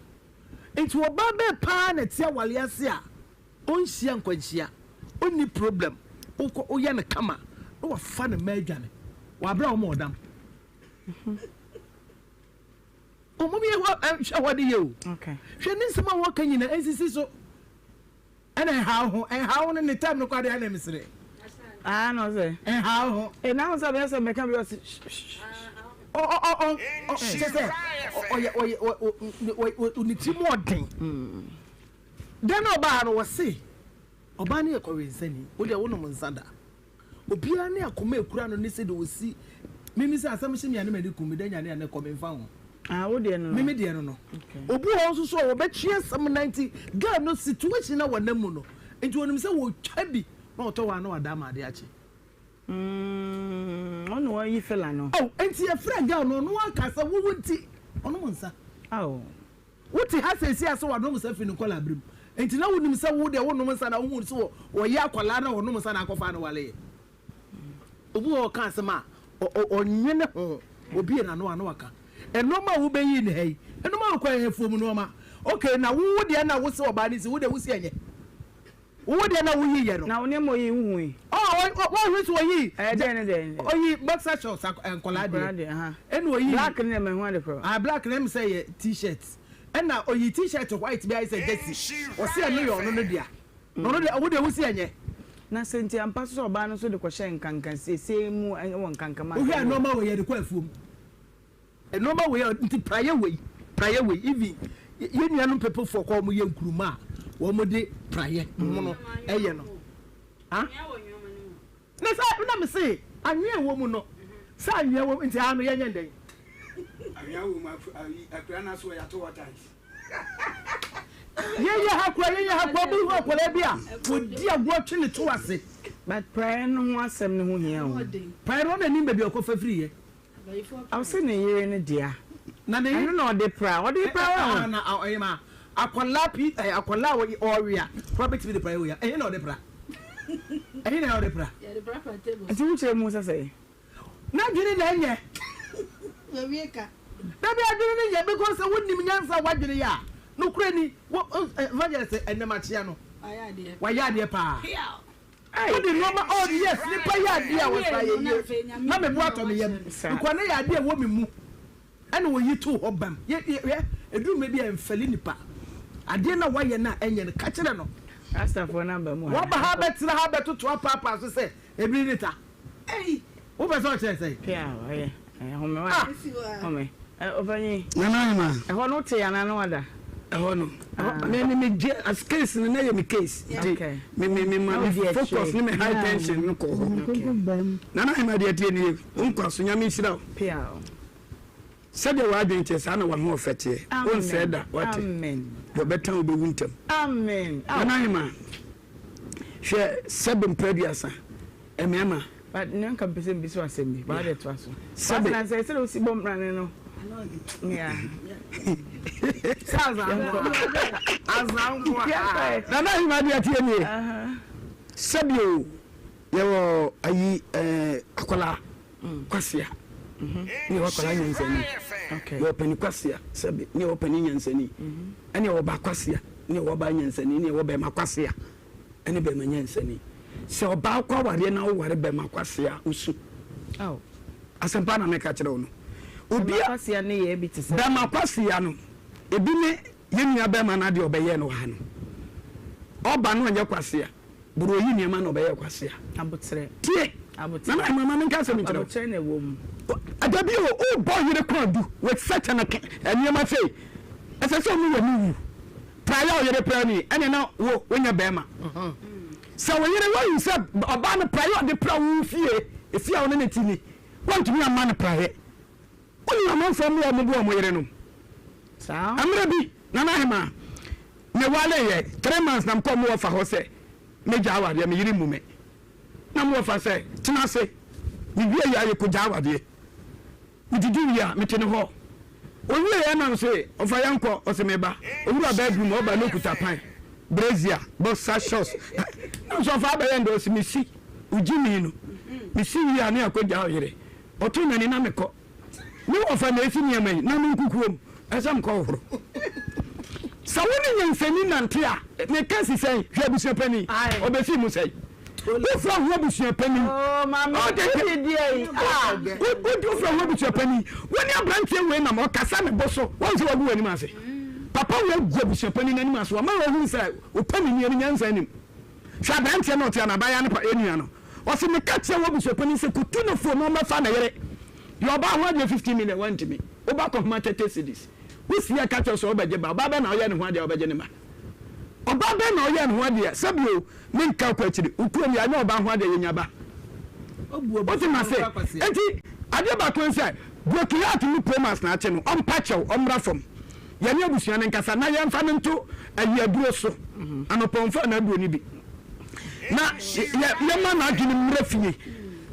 Speaker 3: nti ɔbaa bɛɛ paa na ɛte awale ase a ɔnhyia nkwanhyia ɔnni problem wokɔ woyɛ no kama na wafa ne mma adwane wɔ abere a wɔn ɔdam wɔn yɛ hɔ hwɛ hɔ de yɛ o hwɛ ne nsɛm a wɔka nyina nsisi so. Ɛna ɛha wo ho, ɛha wo no ne time no kɔ adeɛ na mesere.
Speaker 1: Ah na ɔsɛ.
Speaker 3: Ɛha wo ho.
Speaker 1: Ee na ɔsɛ bɛyɛ sɛ mɛka bi ɔsɛ shh.
Speaker 3: Ɔ ɔ ɔ ɔ kyɛ sɛ ɔyɛ ɔyɛ ɔ ne ti mu ɔden. Dɛn na ɔbaa no wɔse ɔbaa no yɛ kɔwensani wo deɛ wonom nsa da. Obiara ne akoma a ekura no ne sɛdeɛ ɔsi Mimi sɛ asɛm hye me a ne m'ani kum me da nyane a ne kɔ memfa ho
Speaker 1: Ah wo deɛ no no
Speaker 3: Mimi deɛ no no Obi wɔ hɔ nso so a wɔbɛtwe asɛm na nti girl no situation na wɔnam mu no nti onim sɛ wɔtwa bi na ɔtɔ hɔ a na wada ama ade akye.
Speaker 1: Mm ɔno wayi fela no.
Speaker 3: Oh nti yɛfrɛ girl no ɔno aka sɛ wowo nti ɔnom nsa.
Speaker 1: Oh.
Speaker 3: Wote ha seesei a sɛ wanom nsa firi ne nkwadaa-bere mu. Enti na wonim sɛ wo deɛ wonnom nsa na wohuu sɛ ɔyɛ akwadaa na ɔnom nsa na akɔfaa no wareeɛ. Obi wɔ hɔ ɔka asɛm a ɔnnwene ho, obue n'ano a na waka. Nnoɔma a wobɛyi ne ha yi, nnoɔma a wokɔ yɛ afuom nnoɔma. Okay, na wo deɛ na wose ɔbaa no si, wo deɛ wosi ɛnyɛ. Wo deɛ na woyi yɛ no.
Speaker 1: Na wo nneɛma oyi wo hui.
Speaker 3: Oh, wɔn hwɛ so oyi.
Speaker 1: Ɛyɛ dɛn ne dɛn.
Speaker 3: Oyi boxer shorts nkɔlaa deɛ.
Speaker 1: Aha.
Speaker 3: Ɛna oyi.
Speaker 1: Black ne deɛ mɛhu ade korɔ.
Speaker 3: Ah black na ɛmu sɛ yɛ t-shirt. Ɛna oyi t-shirt white bi ayɛ sɛ jersey. Ɔsi ɛno yɛ ɔno no dea. Na ɔno deɛ wo deɛ wosi ɛnyɛ.
Speaker 1: Na sɛ nti ampa so sɛ ɔbaa no nso de kɔhyɛ nkanka siesie mu wɔ nkanka mu.
Speaker 3: Wohwɛ a nneɛma wɔ yɛde kɔ afuom. Nnoɔma wei a nti praeɛ wei praeɛ wei even yɛn nuanom pepefoɔ kɔ wɔn yɛ nkuruma a wɔn de praeɛ mono ɛyɛ no ha na sɛ na me se anwea ɛwɔ mu no sɛ anwea wɔ mu nti ha no yɛnyɛ ndɛn.
Speaker 9: Anwea wɔ mu akura no aso yɛato hɔ tiles.
Speaker 3: Yɛyɛ ha kura yɛyɛ ha kura bi hu akwadaa bi a wɔdi agorɔ twe ne to ase.
Speaker 1: But praeɛ no ho asɛm no ho hia o.
Speaker 3: Praeɛ no ɔna nim baabi a ɔkɔfa firi yɛ.
Speaker 1: Ɔse ne yere no dea.
Speaker 3: Na ne
Speaker 1: Ɛno na ɔde pra. Ɔde pra wɔ ho.
Speaker 3: Na ɔyɛ ma akwadaa pi ɛ akwadaa a ɔwea kora bɛtumi de pra yɛ wei a ɛhe na ɔde pra? Ɛhe na ɔde pra?
Speaker 1: Nti wo kyerɛ mu sɛ sɛn?
Speaker 3: N'adwene na ɛnyɛ. Dabi adwene no nyɛ because sɛ wonim nyansa a w'adwene yɛ a nokorɛ ni wo evangelist ɛnɛ makyea no wayɛ adeɛ paa. Wode nnoɔma oh yes nipa yɛ adeɛ a wɔsa yɛ yie na me bo atɔ me yam because na yɛ adeɛ a ɛwɔ me mu ɛna wɔyi too hɔ bam yɛ yɛ hwɛ ɛduru mmerɛ bi a ɛmfɛle nipa adeɛ no a wayɛ no a ɛnyɛ no ka kyerɛ no
Speaker 1: Rastafoɔ no aba mu ha.
Speaker 3: Waba ha bɛtena ha bɛtoto apaapaa so sɛ ebiri ne ta. Ei wopɛ sɛ ɔkyerɛ sɛn?
Speaker 1: Pia ɔyɛ home wa
Speaker 3: Ah!
Speaker 1: home ɔpanyin.
Speaker 4: Nana Ahima.
Speaker 1: Ɛhɔ no wote anaa na wada?
Speaker 4: Ɛhɔ no me me me gye as case no na yɛ me case nti me me me ma me focus ne me high tension no kɔ hɔ. Nana Ahima deɛ tie nie wo nkwa so Nyame nhyira wo. Sɛdeɛ w'adwene teɛ saa na w'ahoɔfɛ teɛ wonsɛe da wate deɛ ɔbɛtan wo bɛwu ntɛm. Nana Ahima hwɛ sɛbe mprɛ aduasa mmarima.
Speaker 1: But na nka mpɛ sɛ mbisa asɛm bi. Baa de toa so. Sɛbe. Na sɛ sɛ osi bɔ mmrane no. Yeah. Sɛ azanko.
Speaker 4: Azanko. Nana ahima de atie nie. Sɛbe o yɛwɔ ayi eh, akwadaa kwasea. Ne yɛwɔ akwadaa nyansani. Yɛwɔ panin kwasea sɛbe ne yɛwɔ panin nyansani. Ɛne yɛwɔ ba kwasea ne yɛwɔ ba nyansani ne yɛwɔ bɛrima kwasea. ne bɛrima nyansani. Sɛ ɔbaa kɔ awareɛ na woware bɛrima kwasea a, wosu. Asɛmpa na meka kyerɛ wo no. Obi a bɛrima kwasea no, ebi ne yɛn nua bɛrima no adeɛ ɔbɛyɛ no wɔ ha no. Ɔba no ɔnyɛ kwasea, boro oyi nneɛma na ɔbɛyɛ kwasea. Tie, nana mama menka asɛm nkyerɛ wo. Dabi o, wobɔ yere kɔn du with such an nneɛma sei, ɛsɛ sɛ ɔmo wɔ ne wu. Praeɛ a ɔyere pra ni ɛne na wo wonyɛ bɛrima. Sɛ wo yere wahu sɛ ɔbaa no praeɛ a ɔde pra wo fie efie a wo ne ne te ni woantumi amma no praeɛ. Wonim amanfoɔ mmoa a wɔboa wɔn yerenom. Mmerɛ bi Nana Ahemaa me wareeɛ three months na mekɔɔ me wɔfa hɔ sɛ mɛgya awareɛ me yere mmu me. Na me wɔfa sɛ tena ase mewie yɛ a yɛkɔgya awareɛ. Medidi wie a, mete ne hɔ. Ɔwieeɛ na mese, Ɔfa yɛnkɔ. Ɔse, Meba. Ɔwura bedroom hɔ, ɔba na ɔkuta pan, brazier, boxer shorts. Na mese, Ɔfa abɛyɛ ndɛ? Ɔse, Mesi. Wogyimii no. Mesi wie a, ne akɔgya ɔyere. Ɔto n'ani na mekɔ. Me wɔfa na ɛsi nneɛma yi, na me nkukuom, ɛsɛ mekɔ hohoro. Sɛ wo ne nyansani nante a, meka si sɛn? Hwɛ abusua panin, ɔbɛsi mu sɛn? Wofura ho abusua panin. Wofura ho abusua panin. Wo ne aberanteɛ wei nam ɔkasa ne bo so. Wɔn sɛ wagu w'anim ase. Papa wei agu abusua panin n'anim ase. Wama wɔhu sɛ ɔpanin ni nyansa nim. Hwɛ aberanteɛ no ɔte anabaayewa no pa enua no. Ɔse meka kyerɛ wɔ abusua panin sɛ kotu no fo na ɔmmɛfa ne yere. Deɛ ɔbaa ho adeɛ 15 million wantumi. Woba kɔhoma 30 cedis. Wosi ɛka kyerɛ sɛ ɔbɛgye ba. Ɔbaa bɛn na ɔyɛ ne ho adeɛ a ɔbɛgye ne ma? Ɔbaa bɛn na ɔyɛɛ ne ho adeɛ? Sɛbi o, menka kɔ akyiri, wo kurom yɛanyɛ ɔbaa ho adeɛ, yɛnya ba. Wote m'ase? Enti adeɛ baako ne sɛ, Broken-heart ne Promax na akye no, ɔmpa kyɛw, ɔmmra fam. Yɛne abusua no nkasa na yɛmfa no nto ayi aduro so. Anɔpa ɔmfaa n'aduro no bi. Na yɛ, yɛma n'adwene mmra fie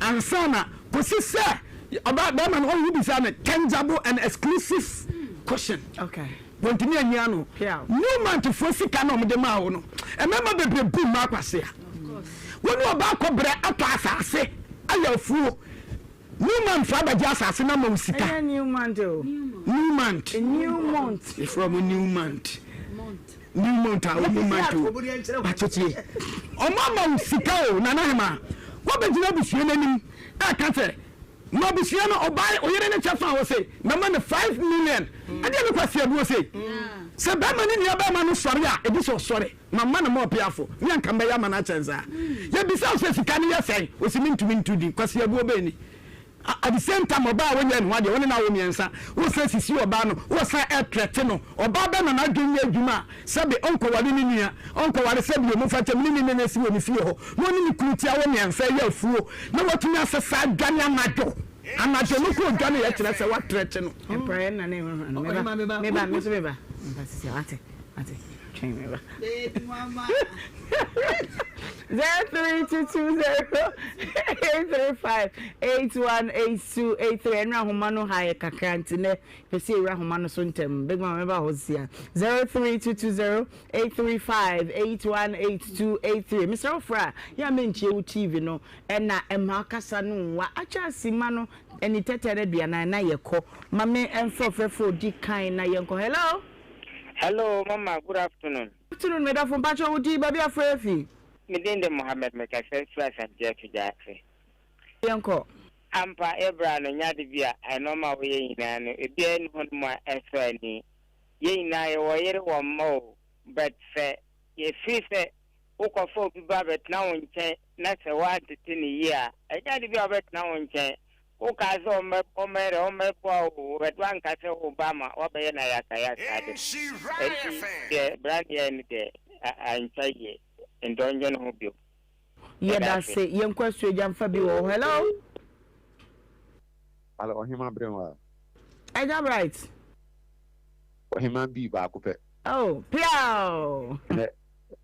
Speaker 4: ansa na, kɔsi sɛ ɔbaa, bɛrima no, ɔhu bisa no tangible and exclusive question.
Speaker 1: Okay.
Speaker 4: Wɔntumi anyi ano. Newmont foɔ sika na wɔde maa wo no, mmarima bebree bu mmaa kwasea. Wo ne ɔbaa kɔbrɛ atɔ asase ayɛ afuo. Newmont foɔ abɛgye asase no ama wo sika.
Speaker 1: Ɛnyɛ Newmont o.
Speaker 4: Newmont.
Speaker 1: Newmont.
Speaker 4: Yɛfrɛ wɔn Newmont. Newmont a Newmont o. Bakyekyie. Wɔn ama wo sika o, Nana Hemaa. Wɔbɛgyina abusua no anim ɛka sɛ. Ma abusua no ɔbaa oyere ne kyɛfa a ɔse mɛma no 5 million ɛdeɛ ne kwasi abuo sei sɛ bɛrima ne nua bɛrima no sɔre a ɛdi sɛ ɔsɔre ma ma no ma ɔpeafo ne anka mbɛyɛ ama no akyɛn saa yɛbisa wo sɛ sika no yɛ sɛn ɔsi mentumi nto din kwasi abuo bɛn ni at the same time ɔbaa a wonyɛ ne ho adeɛ wo ne no awo mmiɛnsa wosan sisi ɔbaa no wosan ɛtrɛte no ɔbaa bɛn na n'adwene nyɛ adwuma a Sɛbe ɔnkɔware ne nua, ɔnkɔware sɛbe o, momfa nkyɛ me, ne ne nana si wɔ ne fie hɔ, na ɔne ne kunu ti awo mmiɛnsa yɛ afuo, na watumi asesa adwane anadwo, anadwo no kɔ odwane yɛ kyerɛ sɛ watrɛte no.
Speaker 1: Ɛpraeɛ na ne ho no, meba, meba, me nso meba, meba sisi wate, wate, twɛn meba. 03220835818283 ɛnura ahoma no ha yɛ kakra nti nɛ Pɛ sɛ yɛwura ahoma no so ntɛm. Big Mama mɛba hɔ sesia. 03220835818283. Mesrɛ wo frɛ a, yɛ a mentie wo TV no ɛna ɛma kasa no nwa. Akyɛ asima no ɛne tɛtɛ no aduanan na yɛkɔ. Ma me ɛmfrɛ ɔfrɛfoɔ ɔdi kan na yɛnkɔ. Hello.
Speaker 5: Hello mama good afternoon.
Speaker 1: Afternoon medɔfo mpakyɛ wo din baabi afrɛ afi.
Speaker 5: Me din de Mohammed mekasa firi Asante Afigya ase.
Speaker 1: Yɛnkɔ.
Speaker 5: Ampa, yɛ bra no nyɛ ade bi a nnoɔma a woyɛ nyinaa no ebiara nni hɔ nom a ɛsɔ ani. Yɛn nyinaa yɛwɔ yere wɔ mma o, but sɛ yɛfiri sɛ wokɔfa obi ba bɛtena wo nkyɛn na sɛ woantete no yie a, ɛnyɛ ade bi a ɔbɛtena wo nkyɛn. Wokaa sɛ ɔmmɛ ɔmmɛyɛ dɛ ɔmmɛboa wo o, but woanka sɛ woba ama woabɛyɛ no ayakayaka ade. Ɛnti deɛ bra no yɛɛ no deɛ antwa yie, nti ɔndwene ho bio.
Speaker 1: Yɛdase yɛnkɔ asuagya mfa bi wɔ hɔ hello.
Speaker 6: Alo ɔhema Brenwar.
Speaker 1: Agya Bright.
Speaker 6: Ɔhema bii baako pɛ.
Speaker 1: Oh piaw.
Speaker 6: Ɛnɛ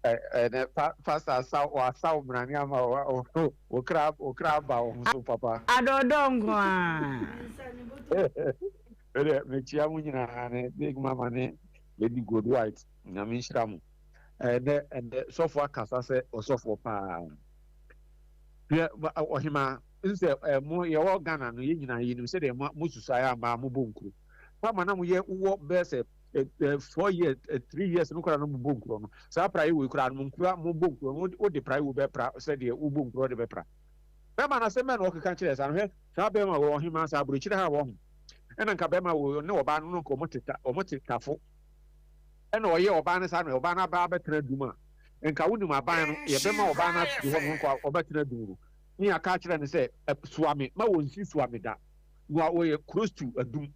Speaker 6: Ɛnɛ pastor asaw wasaw mmerane ama wo kra wo kra aba wo ho so papa.
Speaker 1: Adɔɔdɔɔ nko ara.
Speaker 6: Ɛdɛ mekyia mo nyinaa ne big mama ne lady gold white nyame nhyira mo. Ɛnɛ ɛnɛ sɔfo akasa sɛ ɔsɔfoɔ paa. Hwɛ ɔhemaa nsɛ mo yɛwɔ Ghana no yɛn nyinaa yɛnim sɛdeɛ mo susuaeɛ a mmaa mobɔ nkuro. Pama na moyɛ wowɔ bɛyɛ sɛ 4 years 3 years no koraa no mobɔ nkuro no saa praeɛ wei koraa no mo nkura mobɔ nkuro no wode praeɛ wo bɛpra sɛdeɛ wobɔ nkuro de bɛpra bɛrima no asɛm bɛn na ɔkeka kyerɛ saa no hwɛ saa bɛrima wɔ ɔhemaa saa aburokyire ha wɔ ho ɛna nka bɛrima wɔ ne ɔbaa no no nka ɔmo teta ɔmo te tafo ɛna ɔyɛ ɔbaa no saa na ɔbaa no aba abɛtena dum a nka wonim aban no yɛbɛma ɔbaa no afiri hɔ no nka ɔbɛtena dum no ne yɛaka akyerɛ no sɛ soa me ma wɔnsi soa me da na wɔyɛ close to adum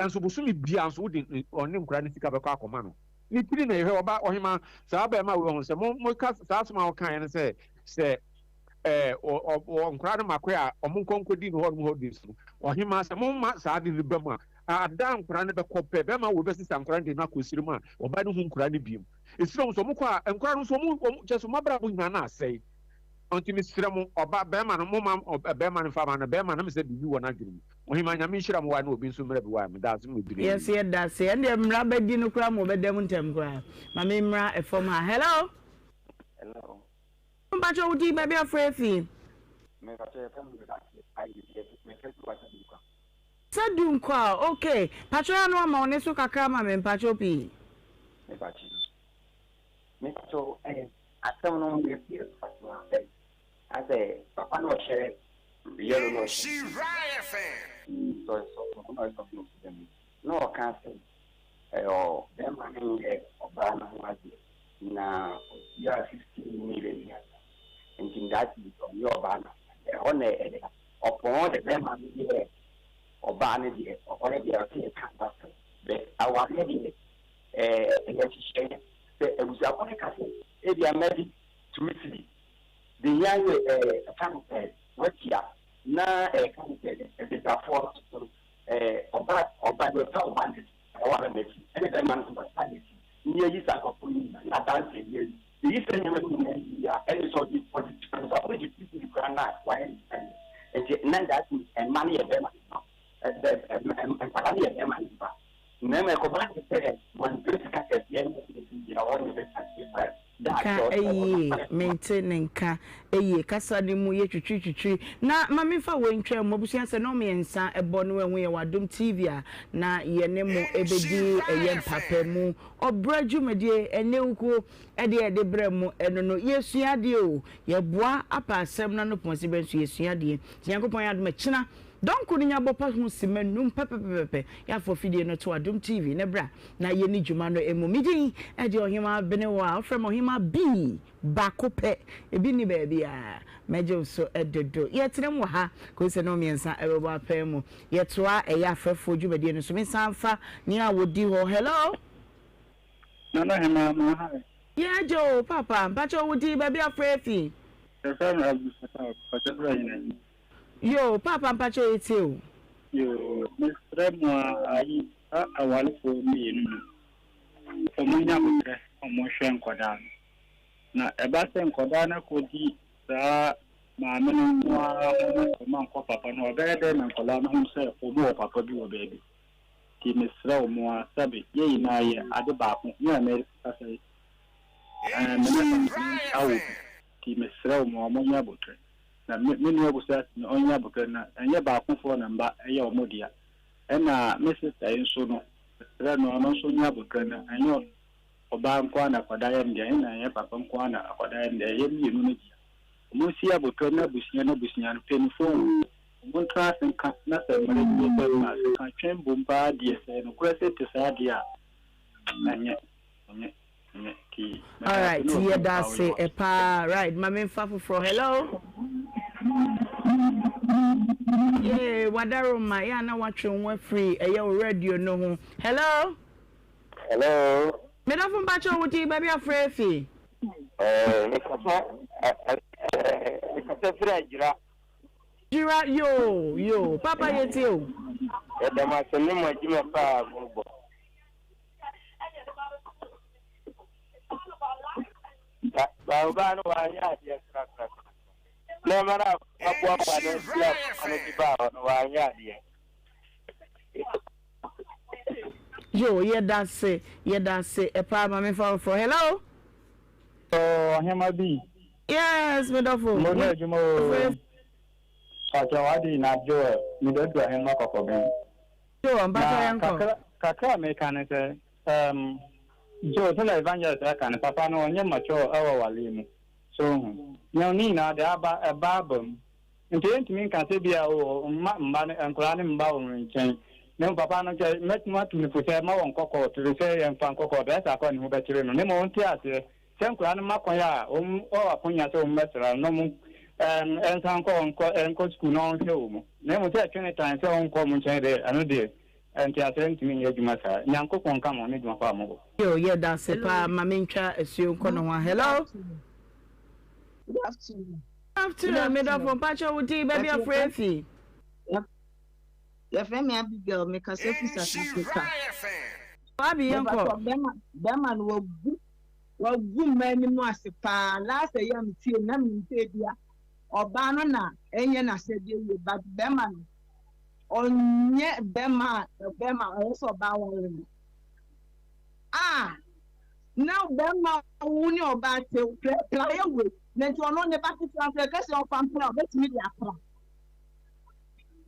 Speaker 6: nso bosome biara nso wode ɔne nkwadaa no sika bɛkɔ akɔma no ne tiri na yɛhwɛ ɔba ɔhema saa bɛrima wei ɔho sɛ mo mo ka saa asɛm a ɔkaeɛ no sɛ sɛ ɛɛ ɔ ɔ nkwadaa no mako a ɔmo nkɔ nkɔdi no hɔ nom hɔ de so ɔhema sɛ mo ma saa de no ba mu a ada nkwadaa no bɛkɔ pɛ bɛrima wei bɛsesa nkwadaa no de no akɔ siri mu a ɔba no hu nkwadaa no biem esiri ɔmo sɛ ɔmo kɔ a nkwadaa no nso ɔmo ɔmo kyɛ so ɔmo abrabɔ nyinaa na asɛe Ɔnti mesrɛ mo ɔba bɛɛma no moma bɛɛma no nfa ma no bɛɛma no mesɛ biribi wɔ n'adwene mu Ɔhemaa Nyame nhyira mo wae na obi nso mmra bi wae medaase mo bebree.
Speaker 1: Yɛn nso yɛda ase. Ɛndeɛ mmra bɛdi no koraa ma ɔbɛda mu ntɛm koraa. Ma me mmra fam ha. Hello.
Speaker 10: Hello.
Speaker 1: Mpakyɛ wo din baabi afrɛ afi.
Speaker 10: Me mpakyɛ yɛfrɛ me me fɛ fi wasa dunkwa.
Speaker 1: Sa dunkwa ok. Pakyɛ ya no ama wo ne so kakra ma me mpakyɛ pii.
Speaker 10: Me pakyɛ. Me pakyɛ eh asɛm no yɛ fie so asɛ papa na ɔhyɛ yellow na ɔhyɛ sɔ sɔfo na ɔyɛ sɔfo no so dɛm na ɔka sɛ ɔ bɛrima no nyɛ ɔbaa no ho adeɛ na ɔtua 15 million ne asa nti ndaakye ɔnyɛ ɔbaa no ɛhɔ na ɛdɛ ɔpɔn de bɛrima no yɛ ɔbaa no deɛ ɔhɔ no deɛ ɔsɛ yɛ ka basɛm bɛ awareɛ deɛ ɛyɛ nhyehyɛeɛ sɛ abusuafoɔ no ka sɛ ebia mɛde 2 cedi de hia yɛ ɛka no sɛ watua na ɛka no sɛ abusuafoɔ no soso no ɔba ɔba deɛ ɔta ɔba no ɛwɔ n'akyi ɛne bɛrima no nso bɛta n'akyi ne yɛyi saa nkurɔfoɔ yi nyinaa na adanseɛ yɛ yi yɛyi saa nneɛma no nyinaa yi a ɛne sɛ ɔde ɔde abusuafoɔ no gye 2 cedi koraa no a wayɛ ne sika deɛ nti na ndaase mma no yɛ bɛrima no ba nkwadaa no yɛ bɛrima no ba mmarima ɛkɔba ne sɛ wɔmpɛ sika kɛseɛ no gyina hɔ ne bɛka
Speaker 1: Nka eyie, mente ne nka eyie. Kasa no mu yɛ twitwiritwitwiri. Na ma memfa wei ntwa mu, abusua sɛ nnɔnmiɛnsa bɔ no ɛho yɛ wɔ Adom TV a, na yɛne mo ɛbɛdi ɛyɛ mpaapaemu ɔbrɛ dwumadie ɛnɛ wukuo ɛdeɛ yɛde brɛ mo ɛno no. Yɛsua adeɛ o, yɛboa apa asɛm no ano pɔn berɛ nso yɛsua adeɛ. Nti Nyankopɔn yɛ adom a kyena dɔnko no nya bɔ pa ho simma nnum pɛpɛpɛpɛpɛ yɛafa fidie no to Adom TV na bra na yɛnni dwuma no mu. Me din de Ɔhemaa Benewa, wofrɛ me Ɔhemaa B baako pɛ, ebi nni baabiara. Mɛgye wo so dodo. Yɛtena mu wɔ ha kɔsi sɛ nnɔnmiɛnsa bɛbɔ apaa mu. Yɛtoa ɛyɛ afrɛfoɔ dwumadie no so. Mensan mfa nea wɔdi hɔ. Hello?
Speaker 23: Nana Hemaa, ma hi.
Speaker 1: Yeah, agya o, papa. Mpakyɛ wo din, baabi a wofrɛ afi?
Speaker 23: Yɛfrɛ me Abdul Fattah, mpakyɛ frɛ hene.
Speaker 1: Yoo paapa mpakyɛw yɛtie o.
Speaker 23: Yoo mesrɛ mo a ayi saa awarefoɔ mmienu no ɔmo nya aboterɛ ɔmo nhwɛ nkwadaa no na ɛba sɛ nkwadaa no akɔdi saa maame no nko ara ho na ɔmo ankɔ papa no hɔ ɛbɛyɛ dɛn na nkwadaa no ho sɛ ɔmo wɔ papa bi wɔ baabi nti mesrɛ ɔmo a sɛbe yɛ nyinaa yɛ ade baako me a mekasa yi ɛɛ me ne papa no awo bi nti mesrɛ ɔmo a ɔmo nya aboterɛ. Na me me nua Bosea se no ɔnyɛ aboterɛ na ɛnyɛ baakofoɔ na mma ɛyɛ wɔn dea. Ɛna me sister yi nso no, mesrɛ no ɔno nso nyɛ aboterɛ na ɛnyɛ ɔbaa nko ara na akwadaa yɛ ne dea ɛna ɛnyɛ papa nko ara na akwadaa yɛ ne dea, ɛyɛ mmienu no dea. Wɔn nsi aboterɛ na abusua no abusua no, mpaninfoɔ wɔ mu, wɔn ntena ase nka na sɛ mmerɛ bi bɛba mu a, sɛ ka twɛn bom paa deɛ sɛ ɛyɛ nokorɛ sɛ ɛte saa deɛ a, ɛnyɛ, ɛnyɛ.
Speaker 1: Alright yɛda ase paa right ma memfa foforɔ hello yee wadaroma yɛ a na watwe wo ho afiri ɛyɛ wo radio no ho hello
Speaker 10: Hello.
Speaker 1: Medɔfo mpakyɛ wo din baabi afrɛ afi.
Speaker 10: Eh, mekasa eh, eh, mekasa firi agyira.
Speaker 1: Gyira yoo yoo papa yɛtie o.
Speaker 10: Yɛda mo ase ne mo adwuma paa mobɔ.
Speaker 23: Ba ɔbaa no wanyɛ adeɛ korakorakora. Nneɛma no a waboaboa no asi a papa no de baa hɔ no wanyɛ adeɛ.
Speaker 1: Yoo yɛdase yɛdase paa ma menfa foforɔ hello.
Speaker 23: Oh ɔhema bi.
Speaker 1: Yes me dɔfo.
Speaker 23: Mo ne adwuma o. Pakyɛ w'ade nyinaa Joel me dɔ du ɔhema kɔkɔbɛn.
Speaker 1: Joel mpakyɛ
Speaker 23: Na
Speaker 1: yɛn kɔ.
Speaker 23: kakra kakra a meka ne sɛ um, Joe sɛdeɛ evangelist ɛka no papa no ɔnyɛ mature ɛwɔ waleɛ mu so wohu na ne nyinaa de aba ɛba aba mu nti yɛntumi nka sɛ bia o mma mma no nkwadaa no mma wɔn nkyɛn na mmom papa no nkyɛ mɛtumi atu no fo sɛ ma wɔn nkɔ kɔɔto sɛ yɛmfa nkɔ kɔɔto ɛsɛ akɔ ne ho bɛkyere no na mmom ɔnte aseɛ Sɛ nkwadaa no ma kwan a, wɔn wɔ akonya sɛ wɔn bɛsra no na wɔn ɛɛm nsan nkɔ wɔn nkɔ nkɔ sukuu na wɔnhwɛ wɔn. Na mmom sɛ ɛtwe ne tan sɛ ɔnkɔ wɔn nkyɛn deɛ, ɛno deɛ nteaseɛ ntumi nyɛ adwuma saa. Nyankopɔn nka mo ne adwuma pa a mobɔ.
Speaker 1: Yo, yɛda ase paa. Ma mentwa asuo nkɔ nohoa. Hello.
Speaker 7: Good afternoon.
Speaker 1: Good afternoon, me dɔfo. Mpakyɛ wo din, baabi a frɛ fi.
Speaker 7: Yɛfrɛ me Abigail, mekasa fi South Africa.
Speaker 1: Abi yɛnkɔ.
Speaker 7: Mebatɔ bɛma bɛma no wagu wagu mmaa anim ase paa. Last ɛyɛ a metie na menim sɛ ebia ɔbaa no na ɛnyɛ n'asɛdeɛ yie but bɛma no ɔnyɛ bɛma a bɛma ɔyɛ sɛ ɔbaa ware no. Ah na bɛma wo ne ɔbaa te praeɛ wei na nti ɔno ne ba ketewa nso ɛka sɛ ɔfa mpra ɔbɛtumi de apra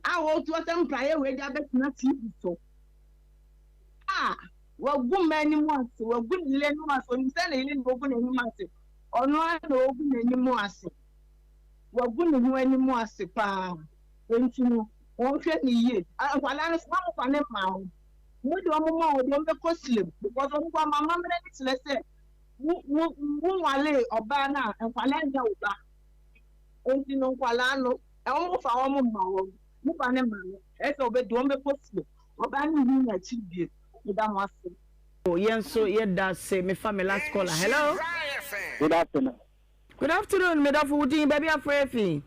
Speaker 7: a wɔtu ɔsɛ mpraeɛ wei de abɛtena TV so. A Wagu mma anim ase, wagu ne yere anim ase, onim sɛ ne yere na ogu n'anim ase, ɔno ara na ogu n'anim ase. Wagu ne ho anim ase paa. Enti no, wɔnhwɛ no yie. Nkwadaa no so, na mofa ne mma ho. Mo de wɔn ma wɔn de wɔn bɛkɔ slave because wɔn kɔ ama amammerɛ no kyerɛ sɛ wo wo wo nwalee ɔbaa no a nkwadaa nyɛ wo ba. Enti no nkwadaa no, wɔn fa wɔn mma wɔn. Mo ba ne ma no, ɛsɛ sɛ ɔbɛdi wɔn bɛkɔ slave. Ɔbaa no nhuu n'akyi bio. Meda mo ase.
Speaker 1: Oh yɛn nso yɛda ase me fa me last caller hello.
Speaker 23: Good afternoon.
Speaker 1: Good afternoon me dɔfo wo din baabi afrɛ afi.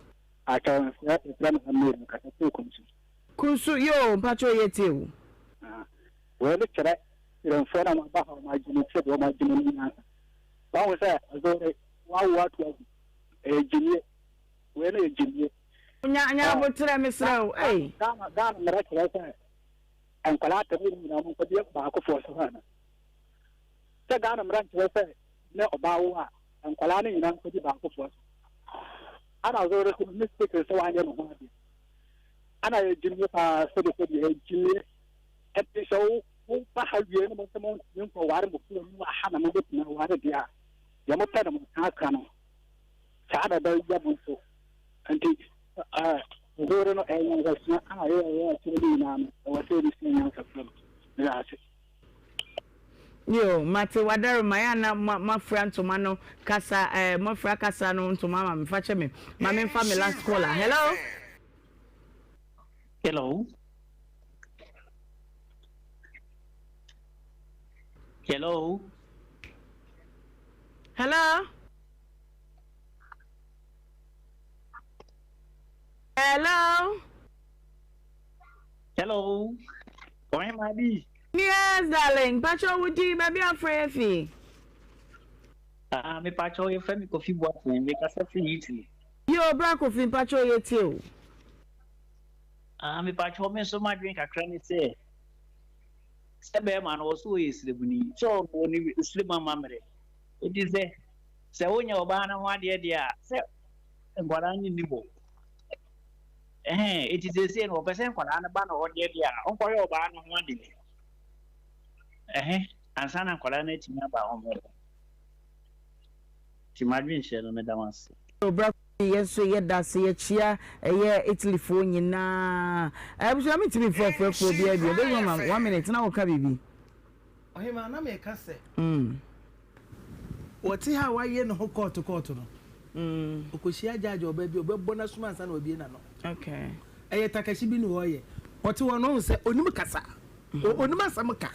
Speaker 23: Atwa yɛfrɛ me Amir mekasa firi Kunsu.
Speaker 1: Kunsu yoo mpakyɛw yɛtie wo.
Speaker 23: Wei ne kyerɛ Iremfoɔ na wɔaba ha wɔn adwene sɛ deɛ wɔn adwene ne nyansa. Wahu sɛ ɔzore wawo ato agu ɛyɛ gyimie wei no yɛ gyimie.
Speaker 1: Nya nya aboterɛ mesrɛ wo ei.
Speaker 23: Ghana Ghana mmara kyerɛ sɛ nkwadaa atɛm yi nyinaa mo nkɔdi baakofoɔ so hɔ ana? Sɛ Ghana mmara nkyerɛ sɛ ne ɔbaa wo a nkwadaa no nyinaa nkɔdi baakofoɔ so. Ana ɔzɔ resi no mistake sɛ wanyɛ ne ho adeɛ. Ana yɛ gyimie paa sɛde sɛde yɛ gyimie. Ɛnti sɛ wo wo ba ha wie no mo sɛ mo ntumi nkɔware mo funu mu aha na mo bɛtumi aware deɛ a deɛ mo pɛ no mo ka aka no saa na ɛbɛyɛ mo nso. Nti ɛɛ no ɛyɛ nyansasua a ɛyɛ ɛyɛ akyerɛ ne nyinaa no ɛwɔ sɛ yɛde sua nyansa fam. Meda ase.
Speaker 1: Yo, mate wadaroma yɛ ana moafira ntoma no kasa ɛɛ eh, moafira kasa no ntoma ama me fa kyɛ me ma me nfa me last caller. Hello.
Speaker 8: Hello. Hello.
Speaker 1: Hello. Hello.
Speaker 8: Hello. Ɔhema bi.
Speaker 1: Yes, darling. Pacho wo din baabi afrɛ afi.
Speaker 8: Ah, me pacho yɛ fɛ mi Kofi Boateng, me kasa firi Italy.
Speaker 1: Yo, bra Kofi, pacho yɛ tie o.
Speaker 8: Ah, me pacho me nso m'adwene kakra ne sɛ sɛ bɛrima no ɔso ɔyɛ sremuni, sɛ ɔwɔ ne srem amammerɛ. Enti sɛ Sɛ wonyɛ ɔbaa no ho adeɛ deɛ a, sɛ nkwadaa no nni hɔ. Ɛhɛn, enti seesei no wɔpɛ sɛ nkwadaa no ba no hɔ deɛ deɛ a, ɔnkɔyɛ ɔbaa no ho adeɛ. Ɛhɛn, ansa na nkwadaa no atumi aba wɔn hɔ. Nti m'adwenkyerɛ no, meda mo ase.
Speaker 1: Bra Yɛn nso yɛda ase yɛkyia ɛyɛ Italy foɔ nyinaa. Abusua me ntumi nfa ɔfrɛfoɔ biara bio. Big mama one minute na woka biribi.
Speaker 3: Ɔhemaa na meka sɛ. Ɔte ha a wayɛ ne ho kɔɔto kɔɔto no, ɔkɔhyia judge ɔbaa bi a ɔbɛbɔ n'asom ansa na wabue n'ano. Ɛyɛ takashi bi na ɔreyɛ. Ɔte hɔ no, ɔhu sɛ ɔnim kasa. Ɔnim asɛm ka.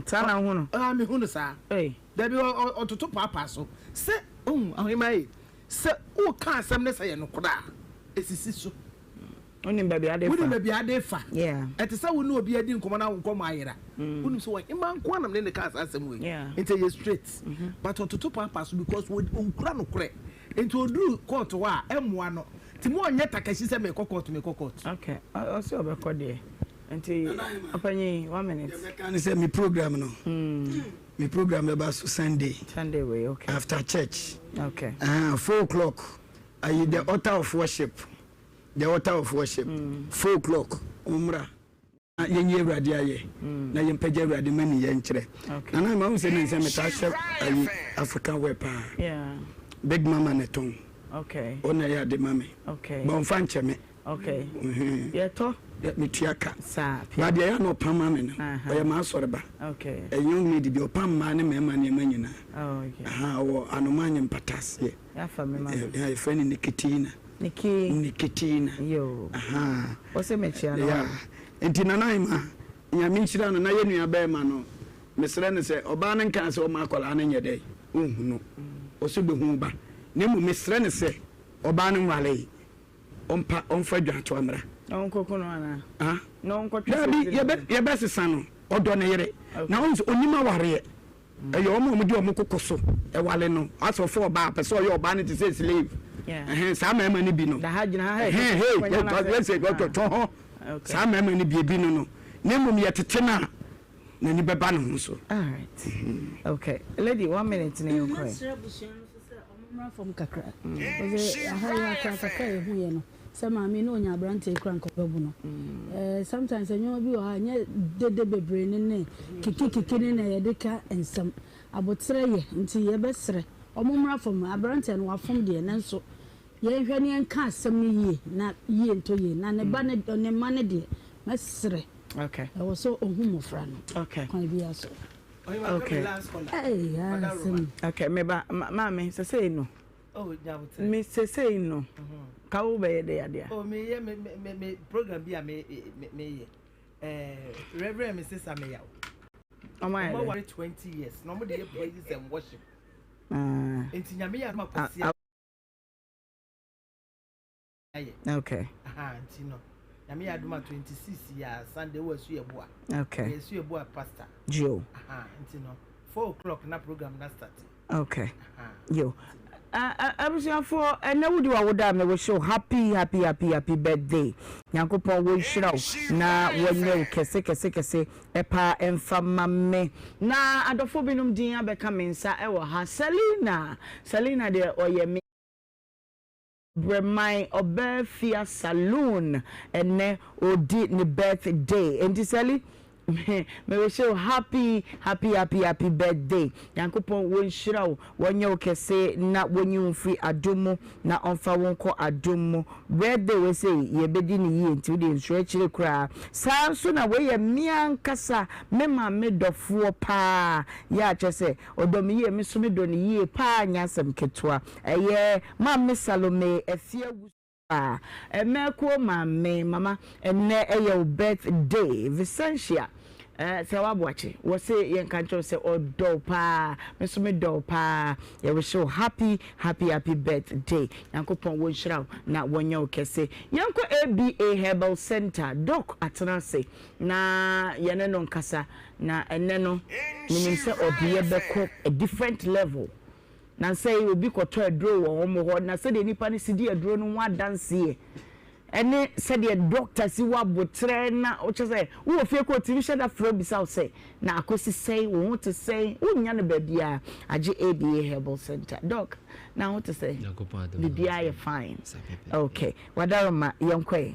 Speaker 1: Saa na wohu no?
Speaker 3: Ah, mehu no saa. Dabi, ɔtoto paapaa so. Sɛ, ohu, Ahohema ei, sɛ woka asɛm no sɛ ɛyɛ nokorɛ a, ɛsisi so.
Speaker 1: Wonim baabi ade fa.
Speaker 3: Wonim baabi ade fa. Ɛte sɛ wo ne obi adi nkɔmmɔ na wo nkɔmmɔ ayera. Wonim sɛ ɔhemmaa nko ara na me ne no kaa saa asɛm wei. Nti ɛyɛ straight. But ɔtoto paapaa so because ɔnkura nokorɛ. Nti ɔduru court hɔ a, ɛmmoa no. Nti mo ɔnyɛ takashi sɛ merekɔ court, merekɔ court.
Speaker 1: Okay, ɔse ɔbɛkɔ deɛ. Nti ɔpanyin, one minute.
Speaker 4: Deɛ mɛka ne sɛ me program no, me program bɛba so Sunday.
Speaker 1: Sunday wei, okay.
Speaker 4: After church.
Speaker 1: Okay.
Speaker 4: 4 o'clock, ayi the altar of worship. The altar of worship. 4 o'clock, ɔmmra. Na yɛnyi Awurade ayɛ. Na yɛmpagya Awurade ma ni yɛnkyerɛ. Nana ma wo sɛ ne nsɛ metaa hyɛ ayi African wear paa. Big Mama na ɛtɔn. Ɔna ɛyɛ ade ma me. Ba ɔmfa nkyɛ me.
Speaker 1: Yɛtɔ.
Speaker 4: Metua ka. Ba deɛ ɛyɛ na ɔpam ma me no. Ɔyɛ m'asɔre ba. A young lady bi ɔpam mmaa ne mmarima nneɛma nyinaa. Aha, ɔwɔ anoma nye mpata aseɛ. Yɛfrɛ no Nikitina.
Speaker 1: Niki.
Speaker 4: Nikitina.
Speaker 1: Yo.
Speaker 4: Aha.
Speaker 1: Ɔsɛ mekyia no.
Speaker 4: Yeah. Nti Nana Ahima, Nyame nhyira no na yɛ nua bɛrima no, mesrɛ no sɛ ɔbaa no nkaa sɛ ɔma akwadaa no nyɛ dɛn, ɔnhu no. Ɔsɛ ɔbɛhu ba. Na mmom mesrɛ no sɛ ɔbaa no nwaree, ɔmpa ɔmfa dwantoa mmra.
Speaker 1: Na ɔnkɔku no anaa?
Speaker 4: Ah?
Speaker 1: Na ɔnkɔtwe
Speaker 4: Daabi, yɛbɛ yɛbɛsesa no. Ɔdɔ ne yere. Na ɔhu sɛ ɔnim awareɛ. Ɛyɛ wɔn a wɔde wɔn koko so ware no. Asɛ ɔfa ɔbaa, pɛ sɛ ɔyɛ ɔbaa no te sɛ slave. Ɛhɛn, saa mmarima no bi no. Ɛhɛn, hei, yɛsɛ tɔ hɔ. Saa mmarima no bi, ebi no no. Na mmom yɛtete no a, n'ani bɛba ne ho so.
Speaker 1: Alright. Okay. Lady, one minute na yɛnkɔ ɛ.
Speaker 2: Mɛsrɛ abusua no nso sɛ wɔmmra fam kakra. Ɔsɛ aha yi akora kakra a yɛhu yɛ no. Sɛ maame na onya aberanteɛ kura nka ɔbɛbo no. Eh, sometimes nneɛma bi wɔ hɔ a nyɛ dede bebree ne ne kikikiki ne na yɛde ka nsɛm. Aboterɛ yɛ nti yɛbɛsrɛ ɔmo mmra fam. Aberanteɛ no wafom deɛ nanso yɛnhwɛ ne yɛnka asɛm no yie na yie ntɔ yie. Na ne ba ne ne mma no deɛ mɛsrɛ.
Speaker 1: Okay.
Speaker 2: Ɛwɔ sɛ ɔhu mmɔfra no.
Speaker 1: Okay.
Speaker 2: Kwan biara so.
Speaker 1: Okay.
Speaker 2: Ɛy, asɛm.
Speaker 1: Okay, meba maame sɛsɛi no.
Speaker 3: Oh, nyabotere.
Speaker 1: Me sesei no, ka wo bɛyɛ dɛ adeɛ a.
Speaker 3: Oh, me yɛ me me me program bi a me me me yɛ. Eh, Reverend Mrs. Ameyaw.
Speaker 1: Ɔmo ayɛ dɛ.
Speaker 3: Ɔmo aware 20 years na ɔmo de yɛ praises and worship.
Speaker 1: Ah.
Speaker 3: Nti nyame yɛ adom akwasi ayɛ.
Speaker 1: Okay.
Speaker 3: Aha, nti no. Nyame yɛ adom a 26 yɛ Sunday wɔ asu yɛ boa.
Speaker 1: Okay.
Speaker 3: Yɛ asu yɛ boa pastor.
Speaker 1: Joe.
Speaker 3: Aha, nti no 4 o'clock na program na start.
Speaker 1: Okay. Yo. Abusuafoɔ ɛnɛ wodi w'awoda a mewɔ show happy happy happy happy birthday. Nyankopɔn wɔnhyira wo na wɔnyɛ wo kɛse kɛse kɛse ɛpaa ɛmfa ma me. Na adɔfoɔ binom din abɛka me nsa ɛwɔ ha. Selina, Selina deɛ ɔyɛ me Brɛman Ɔbɛɛfia Saloon ɛnɛ ɔdi ne birthday enti Sally me wish wo happy happy happy happy birthday Nyankopɔn wɔnhyira wo wɔnyɛ wo kɛse na wɔnyi wo mfiri adom mu na ɔmfa wo nkɔ adom mu birthday wei sei yɛbɛdi no yie nti wodeɛ nsuro akyire koraa saa nso na wei yɛ me ankasa me maame dɔfoɔ paa yɛ a kyerɛ sɛ ɔdɔ me yie me nso medɔ no yie paa nyɛ asɛm ketewa ɛyɛ Maame Salome Afia Wusu a Mɛko maame mama ɛnɛ ɛyɛ wo birthday Vicentia eh, sɛ waboakye wɔ se yɛnka nkyerɛ wo sɛ ɔdɔ wo paa me nso medɔ wo paa yɛwehye wo happy happy happy birthday Nyankopɔn wɔnhyira wo na wɔnyɛ wo kɛse yɛnkɔ ABA Herbal Center Doc atena ase na yɛne no nkasa na ɛnɛ no menim sɛ ɔde yɛ bɛkɔ a different level. Nansa yi obi kɔtɔ aduro wɔ wɔn hɔ, na sɛdeɛ nipa no si di aduro no ho adanseɛ ɛne sɛdeɛ dɔkta si wɔ aboterɛ na kyerɛ sɛ wowɔ fie kɔ otumi hyɛ da frɛ bisa wo sɛ na akɔsi sɛn, wo ho te sɛn, wonnya no baabiara agye ABA Herbal Center. Doc, na ho te sɛn? Biribiara yɛ fine. Okay, wadaroma yɛnkɔ ɛ.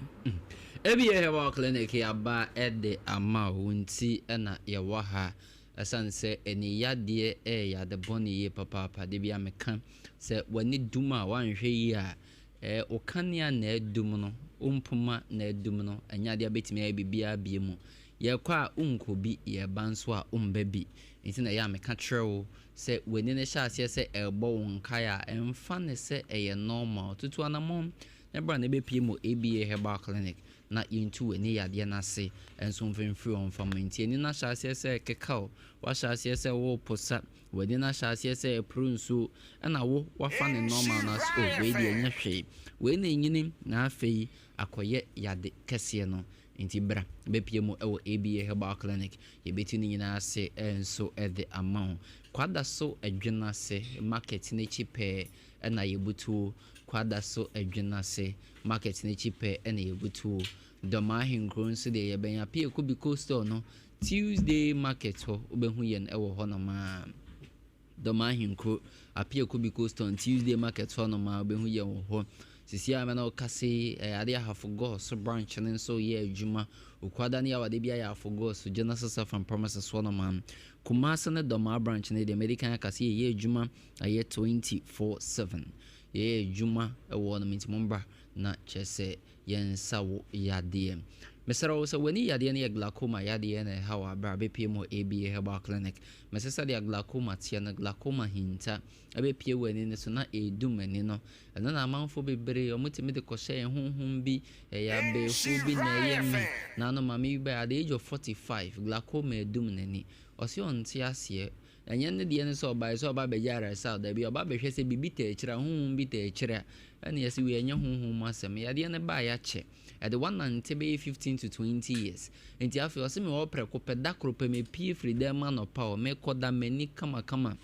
Speaker 11: ABA Herbal Clinic yɛaba de ama wo nti na yɛwɔ ha. Ɛsiane sɛ ani yadeɛ yɛ yade bɔne yie papaapa, da biara meka sɛ w'ani dum a woanhwɛ yie a, eh, wo kanea na adum no, wo mpoma na adum no, ɛnyɛ adeɛ a wobɛtumi ayɛ biribiara bio mu. Yɛrekɔ a wonkɔ bi, yɛreba nso a womba bi. Nti na ɛyɛ a meka kyerɛ wo sɛ w'ani no hyɛ aseɛ sɛ ɛrebɔ wo nkaeɛ a, mfa no sɛ ɛyɛ normal. Tutu anammɔn. na bra na bɛpue mu wɔ ABA Herbal Clinic na yɛntu w'ani yadeɛ no ase nso mfa mfiri hɔ mfa ma. Nti ani no ahyɛ aseɛ sɛ ɛkeka wo, woahyɛ aseɛ sɛ woreposa, w'ani no ahyɛ aseɛ sɛ ɛporo nsuo, ɛna wo woafa no normal no ase, oh wei deɛ ɛnyɛ hwee. Wei na ɛnyini na afei akɔyɛ yade kɛseɛ no. Nti bra bɛpue mu wɔ ABA Herbal Clinic, yɛbɛtu ne nyinaa ase nso de ama wo. Kwadaso Adwenase market no akyi pɛɛ na yɛbutuo. Kwadaso Adwenase market no akyi pɛɛ na yɛbutuo. Dɔm Ahenkuro nso deɛ yɛbɛn Apieko Biko store no, Tuesday market hɔ, wobɛhu yɛn wɔ hɔnom ara. Dɔm Ahenkuro, Apiako Biko store no, Tuesday market hɔnom ara, wobɛhu yɛn wɔ hɔ. Sisi a me ne wo kasa yi, ɛyɛ adeɛ Ahafo Goso branch no nso reyɛ adwuma. Okuada ne Yawada biara yɛ Ahafo Goso, Genesis FM premises hɔnom ara. Kumasi ne Dɔmaa branch no deɛ, madi kan aka sɛ yɛyɛ adwuma ɛyɛ 24/7. Yɛyɛ adwuma wɔ hɔnom nti mommra na kyerɛ sɛ yɛnsa wo yadeɛ. Mesrɛ wo sɛ w'ani yadeɛ no yɛ glaucoma yadeɛ na ɛha wo a, bra bɛpue mu wɔ ABA Herbal Clinic. Mese sɛdeɛ glaucoma teɛ no, glaucoma hinta bɛpue w'ani no so na ɛredum ani no. Ɛno na amanfoɔ bebree wɔtumi de kɔhyɛ yɛn honhom bi, ɛyɛ abayifoɔ bi na ɛyɛ me. Naano maame bi baeɛ at the age of 45, glaucoma adum n'ani. Ɔse ɔnte aseɛ. Ɛnyɛ ne deɛ ne sɛ ɔbaeɛ sɛ ɔba abɛgye ayaresa o, dabi, ɔba abɛhwɛ sɛ biribi taa akyire a, honhom bi taa akyire a, ɛna yɛse wei ɛnyɛ honhom mu asɛm. Yadeɛ no baeɛ akyɛ, ɛde woanante bɛyɛ 15 to 20 years. Nti afei ɔse mewɔ hɔ prɛko pɛ, da koro pɛ mepue firi dan mu anɔpa o, mekɔda m'ani kamakama,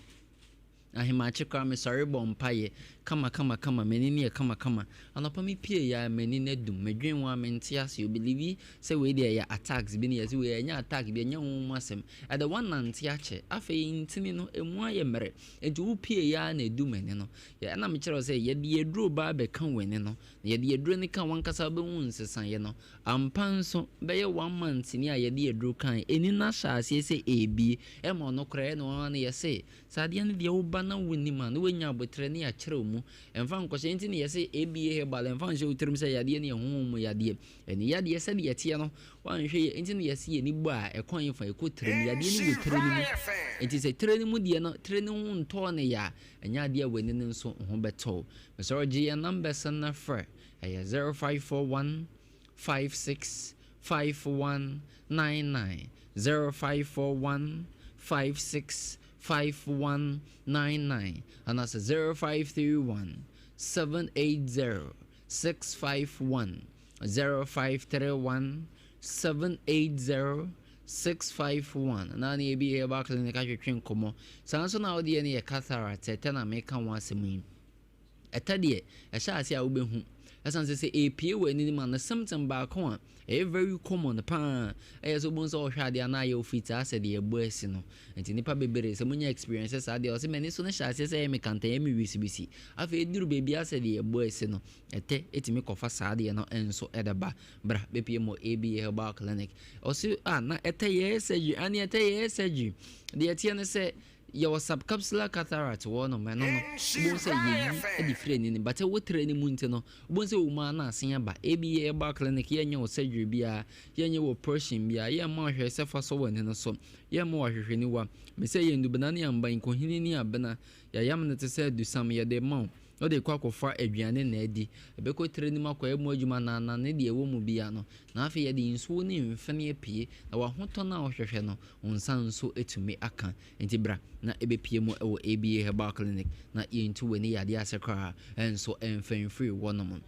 Speaker 11: ahemakye koraa mesɔre bɔ mpaeɛ kama kama kama, m'ani no yɛ kama kama. Anɔpa me pie yɛ a m'ani no adum, me dwen ho a me nte aseɛ, o believe sɛ wei deɛ ɛyɛ attacks bi ne yɛse wei ɛnyɛ attack bi, ɛnyɛ honhom mu asɛm. Ɛde woanante akyɛ, afei ntini no ɛmu ayɛ mmerɛ, nti wo pie yɛ ara na ɛdum ani no. Yɛ ɛna me kyerɛ wo sɛ yɛde aduro ba abɛka w'ani no, na yɛde aduro no ka w'ankasa wobɛhu nsesaeɛ no. Ampa nso, bɛyɛ one month ni a yɛde aduro kae, ani no ahyɛ aseɛ sɛ ɛrebie, ɛma ɔno koraa ɛna ɔno ara no yɛse sɛ adeɛ no deɛ woba na wonnim a na woanya aboterɛ ne yɛakyerɛ wo mu. Ɛmfa nkɔhyɛ, nti na yɛse ABA Herbal ɛmfa nhyɛ wo tirim sɛ yadeɛ no yɛ honhom mu yadeɛ. Ɛne yadeɛ sɛdeɛ ɛteɛ no, woanhwɛ yie, nti na yɛse yɛni bɔ a ɛkɔ he fa, ɛkɔ tire mu, yadeɛ no wɔ tire no mu. Nti sɛ tire no mu deɛ no, tire no ho ntɔɔ no yɛ a, ɛnyɛ adeɛ a w'ani no nso ho bɛtɔ wo. Mesrɛ wo gye yɛn numbers no na frɛ, ɛyɛ 0541 56 5199, 0541 56 5199 anaasɛ 0531 780 651, 0531 780 651 na ne ebi herbal clinic atwetwe nkɔmmɔ. Saa nso na wodeɛ no yɛ cataract, ɛtɛ na meka ho asɛm yi. Ɛtɛ deɛ, ɛhyɛ ase a wobɛhu. Ɛsiane sɛ sɛ ɛrepue wɔ ani no mu a, ne symptom baako a ɛyɛ very common paa ɛyɛ sɛ wobɛhu sɛ ɔhwɛ adeɛ a na ayɛ wo fitaa sɛ deɛ ɛbɔ asi no. Nti nnipa bebree sɛ monya experience saa deɛ ɔsɛ m'ani so no hyɛ aseɛ sɛ ɛyɛ me kantan, ɛyɛ me wisiwisi. Afei ɛduru baabi a sɛ deɛ ɛbɔ asi no, ɛtɛ ɛtumi kɔfa saa adeɛ no nso ɛde ba. Bra bɛpue mu wɔ ABA Herbal Clinic. Ɔse ah na ɛtɛ yɛyɛ surgery, aane ɛtɛ yɛyɛ surgery. Deɛ ɛteɛ ne sɛ Yɛwɔ subcapsular cataract wɔ hɔnom, ɛno no, wobɛhu sɛ yɛyi de firi ani no, but ɛwɔ tiri no mu nti no, wobɛhu sɛ ɛwɔ mu ara na asen aba. Ebi yɛba clinic, yɛnyɛ wo surgery biara, yɛnyɛ wo operation biara, yɛmma wo hwee sɛ fa sɔ w'ani no so, yɛmma wo ahwehwɛniwa. Mesɛ yɛn nnubena ne amba, nkohini ne abena, yɛayam no te sɛ adusam, yɛde rema wo. Wode rekɔ akɔfa aduane na adi. Ɛbɛkɔ tiri no mu akɔyɛ mu adwuma na anane deɛ ɛwɔ mu biara no. Na afei yɛde nsuo ne mfene apue, na w'ahotɔ no a wohwehwɛ no, wo nsa nso atumi aka. Enti bra na ɛbɛpue mu wɔ ABA Herbal Clinic na yɛntu w'ani yadeɛ ase koraa nso mfa mfiri hɔnom.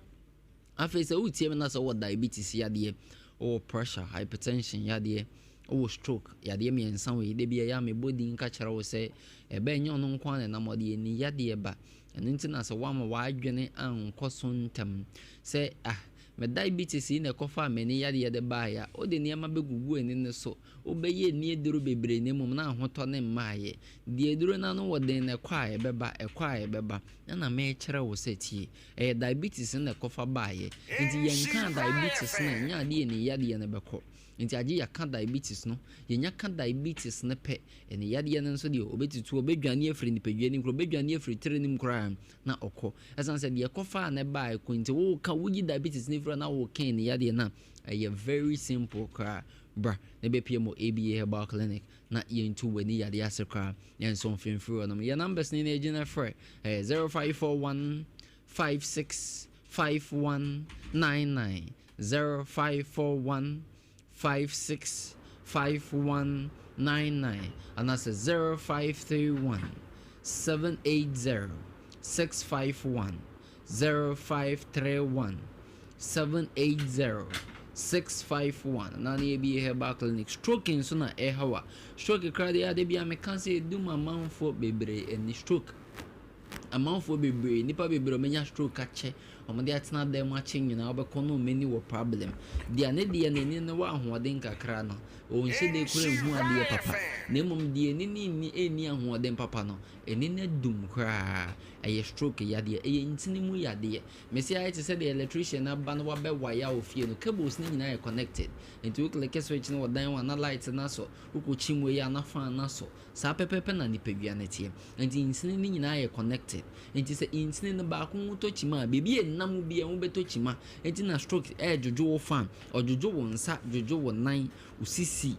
Speaker 11: Afei sɛ woretie me na sɛ wowɔ diabetes yadeɛ, wowɔ pressure, hypertension yadeɛ, wowɔ stroke yadeɛ mmiɛnsa wei, da bi ɛyɛ a mebɔ din ka kyerɛ wo sɛ ɛbɛ ɛnyɛ ɔno nko ara na ɛnam ɔde ani yadeɛ ba. Ɛno nti na sɛ woama w'adwene ankɔ so ntɛm sɛ ah me diabetes yi na ɛkɔfaa m'ani yadeɛ de baeɛ a, wode nneɛma bɛgugu ani no so, wobɛyɛ ani aduro bebree na mmom na ahotɔ no mmaeɛ. Deɛ aduro no ano wɔ den no ɛkɔ a ɛbɛba, ɛkɔ a ɛbɛba. Ɛna merekyerɛ wo sɛ tie, Ɛyɛ diabetes no na ɛkɔfa baeɛ. Nti yɛnkaa diabetes no a, ɛnyɛ adeɛ a ne yadeɛ no bɛkɔ. Nti agye yɛaka diabetes no. Yɛnya ka diabetes no pɛ, ɛne yadeɛ no nso deɛ, ɔbɛtutu, ɔbɛdwane afiri nipadua no mu koraa, ɔbɛdwane afiri tiri no mu koraa na ɔkɔ. Ɛsiane sɛ deɛ ɛkɔfaa no baeɛ kɔ nti, woka, woyi diabetes no firi hɔ na woka ne yadeɛ no a, ɛyɛ very simple koraa. Bra na bɛpue mu wɔ ABA Herbal Clinic na yɛntu w'ani yadeɛ ase koraa. Yɛn nso mfimfiri hɔ nom. Yɛn numbers ni na gyina frɛ. Ɛyɛ 0541 56 5199. 51 99, 0541 56 51 99 anaasɛ 0531 780 651, 0531 780 651 na ne yɛbi herbal clinic. Stroke nso na ɛhaw a, stroke koraa deɛ ade bi a meka sɛ ɛdum amanfoɔ bebree ani. Stroke, amanfoɔ bebree, nnipa bebree wɔanya stroke akyɛ, wɔde atena dan mu akyɛ nyinaa, wobɛkɔ no wɔn ani wɔ problem. Deɛ ne deɛ n'ani no wɔ ahoɔden kakra no, ɔnhyɛ da kura nhu adeɛ papa. Na mmom deɛ ani no nni ɛnni ahoɔden papa no, ani no adum koraa. Ɛyɛ stroke yadeɛ, ɛyɛ ntini mu yadeɛ. Mese ayɛ te sɛ deɛ electrician aba na wabɛ wire wo fie no, cables no nyinaa yɛ connected. Nti wo click switch no wɔ dan mu a na light no asɔ, wokɔ kyim wei a na fan no asɔ. Saa pɛpɛɛpɛ na nipadua no teɛ. Nti nsini no nyinaa yɛ connected. Nti sɛ nsini no baako ho tɔ kyima a, baabi a ɛnam biara ho bɛtɔ kyima. Nti na stroke ɛredwodwo wo fa, ɔdwodwo wo nsa, dwodwo wo nan, wo sisi.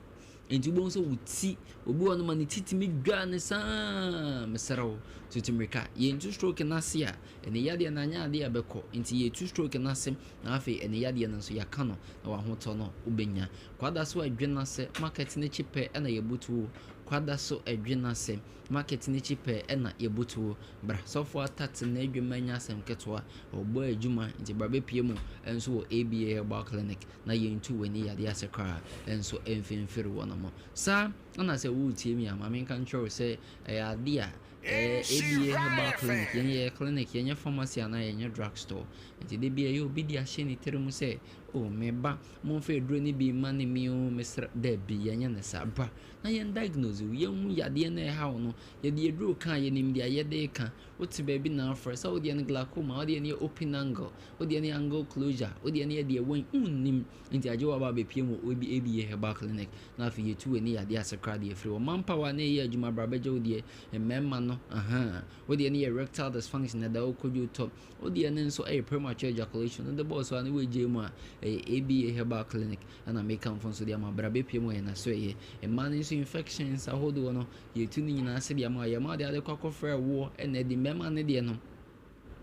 Speaker 11: Nti wobɛhu sɛ wo ti, obi wɔ hɔ nom a ne ti tumi dwa ne saa. Mesrɛ wo, tutu mmirika. Yɛntu stroke no ase a, ɛne yadeɛ no anyɛ adeɛ a ɛbɛkɔ. Nti yɛtu stroke no ase na afei ɛne yadeɛ no nso yɛaka no na w'ahotɔ no wobɛnya. Kwada so adwene ase, market no akyi pɛ na yɛbutu. Kwada so adwene ase, market no akyi pɛ na yɛbutu. Bra, Sɔfo Atta te n'adwuma nyɛ asɛm ketewa. Ɔbɔ adwuma nti bra bɛpue mu nso wɔ ABA Herbal Clinic na yɛntu w'ani yadeɛ ase koraa nso mfimfiri wɔnom. Saa na sɛ woretie me a, ma menka nkyerɛ wo sɛ ɛyɛ adeɛ a ɛyɛ ABA Herbal Clinic. Yɛn yɛyɛ clinic, yɛnyɛ pharmacy anaa yɛnyɛ drug store. Nti da biara ɛyɛ obi de ahyɛ ne tiri mu sɛ, oh me ba, momfa aduro no bi mma no mi o, mesrɛ. Dabi, yɛnyɛ no saa. Bra na yɛn diagnose wo, yɛnhu yadeɛ no a ɛha wo no. Yɛde aduro ka a, yɛnim deɛ yɛde reka. Wote baabi na afrɛ sɛ wo deɛ no glaucoma, wo deɛ no yɛ open angle, wo deɛ no yɛ angle closure, wo deɛ no yɛ deɛ wɔn wonnim. Nti agye wo aba abɛpue mu wɔ ABA Herbal Clinic na afei yɛtu w'ani yadeɛ ase koraa deɛ firi hɔ. Manpower na ɛyɛ adwuma, bra bɛgye wo deɛ. Mmarima no, ahaa, wo deɛ no yɛ erectile dysfunction, ɛda wo kodwo tɔ. Wo deɛ no nso ɛyɛ premature ejaculation, wode bɔɔ so a na woagyae mu a, ɛyɛ ABA Herbal Clinic ɛna mekamfo nso de ama. Bra bɛpue mu wɔ yɛn asoɛeɛ. Mmaa no nso infections ahodoɔ no, yɛtu ne nyinaa ase de ama wo. Yɛma wo deɛ ade kɔ akɔfrɛ woɔ ɛna adi. Mmarima no deɛ no,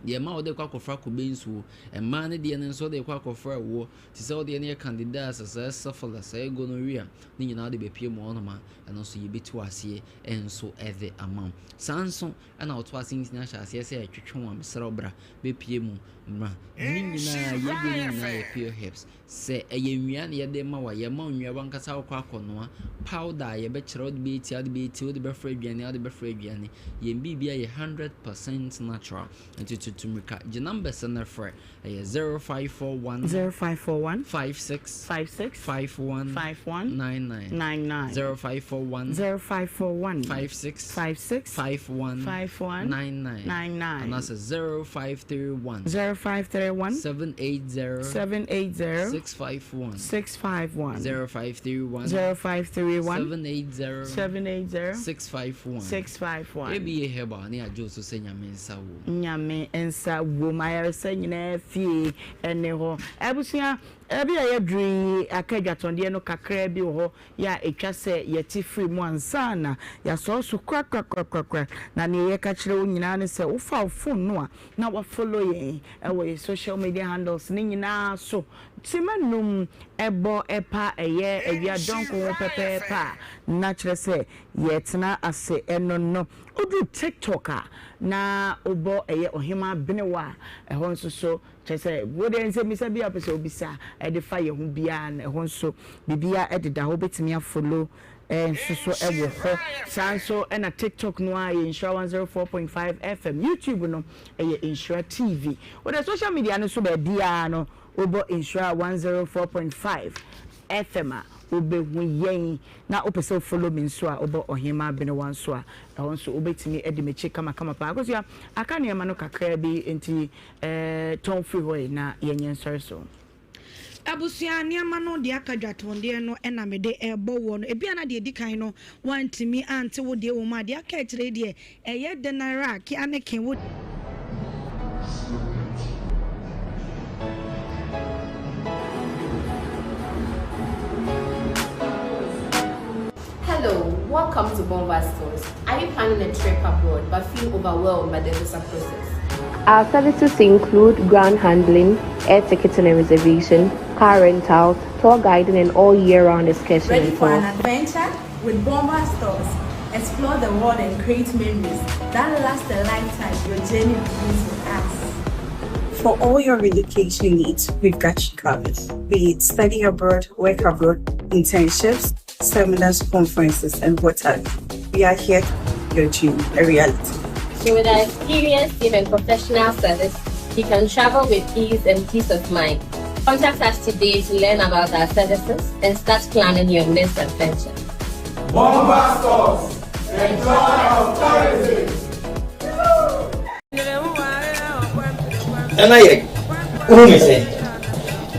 Speaker 11: deɛ ɛma wode kɔ akɔfra kube nsuo. Mmaa no deɛ no nso wode kɔ akɔfra ɛwoɔ. Te sɛ wo deɛ no yɛ candidiasis, ɛyɛ syphilis, ɛyɛ gonorrhea, ne nyinaa wode bɛpue mu wɔ hɔnom a, ɛno nso yɛbɛtu aseɛ nso de ama wo. Saa nso na woto ase ntini ahyɛ aseɛ sɛ ɛtwetwe wo a, mesrɛ wo bra bɛpue mu mmra. Ne nyinaa, yɛn aduro no nyinaa yɛ pure herbs. Sɛ ɛyɛ nnua na yɛde rema wo a, yɛma wo nnua w'ankasa wokɔ akɔnoa. Powder a yɛbɛkyerɛ wode bɛyɛ tea, wode bɛyɛ tea, wode bɛfra aduane a, wode bɛfra aduane. Yɛn biribiara yɛ 100% natural. Nti tutu mmirika gye numbers no frɛ. Ɛyɛ 0541
Speaker 1: 0541
Speaker 11: 56
Speaker 1: 56
Speaker 11: 51
Speaker 1: 51
Speaker 11: 99
Speaker 1: 99
Speaker 11: 0541
Speaker 1: 0541
Speaker 11: 56
Speaker 1: 56
Speaker 11: 51
Speaker 1: 51
Speaker 11: 99
Speaker 1: 99
Speaker 11: anaasɛ 0531
Speaker 1: 0531
Speaker 11: 780
Speaker 1: 780
Speaker 11: 651
Speaker 1: 651
Speaker 11: 0531
Speaker 1: 0531
Speaker 11: 780
Speaker 1: 780
Speaker 11: 651
Speaker 1: 651
Speaker 11: ABA Herbal ne agye wo so sɛ Nyame nsa wom.
Speaker 1: Nyame nsa wom ayaresa nyinaa fie ne hɔ. Abusua, baabi a yɛaduru yi, aka adwatɔndeɛ no kakraa bi wɔ hɔ yɛ a ɛtwa sɛ yɛte firi mu ansa na yɛasɔre so korakorakorakora. Na deɛ yɛka kyerɛ wo nyinaa ne sɛ wofa wo phone no a na wa follow yɛn wɔ yɛn social media handles no nyinaa so. Simma num bɔ pa ɛyɛ awia dɔnko ho pɛpɛɛpɛ a na kyerɛ sɛ yɛtena ase no no. Woduru TikTok a na wobɔ ɛyɛ Ɔhemaa Benewa a ɛhɔ nso so kyerɛ sɛ wo deɛ nsɛmmisa bi a wopɛ sɛ wobisa de fa yɛn ho biara no ɛhɔ nso biribiara deda hɔ wobɛtumi afollow nso so wɔ hɔ. Saa nso na TikTok no ara yɛ Nhyira 104.5 FM, YouTube no yɛ Nhyira TV. Wo deɛ social media no so baabiara no wobɔ Nhyira 104.5 FM a wobɛhu yɛn. Na wopɛ sɛ wo follow me nso a wobɔ Ɔhemaa Benewa nso a ɛhɔ nso wobɛtumi adi m'akyi kamakama paa. Akosua, aka nneɛma no kakraa bi nti tɔn firi hɔ yi na yɛnyɛ nsɔre so.
Speaker 12: Abusua, nneɛma no deɛ aka dwatɔndeɛ no na mede rebɔ woɔ no. Ebia na deɛ ɛdi kan no woantumi ante wo deɛ wɔ mu a, deɛ aka akyire yi deɛ ɛyɛ dɛn ara a, kea ne ke wo.
Speaker 16: Hello, welcome to Bomba Stores. Are you planning a trip abroad but feel overwhelmed by the visa process? Our services include ground handling, air ticketing and reservation, car rentals, tour guiding, and all year round excursion
Speaker 18: Ready
Speaker 16: and
Speaker 18: for
Speaker 16: tours.
Speaker 18: an adventure? With Bomba Stores, explore the world and create memories that last a lifetime. Your journey begins with us.
Speaker 15: For all your relocation needs, we've got you covered. Be it study abroad, work abroad, internships, seminars, conferences, and what have you. We are here to make your dream a reality.
Speaker 16: So, with our experienced team and professional service, you can travel with ease and peace of mind. Contact us today to learn about our services and start planning your next adventure.
Speaker 14: Bomba Stores, the joy of tourism.
Speaker 20: Nana yɛ wohu me sɛ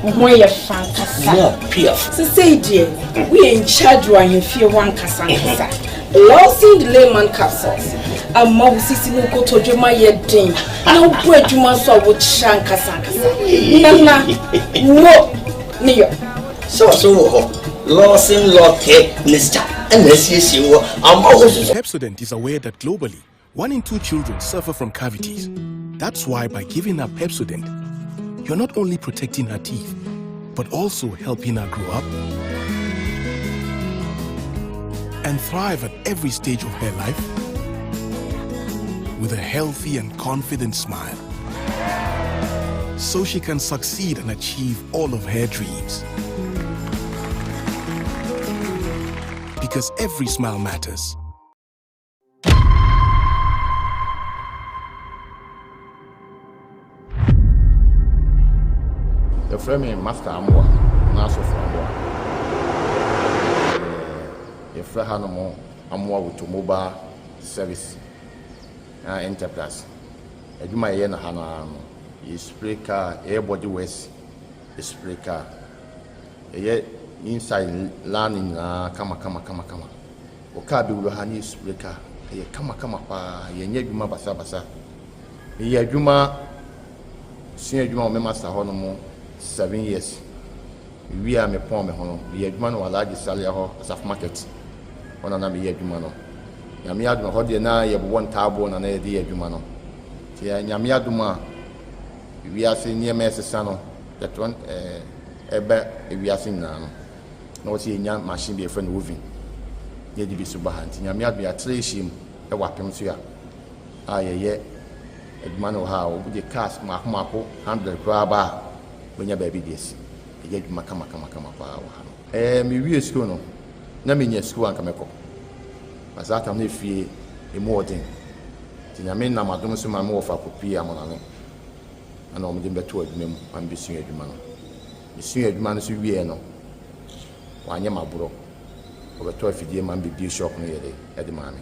Speaker 21: Wo ho yɛ fa ankasa.
Speaker 20: More piaf.
Speaker 21: Sesei deɛ, woyɛ in charge wɔ ahemfie hɔ ankasa ankasa. Lawson Layman capsules ama wo sisi ne wo kotodwe ma yɛ den na wobɔ adwuma nso a wokyerɛ ankasa ankasa. Nana, mo ne yɔ.
Speaker 20: Sɛ ɔso wɔ hɔ Lawson Lɔkɛ mixture ɛna asiesie wɔ ama wo soso.
Speaker 13: Pepsodent is aware that globally, one in two children suffer from cavities. That's why by giving her Pepsodent, you're not only protecting her teeth, but also helping her grow up and thrive at every stage of her life with a healthy and confident smile. So she can succeed and achieve all of her dreams. Because every smile matters.
Speaker 22: Yɛfrɛ me Master Amoah anaa Asɔfo Amoah. Yɛfrɛ hanom Amoah Automobile Service Enterprise. Adwuma a yɛyɛ no ha no ara no, yɛ spray car, yɛyɛ body works, yɛ spray car. Yɛyɛ inside line nyinaa kama kama kama kama. Wo car bɛwura ha na yɛ spray car, ɛyɛ kama kama paa. Yɛnyɛ adwuma basabasa. Meyɛ adwuma sua adwuma wɔ me master hɔ nom 7 years. Mewie a mepɔn me ho no, meyɛ adwuma no wɔ Alhaji Salia hɔ, Asafo Market hɔ na na meyɛ adwuma no. Nyame adom ɛhɔ deɛ na yɛbobɔ ntaaboɔ na na yɛde yɛ adwuma no. Nti Nyame adom a wiase nneɛma ɛsesa no, yɛtɔ ɛba wiase nyinaa no, na wɔsɛ yɛnya machine bi a yɛfrɛ no oven na yɛde bi so ba ha. Nti Nyame adom yɛatra ahyia mu ɛwɔ apem so a a yɛyɛ adwuma no wɔ ha a wɔde cars mmaako mmaako 100 koraa ba a wɔnya baabi de asi. Ɛyɛ adwuma kama kama kama paa wɔ ha no. Ɛɛ mewie sukuu no, na menya sukuu anka mɛkɔ. Na saa tam no efie emu ɔden. Nti Nyame nam adom so ma me wɔfa kɔpie Amonane. Ɛna wɔde me bɛtoo adwuma mu ma mebɛsua adwuma no. Mesua adwuma no so wieɛ no, wɔanyɛ m'aborɔ. Wɔbɛtɔ afidie ma me bɛbie shop no yɛde ɛde maa me.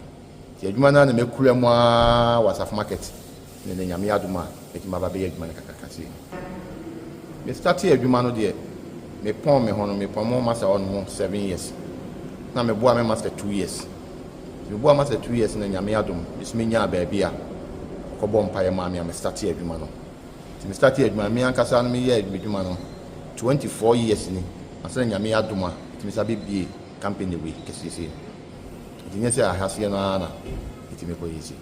Speaker 22: Nti adwuma no ara na makura mu ara wɔ Asafo Market ne nnɛ Nyame adom a mɛtumi aba abɛyɛ adwuma no kakraka sei. Me startee adwuma no deɛ, me pɔn me ho no, me pɔn mo master hɔ nom 7 years. Na me boa me master 2 years. Nti me boa master 2 years na Nyame adom, me so me nyaa baabi a ɔkɔ bɔɔ mpaeɛ maa me a me startee adwuma no. Nti me startee adwuma no, me ankasa no me yɛɛ m'adwuma no 24 years ni, ansa na Nyame adom a metumi san bɛ bue company wei kɛseɛ sei no. Nti nyɛ sɛ ahaseɛ no ara na metumi kɔ yɛ sei.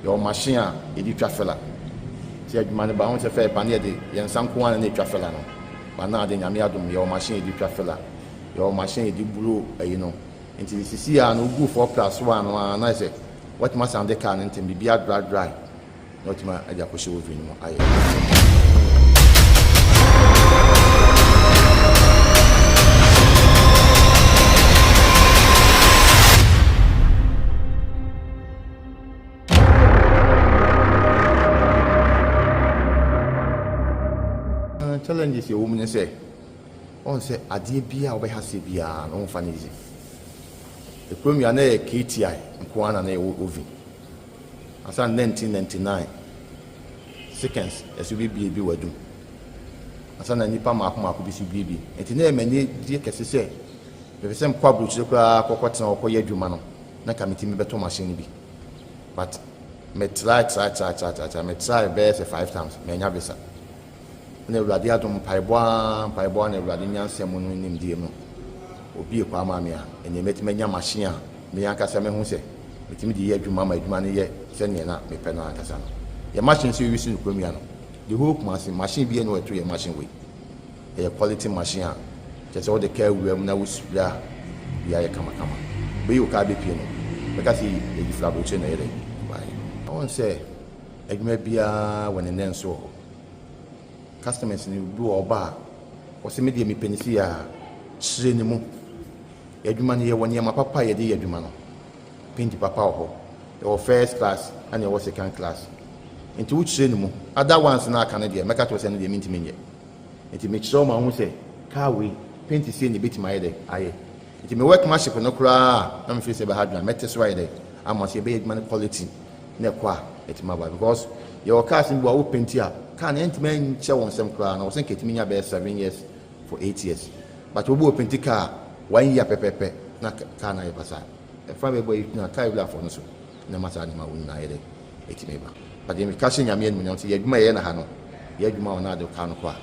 Speaker 22: Yɛwɔ machine a yɛde twa fila. Sɛ adwuma no ba ho sɛ fɛ pa ne yɛde yɛn nsa nko ara na ɛtwa fila no. Ba na ade Nyame adom yɛwɔ machine yɛde twa fila. Yɛwɔ machine yɛde buro ayi no. Nti sisi a no wogu 4 plus 1 no a na ayɛ sɛ watumi asan de car no ntɛm biribi adry dry na watumi de akɔhyɛ oven no mu ayɛ. Challenges yɛ wɔ mu ne sɛ ɔn sɛ adeɛ biara a wobɛha aseɛ biara no womfa no easy. Ekurom yi a na ɛyɛ KTI nko ara na na yɛwɔ oven. Ansa na 1999 seconds ɛso bebie bi wɔ adum. Ansa na nnipa mmaako mmaako bi so bie bi. Nti na ɛyɛ m'ani gye kɛse sɛ mepɛ sɛ mekɔ aburokyire koraa kɔkɔtena hɔ kɔyɛ adwuma no na nka metumi bɛtɔ machine no bi. But me try try try try try try me try bɛyɛ sɛ 5 times manya visa. Ɛna Awurade adom, mpaebɔ ara, mpaebɔ ara na Awurade nyansa mu no nimdeɛ mu obue kwan maa me a ɛnneɛ mɛtumi anya machine a me ankasa mɛhu sɛ metumi de yɛ adwuma ma adwuma no yɛ sɛdeɛ na mepɛ no ankasa no. Yɛn machine nso yɛuse no kurom no, the whole Kumasi, machine biara nni hɔ a ɛto yɛn machine wei. Ɛyɛ quality machine a kyerɛ sɛ wode kaa wura mu na wo spray a, biribiara yɛ kamakama. Wobɛyi wo kaa bɛpue no, bɛka sɛ yɛyi firi aburokyire na ɛyɛ dɛn ɛbaeɛ. Wohu sɛ adwuma biara wɔ ne nnɛnso wɔ hɔ. Customers no bi wɔ hɔ ɔba a, ɔse me deɛ mepɛ no sei a, kyerɛ ne mu. Yɛn adwuma no yɛwɔ nneɛma papa a yɛde yɛ adwuma no. Paint papa wɔ hɔ. Yɛwɔ first class ɛna yɛwɔ second class. Nti wokyerɛ ne mu. Other ones no a aka no deɛ mɛka kyerɛ wo sɛ ɛno deɛ mentumi nyɛ. Nti mekyerɛ wo ma wohu sɛ car wei paint sei na ɛbɛtumi ayɛ dɛ ayɛ. Nti me workmanship no koraa a na mefeel sɛ ɛbɛha adwene a mɛte so ayɛ dɛ ama sɛ yɛbɛyɛ adwuma no quality na ɛkɔ a ɛtumi aba because yɛwɔ cars no bi wɔ a wo paint a car no ɛntumi nkyɛ wo nsɛm koraa na wɔ sɛ nka ɛtumi nya bɛyɛ 7 years for 8 years, but obi wɔ paint car one year pɛpɛpɛ na car no ayɛ basaa. Ɛfa bɛbɔ yi na car wurafoɔ no so na ɛma saa nneɛma wo nyinaa yɛ dɛ ɛtumi ba. But deɛ meka hyɛ Nyame animuonyam sɛ yɛ adwuma yɛyɛ no ha no, yɛ adwuma wɔ no ade car no kɔ a,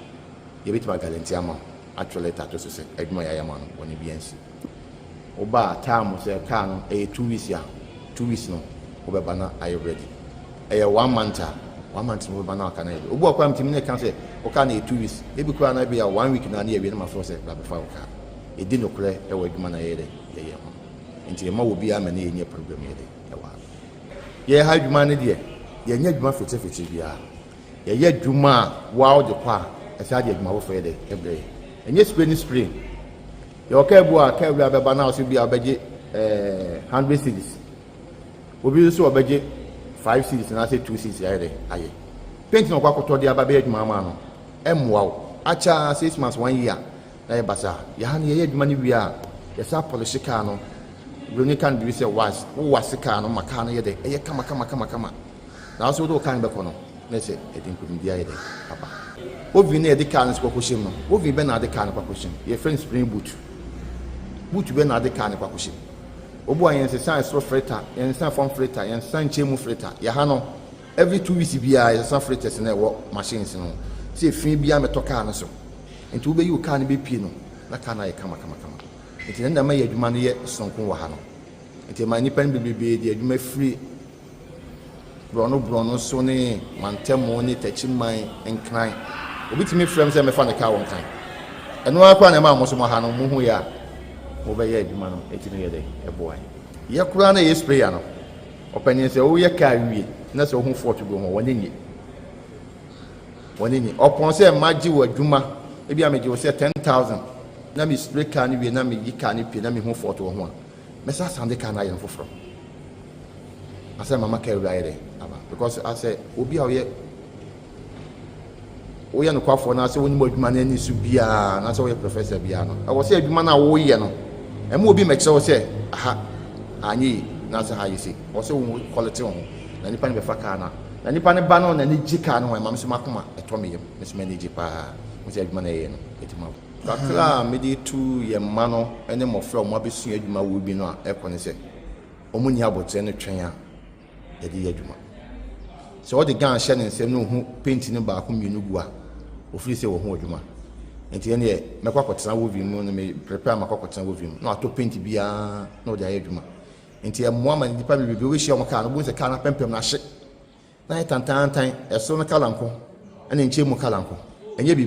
Speaker 22: yɛbɛtumi aguarantee ama wo, atwerɛ letter ato so sɛ adwuma yɛayɛ ama no, bɔne biara nsi. Woba a, time sɛ car no ɛyɛ 2 weeks a, 2 weeks no wobɛba na ayɛ ready. Ɛyɛ one month a, one month no wobɛba na aka no ayɛ ready. Obi wɔ koraa metumi ne ka sɛ wo car no yɛ 2 weeks, ebi koraa na ebi a one week na ne yɛwie no, mafrɛ sɛ bra bɛfa wo car. Yɛdi nokorɛ ɛwɔ adwuma na yɛyɛ dɛ yɛyɛ ho, nti yɛma wɔ biara ma ne yɛnyɛ program yɛ dɛ ɛwɔ ha. Yɛyɛ ha adwuma no deɛ, yɛnyɛ adwuma fitirifitir biara. Yɛyɛ adwuma a woa wode kɔ a, ɛsɛ ade adwuma foforɔ yɛ dɛ ɛbrɛ yɛ. Ɛnyɛ spray ne spray. Yɛwɔ kaa bi wɔ a kaa wura bɛba na ɔsɛ bi a ɔbɛgye 100 cedis, obi nso ɔbɛgye 5 cedis anaasɛ 2 cedis. Ayɛ dɛ ayɛ paint na ɔkɔ akɔtɔ de aba bɛyɛ adwuma ama no. Ɛmmoa wo akyɛ 6 months, one year na yɛ basa. Yɛha no yɛyɛ adwuma no wie a, yɛsa polish kaa no. Buroni ka no biribi sɛ wax. Wo wax kaa no ma kaa no yɛ dɛ ɛyɛ kama kama kama kama. Na nso wode wo kaa no bɛkɔ no na sɛ ɛde nkonimdi ayɛ dɛ aba. Oven no yɛde kaa no so kɔkɔhyɛ mu no, oven bɛ na ade kaa no kɔkɔhyɛ mu? Yɛfrɛ no spring boot. Boot bɛ na ade kaa no kɔkɔhyɛ mu? Obu a yɛnsesa ɛsoro filter, yɛnsesa fam filter, yɛnsesa nkyɛn mu filter. Yɛha no every 2 weeks biara yɛsesa filters na ɛwɔ machines no sɛ efi biara mɛtɔ kaa no so. Nti wobɛyi wo kaa no bɛpie no na kaa no ayɛ kama kama kama. Nti na nneɛma yɛ adwuma no yɛ sononko wɔ ha no. Nti ɛma nnipa no bebree de adwuma firi borɔno borɔno so ne mantamu ne Takyiman, Nkran. Obi tumi frɛ m sɛ mɛfa ne kaa wɔ Nkran. Ɛno ara koraa na ɛma mo so mo ha no mohu yɛ a mobɛyɛ adwuma no ɛtumi yɛ dɛ ɛboa yɛ koraa. Na ɛyɛ sprayer no, ɔpanyin, sɛ woyɛ kaa wie na sɛ wohu fault bi ho, wɔne nye wɔne nye ɔpɔn sɛ magye wɔ adwuma. Ebi a megye wo sɛ 10,000 na me spray kaa no wie na meyi kaa no pie na mehu fault wɔ ho a, mɛsa asan de kaa no ayɛ no foforɔ asɛ mama kaa wura ayɛ dɛ aba, because asɛ obi a ɔyɛ woyɛ nokwafoɔ na sɛ wonim adwuma no ani so biara na sɛ woyɛ professor biara no, ɛwɔ sɛ adwuma no a woyɛ no ɛma obi mɛkyerɛ wo sɛ aha anyɛ yi na sɛ ha yɛ sei. Ɛwɔ sɛ wo quality wo ho na nipa no bɛfa kaa no a, na nipa no ba no n'ani gye kaa no ho. Ɛma me so makoma ɛtɔ me yam, me so m'ani gye paa mo sɛ adwuma no ɛyɛ no ɛtumi abo kakra a mede tu yɛn mma no ne mmɔfra a wɔn abɛsua adwuma wɔ bi no a ɛkɔ ne sɛ wɔn nni abotire no twɛn a yɛde yɛ adwuma. Sɛ ɔde gun hyɛ ne nsam na ohu paint no baako mmienu gu a, ofiri sɛ wɔho adwuma. Nti ɛn deɛ mɛkɔ akɔtena wɔ mu no, me prepare ma akɔ akɔtena wɔ mu na watɔ paint biara na ɔde ayɛ adwuma. Nti ɛmmoa ma nipa bebree wɔbɛhyia wɔn kaa no, wɔbɛhu sɛ kaa no apɛmpɛm no ahye na ayɛ tantantan, ɛsoro no colour nko ɛna nkyɛn mu colour nko, ɛnyɛ biribi.